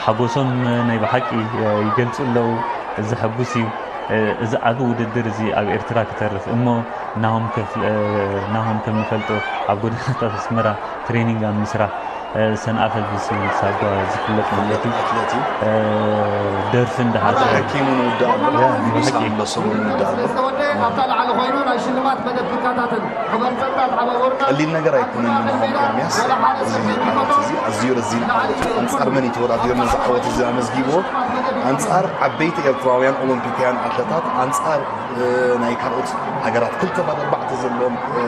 ሓጎሶም፣ እ፣ ናይ ብሓቂ፣ እ፣ ይገልጹ ኣለዉ። ዘሐጉስ እዩ። እ፣ እዚ ዓቢ ውድድር እዚ ኣብ ኤርትራ ክተርፍ እሞ ናሆም ከፍ-፣ እ፣ ናሆም ከም ንፈልጦ ኣብ ጎደናታት ኣስመራ ትሬኒንግ ኣብ ምስራሕ፣ እ፣ ሰንኣፈ ብዝብል ሳጓ ዝፍለጥ ማለት እዩ። ኣትሌት እዩ። እ፣ ደርፊ እንዳሓዘ ሓኪሙ ንውዳእ ኣሎ። ያ፣ ንጉስ ብሓቂ። ኣንበሶም ንውዳእ ኣሎ። ዝተወደአ ኣብታ ላዕሊ ኮይኑ ናይ ሽልማት መደብ ክከታተል። ቀሊል ነገር ኣይኮነን ንናሆም ኤርምያስ። እዚ ዓወት እዚ ኣዝዩ ረዚን ዓወት እዩ። ኣንጻር መን እዩ ተወዳዲሩ ነዚ ዓወት እዚ ኣመዝጊብዎ? ኣንጻር ዓበይቲ ኤርትራውያን ኦሎምፒካውያን ኣትለታት፣ ኣንጻር፣ እ፣ ናይ ካልኦት ሃገራት ክልተ ባዶ ኣርባዕተ ዘለዎም፣ እ፣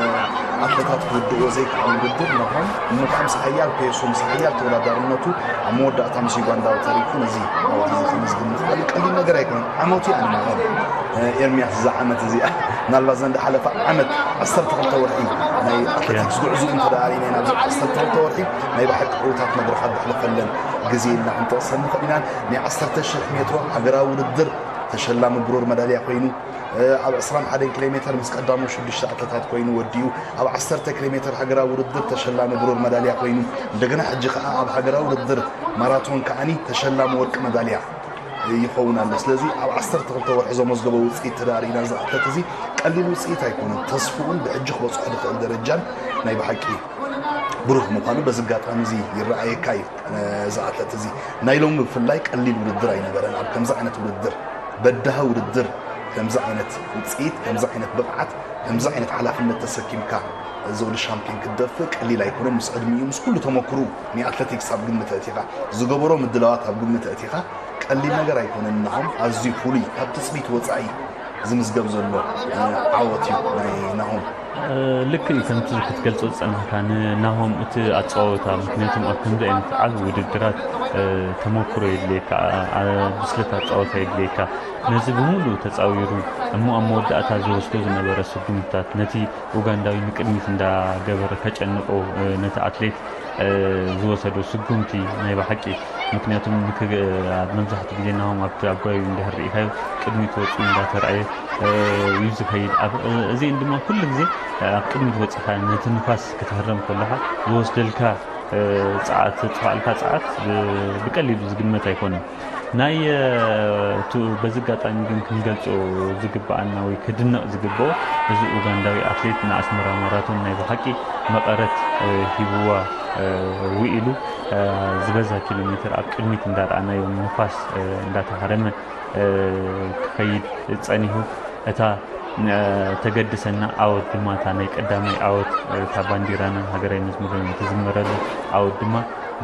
ኣትለታት ክውድእዎ ዘይከኣሉ ውድድር ናሆም እሞ ከኣ ምስ ሓያል ፔሱ፣ ምስ ሓያል ተወዳዳርነቱ ኣብ መወዳእታ ምስ ዩጋንዳዊ ተሪፉ ነዚ ዓወት እዚ ከመዝግብ ምኽኣሉ ቀሊል ነገር ኣይኮነን። ዓመቱ እዩ ኣነ ናሆም፣ እ፣ ኤርምያስ እዛ ዓመት እዚኣ ምናልባት እዘን ዝሓለፋ ዓመት ዓሰርተ ክልተ ወርሒ ናይ ኣትሌቲክስ ጉዕዞ እንተ ደኣ ርኢናዮ፣ ኣብዚ ዓሰርተ ክልተ ወርሒ ናይ ብሓቂ ዕዉታት መድረኻት ዘሕለፈለን ግዜ ኢልና ክንጠቕሰን ንኽእል ኢና። ናይ ዓሰርተ ሽሕ ሜትሮ ሃገራዊ ውድድር ተሸላሚ ብሩር መዳልያ ኮይኑ፣ እ፣ ኣብ ዕስራን ሓደን ኪሎ ሜተር ምስ ቀዳሞት ሽዱሽተ ኣትለታት ኮይኑ ወዲኡ፣ ኣብ ዓሰርተ ኪሎ ሜተር ሃገራዊ ውድድር ተሸላሚ ብሩር መዳልያ ኮይኑ፣ እንደገና ሕጂ ከኣ ኣብ ሃገራዊ ውድድር ማራቶን ከኣኒ ተሸላሚ ወርቂ መዳልያ ይኸውን ኣሎ። ስለዚ ኣብ ዓሰርተ ክልተ ወርሒ ዘመዝገቦ ውጽኢት ተዳሪና እዚ ኣትለት እዚ ቀሊል ውጽኢት ኣይኮነን። ተስፍኡን ብሕጂ ክበጽሖ ዝኽእል ደረጃን ናይ ብሓቂ ብሩህ ምዃኑ በዚ ኣጋጣሚ እዚ ይረኣየካ እዩ። እዚ ኣትለት እዚ ናይ ሎሚ ብፍላይ ቀሊል ውድድር ኣይነበረን። ኣብ ከምዚ ዓይነት ውድድር፣ በዳሂ ውድድር፣ ከምዚ ዓይነት ውጽኢት፣ ከምዚ ዓይነት ብቕዓት፣ ከምዚ ዓይነት ሓላፍነት ተሰኪምካ እዚ ወዲ ሻምፒዮን ክትደፍእ ቀሊል ኣይኮነን። ምስ ዕድሚኡ፣ ምስ ኩሉ ተመክሩ ናይ ኣትሌቲክስ ኣብ ግምት ኣእቲኻ፣ ዝገበሮ ምድላዋት ኣብ ግምት ኣእቲኻ፣ ቀሊል ነገር ኣይኮነን። ናሆም ኣዝዩ ፍሉይ፣ ካብ ትጽቢት ወጻኢ ዝምዝገብ ዘሎ፣ እ፣ ዓወት እዩ ናይ ናሆም። እ፣ ልክዕ እዩ፣ ከምቲ ክትገልጾ ዝጸናሕካ፣ ንናሆም እቲ ኣጸዋውታ፣ ምኽንያቱም ኣብ ከምዚ ዓይነት ዓቢ ውድድራት፣ እ፣ ተመክሮ የድልየካ፣ ኣ-፣ ኣ-፣ ብስለት ኣጸዋውታ የድልየካ። ነዚ ብምሉእ ተጻዊሩ፣ እሞ ኣብ መወዳእታ ዝወስዶ ዝነበረ ስጉምትታት፣ ነቲ ኡጋንዳዊ ንቅድሚት እንዳገበረ ከጨንቆ፣ እ፣ ነቲ ኣትሌት፣ እ፣ ዝወሰዶ ስጉምቲ ናይ ብሓቂ፣ ምክንያቱም ንክግ- ኣብ መብዛሕትኡ ግዜ ናሆም ኣብቲ ኣጓዩ እንድሕር ርኢኻዮ ቅድሚት ወፂኡ እንዳተረኣየ እዩ ዝኸይድ። እዚን ድማ ኩሉ ግዜ ኣብ ቅድሚት ወፂኻ ነቲ ንፋስ ክትህረም ከለኻ ዝወስደልካ ፀዓት፣ ዝጥፋእልካ ፀዓት ብቀሊሉ ዝግመት ኣይኮነን። ናይ በዚ ኣጋጣሚ ግን ክንገልፆ ዝግበኣና ወይ ክድነቕ ዝግበኦ፣ እዚ ኡጋንዳዊ ኣትሌት ንኣስመራ ማራቶን ናይ ብሓቂ መቐረት ሂብዋ ውኢሉ ዝበዛ ኪሎ ሜትር ኣብ ቅድሚት እንዳረኣናዮ ንፋስ እንዳተሃረመ ክኸይድ ጸኒሑ። እታ ተገድሰና ዓወት ድማ፣ እታ ናይ ቀዳማይ ዓወት፣ እታ ባንዲራና ሃገራዊ መዝሙርና እትዝመረሉ ዓወት ድማ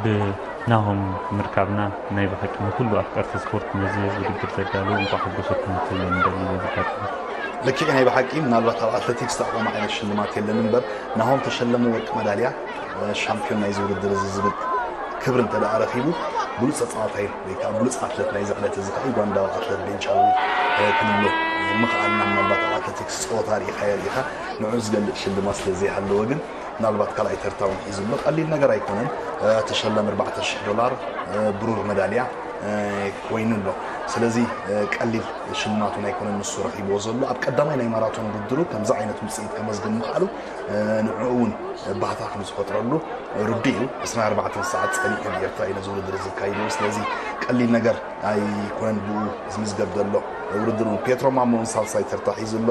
ብናሆም ምርካብና ናይ ብሓቂ ንኩሉ ኣፍቀርቲ ስፖርት ነዚ ውድድር ዘዳለዉ እንኳዕ ሓጎሰኩም ክብሎም እንደሊ በዚ ኣጋጣሚ። ልክዕ፣ ናይ ብሓቂ ምናልባት ኣብ ኣትሌቲክስ ተኣቆመ ዓይነት ሽልማት የለን እምበር፣ ናሆም ተሸለመ ወርቂ መዳልያ ሻምፒዮን ናይዚ ውድድር እዚ ዝብል ክብሪ እንተ ደኣ ረኺቡ፣ ብሉጽ ተጻዋታይ ወይ ከዓ ብሉጽ ኣትለት ናይዚ ዕለት እዚ ከዓ ዩጋንዳዊ ኣትለት ቤንቻዊ ክንብሎ ምኽኣልና። ምናልባት ኣብ ኣትሌቲክስ ጸወታ ርኢኻዮ ርኢኻ ንዑ ዝገልጽ ሽልማት ስለ ዘይሃለወ ግን ምናልባት ካልኣይ ተርታ እውን ሒዙ ኣሎ። ቀሊል ነገር ኣይኮነን። ተሸለም ኣርባዕተ ሽሕ ዶላር ብሩር መዳልያ ኮይኑ ኣሎ። ስለዚ ቀሊል ሽልማት እውን ኣይኮነን ንሱ ረኺብዎ ዘሎ። ኣብ ቀዳማይ ናይ ማራቶን ውድድሩ ከምዚ ዓይነት ውፅኢት ከመዝግብ ምኽኣሉ ንዕኡ እውን ባህታ ከም ዝፈጥረሉ ርዱእ እዩ። ዕስራን ኣርባዕተን ሰዓት ጸኒሑ ኣብ ኤርትራ እዩ ነዚ ውድድር ዝካይድዎ። ስለዚ ቀሊል ነገር ኣይኮነን ብኡ ዝምዝገብ ዘሎ ውድድር እውን። ፔትሮ ማሞ እውን ሳልሳይ ተርታ ሒዙ ኣሎ።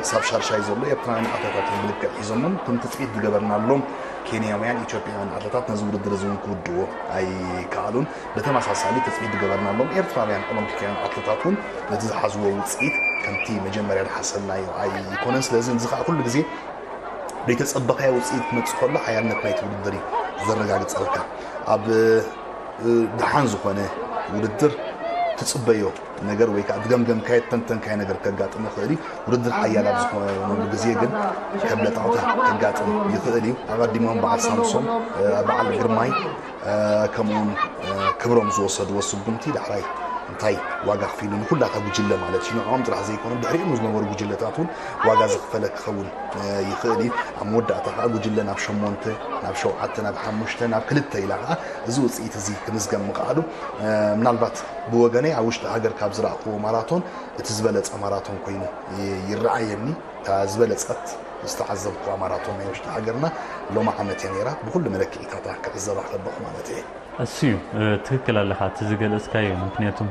ክሳብ ሻድሻይ ዘሎ ኤርትራውያን ኣትሌታት ብልክዕ ሒዞሞም። እቶም ትጽቢት ዝገበርናሎም ኬንያውያን፣ ኢትዮጵያውያን ኣትሌታት ነዚ ውድድር እዚ እውን ክውድዎ ኣይከኣሉን። ብተመሳሳሊ ትጽቢት ዝገበርናሎም ኤርትራውያን ኦሎምፒካውያን ኣትሌታት እውን ነቲ ዝሓዝዎ ውጽኢት ከምቲ መጀመርያ ዝሓሰብናዮ ኣይኮነን። ስለዚ እዚ ከዓ ኩሉ ግዜ ዘይተጸበኻዮ ውጽኢት ክመጽእ ከሎ ሓያልነት ናይቲ ውድድር እዩ ዘረጋግጸልካ። ኣብ ደሓን ዝኾነ ውድድር ትጽበዮ ነገር ወይ ከዓ ዝገምገምካዮ፣ ተንተንካዮ ነገር ከጋጥም ይኽእል እዩ። ውድድር ሓያል ኣብ ዝኾነሉ ግዜ ግን ከም ለጣውታ ከጋጥም ይኽእል እዩ። ኣብ ኣዲሞም በዓል ሳምሶም፣ በዓል ግርማይ፣ ከምኡውን ክብሮም ዝወሰድዎ ስጉምቲ ዳሕራይ እንታይ ዋጋ ኣኽፊሉ ንኩላታ ጉጅለ ማለት እዩ። ንዕኦም ጥራሕ ዘይኮኑ ድሕሪኦም ዝነበሩ ጉጅለታት እውን ዋጋ ዝኽፈለ ክኸውን ይኽእል እዩ። ኣብ መወዳእታ ከዓ ጉጅለ ናብ ሸሞንተ፣ ናብ ሸውዓተ፣ ናብ ሓሙሽተ፣ ናብ ክልተ ኢላ ከዓ እዚ ውፅኢት እዚ ክምዝገብ ምኽኣሉ ምናልባት ብወገነይ ኣብ ውሽጢ ሃገር ካብ ዝረእክዎ ማራቶን እቲ ዝበለፀ ማራቶን ኮይኑ ይረኣየኒ። እታ ዝበለፀት ዝተዓዘብኩዋ ማራቶን ናይ ውሽጢ ሃገርና ሎሚ ዓመት እያ ነይራ። ብኩሉ መለክዒታታ ክዕዘባ ከለኹ ማለት እየ። እሱ እዩ ትክክል ኣለኻ እቲ ዝገለጽካዮ። ምክንያቱም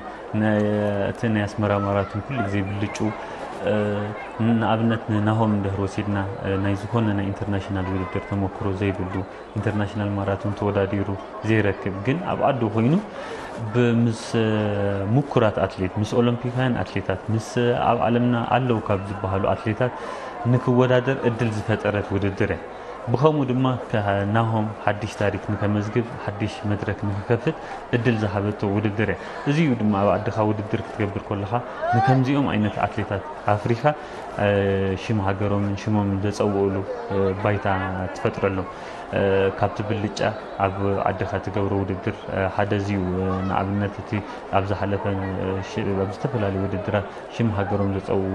እቲ ናይ ኣስመራ ማራቶን ኩሉ ግዜ ብልጩ፣ ንኣብነት ንናሆም እንድሕር ወሲድና፣ ናይ ዝኾነ ናይ ኢንተርናሽናል ውድድር ተመክሮ ዘይብሉ፣ ኢንተርናሽናል ማራቶን ተወዳዲሩ ዘይረክብ ግን ኣብ ዓዱ ኮይኑ ምስ ምኩራት ኣትሌት፣ ምስ ኦሎምፒካውያን ኣትሌታት፣ ምስ ኣብ ዓለምና ኣለዉ ካብ ዝበሃሉ ኣትሌታት ንክወዳደር እድል ዝፈጠረት ውድድር እያ። ብኸምኡ ድማ ናሆም ሓድሽ ታሪክ ንከመዝግብ፣ ሓድሽ መድረክ ንክከፍት እድል ዝሃበቶ ውድድር እያ። እዚ እዩ ድማ ኣብ ዓድኻ ውድድር ክትገብር ከለኻ ንከምዚኦም ዓይነት ኣትሌታት ኣፍሪኻ ሽም ሃገሮምን ሽሞምን ዘፀውእሉ ባይታ ትፈጥረሎም። ካብቲ ብልጫ ኣብ ዓድኻ ትገብሮ ውድድር ሓደ እዚ እዩ። ንኣብነት እቲ ኣብ ዝሓለፈ ኣብ ዝተፈላለዩ ውድድራት ሽም ሃገሮም ዘፀውኡ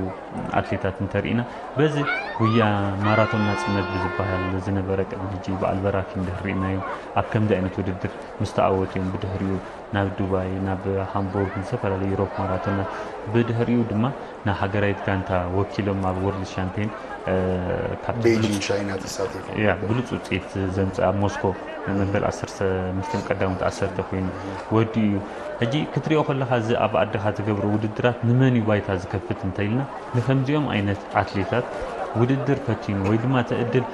ኣትሌታት እንተርኢና፣ በዚ ጉያ ማራቶን ናፅነት ብዝበሃል ዝነበረ ቅድሚ ሕጂ በዓል በራኪ እንድሕር ርኢናዮ ኣብ ከምዚ ዓይነት ውድድር ምስ ተኣወቱ እዮም ብድሕሪኡ ናብ ዱባይ፣ ናብ ሃምቡርግ፣ ዝተፈላለዩ ዩሮፕ ማራቶናት፣ ብድሕሪኡ ድማ ንሃገራዊት ጋንታ ወኪሎም ኣብ ወርልድ ሻምፒዮን፣ እ፣ ካብቲ ቤጂንግ ብሉጽ ቻይና ተሳቲፎም። ያ፣ ብሉጽ ውጽኢት ዘምጽእ ኣብ ሞስኮ መበል ዓሰርተ ምስቶም ቀዳሞት ዓሰርተ ኮይኑ ወዲኡ እዩ። ሕጂ ክትሪኦ ከለኻ እዚ ኣብ ዓድኻ ትገብሮ ውድድራት ንመን እዩ ባይታ ዝከፍት እንተኢልና፣ ንከምዚኦም ዓይነት ኣትሌታት ውድድር ፈቲኑ ወይ ድማ እቲ ዕድል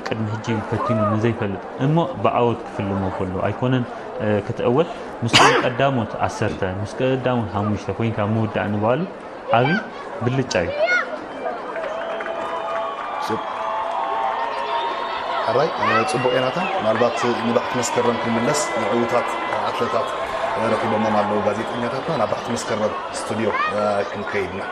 ቅድሚ ሕጂ ፈቲኑ ንዘይፈልጥ እሞ ብዓወት ክፍልሞ ከሎ ኣይኮነን፣ እ፣ ክትዕወት ምስቶም ቀዳሞት ዓሰርተ፣ ምስ ቀዳሞት ሓሙሽተ ኮይንካ ምውዳእ ንባሉ ዓቢ ብልጫ እዩ። ጽብ-፣ ሕራይ፣ እ፣ ጽቡቕ እየ ናታ። ምናልባት ንባሕቲ መስከረም ክንምለስ ንዕዉታት ኣትለታት፣ እ፣ ረኺቦሞም ኣለዉ ጋዜጠኛታትና። ናብ ባሕቲ መስከረም ስቱድዮ፣ እ፣ ክንከይድ ኢና።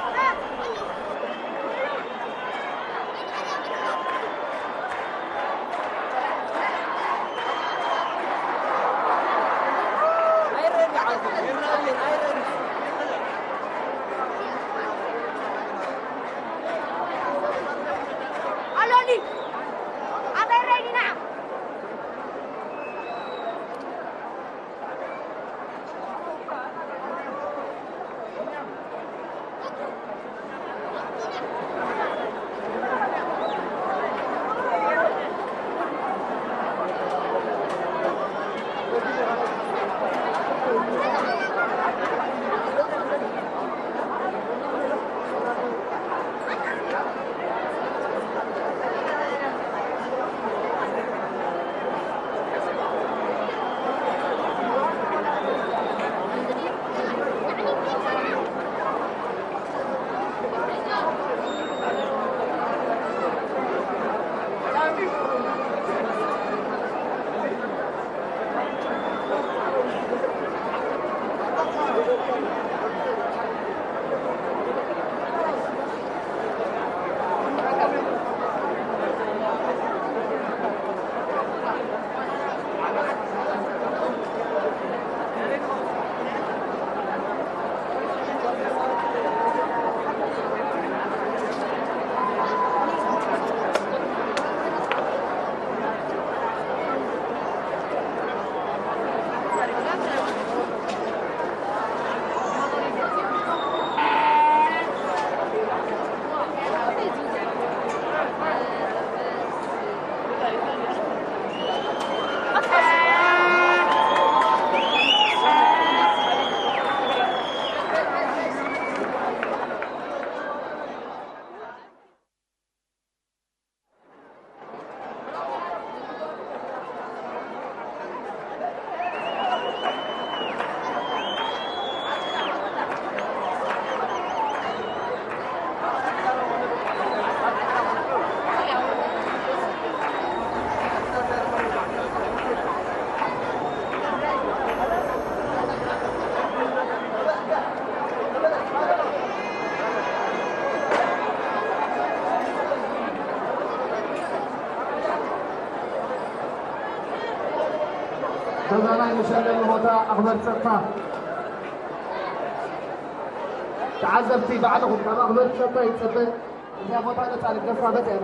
ተዛናይ መሸለሚ ቦታ ኣኽበርቲ ጸጥታ፣ ተዓዘብቲ ባዕልኹም ካብ ኣኽበርቲ ጸጥታ ይጸበ። እዚኣ ቦታ ነጻ ልገፋበት እያ።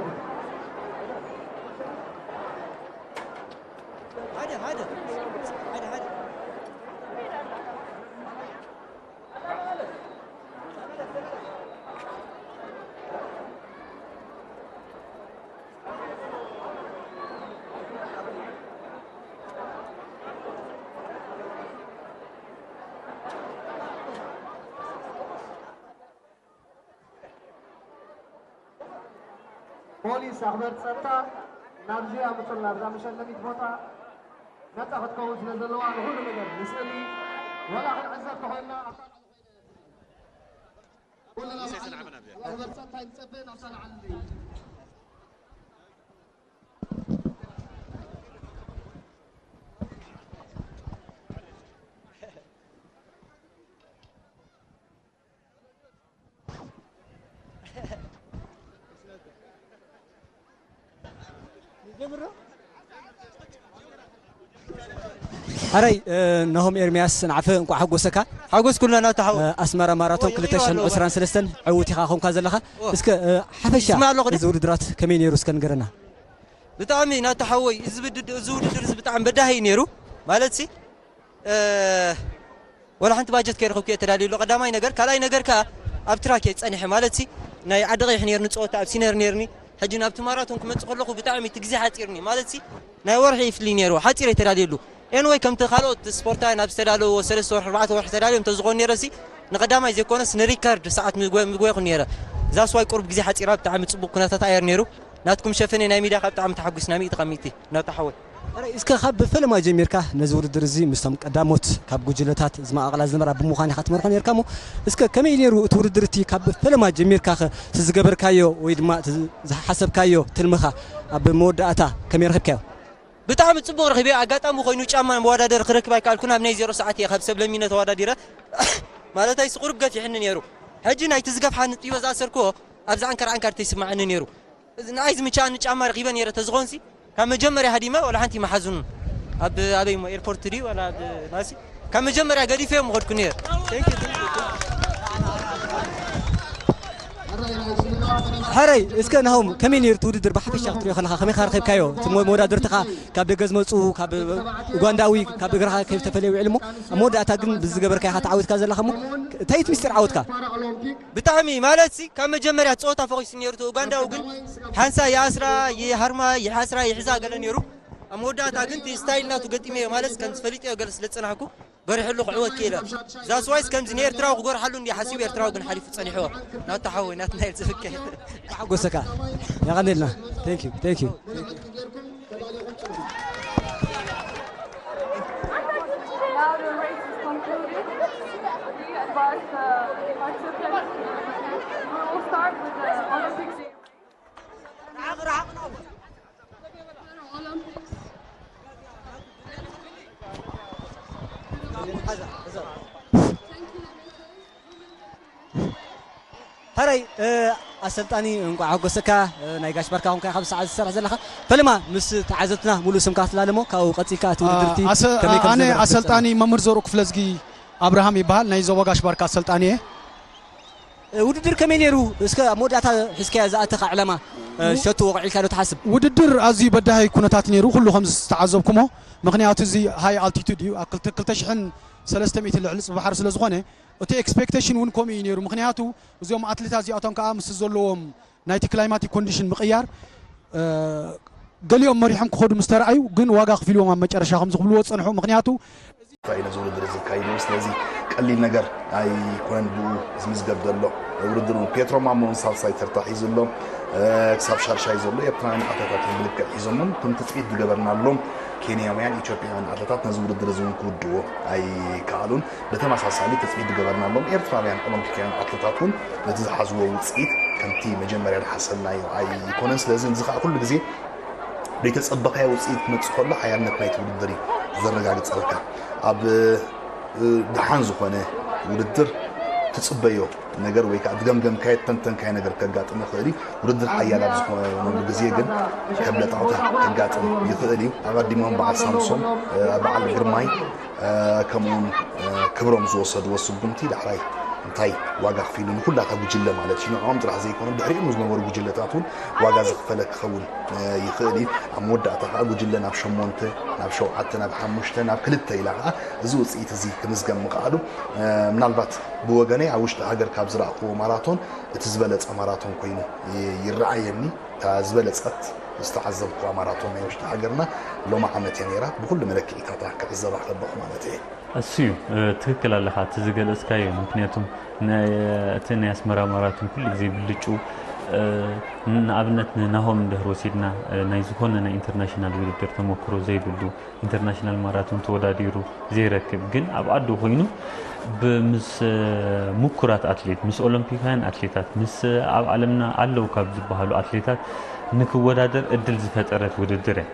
ፖሊስ ኣኽበርቲ ጸጥታ ናብዚ ኣምጹልና፣ ኣብዛ መሸለሚት ቦታ ነጻ ክትከውን ስለ ዘለዋ ንኹሉ ነገር ንስእሊ ወላ ክንዕዘብ ተኾይንና ኣብታ ኣረይ ናሆም ኤርሚያስ ናዕፈ እንኳዕ ሓጎሰካ። ሓጎስ ኩልና ናታ ሓወ። ኣስመራ ማራቶን ክልተ ሽሕን ዕስራን ሰለስተን ዕውት ኢኻ ኮንካ ዘለኻ። እስከ ሓፈሻ እዚ ውድድራት ከመይ ነይሩ እስከ ንገረና። ብጣዕሚ ናታ ሓወይ፣ እዚ ውድድር እዚ ብጣዕሚ በዳሂ እዩ ነይሩ። ማለት ሲ ወላ ሓንቲ ባጀት ከይረኸብኩ እየ ተዳልዩ ኣሎ። ቀዳማይ ነገር፣ ካልኣይ ነገር ከኣ ኣብ ትራክ እየ ጸኒሐ። ማለት ሲ ናይ ዓዲ ቀይሕ ነይርኒ ጸወታ ኣብ ሲነር ነይርኒ። ሕጂ ናብቲ ማራቶን ክመጽእ ከለኹ ብጣዕሚ እቲ ግዜ ሓጺርኒ። ማለት ሲ ናይ ወርሒ ይፍሊ ነይሩ፣ ሓጺር እየ ተዳልየሉ። ኤንወይ ከምቲ ካልኦት ስፖርታውያን ኣብ ዝተዳለዎ ሰለስተ ወርሒ ኣርባዕተ ወርሒ ተዳልዮም እንተዝኾኑ ነይረ ሲ ንቐዳማይ ዘይኮነስ ንሪከርድ ሰዓት ምግወ- ምግወይኹ ነይረ። ዛስዋይ ቁሩብ ግዜ ሓጺራ ብጣዕሚ ጽቡቕ ኩነታት ኣየር ነይሩ። ናትኩም ሸፈነ ናይ ሚድያ ካብ ብጣዕሚ ተሓጒስና ሚእቲ ካብ ሚእቲ ናታ ሓወይ። ሕራይ እስከ ካብ ፈለማ ጀሚርካ ነዚ ውድድር እዚ ምስቶም ቀዳሞት ካብ ጉጅለታት ዝመቓቕላ ዝነበራ ብምዃን ኢኻ ትመርሖ ነርካ እሞ እስከ ከመይ ነይሩ እቲ ውድድር እቲ ካብ ፈለማ ጀሚርካ ኸ እቲ ዝገበርካዮ ወይ ድማ እቲ ዝሓሰብካዮ ትልምኻ ኣብ መወዳእታ ከመይ ረኺብካዮ? ብጣዕሚ ጽቡቕ ረኺበዮ። ኣጋጣሚ ኮይኑ ጫማ መወዳደሪ ክረክብ ኣይከኣልኩን። ኣብ ናይ ዜሮ ሰዓት እየ ካብ ሰብ ለሚነ ተወዳዲረ። ማለታይ ቁሩብ ገፊሕኒ ነይሩ። ሕጂ ናይቲ ዝገፍሓኒ ጥይወ ዝኣሰርክዎ ኣብዚ ዓንካር ዓንካር ተይስማዓኒ ነይሩ። እዚ ንኣይ ዝምችኣኒ ጫማ ረኺበ ነይረ ተዝኾንሲ ካብ መጀመርያ ሃዲመ ወላ ሓንቲ መሓዙን ኣብ ኣበይ እሞ ኤርፖርት ድዩ ወላ ኣብ ናሲ ካብ መጀመርያ ገዲፈ እዮም ምኸድኩ ነይረ። ሕረይ እስከ ናሆም ከመይ ነይሩ እቲ ውድድር ብሓፈሻ ክትሪኦ ከለኻ ከመይ ካ ረኺብካዮ እቲ መወዳድርትኻ ካብ ደገ ዝመፁ ካብ ኡጋንዳዊ ካብ እግርኻ ከይተፈለየ ውዕል እሞ ኣብ መወዳእታ ግን ብዝገበርካ ኢኻ ተዓዊትካ ዘለኻ እሞ እንታይ እቲ ምስጢር ዓወትካ ብጣዕሚ ማለት ሲ ካብ መጀመርያ ጸወታ ፈኺሱ ነይሩ እቲ ኡጋንዳዊ ግን ሓንሳ ይኣስራ ይሃርማ ይሓስራ ይሕዛ ገለ ነይሩ ኣብ መወዳእታ ግን እቲ ስታይል ናቱ ገጢመዮ ማለት ከም ዝፈሊጠዮ ገለ ስለ ዝጸናሕኩ በሪሕሉ ክዕወት ክኢለ ዛስዋይስ ከምዚ ንኤርትራዊ ክጎርሓሉ እንዲ ሓሲቡ ኤርትራዊ ግን ሓሊፉ ጸኒሕዎ ናታ ሓወይ ናትና ኢል ዝፍከ ሓጎሰካ ያቀኔልና thank you thank you Now the race is concluded. We advise the participants. We will start with the Olympic Day. Olympics. ሕረይ ኣሰልጣኒ እንቋዕ ሓጎሰካ ናይ ጋሽ ባርካ ኮንካ ኢኻ ብሰዓት ዝሰርሕ ዘለኻ ፈለማ ምስ ተዓዘብትና ሙሉእ ስምካ ክትላለሞ ካብኡ ቀፂልካ እቲ ውድድርቲ ከመይ ከም ኣነ ዝነበረ ኣሰልጣኒ መምህር ዘርኡ ክፍለዝጊ ኣብርሃም ይበሃል ናይ ዞባ ጋሽ ባርካ ኣሰልጣኒ እየ ውድድር ከመይ ነይሩ እስከ ኣብ መወዳእታ ሒዝካያ ዝኣተኻ ዕላማ ሸቱ ወቕዒልካ ዶ ትሓስብ ውድድር ኣዝዩ በዳሂ ኩነታት ነይሩ ኩሉ ከም ዝተዓዘብኩሞ ምክንያቱ እዚ ሃይ ኣልቲቱድ እዩ ኣብ ክልተ ሽሕን ሰለስተ ሚእቲ ልዕሊ ፅባሕሪ ስለ ዝኾነ እቲ ኤክስፔክቴሽን እውን ከምኡ እዩ ነይሩ ምክንያቱ እዚኦም ኣትሌታት እዚኣቶም ከዓ ምስ ዘለዎም ናይቲ ክላይማቲክ ኮንዲሽን ምቕያር ገሊኦም መሪሖም ክኸዱ ምስ ተረኣዩ ግን ዋጋ ክፊልዎም ኣብ መጨረሻ ከም ዝኽብልዎ ዝፀንሑ ምክንያቱ ፋይዳ ዝውድድር ዝካይዱ ስለዚ ቀሊል ነገር ኣይኮነን ብኡ ዝምዝገብ ዘሎ ውድድር እውን ፔትሮ ማሞ እውን ሳልሳይ ተርታ ሒዙ ኣሎ ክሳብ ሻርሻይ ዘሎ ኤርትራውያን ኣትሌታት እውን ብልክዕ ሒዞሞም እቶም ትፅቢት ዝገበርናሎም ኬንያውያን ኢትዮጵያውያን ኣትሌታት ነዚ ውድድር እዚ እውን ክውድዎ ኣይከኣሉን ብተመሳሳሊ ትፅቢት ዝገበርናሎም ኤርትራውያን ኦሎምፒካውያን ኣትሌታት እውን ነቲ ዝሓዝዎ ውፅኢት ከምቲ መጀመርያ ዝሓሰብናዮ ኣይኮነን ስለዚ እዚ ከዓ ኩሉ ግዜ ዘይተጸበኻዮ ውጽኢት ክመጽእ ከሎ ሓያልነት ናይቲ ውድድር እዩ ዘረጋግጸልካ። ኣብ ደሓን ዝኾነ ውድድር ትጽበዮ ነገር ወይ ከዓ ዝገምገምካዮ ተንተንካዮ ነገር ከጋጥም ይኽእል እዩ። ውድድር ሓያል ኣብ ዝኾነሉ ግዜ ግን ከም ለጠቕታ ከጋጥም ይኽእል እዩ። ኣቐዲሞም በዓል ሳምሶም፣ እ፣ በዓል ግርማይ፣ እ፣ ከምኡውን፣ እ፣ ክብሮም ዝወሰድዎ ስጉምቲ ዳሕራይ እንታይ ዋጋ ኣኽፊሉ ንኩላታ ጉጅለ ማለት እዩ። ንዕኦም ጥራሕ ዘይኮኑ ድሕሪኦም ዝነበሩ ጉጅለታት እውን ዋጋ ዝኽፈለ ክኸውን፣ እ፣ ይኽእል እዩ። ኣብ መወዳእታ ከዓ ጉጅለ ናብ ሸሞንተ፣ ናብ ሸውዓተ፣ ናብ ሓሙሽተ፣ ናብ ክልተ ኢላ ከዓ እዚ ውፅኢት እዚ ክምዝገብ ምኽኣሉ፣ እ፣ ምናልባት ብወገነይ ኣብ ውሽጢ ሃገር ካብ ዝረኣኽዎ ማራቶን እቲ ዝበለፀ ማራቶን ኮይኑ ይ-፣ ይረኣየኒ። እታ ዝበለፀት ዝተዓዘብኩዋ ማራቶን ናይ ውሽጢ ሃገርና ሎሚ ዓመት እያ ነይራ። ብኩሉ መለክዒታታ ክዕዘባ ከለኹ ማለት እየ። እሱ እዩ፣ እ፣ ትክክል ኣለኻ እቲ ዝገለጽካዮ። ምክንያቱም ነ-፣ እቲ ናይ ኣስመራ ማራቶን ኩሉ ግዜ ብልጩ፣ እ፣ ንኣብነት ንናሆም እንድሕር ወሲድና፣ እ፣ ናይ ዝኾነ ናይ ኢንተርናሽናል ውድድር ተመክሮ ዘይብሉ፣ ኢንተርናሽናል ማራቶን ተወዳዲሩ ዘይረክብ፣ ግን ኣብ ዓዱ ኮይኑ ብ-፣ ምስ፣ እ፣ ምኩራት ኣትሌት፣ ምስ ኦሎምፒካውያን ኣትሌታት፣ ምስ፣ እ፣ ኣብ ዓለምና ኣለዉ ካብ ዝበሃሉ ኣትሌታት ንክወዳደር እድል ዝፈጠረት ውድድር እያ።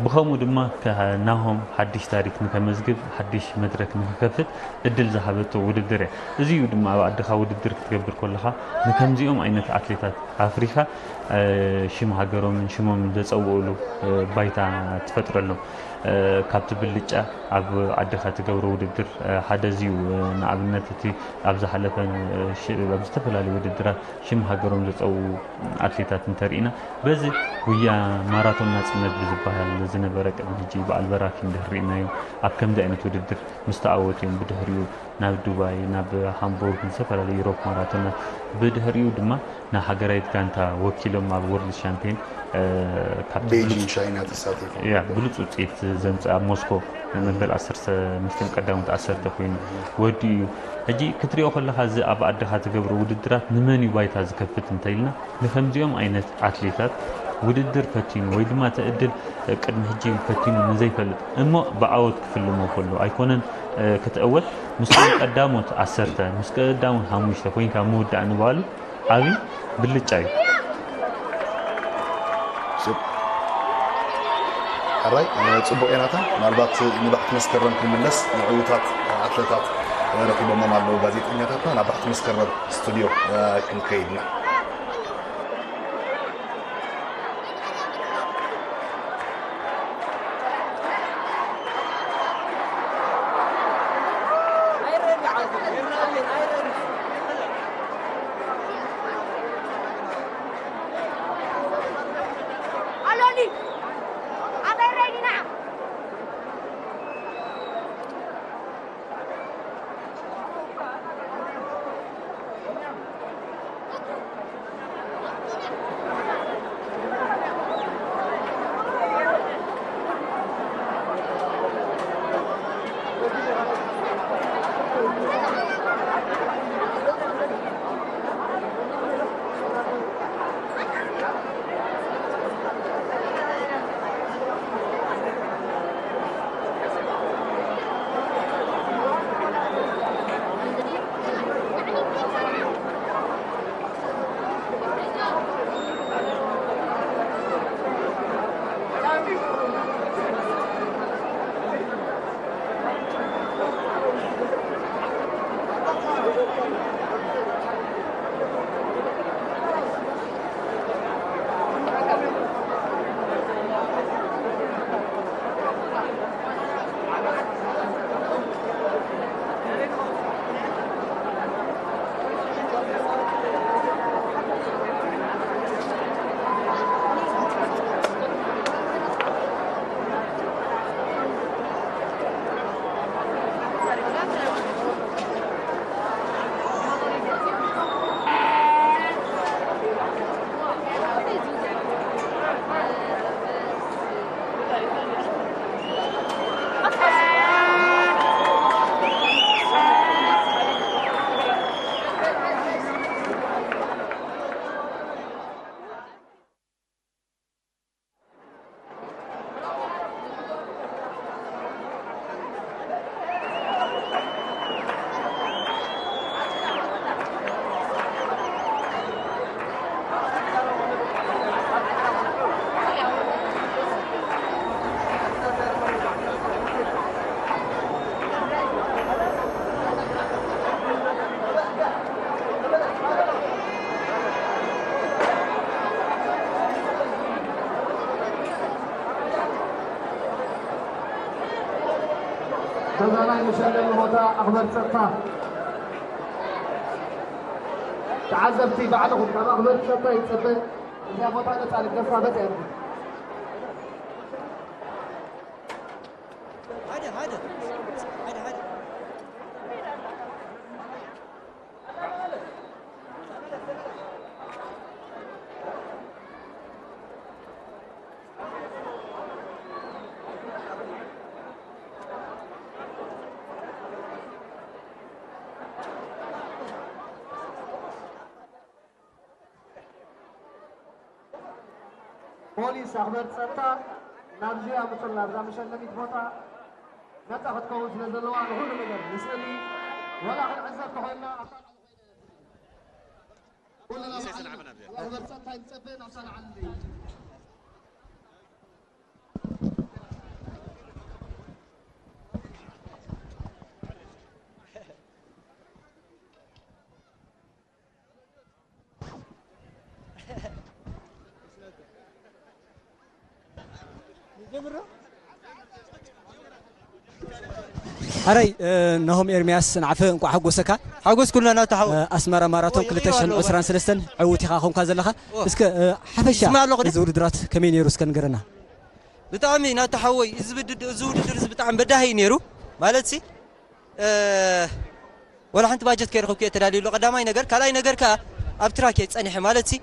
ብኸምኡ ድማ ከ-፣ ናሆም ሓድሽ ታሪክ ንከመዝግብ፣ ሓድሽ መድረክ ንክከፍት እድል ዝሃበቶ ውድድር እያ። እዚ እዩ ድማ ኣብ ዓድኻ ውድድር ክትገብር ከለኻ ንከምዚኦም ዓይነት ኣትሌታት ኣፍሪኻ፣ እ፣ ሽም ሃገሮምን ሽሞምን ዘጸውዕሉ፣ እ፣ ባይታ ትፈጥረሎም። እ፣ ካብቲ ብልጫ ኣብ ዓድኻ ትገብሮ ውድድር፣ እ፣ ሓደ እዚ እዩ። እ፣ ንኣብነት እቲ ኣብ ዝሓለፈ፣ እ፣ ሽ-፣ ኣብ ዝተፈላለዩ ውድድራት ሽም ሃገሮም ዘጸውዑ ኣትሌታት እንተርኢና፣ በዚ ጉያ ማራቶን ናጽነት ብዝበሃል ዝነበረ ቅድሚ ሕጂ በዓል በራኪ እንድሕር ርኢናዮ፣ ኣብ ከምዚ ዓይነት ውድድር ምስ ተኣወቱ እዮም ብድሕሪኡ ናብ ዱባይ፣ ናብ ሃምቡርግ፣ ዝተፈላለዩ ዩሮፕ ማራቶናት፣ ብድሕሪኡ ድማ ንሃገራዊት ጋንታ ወኪሎም ኣብ ወርልድ ቻምፒዮን፣ እ፣ ካብቲ ቤጂንግ ብሉጽ ቻይና ተሳቲፎም ያ፣ ነበር። ብሉጽ ውጽኢት ዘምጽእ ኣብ ሞስኮ መበል ዓሰርተ፣ ምስቶም ቀዳሞት ዓሰርተ ኮይኑ ወዲኡ እዩ። ሕጂ ክትሪኦ ከለኻ፣ እዚ ኣብ ዓድኻ ትገብሮ ውድድራት ንመን እዩ ባይታ ዝከፍት እንተኢልና፣ ንከምዚኦም ዓይነት ኣትሌታት ውድድር ፈቲኑ ወይ ድማ እቲ ዕድል ቅድሚ ሕጂ ፈቲኑ ንዘይፈልጥ እሞ ብዓወት ክፍልሞ ከሎ ኣይኮነን፣ እ፣ ክትዕወት ምስቶም ቀዳሞት ዓሰርተ፣ ምስ ቀዳሞት ሓሙሽተ ኮይንካ ምውዳእ ንባሉ ዓቢ ብልጫ እዩ። ጽብ-፣ ሕራይ፣ እ፣ ጽቡቕ እየ ናታ። ምናልባት ንባሕቲ መስከረም ክንምለስ፣ ንዕዉታት ኣትሌታት ረኺቦሞም ኣለዉ ጋዜጠኛታትና። ናብ ባሕቲ መስከረም ስቱድዮ፣ እ፣ ክንከይድ ኢና። ተዛናይ መሸለሚ ቦታ ኣኽበርቲ ጸጥታ። ተዓዘብቲ ባዕልኹም ካብ ኣኽበርቲ ጸጥታ ይጸበ። እዚኣ ቦታ ነጻ ልገፋበት እያ። ፖሊስ ኣኽበርቲ ጸጥታ ናብዚ ኣምጹልና፣ ኣብዛ መሸለሚት ቦታ ነጻ ክትከውን ስለ ዘለዋ ንኹሉ ነገር ንስእሊ ወላ ክንዕዘብ ተኾይንና ኣብታ ኩልና ንዓሊ። ኣኽበርቲ ጸጥታ ይንጸበ ናብታ ንዓሊ። ኣረይ፣ እ፣ ናሆም ኤርሚያስ ንዓፈ እንኳዕ ሓጎሰካ። ሓጎስ ኩልና ናታ ሓወይ። እ፣ ኣስመራ ማራቶን ክልተ ሽሕን ዕስራን ሰለስተን ዕውት ኢኻ ኾንካ ዘለኻ። ኦ። እስከ፣ እ፣ ሓፈሻ ይስማዕ ኣለኹ ዶ? እዚ ውድድራት ከመይ ነይሩ እስከ ንገረና። ብጣዕሚ ናታ ሓወይ፣ እዚ ብድድ-፣ እዚ ውድድር እዚ ብጣዕሚ በዳሂ እዩ ነይሩ። ማለት ሲ፣ እ፣ ወላ ሓንቲ ባጀት ከይረኸብኩ እየ ተዳልዩ ኣሎ። ቀዳማይ ነገር፣ ካልኣይ ነገር ከኣ ኣብ ትራክ እየ ጸኒሐ። ማለት ሲ፣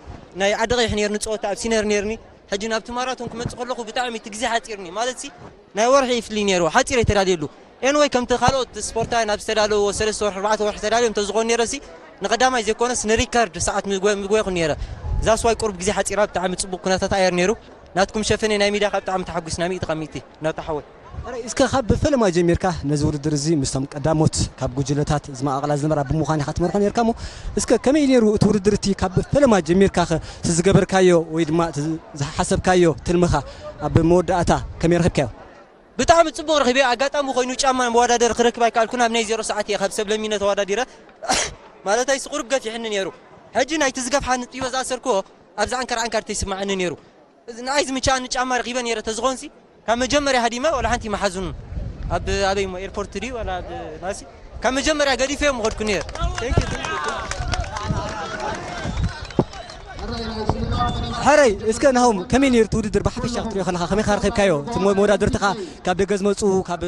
ናይ ዓዲ ቀይሕ ነይርኒ ጸወታ ኣብ ሲነር ነይርኒ። ሕጂ ናብቲ ማራቶን ክመጽእ ከለኹ ብጣዕሚ እቲ ግዜ ሓጺርኒ። ማለት ሲ፣ ናይ ወርሒ ይፍሊ ነይሩ፣ ሓጺር እየ ተዳልየሉ። ኤንወይ ከምቲ ካልኦት ስፖርታውያን ኣብ ዝተዳለዎ ሰለስተ ወርሒ፣ ኣርባዕተ ወርሒ ተዳልዮም እንተዝኾኑ ነይረ ሲ፣ ንቀዳማይ ዘይኮነስ ንሪከርድ ሰዓት ምግወ-፣ ምግወ ይኹን ነይረ። ዛስዋይ ቁሩብ ግዜ ሓጺራ ብጣዕሚ ጽቡቕ ኩነታት ኣየር ነይሩ። ናትኩም ሸፈነ ናይ ሚድያ ካብ ብጣዕሚ ተሓጒስና ሚእቲ ካብ ሚእቲ ናታ ሓወይ። ኣረ፣ እስከ ካብ ፈለማ ጀሚርካ ነዚ ውድድር እዚ ምስቶም ቀዳሞት ካብ ጉጅለታት ዝመቓቐላ ዝነበራ ብምዃን ኢኻ ትመርሖ ነርካ እሞ፣ እስከ ከመይ ነይሩ እቲ ውድድር እቲ ካብ ፈለማ ጀሚርካ ኸ እቲ ዝገበርካዮ ወይ ድማ እቲ ዝሓሰብካዮ ትልምኻ ኣብ መወዳእታ ከመይ ረኺብካዮ? ብጣዕሚ ጽቡቕ ረኺበ። ኣጋጣሚ ኮይኑ ጫማ መወዳደሪ ክረክብ ኣይከኣልኩን። ኣብ ናይ ዜሮ ሰዓት እየ ካብ ሰብ ለሚነ ተወዳዲረ። ማለታይ ቁሩብ ገፊሕኒ ነይሩ። ሕጂ ናይቲ ዝገፍሓኒ ጥዮ ዝኣሰርክዎ ኣብዚ ዓንካር ዓንካር ተይስማዓኒ ነይሩ። እዚ ንኣይ ዝምችኣኒ ጫማ ረኺበ ነይረ ተዝኾንሲ፣ ካብ መጀመርያ ሃዲመ ዋላ ሓንቲ መሓዙን ኣብ ኣበይ እሞ ኤርፖርት ድዩ ዋላ ኣብ ናሲ ካብ መጀመርያ ገዲፈ እዮም ምኸድኩ ነይረ። Thank you, thank you, thank you. ሕረይ፣ እስከ ናሆም፣ ከመይ ነይሩ እቲ ውድድር ብሓፈሻ ክትሪኦ ከለኻ? ከመይ ኢኻ ረኺብካዮ? እቲ መ-፣ መወዳድርትኻ ካብ ደገ ዝመጹ፣ ካብ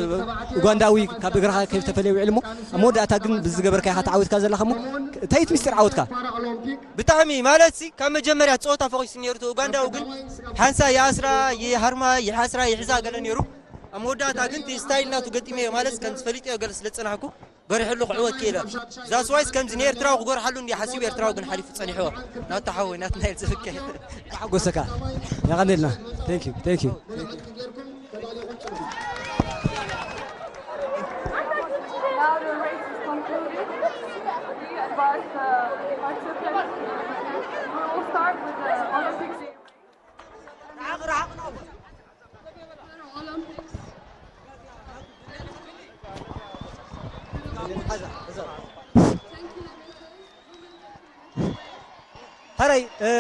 ኡጋንዳዊ፣ ካብ እግርኻ ከይተፈለየ ውዒሉ እሞ፣ ኣብ መወዳእታ ግን ብዝገበርካዮ ኢኻ ተዓዊትካ ዘለኻ እሞ፣ እንታይ እቲ ምስጢር ዓወትካ? ብጣዕሚ ማለት ሲ፣ ካብ መጀመርያ ጸወታ ፈኺሱ ነይሩ። እቲ ኡጋንዳዊ ግን ሓንሳ ይኣስራ፣ ይሃርማ፣ ይሓስራ፣ ይሕዛ ገለ ነይሩ። ኣብ መወዳእታ ግን እቲ ስታይል ናቱ ገጢመዮ ማለት ከም ዝፈሊጠዮ ገለ ስለ ዝጸናሕኩ ገሪሑ ኣለኹ ዕወት ክኢለ። ዛስዋይስ ከምዚ ንኤርትራዊ ክጎርሓሉ እንዲ ሓሲቡ ኤርትራዊ ግን ሓሊፉ ጸኒሕዎ። ናታ ሓወይ፣ ናትና ኢል ዝብከ። ሓጎሰካ። የቐንየልና። Thank you, thank you. Now the race is concluded. We advise the participants. We will start with the Olympic Games. ሕራይ፣ እ፣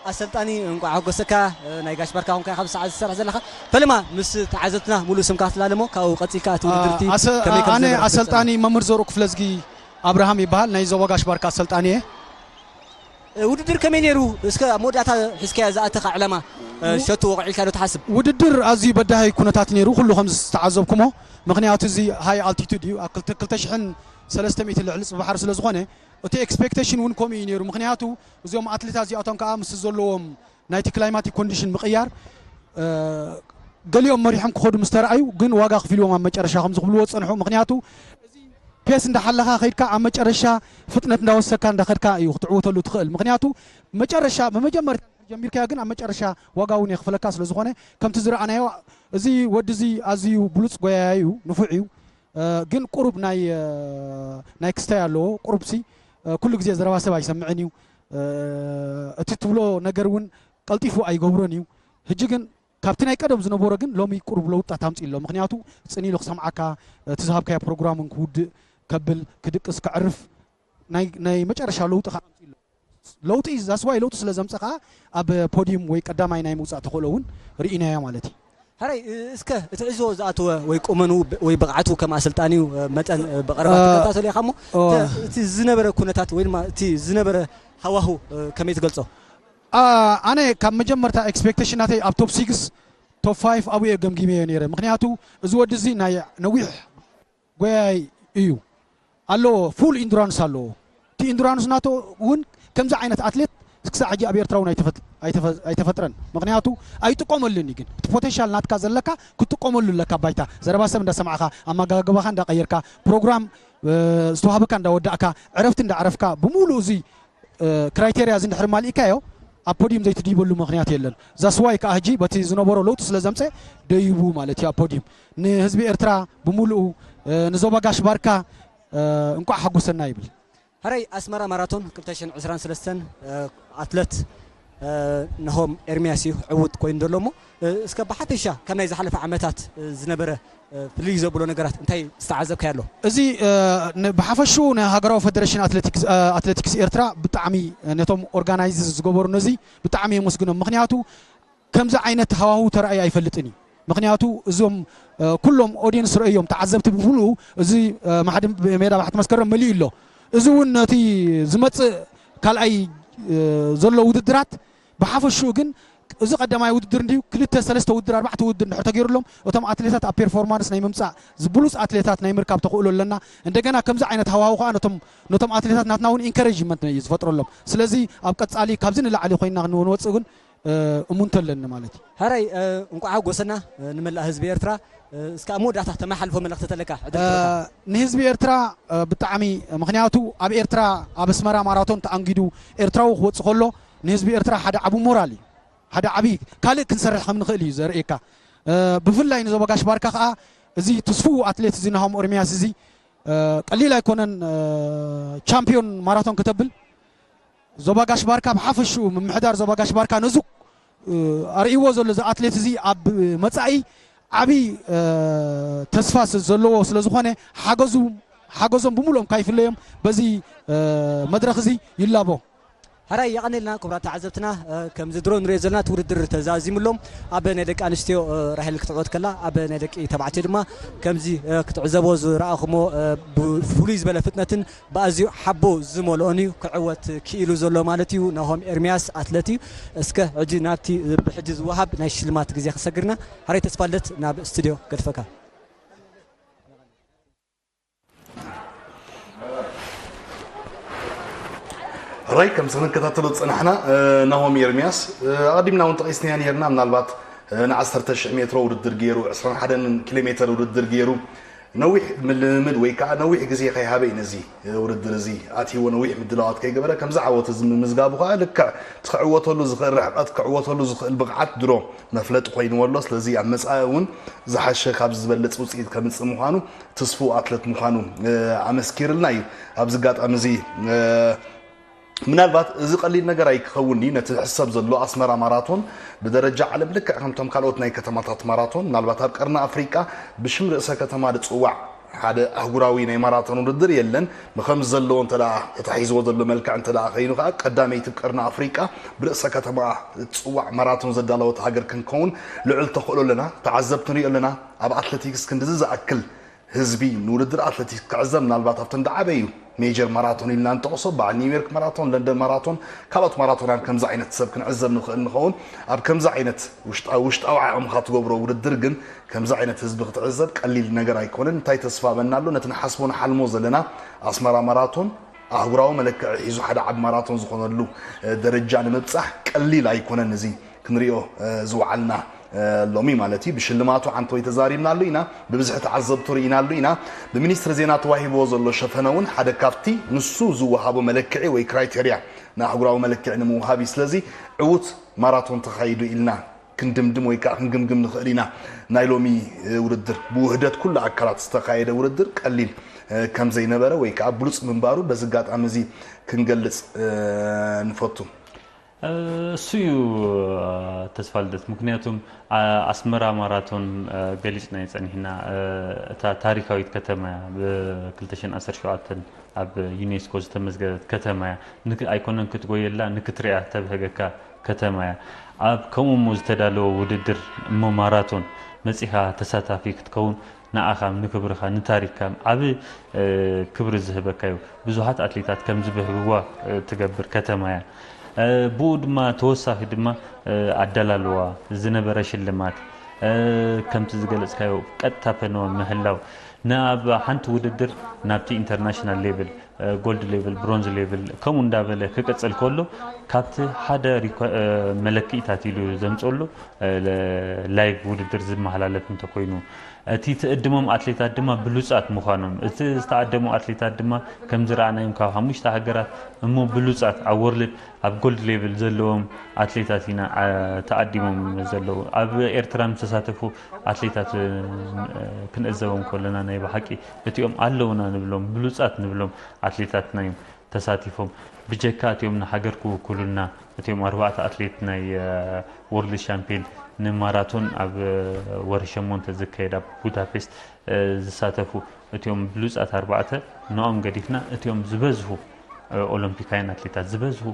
ኣሰልጣኒ፣ እንቋዕ ሓጎሰካ። እ፣ ናይ ጋሽ ባርካ ኾንካ ኢኻ ኣብዚ ሰዓት ዝሰርሕ ዘለኻ። ፈለማ ምስ ተዓዘብትና ሙሉእ ስምካ ክትላለሞ፣ ካብኡ ቀጺልካ እቲ ውድድር እቲ ኣሰ-፣ ከመይ ከም ኣነ ዝነበረ ኣሰልጣኒ መምህር ዘርኡ ክፍለዝጊ ኣብርሃም ይበሃል፣ ናይ ዞባ ጋሽ ባርካ ኣሰልጣኒ እየ። እ፣ ውድድር ከመይ ነይሩ? እስከ ኣብ መወዳእታ ሒዝካዮ ዝኣተኻ ዕላማ፣ እ፣ ሸቱ ወቕዒልካ ዶ ትሓስብ? ውድድር ኣዝዩ በዳሂ ኩነታት ነይሩ፣ ኩሉ ከም ዝተዓዘብኩሞ። ምኽንያቱ እዚ ሃይ ኣልቲቱድ እዩ፣ ኣብ ክልተ፣ ክልተ ሽሕን ሰለስተ ሚእትን ልዕሊ ጽፍሒ ባሕሪ ስለ ዝኾነ፣ እቲ ኤክስፔክቴሽን እውን ከምኡ እዩ ነይሩ። ምኽንያቱ እዚኦም ኣትሌታት እዚኣቶም ከኣ ምስ ዘለዎም ናይቲ ክላይማቲክ ኮንዲሽን ምቕያር፣ እ፣ ገሊኦም መሪሖም ክኸዱ ምስ ተረኣዩ ግን ዋጋ ክፊልዎም ኣብ መጨረሻ ከም ዝኽብልዎ ዝጸንሑ። ምኽንያቱ ፔስ እንዳሓለኻ ከይድካ ኣብ መጨረሻ ፍጥነት እንዳወሰካ እንዳኸድካ እዩ ክትዕወተሉ ትኽእል። ምኽንያቱ መጨረሻ ብመጀመርታ ጀሚርካዮ ግን ኣብ መጨረሻ ዋጋ እውን የኽፍለካ ስለ ዝኾነ ከምቲ ዝረኣናዮ እዚ ወዲ እዚ ኣዝዩ ብሉጽ ጎያያይ እዩ፣ ንፉዕ እዩ። እ፣ ግን ቁሩብ ናይ፣ እ፣ ናይ ክስታይ ኣለዎ። ቁሩብ ሲ፣ እ፣ ኩሉ ግዜ ዘረባ ሰብ ኣይሰምዕን እዩ። እ፣ እቲ ትብሎ ነገር እውን ቀልጢፉ ኣይገብሮን እዩ። ሕጂ ግን ካብቲ ናይ ቀደም ዝነበሮ ግን ሎሚ ቁሩብ ለውጥታት ኣምጺእ ኣሎ። ምኽንያቱ ጽን ኢሉ ክሰምዓካ፣ እቲ ዝሃብካዮ ፕሮግራም እውን ክውድእ ከብል፣ ክድቅስ፣ ከዕርፍ ናይ፣ ናይ መጨረሻ ለውጢ ከዓ ኣምጺእ ኣሎ። ለውጢ፣ ዛስዋይ ለውጢ ስለ ዘምጸ ከዓ ኣብ ፖዲዩም ወይ ቀዳማይ ናይ ምውጻእ ተኽእሎ እውን ርኢናዮ ማለት እዩ። ሕራይ፣ እስከ እቲ ሒዝዎ ዝኣተወ ወይ ቁመኑ ወይ ብቕዓቱ ከም ኣሰልጣኒኡ መጠን ብቐረባ ትከታተሎ ኢኻ እሞ፣ እቲ ዝነበረ ኩነታት ወይ ድማ እቲ ዝነበረ ሃዋሁ ከመይ ትገልጾ? ኣነ ካብ መጀመርታ ኤክስፔክቴሽን ናተይ ኣብ ቶፕ ሲክስ፣ ቶፕ ፋይፍ ኣብኡ እየ ገምጊመዮ ነይረ። ምክንያቱ እዚ ወዲ እዚ ናይ ነዊሕ ጎያይ እዩ ኣለዎ፣ ፉል ኢንዱራንስ ኣለዎ። እቲ ኢንዱራንስ ናቶ እውን ከምዚ ዓይነት ኣትሌት ክሳዕ ሕጂ ኣብ ኤርትራ እውን ኣይተፈጥረን። ምክንያቱ ኣይጥቀመሉን እዩ። ግን እቲ ፖቴንሻል ናትካ ዘለካ ክትጥቀመሉ ኣለካ። ባይታ ዘረባ ሰብ እንዳሰማዕካ፣ ኣመጋግባኻ እንዳቀየርካ፣ ፕሮግራም ዝተዋህበካ እንዳወዳእካ፣ ዕረፍቲ እንዳዕረፍካ፣ ብምሉእ እዚ ክራይቴርያ እዚ እንድሕር ማሊእካዮ ኣብ ፖዲዩም ዘይትድይበሉ ምክንያት የለን። ዛስዋይ ከዓ ሕጂ በቲ ዝነበሮ ለውጢ ስለ ዘምፀ ደይቡ ማለት እዩ ኣብ ፖዲዩም። ንህዝቢ ኤርትራ ብምሉኡ፣ ንዞባ ጋሽ ባርካ እንቋዕ ሓጎሰና ይብል። ሕራይ፣ ኣስመራ ማራቶን ክልተ ሽሕን ዕስራን ሰለስተን ኣትለት ናሆም ኤርሚያስ እዩ ዕዉት ኮይኑ ዘሎ እሞ፣ እስከ ብሓፈሻ ካብ ናይ ዝሓለፈ ዓመታት ዝነበረ ፍልይ ዘብሎ ነገራት እንታይ ዝተዓዘብካዮ ኣሎ? እዚ ብሓፈሽኡ ንሃገራዊ ፈደረሽን ኣትሌቲክስ ኤርትራ ብጣዕሚ ነቶም ኦርጋናይዝ ዝገበሩ ነዚ ብጣዕሚ የመስግኖም። ምክንያቱ ከምዚ ዓይነት ሃዋሁ ተራእዩ ኣይፈልጥን እዩ። ምክንያቱ እዞም ኩሎም ኦድየንስ ረእዮም፣ ተዓዘብቲ ብምሉኡ፣ እዚ ማዕድን ሜዳ ባሕቲ መስከረም መሊኡ ኣሎ። እዚ እውን ነቲ ዝመፅእ ካልኣይ ዘሎ ውድድራት ብሓፈሽኡ ግን እዚ ቀዳማይ ውድድር እንድዩ፣ ክልተ ሰለስተ ውድድር ኣርባዕተ ውድድር እንድሕር ተገይሩሎም፣ እቶም ኣትሌታት ኣብ ፔርፎርማንስ ናይ ምምፃእ፣ ብሉፅ ኣትሌታት ናይ ምርካብ ተኽእሎ ኣለና። እንደገና ከምዚ ዓይነት ሃዋሁ ከዓ ነቶም ኣትሌታት ናትና እውን ኢንከሬጅመንት እዩ ዝፈጥረሎም። ስለዚ ኣብ ቀፃሊ ካብዚ ንላዕሊ ኮይና ክንወፅእ ግን እሙንቶ ኣለኒ ማለት እዩ። ሕራይ፣ እንቋዕ ሓጎሰና ንመላእ ህዝቢ ኤርትራ። እስከ ኣብ መወዳእታ ተመሓልፎ መልእኽቲ ተለካ ዕድል ክህበካ። ንህዝቢ ኤርትራ ብጣዕሚ፣ ምክንያቱ ኣብ ኤርትራ ኣብ ኣስመራ ማራቶን ተኣንጊዱ ኤርትራዊ ክወፅእ ከሎ ንህዝቢ ኤርትራ ሓደ ዓቢ ሞራል እዩ። ሓደ ዓቢ ካልእ ክንሰርሕ ከም ንኽእል እዩ ዘርእየካ። ብፍላይ ንዞባ ጋሽ ባርካ ከዓ እዚ ትስፉው ኣትሌት እዚ ናሆም ኤርሚያስ እዚ ቀሊል ኣይኮነን። ቻምፒዮን ማራቶን ከተብል ዞባ ጋሽ ባርካ ብሓፈሽኡ ምምሕዳር ዞባ ጋሽ ባርካ ነዚ ኣርእይዎ ዘሎ እዚ ኣትሌት እዚ ኣብ መጻኢ ዓቢ ተስፋ ዘለዎ ስለ ዝኾነ ሓገዙ ሓገዞም ብምሉኦም ካይፍለዮም በዚ መድረኽ እዚ ይላቦ። ሕራይ የቐንልና ክቡራት ተዓዘብትና። ከምዚ ድሮ ንሪኦ ዘለና እቲ ውድድር ተዛዚሙ ኣሎ። ኣብ ናይ ደቂ ኣንስትዮ ራሄል ክትዕወት ከላ ኣብ ናይ ደቂ ተባዕትዮ ድማ ከምዚ ክትዕዘቦ ዝረኣኹሞ ብፍሉይ ዝበለ ፍጥነትን ብኣዝዩ ሓቦ ዝመልኦን እዩ ክዕወት ክኢሉ ዘሎ ማለት እዩ። ናሆም ኤርሚያስ ኣትለት እዩ። እስከ ሕጂ ናብቲ ብሕጂ ዝወሃብ ናይ ሽልማት ግዜ ክሰግርና። ሕራይ ተስፋልደት ናብ ስቱድዮ ገድፈካ። ሕራይ ከምዚ ክንከታተሎ ዝጸናሕና ናሆም ኤርሚያስ ኣቐዲምና እውን ጠቒስናዮ ነርና። ምናልባት ን ዓሰርተ ሽሕ ሜትሮ ውድድር ገይሩ፣ ዕስራን ሓደን ኪሎ ሜተር ውድድር ገይሩ፣ ነዊሕ ምልምምድ ወይ ከዓ ነዊሕ ግዜ ከይሃበ እዩ ነዚ ውድድር እዚ ኣትይዎ፣ ነዊሕ ምድላዋት ከይገበረ ከምዚ ዓወት እዚ ምምዝጋቡ ከዓ ልክዕ እቲ ክዕወተሉ ዝኽእል ርሕቐት ክዕወተሉ ዝኽእል ብቕዓት ድሮ መፍለጢ ኮይንዎ ኣሎ። ስለዚ ኣብ መጻኢ እውን ዝሓሸ ካብዚ ዝበልጽ ውፅኢት ከምፅእ ምዃኑ ትስፉው ኣትለት ምዃኑ ኣመስኪርልና እዩ። ኣብዚ ኣጋጣሚ እዚ ምናልባት እዚ ቀሊል ነገር ኣይክኸውን እዩ። ነቲ ዝሕሰብ ዘሎ ኣስመራ ማራቶን ብደረጃ ዓለም ልክዕ ከምቶም ካልኦት ናይ ከተማታት ማራቶን ምናልባት ኣብ ቀርኒ ኣፍሪቃ ብሽም ርእሰ ከተማ ዝፅዋዕ ሓደ ኣህጉራዊ ናይ ማራቶን ውድድር የለን። ብከምዚ ዘለዎ እንተ ተታሒዝዎ ዘሎ መልክዕ እንተ ኮይኑ ከዓ ቀዳመይቲ ኣብ ቀርኒ ኣፍሪቃ ብርእሰ ከተማ እትፅዋዕ ማራቶን ዘዳለወት ሃገር ክንከውን ልዑል ተኽእሎ ኣለና። ተዓዘብቲ ንሪኦ ኣለና። ኣብ ኣትሌቲክስ ክንድዚ ዝኣክል ህዝቢ ንውድድር ኣትሌቲክስ ክዕዘብ ምናልባት ኣብተን ዝዓበዩ ሜጀር ማራቶን ኢልና ንጠቕሶ በዓል ኒውዮርክ ማራቶን፣ ለንደን ማራቶን፣ ካልኦት ማራቶናን ከምዚ ዓይነት ሰብ ክንዕዘብ ንኽእል ንኸውን። ኣብ ከምዚ ዓይነት ውሽጣዊ ውሽጣዊ ዓቕምኻ ትገብሮ ውድድር ግን ከምዚ ዓይነት ህዝቢ ክትዕዘብ ቀሊል ነገር ኣይኮነን። እንታይ ተስፋ በና ኣሎ ነቲ ንሓስቦ ንሓልሞ ዘለና ኣስመራ ማራቶን ኣህጉራዊ መለክዒ ሒዙ ሓደ ዓቢ ማራቶን ዝኾነሉ ደረጃ ንምብጻሕ ቀሊል ኣይኮነን። እዚ ክንሪኦ ዝወዓልና ሎሚ ማለት እዩ። ብሽልማቱ ዓንተወይ ተዛሪብናሉ ኢና፣ ብብዝሒ ተዓዘብቱ ርኢናሉ ኢና። ብሚኒስትሪ ዜና ተዋሂብዎ ዘሎ ሸፈነ እውን ሓደ ካብቲ ንሱ ዝወሃቦ መለክዒ ወይ ክራይቴርያ ንኣህጉራዊ መለክዒ ንምውሃብ እዩ። ስለዚ ዕዉት ማራቶን ተኻይዱ ኢልና ክንድምድም ወይ ከዓ ክንግምግም ንኽእል ኢና። ናይ ሎሚ ውድድር ብውህደት ኩሉ ኣካላት ዝተኻየደ ውድድር ቀሊል ከም ዘይነበረ ወይ ከዓ ብሉፅ ምንባሩ በዚ ኣጋጣሚ እዚ ክንገልፅ ንፈቱ። እሱ እዩ ተስፋ ልደት። ምክንያቱም ኣስመራ ማራቶን ገሊፅናዮ ፀኒሕና። እታ ታሪካዊት ከተማ እያ፣ ብ2017 ኣብ ዩኔስኮ ዝተመዝገበት ከተማ እያ። ኣይኮነን ክትጎየላ፣ ንክትሪኣ ተብህገካ ከተማ እያ። ኣብ ከምኡ እሞ ዝተዳለወ ውድድር እሞ ማራቶን መጺኻ ተሳታፊ ክትከውን ንኣኻ ንክብርኻ ንታሪክካ ዓቢ ክብሪ ዝህበካ እዩ። ብዙሓት ኣትሌታት ከም ዝበህግዋ ትገብር ከተማ እያ። ብኡ ድማ ተወሳኺ ድማ ኣደላልዋ ዝነበረ ሽልማት ከምቲ ዝገለጽካዮ ቀጥታ ፈነወ ምህላው ናብ ሓንቲ ውድድር ናብቲ ኢንተርናሽናል ሌቭል፣ ጎልድ ሌቭል፣ ብሮንዝ ሌቭል ከምኡ እንዳበለ ክቅጽል ከሎ ካብቲ ሓደ መለክኢታት ኢሉ ዘምጸሉ ላይቭ ውድድር ዝመሓላለፍ እንተኮይኑ እቲ ትእድሞም ኣትሌታት ድማ ብሉጻት ምዃኖም እቲ ዝተኣደሙ ኣትሌታት ድማ ከምዚ ረኣናዮም ካብ ሓሙሽተ ሃገራት እሞ ብሉጻት ኣብ ወርልድ ኣብ ጎልድ ሌቭል ዘለዎም ኣትሌታት ኢና ተኣዲሞም ዘለዉ ኣብ ኤርትራ ዝተሳተፉ ኣትሌታት ክንዕዘቦም ከለና ናይ ብሓቂ እቲኦም ኣለውና ንብሎም ብሉጻት ንብሎም ኣትሌታትና እዮም ተሳቲፎም ብጀካ እቲኦም ንሃገር ክውክሉልና እቲኦም ኣርባዕተ ኣትሌት ናይ ወርልድ ሻምፒዮን ንማራቶን ኣብ ወርሒ ሸሞንተ ዝካየድ ኣብ ቡዳፔስት ዝሳተፉ እቲኦም ብሉፃት ኣርባዕተ ንኦም ገዲፍና እቲኦም ዝበዝሁ ኦሎምፒካውያን ኣትሌታት ዝበዝሁ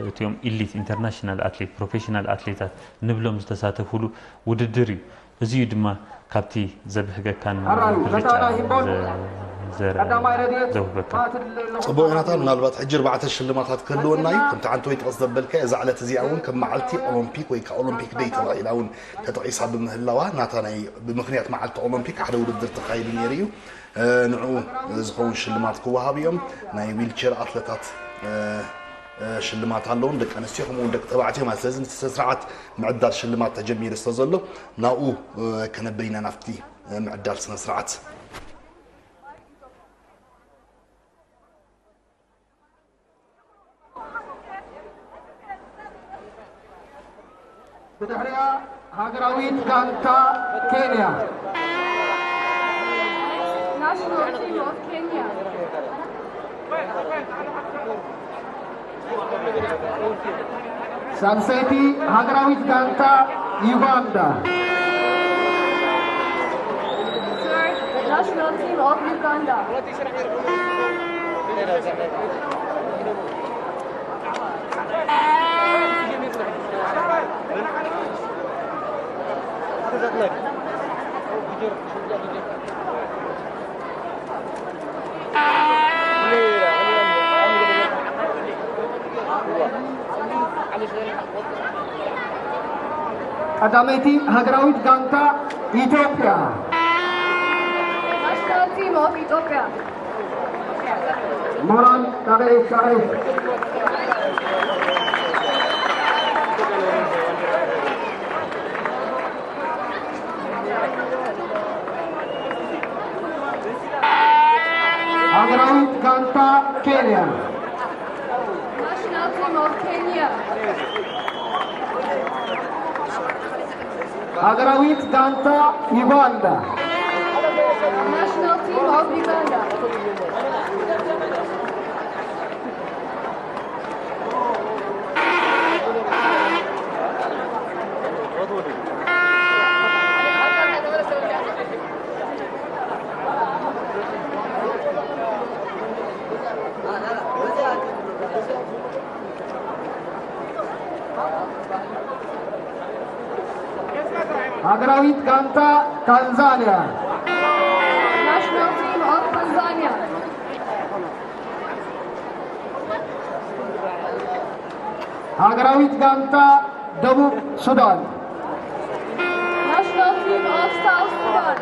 እቲኦም ኢሊት ኢንተርናሽናል ኣትሌት ፕሮፌሽናል ኣትሌታት ንብሎም ዝተሳተፉሉ ውድድር እዩ። እዚ እዩ ድማ ካብቲ ዘብህገካን ዘውህበካ። ፅቡቅ ዮናታን፣ ምናልባት ሕጂ ኣርባዕተ ሽልማታት ክህልወና እዩ። ከምቲ ዓንተ ወይ ጥቕስ ዘበልካ እዛ ዕለት እዚኣ እውን ከም መዓልቲ ኦሎምፒክ ወይ ከዓ ኦሎምፒክ ደይ ተባሂላ እውን ተጠቒሳ ብምህላዋ ናታ ናይ ብምኽንያት መዓልቲ ኦሎምፒክ ሓደ ውድድር ተኻይዱ ነይሩ እዩ። ንዕኡ ዝኸውን ሽልማት ክወሃብ እዮም። ናይ ዊልቸር ኣትለታት ሽልማት ኣለውን ደቂ ኣንስትዮ ከምኡውን ደቂ ተባዕትዮ ማለት ስለዚ እቲ ስነ ስርዓት ምዕዳል ሽልማት ተጀሚሩ ስለ ዘሎ ናብኡ ከነብል ኢና ናብቲ ምዕዳል ስነ ስርዓት። ብድሕሪኣ ሃገራዊት ጋንታ ኬንያ። National team of Kenya. ሳልሰይቲ ሃገራዊት ጋንታ ዩጋንዳ። Third, national team of Uganda. ቀዳመይቲ ሃገራዊት ጋንታ ኢትዮጵያ። National team of Ethiopia. ሞራል ጣቕዒት ጣቕዒት። ሃገራዊት ጋንታ ኬንያ። National team of Kenya. ሃገራዊት ጋንታ ዩጋንዳ። National team of Uganda. ሃገራዊት ጋንታ ታንዛንያ። National team of Tanzania. ሃገራዊት ጋንታ ደቡብ ሱዳን። National team of South Sudan.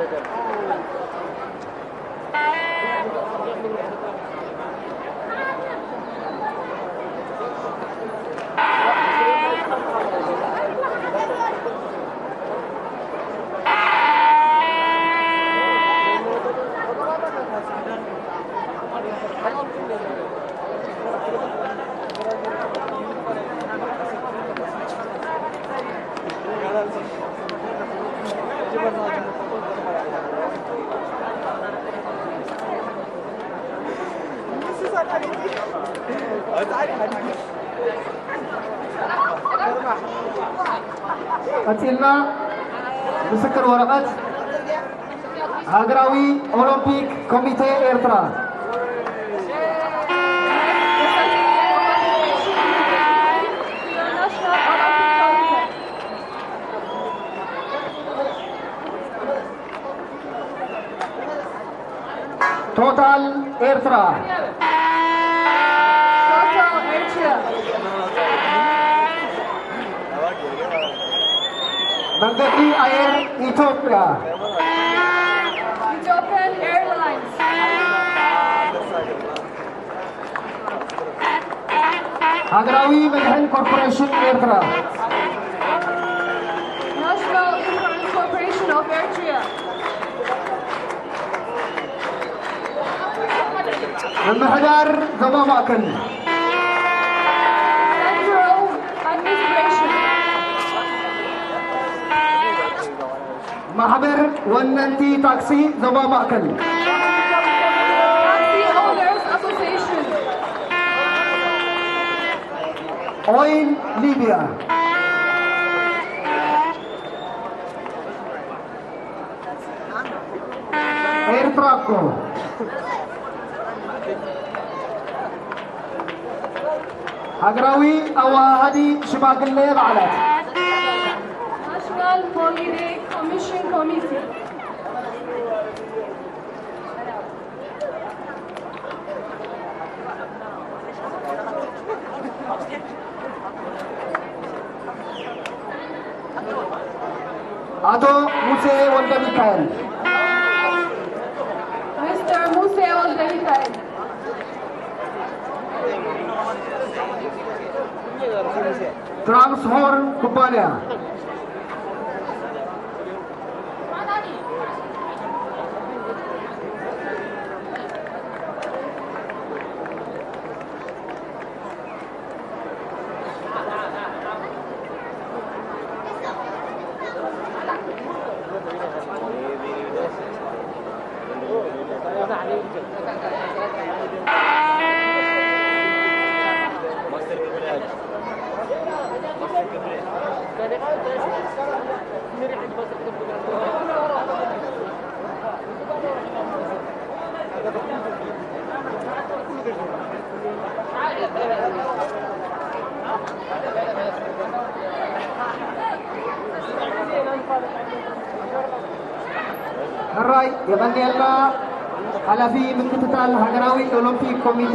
ቀፂልና ምስክር ወረቐት ሃገራዊ ኦሎምፒክ ኮሚቴ ኤርትራ። ቶታል ኤርትራ። Total Air Chile. መንገዲ ኣየር ኢትዮጵያ። Ethiopian Airlines. ሃገራዊ መድሕን ኮርፖሬሽን ኤርትራ። National Insurance Corporation of Eritrea. ምምሕዳር ዞባ ማእከል። Central Administration. ማሕበር ወነንቲ ታክሲ ዞባ ማእከል። Taxi Owners Association. ኦይል ሊብያ። ኤርትራ እኮ። ሃገራዊ ኣወሃሃዲ ሽማግለ በዓላት። National Holiday Commission Committee. ኣቶ ሙሴ ወልደ ሚካኤል። ሚስተር ሙሴ ወልደ ሚካኤል። ትራንስሆርን ኩባንያ። ሕራይ የቐንየልና። ሓላፊ ምክትታል ሃገራዊ ኦሎምፒክ ኮሚቴ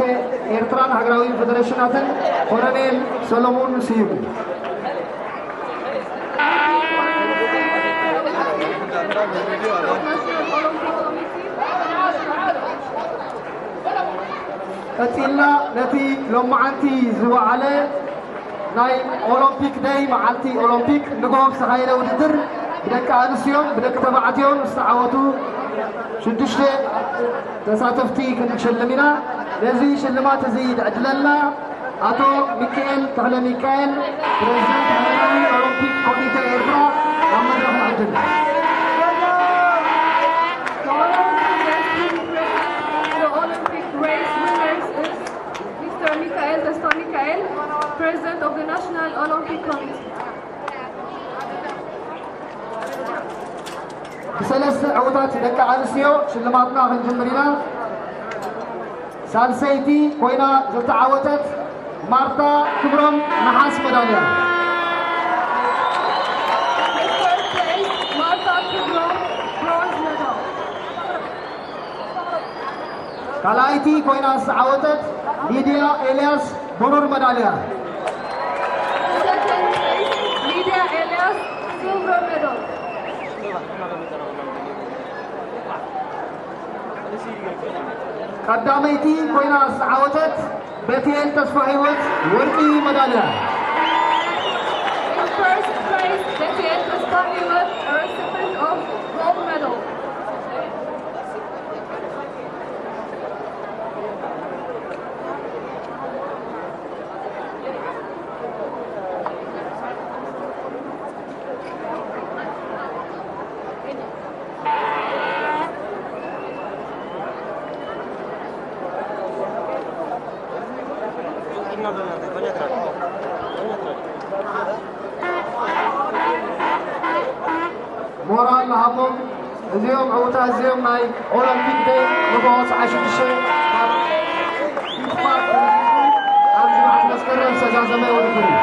ኤርትራን ሃገራዊ ፌደሬሽናትን ኮሎኔል ሰሎሞን ስዩም። ቀጺልና ነቲ ሎማዓንቲ ዝወዓለ ናይ ኦሎምፒክ ደይ፣ መዓልቲ ኦሎምፒክ ንግሆ ዝተኻየደ ውድድር ብደቂ ኣንስትዮን ብደቂ ተባዕትዮን ዝተዓወቱ ሽዱሽተ ተሳተፍቲ ክንሸልም ኢና። ነዚ ሽልማት እዚ ዝዕድለልና ኣቶ ሚካኤል ተኽለ ሚካኤል፣ ፕሬዝዳንት ሃገራዊ ኦሎምፒክ ኮሚቴ ኤርትራ፣ ናብ መድረኽ ንዕድል። The Olympic race winners is Mister Mikael Tesfa Mikael, President of the National Olympic Committee. ብሰለስተ ዕዉታት ደቂ ኣንስትዮ ሽልማትና ክንጅምር ኢና። ሳልሰይቲ ኮይና ዝተዓወተት ማርታ ክብሮም፣ ነሓስ መዳልያ። First place, Martha Kibrom, bronze medal. ካልኣይቲ ኮይና ዝተዓወተት ሊድያ ኤልያስ፣ ብሩር መዳልያ። Second place, Lydia Elias, silver medal. ቀዳመይቲ ኮይና ዝተዓወተት ቤትኤል ተስፋ ህይወት፣ ወርቂ መዳልያ። In first place, Betiel Tesfa Hiwet, a recipient of gold medal. ሞራል ንሃቦም። እዚኦም ዕዉታት እዚኦም ናይ ኦሎምፒክ ደይ ንግሆ ሰዓት ሽዱሽተ ኣብ ፊት ፓርክ ተረኺቡ ኣብዚ በዓል መስከረም ዝተዛዘመ ውድድር እዩ።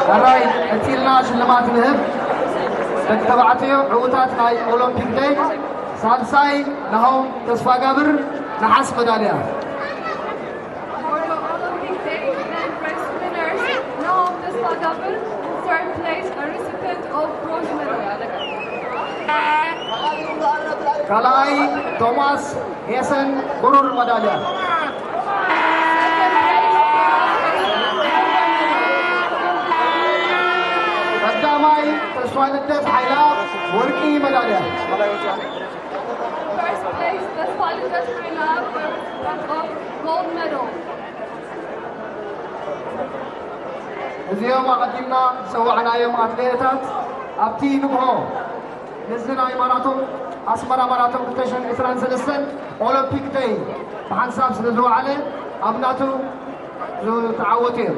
ሕራይ ቀጺልና ሽልማት ንህብ። ደቂ ተባዕትዮ ዕዉታት ናይ ኦሎምፒክ ደይ፣ ሳልሳይ ናሆም ተስፋጋብር ነሓስ መዳልያ። For the Olympic Day, then prize winners, Nahom Tesfagabir, third place, a recipient of bronze medal. ካልኣይ ቶማስ ሄሰን ብሩር መዳልያ። ቀዳማይ ተስፋ ልደት ሓይላ ወርቂ መዳልያ። First place, Tesfa Lidet Hailab, gold medal. እዚኦም ኣቐዲምና ዝጸዋዕናዮም ኣትሌታት ኣብቲ ንግሆ ምስዚ ናይ ማራቶን ኣስመራ ማራቶን ክልተ ሽሕን ዕስራን ሰለስተን ኦሎምፒክ ደይ ብሓንሳብ ስለ ዝወዓለ ኣብ ናቱ ዝተዓወቱ እዮም።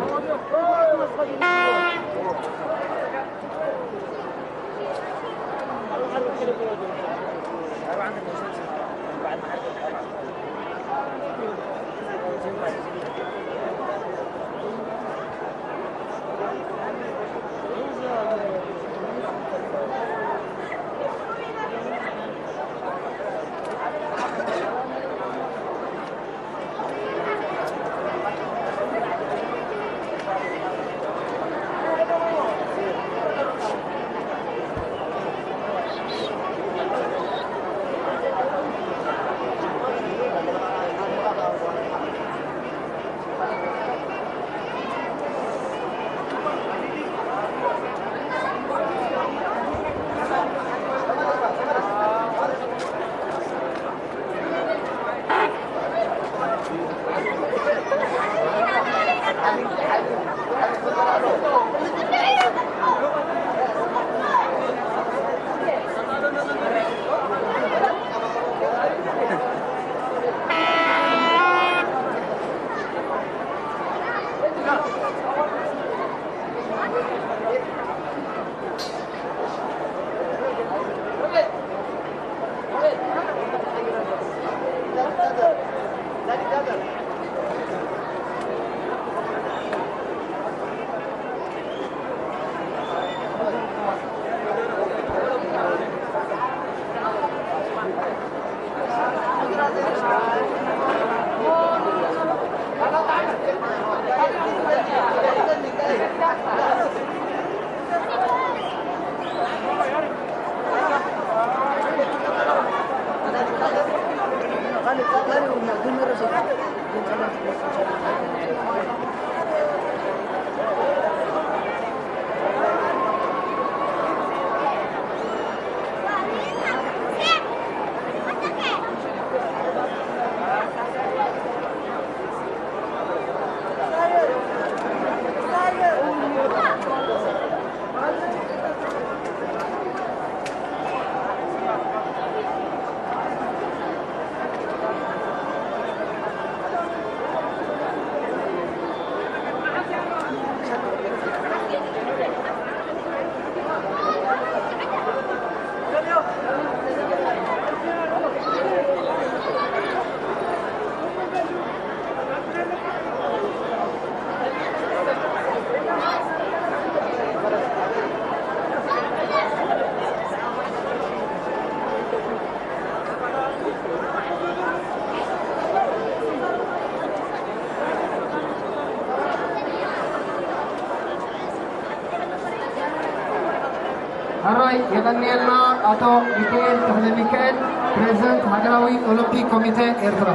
ሕራይ የቐንየልና ኣቶ ሚካኤል ተኽለ ሚካኤል፣ ፕሬዝደንት ሃገራዊ ኦሎምፒክ ኮሚቴ ኤርትራ።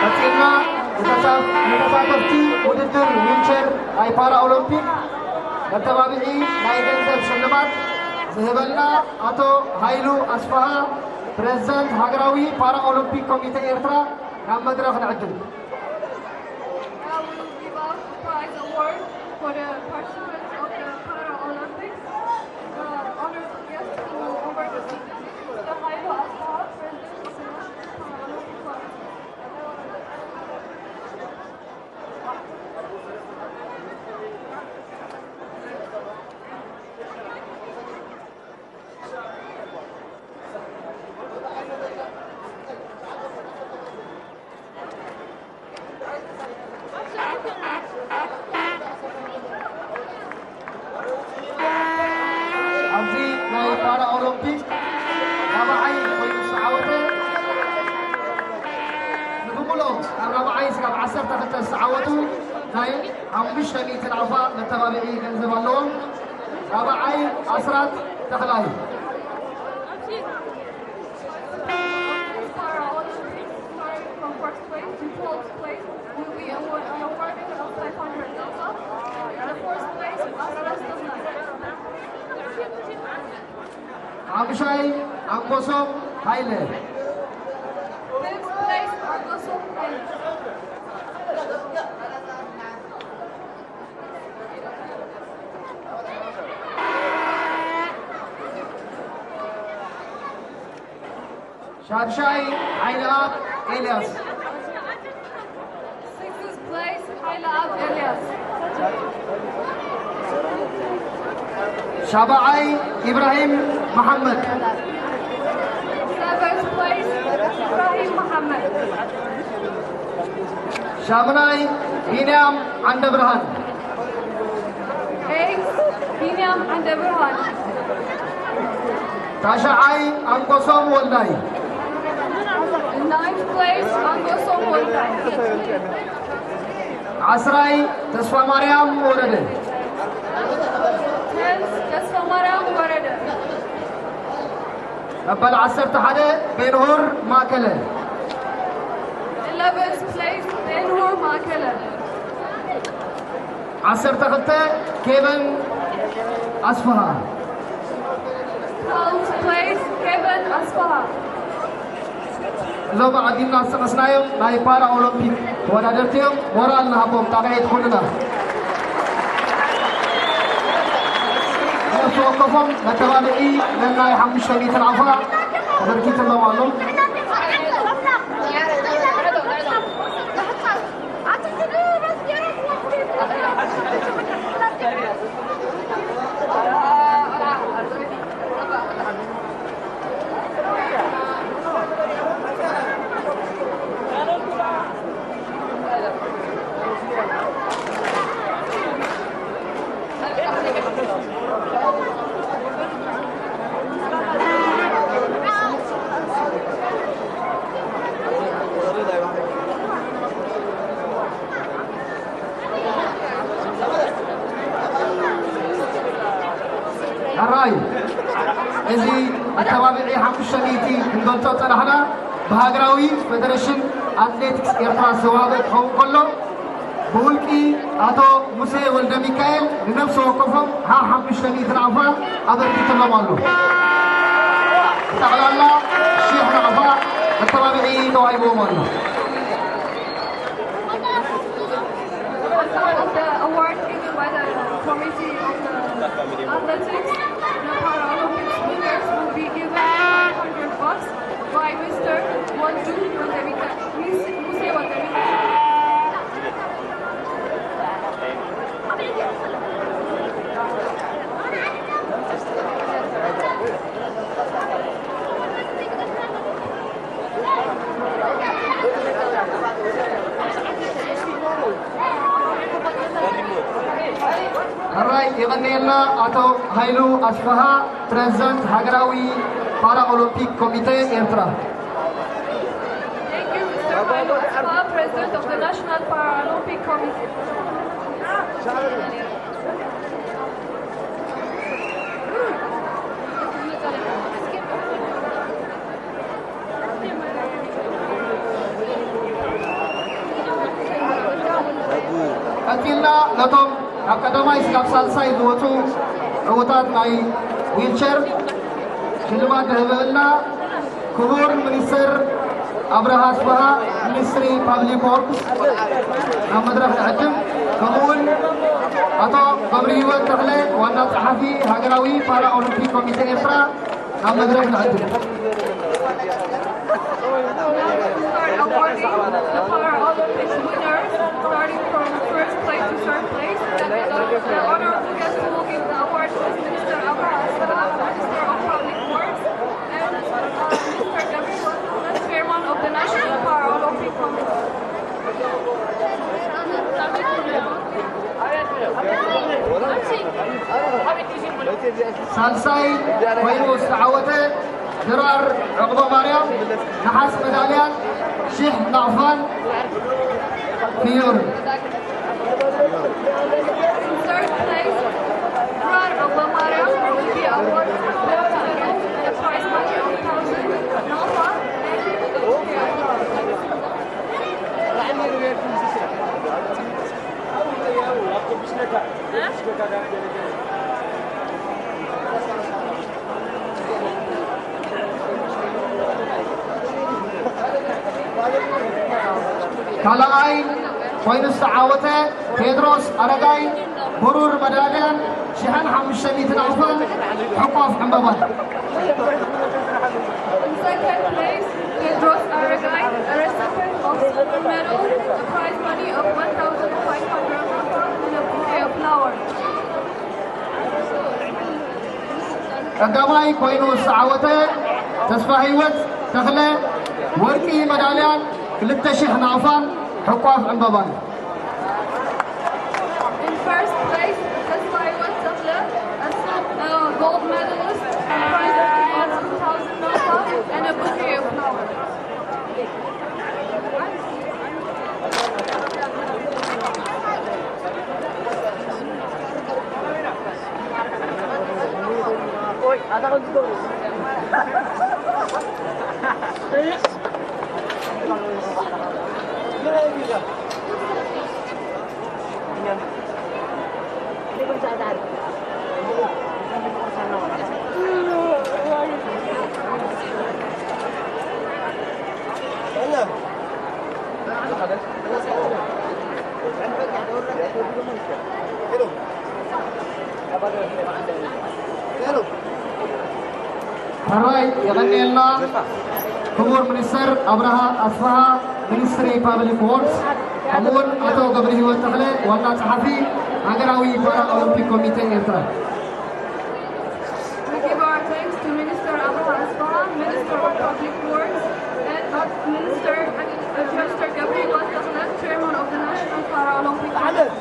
ቀጺልና ንተሳ-፣ ንተሳተፍቲ ውድድር ዊልቸር ናይ ፓራ ኦሎምፒክ መተባብዒ ናይ ገንዘብ ሽልማት ዝህበልና ኣቶ ሃይሉ ኣስፍሃ፣ ፕሬዝዳንት ሃገራዊ ፓራ ኦሎምፒክ ኮሚቴ ኤርትራ፣ ናብ መድረኽ ንዕድም። Now we will give out the prize award for the participants of the Paralympics. The honored guest who will award the certificate is the Haile Asfaw, President of the National Paralympic Committee. ኣብዚ ናይ ፓራ ኦሎምፒክ ራብዓይ ኮይኑ ዝተዓወተ፣ ንብምሉኦም ካብ ራብዓይ እስካብ ዓሰርተ ክልተ ዝተዓወቱ ናይ ሓሙሽተ ሚእቲ ናቕፋ መተባብዒ ገንዘብ ኣለዎም። ራብዓይ ኣስራት ተኽላይ። Paralympics, starting from first place to twelfth place, will be award-, an award of five hundred thousand. The fourth place, Asras Tuzla. ሓሙሻይ ኣንጎሶም ሃይለ። Fifth place, Angosom Haile. ሻድሻይ ሓይለኣብ ኤልያስ። Sixth place, Haile Ab Elias. ሻብዓይ ኢብራሂም መሓመድ። Seventh place, Ibrahim Mohammed. ሻምናይ ቢንያም ዓንደብርሃን። Eighth, ቢንያም ዓንደብርሃን። ታሽዓይ ኣንጎሶም ወልዳይ። Ninth place, ኣንጎሶም ወልዳይ። ዓስራይ ተስፋ ማርያም ወረደ። Tenth፣ ተስፋ ማርያም ወረደ። መበል ዓሰርተ ሓደ ቤንሁር ማእከለ። Eleventh place፣ ቤንሁር ማእከለ። ዓሰርተ ክልተ ኬቨን ኣስፍሃ። Twelfth place፣ ኬቨን ኣስፍሃ። እዞም ኣቐዲምና ዝጠቐስናዮም ናይ ፓራ ኦሎምፒክ ተወዳደርቲ እዮም። ሞራል ንሃቦም፣ ጣቕዒት ኩልና። ነፍሲ ወከፎም መተባብዒ ነናይ ሓሙሽተ ሚእቲ ናቕፋ ተበርኪትሎም ኣሎ። ሕራይ፣ እዚ መተባብዒ ሓሙሽተ ሚእቲ ክንገልጾ ጸናሕና፣ ብሃገራዊ ፈደረሽን ኣትሌቲክስ ኤርትራ ዝተዋህበ ክኸውን ከሎ፣ ብውልቂ ኣቶ ሙሴ ወልደ ሚካኤል ንነፍሲ ወከፎም ሓ ሓሙሽተ ሚእቲ ናቕፋ ኣበርኪትሎም ኣሎ። ብጠቕላላ ሺሕ ናቕፋ መተባብዒ ተዋሂብዎም ኣሎ። As part of the award given by the committee of the athletics, the Paralympics winners will be given five hundred bucks by Mister Waldu Waldemika-, Mis-, Muse Waldemika. ሕራይ የቐንየልና ኣቶ ሃይሉ ኣስፍሃ፣ ፕሬዝዳንት ሃገራዊ ፓራ ኦሎምፒክ ኮሚቴ ኤርትራ። Thank you, Mister President of the National Paralympic Committee. ቀፂልና ነቶም ካብ ቀዳማይ ስጋብ ሳልሳይ ዝወፁ ዕውታት ናይ ዊልቸር ሽልማት ንህበልና ክቡር ሚኒስትር ኣብርሃ ኣስፍሃ፣ ሚኒስትሪ ፓብሊክ ወርክስ፣ ናብ መድረኽ ንዕድም። ከምኡውን ኣቶ ገብረ ህይወት ተኽለ፣ ዋና ጸሓፊ ሃገራዊ ፓራ ኦሎምፒክ ኮሚቴ ኤርትራ፣ ናብ መድረኽ ንዕድም። Awarding the Paralympics winners, starting from first place to third place. The honorable guest who will give the award is Minister Abraham Asra, Minister of Public Works, and uh, Mister Gabriel, the chairman of the National Paralympic Committee. ሳልሳይ ኮይኑ ዝተዓወተ ድራር ዕቕበ ማርያም፣ ነሓስ መዳልያን ሽሕ ናቕፋን ፍዮርን። In third place, Durar Obamariam will be awarded the prize money of thousand Nova and ካልኣይ ኮይኑ ዝተዓወተ ቴድሮስ ኣረጋይ ብሩር መዳልያን ሽሕን ሓሙሽተ ሚእትን ኣውፋን ሕቋፍ ዕምበባን። In second place, Tedros Aragai, a recipient of silver medal, a prize money of one thousand five hundred and a bouquet of flowers. ቀዳማይ ኮይኑ ዝተዓወተ ተስፋ ህይወት ተኽለ ወርቂ መዳልያን ክልተ ሽሕ ናቕፋን ሕቋፍ ዕምበባን። In first place, Tesfaye Watakla, a sil- uh, gold medalist, and prize of two thousand Nova and a bouquet of flowers. ሕራይ የቐንየልና ክቡር ሚኒስተር ኣብርሃ ኣስፍሃ፣ ሚኒስትሪ ፓብሊክ ወርክስ፣ ከምኡውን ኣቶ ገብረ ህይወት ተኽለ፣ ዋና ጸሓፊ ሃገራዊ ፓራ ኦሎምፒክ ኮሚቴ ኤርትራ። We give our thanks to Minister Abraham Asfahan, Minister of Public Works, and Minister Minister Gabriel Watakla, Chairman of the National Paralympic Committee.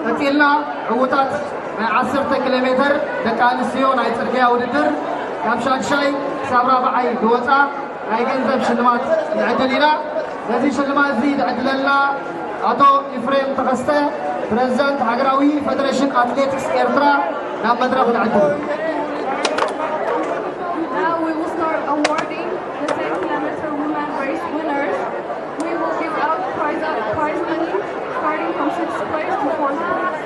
ቀፂልና ዕውታት ናይ ዓሰርተ ኪሎ ሜትር ደቂ ኣንስትዮ ናይ ፅርግያ ውድድር ካብ ሻድሻይ ክሳብ ራብዓይ ዝወፃ ናይ ገንዘብ ሽልማት ንዕድል ኢና። ነዚ ሽልማት እዚ ዝዕድለልና ኣቶ ኢፍሬም ተኸስተ፣ ፕረዚዳንት ሃገራዊ ፌደሬሽን ኣትሌቲክስ ኤርትራ፣ ናብ መድረኽ ንዕድል። Now we will start awarding the ten kilometer women race winners. We will give out prize, prize money starting from sixth place to fourth place.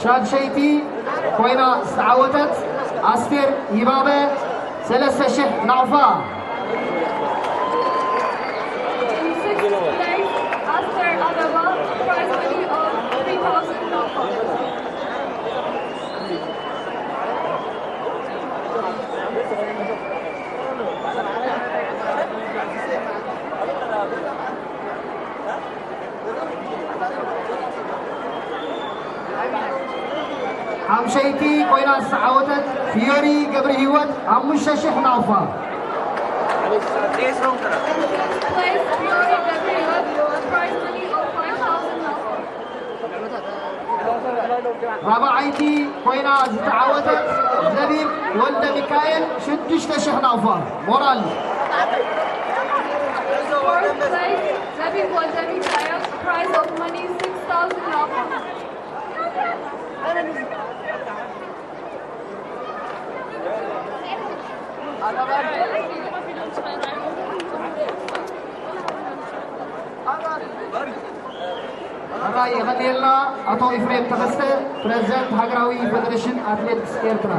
ሻድሸይቲ ኮይና ዝተዓወተት ኣስቴር ይባበ ሰለስተ ሽሕ ናቕፋ። In sixth place, Aster Abeba, prize money of three thousand nafa. ሓምሸይቲ ኮይና ዝተዓወተት ፊዮሪ ገብረ ህይወት ሓሙሽተ ሽሕ ናቕፋ። Place Fiori Gabriel, prize money of five thousand nafa. ራብዓይቲ ኮይና ዝተዓወተት ዘቢብ ወልደ ሚካኤል ሽዱሽተ ሽሕ ናቕፋ። ሞራል። Fourth place, Zabib Waldemikael, prize of money six thousand nafa. ሕራይ የቐንየልና ኣቶ ኢፍሬም ተኸስተ፣ ፕረዚደንት ሃገራዊ ፌደሬሽን ኣትሌቲክስ ኤርትራ።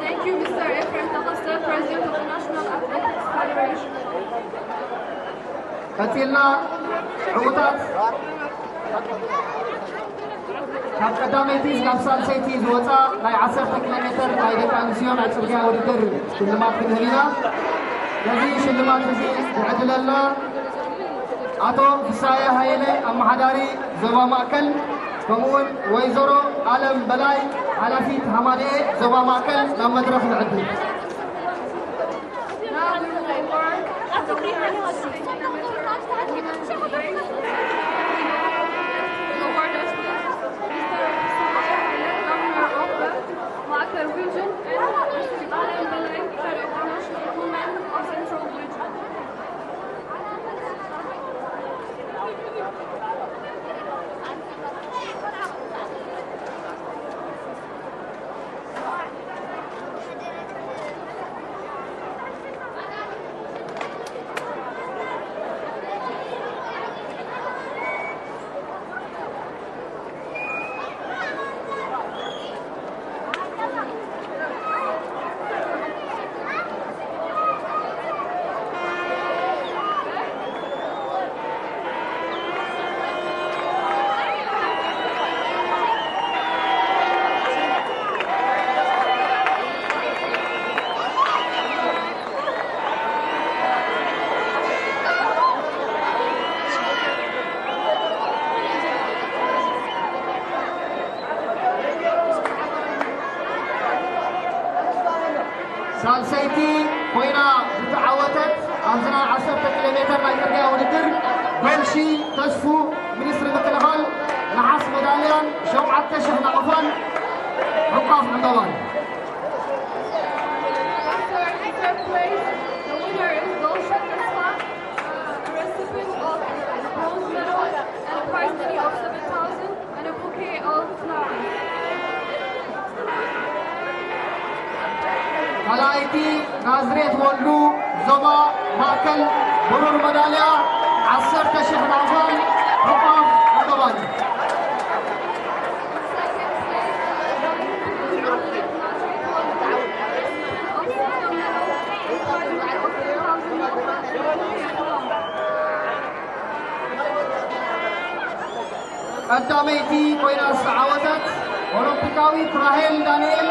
Thank you, Mister Efrem Takaste, President of the National Athletics Federation. ቀጺልና ዕዉታት ካብ ቀዳመይቲ ናብ ሳልሰይቲ ዝወፃ ናይ ዓሰርተ ኪሎ ሜትር ናይ ደቂ ኣንስትዮ ናይ ፅርግያ ውድድር ሽልማት ክንህብ ኢና። ነዚ ሽልማት እዚ ዝዕድለልና ኣቶ ፍሳየ ሃይለ ኣመሓዳሪ ዞባ ማእከል፣ ከምኡውን ወይዘሮ ኣለም በላይ ሓላፊት ሃማደኤ ዞባ ማእከል ናብ መድረኽ ንዕድም። Now we will award the winners of the women's race. We award us with Mister Samaya Haile, Governor of the Makel Region, and Mister Alan Belay, Head of the National Women of Central Region. ሳልሰይቲ ኮይና ዝተዓወተት ኣብዚ ናይ ዓሰርተ ኪሎ ሜትር ናይ ጽርግያ ውድድር፣ ጎልሺ ተስፉ፣ ሚኒስትሪ ምክልኻል፣ ነሓስ መዳልያን ሸውዓተ ሽሕ ናቕፋን ዕቋፍ ዕምበባን። Third place, the winner is Golsha Tesfa, uh, a recipient of the bronze medal and a prize money of seven thousand and a bouquet of flowers. ካልኣይቲ ናዝሬት ወልዱ፣ ዞባ ማእከል፣ ብሩር መዳልያ ዓሰርተ ሽሕ ናቕፋን ዕቋፍ ዕምበባን። ቀዳመይቲ ኮይና ዝተዓወተት ኦሎምፒካዊት ራሄል ዳንኤል፣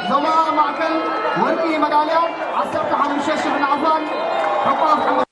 ዞባ ማእከል፣ ወርቂ መዳልያ ዓሰርተ ሓሙሽተ ሽሕ ናቕፋን ዕቋፍ ዕምበባን።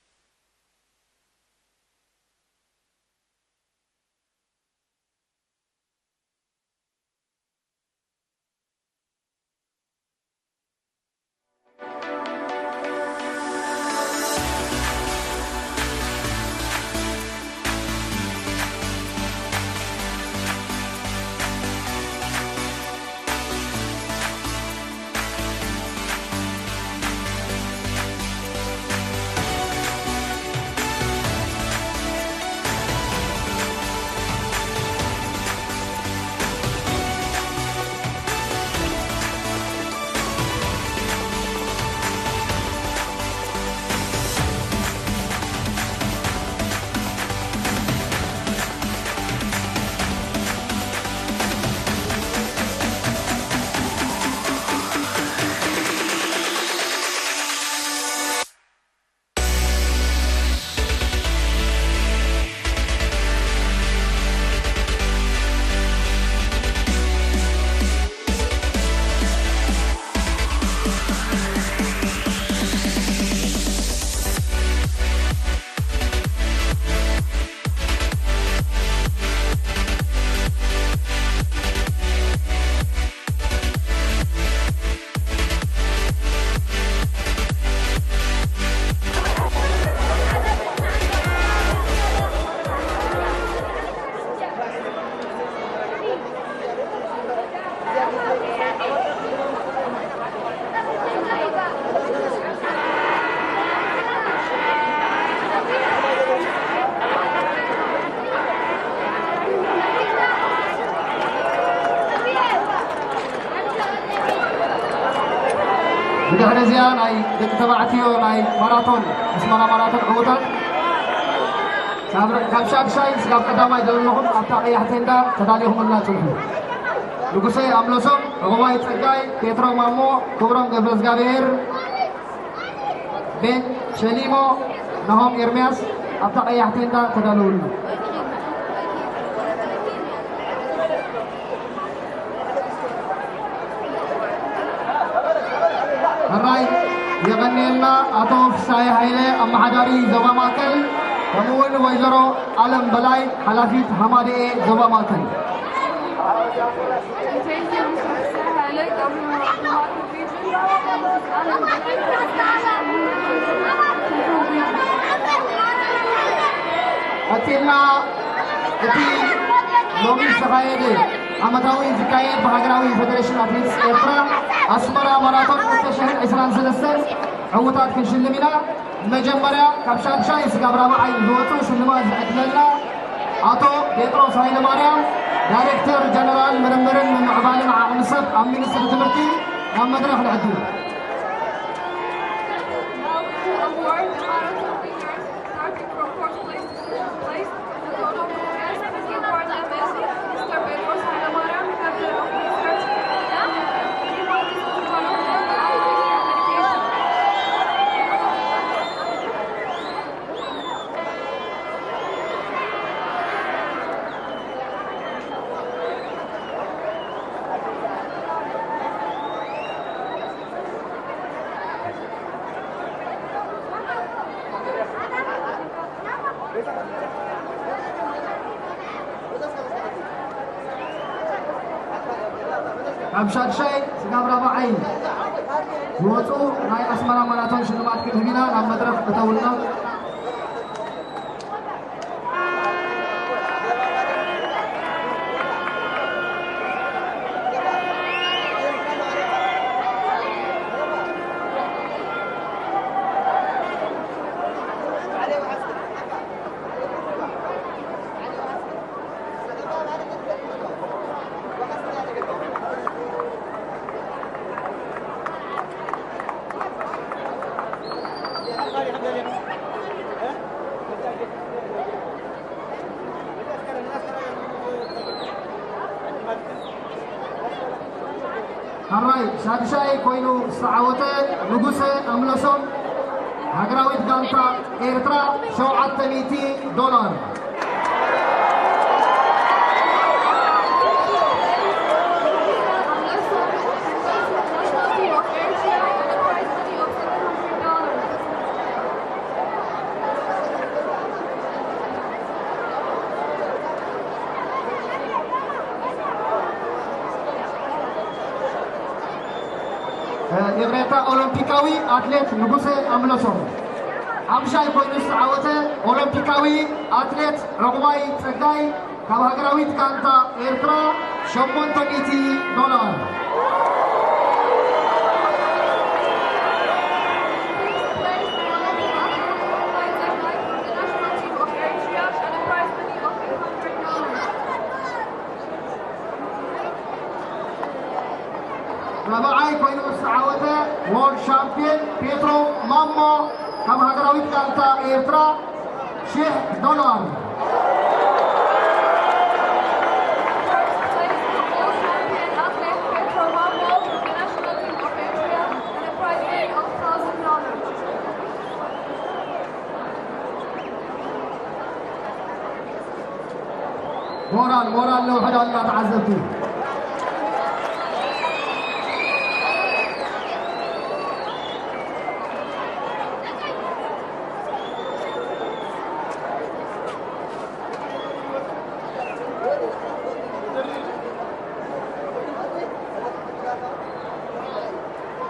እዚኣ ናይ ደቂ ተባዕትዮ ናይ ማራቶን፣ ኣስመራ ማራቶን ዕውታት ካብ ር-፣ ካብ ሻድሻይ ስጋብ ቀዳማይ ዘለኹም ኣብታ ቀያሕ ቴንዳ ተዳሊኹምልና ጽንሑ። ንጉሰይ ኣምለሶም፣ ዕቑባይ ጸጋይ፣ ፔትሮ ማሞ፣ ክብሮም ገብረዝጋብሔር፣ ቤን ሸሊሞ፣ ናሆም ኤርምያስ ኣብታ ቀያሕ ቴንዳ ተዳለውልና። ሕራይ የቐንየልና ኣቶ ፍሳየ ሃይለ ኣመሓዳሪ ዞባ ማእከል፣ ከምኡውን ወይዘሮ ኣለም በላይ ሓላፊት ሃማደኤ ዞባ ማእከል። ቀጺልና እቲ ሎሚ ዝተኻየደ ዓመታዊ ዝካየድ ብሃገራዊ ፌደሬሽን ኣትሌቲክስ ኤርትራ ኣስመራ ማራቶን ክልተ ሽሕን ዕስራን ሰለስተን ዕውታት ክንሽልም ኢና። መጀመርያ ካብ ሻድሻይ ስጋብ ራብዓይ ዝወፁ ሽልማት ዝዕድለልና ኣቶ ጴጥሮስ ሃይለማርያም፣ ዳይሬክተር ጀነራል ምርምርን ምምዕባልን ዓቕሚ ሰብ ኣብ ሚኒስትሪ ትምህርቲ፣ ናብ መድረኽ ንዕድም። Now we will award the marathon winners, starting from fourth place to seventh place. The total of the winners will be awarded as Mister Petros Hailemariam, Captain of Research Area, Human Resource Development and Research Education. ካብ ሻድሻይ ስጋብ ራብዓይ ዝወፁ ናይ ኣስመራ ማራቶን ሽልማት ክንህብ ኢና። ናብ መድረኽ እተውልና። ሕራይ ሻድሻይ ኮይኑ ዝተዓወተ ንጉሰ ኣምለሶም፣ ሃገራዊት ጋንታ ኤርትራ፣ ሸውዓተ ሚእቲ ዶላር። ይቕሬታ፣ ኦሎምፒካዊ ኣትሌት ንጉሰ ኣምለሶም። ሓምሻይ ኮይኑ ዝተዓወተ ኦሎምፒካዊ ኣትሌት ዕቑባይ ጸጋይ ካብ ሃገራዊት ጋንታ ኤርትራ ሸሞንተ ሚእቲ ዶላር። ራብዓይ ኮይኑ ዝተዓወተ ዎርልድ ሻምፒዮን ፔትሮ ማሞ ካብ ሃገራዊት ጋንታ ኤርትራ ሽሕ ዶላር። ሞራል ሞራል ነውሕዳልና ተዓዘብቲ።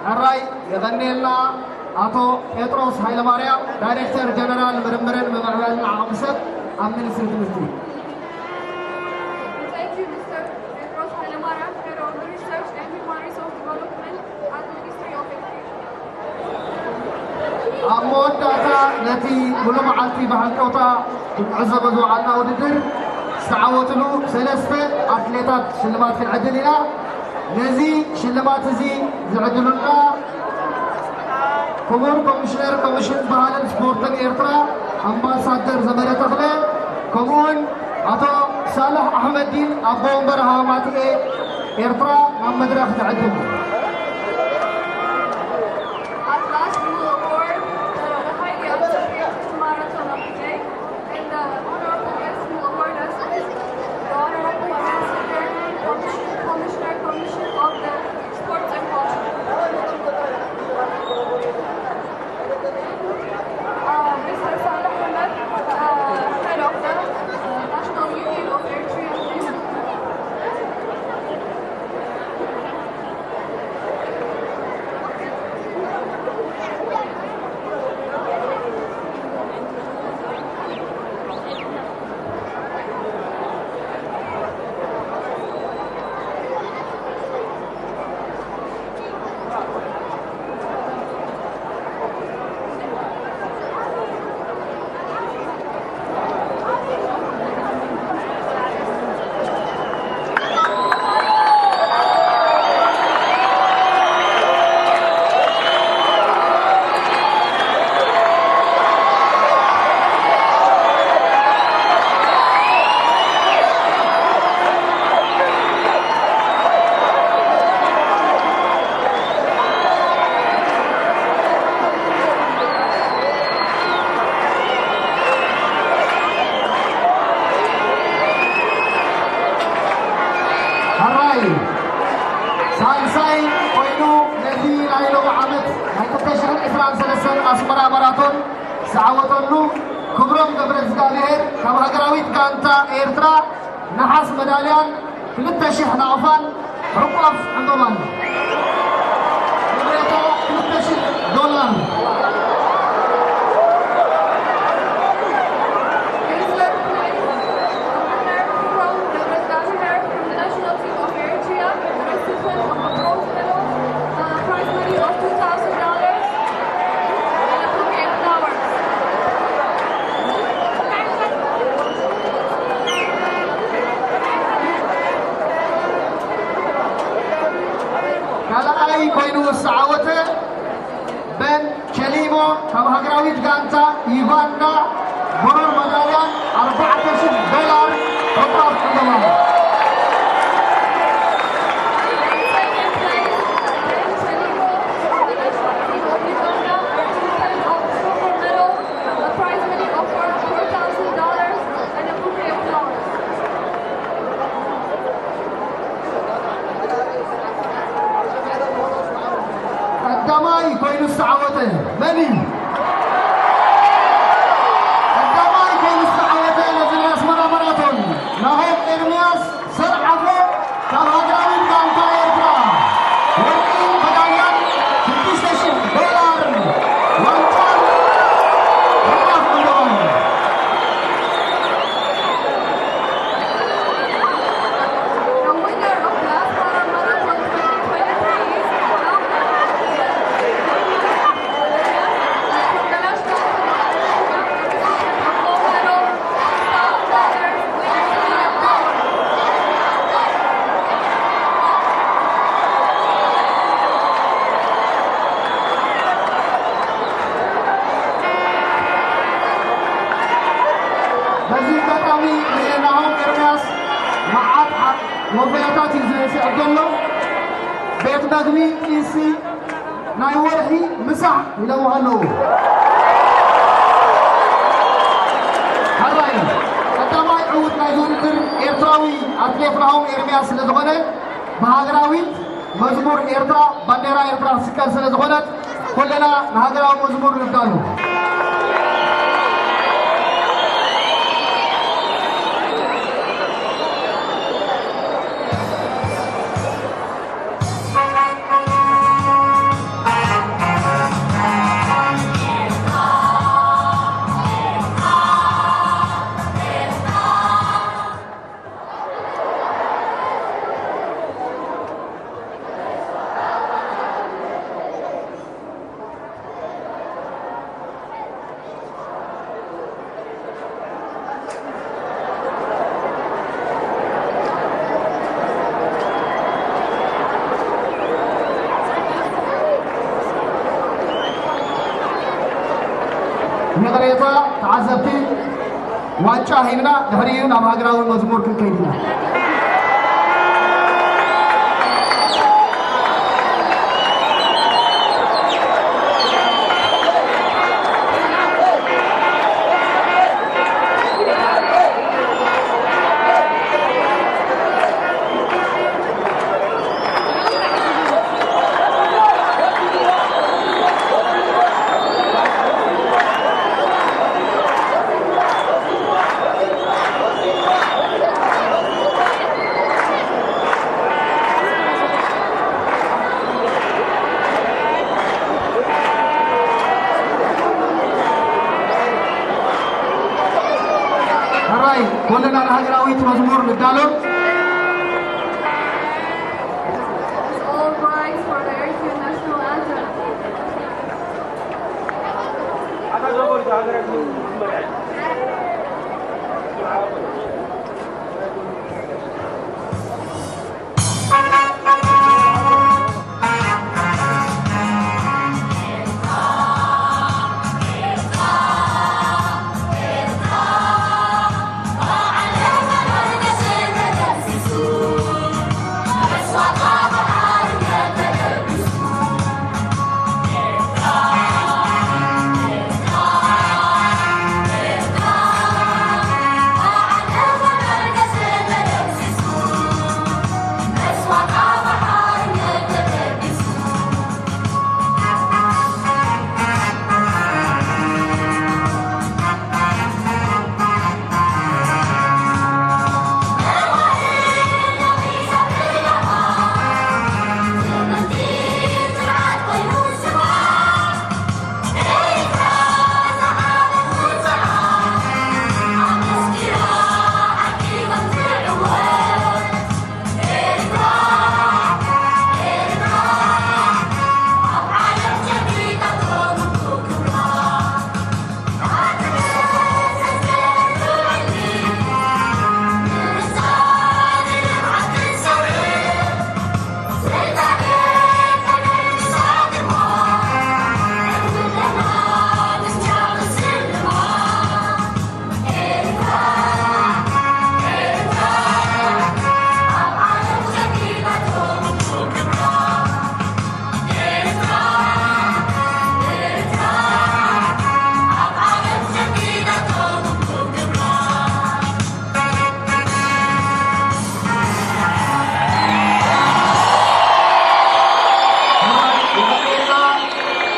ሕራይ የቐንየልና ኣቶ ጴጥሮስ ሃይለማርያም፣ ዳይሬክተር ጀነራል ምርምርን ምምዕባልን ዓቕሚ ሰብ ኣብ ሚኒስትሪ ትምህርቲ። Thank you, Mister Petros Hailemariam, Head of Research and Human Resource Development at Ministry of Education. ኣብ መወዳእታ ነቲ ሙሉ መዓልቲ ብሃንቀውታ ክንዕዘቦ ዝወዓልና ውድድር ዝተዓወትሉ ሰለስተ ኣትሌታት ሽልማት ክንዕድል ኢና። ነዚ ሽልማት እዚ ዝዕድሉልና ክቡር ኮሚሽነር ኮሚሽን ባህልን ስፖርትን ኤርትራ ኣምባሳደር ዘመደ ተኽለ፣ ከምኡውን ኣቶ ሳልሕ ኣሕመዲን ኣቦ ወንበር ሃዋማትኤ ኤርትራ ናብ መድረኽ ትዕድም። At last, we will award the, the highly anticipated marathon of the day. And the honorable guest who award us is the Honorable Ambassador, Commissioner, Commissioner, Commissioner of the Sports and Culture. Uh, Mister Saleh Ahmed, uh, head of the, uh, National Union of Eritrean Women. ሕራይ ሳልሳይ ኮይኑ ነዚ ናይ ሎሚ ዓመት ናይ ክልተ ሽሕን ዕስራን ሰለስተን ኣስመራ ማራቶን ዝዓወተሉ ክብሮም ገብረ እግዚኣብሔር ካብ ሃገራዊት ጋንታ ኤርትራ ነሓስ መዳልያን ክልተ ሽሕ ናቕፋን ርቋፍ ዕምባባን። ክብረታ ክልተ ሽሕ ዶላር። From the national team of Eritrea, the recipient of the bronze medal, uh, prize money of two thousand dollars and a bouquet of flowers. ካልኣይ ኮይኑ ዝተዓወተ በን ቸሊሞ ካብ ሃገራዊት ጋንታ ዩጋንዳ ብሩር መዳልያን ኣርባዕተ ሽሕ ዶላር ርቋፍ ዕምባባን። ቀዳማይ ኮይኑ ዝተዓወተ መን እዩ? ቀዳማይ ኮይኑ ዝተዓወተ ነዚ ናይ ኣስመራ ማራቶን ናሆም ኤርምያስ ዘርዓፎ ካብ ሃገራዊት ጋንታ ኤርትራ ወርቂ መዳልያን ሽዱሽተ ሽሕ ዶላር ዋንጫን ርቋፍ ዕምባባን። The winner of the Asmara Marathon twenty twenty-three is በዚ ኣጋጣሚ ንናሆም ኤርምያስ መዓት ወፈያታት እዩ ዝስዕብ ዘሎ። ቤት መግቢ፣ ጢሲ፣ ናይ ወርሒ ምሳሕ ኢሎምዎ ኣለዉ። ሕራይ ቀዳማይ ዕዉት ናይዚ ውድድር ኤርትራዊ ኣትሌት ናሆም ኤርምያስ ስለ ዝኾነ ብሃገራዊት መዝሙር ኤርትራ ባንዴራ ኤርትራ ትስቀል ስለ ዝኾነት ኩልና ንሃገራዊ መዝሙር ንዳሉ። ተዓዘብቲ ዋንጫ ሂብና ድሕሪኡ ናብ ሃገራዊ መዝሙር ክንከይድ ኢና። ሕራይ፣ ኩልና ንሃገራዊት መዝሙር ንዳሎ። All rise for the Eritrean national anthem.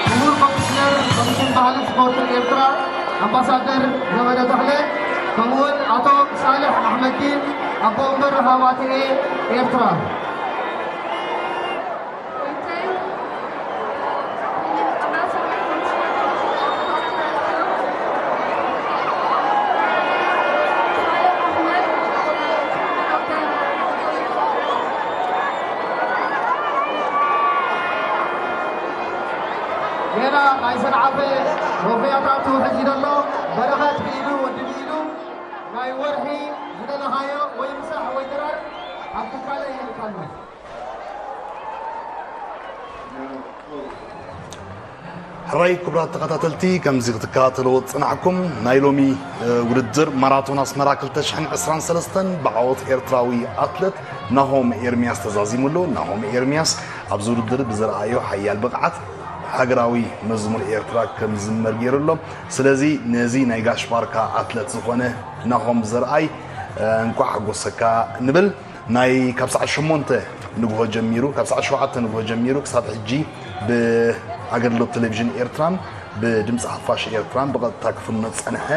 ክቡር ኮሚሽነር ኮሚሽን ባህልን ስፖርትን ኤርትራ ኣምባሳደር ዘመደ ተኽለ፣ ከምኡውን ኣቶ ሳልሕ ኣሕመድዲን ኣቦ ወንበር ሃዋትኤ ኤርትራ። ጌና ናይ ሰንዓፈ ወፍያታቱ ሕጂ ዘሎ በረኸት ብኢዱ ወዲ ብኢዱ ናይ ወርሒ ዝደለኻዮ ወይ ምሳሕ ወይ ድራር ኣብ ትካለ ይልካሉ። ሕራይ ክቡራት ተኸታተልቲ፣ ከምዚ ክትከታተልዎ ዝጸናሕኩም ናይ ሎሚ፣ እ፣ ውድድር ማራቶን ኣስመራ ክልተ ሽሕን ዕስራን ሰለስተን ብዓወት ኤርትራዊ ኣትለት ናሆም ኤርምያስ ተዛዚሙ ኣሎ። ናሆም ኤርምያስ ኣብዚ ውድድር ብዘርኣዮ ሓያል ብቕዓት ሃገራዊ መዝሙር ኤርትራ ከም ዝዝመር ገይሩ ኣሎ። ስለዚ ነዚ ናይ ጋሽ ባርካ ኣትለት ዝኾነ ናሆም ዘርኣይ፣ እ፣ እንቋዕ ሓጎሰካ ንብል። ናይ ካብ ሰዓት ሸሞንተ ንግሆ ጀሚሩ፣ ካብ ሰዓት ሸውዓተ ንግሆ ጀሚሩ ክሳብ ሕጂ ብኣገልግሎት ቴሌቪዥን ኤርትራን ብድምፂ ሓፋሽ ኤርትራን ብቐጥታ ክፍኖ ዝጸንሐ፣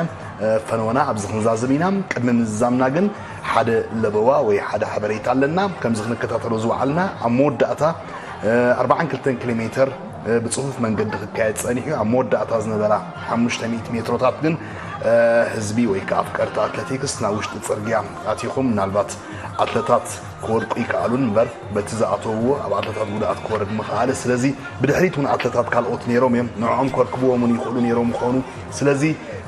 እ፣ ፈነወና ኣብዚ ክንዛዝም ኢና። ቅድሚ ምዝዛምና ግን ሓደ ለበዋ ወይ ሓደ ሓበሬታ ኣለና። ከምዚ ክንከታተሎ ዝወዓልና፣ ኣብ መወዳእታ፣ እ፣ ኣርብዓን ክልተን ኪሎ ሜትር፣ እ፣ ብጽፉፍ መንገዲ ክካየድ ጸኒሑ እዩ። ኣብ መወዳእታ ዝነበራ ሓሙሽተ ሚእቲ ሜትሮታት ግን፣ እ፣ ህዝቢ ወይ ከኣ ኣፍቀርቲ ኣትሌቲክስ ናብ ውሽጢ ጽርግያ ኣቲኹም፣ ምናልባት ኣትለታት ክወድቁ ይከኣሉ እምበር፣ በቲ ዝኣተውዎ ኣብ ኣትለታት ጉድኣት ክወርድ ምኽኣለ። ስለዚ ብድሕሪት እውን ኣትለታት ካልኦት ነይሮም እዮም፣ ንዕኦም ከርክብዎም እውን ይኽእሉ ነይሮም ይኾኑ። ስለዚ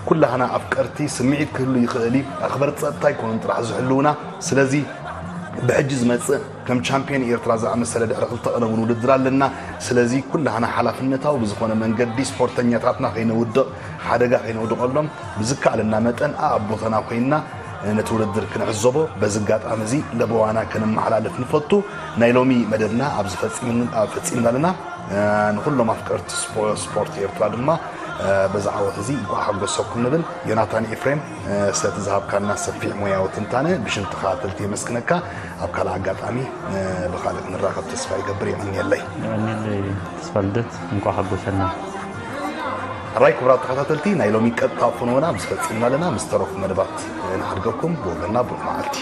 ኩላህና ኣፍቀርቲ ስምዒት ክህሉ ይኽእል እዩ። ኣኽበርቲ ጸጥታ ኣይኮኑን ጥራሕ ዝሕልውና። ስለዚ ብሕጂ ዝመጽእ ከም ቻምፒዮን ኤርትራ ዝኣመሰለ ድሕሪ ክልተ ቀነ እውን ውድድር ኣለና። ስለዚ ኩላህና ሓላፍነታዊ ብዝኾነ መንገዲ ስፖርተኛታትና ከይነውድቕ፣ ሓደጋ ከይነውድቐሎም ብዝከኣለና መጠን ኣኣብ ቦታና ኮይንና ነቲ ውድድር ክንዕዘቦ በዚ ኣጋጣሚ እዚ ለበዋና ከነመሓላልፍ ንፈቱ። ናይ ሎሚ መደብና ኣብዚ ፈጺምና ኣለና። ንኹሎም ኣፍቀርቲ ስፖርት ኤርትራ ድማ በዚ ዓወት እዚ እንኳዕ ሓጎሰኩም ንብል። ዮናታን ኤፍሬም፣ ስለቲ ዝሃብካና ሰፊሕ ሞያዊ ትንታነ ብሽም ተኸታተልቲ የመስግነካ። ኣብ ካልእ ኣጋጣሚ ብኻልእ ክንራኸብ ተስፋ ይገብር። የቐንየለይ። የቐንየለይ ተስፋ ልደት፣ እንኳዕ ሓጎሰና። ሕራይ ክቡራት ተኸታተልቲ፣ ናይ ሎሚ ቀጥታ ፍኖና ምስ ፈጺምና ኣለና። ምስ ተረፉ መደባት ንሓድገኩም። ብወገንና ብሩኽ መዓልቲ።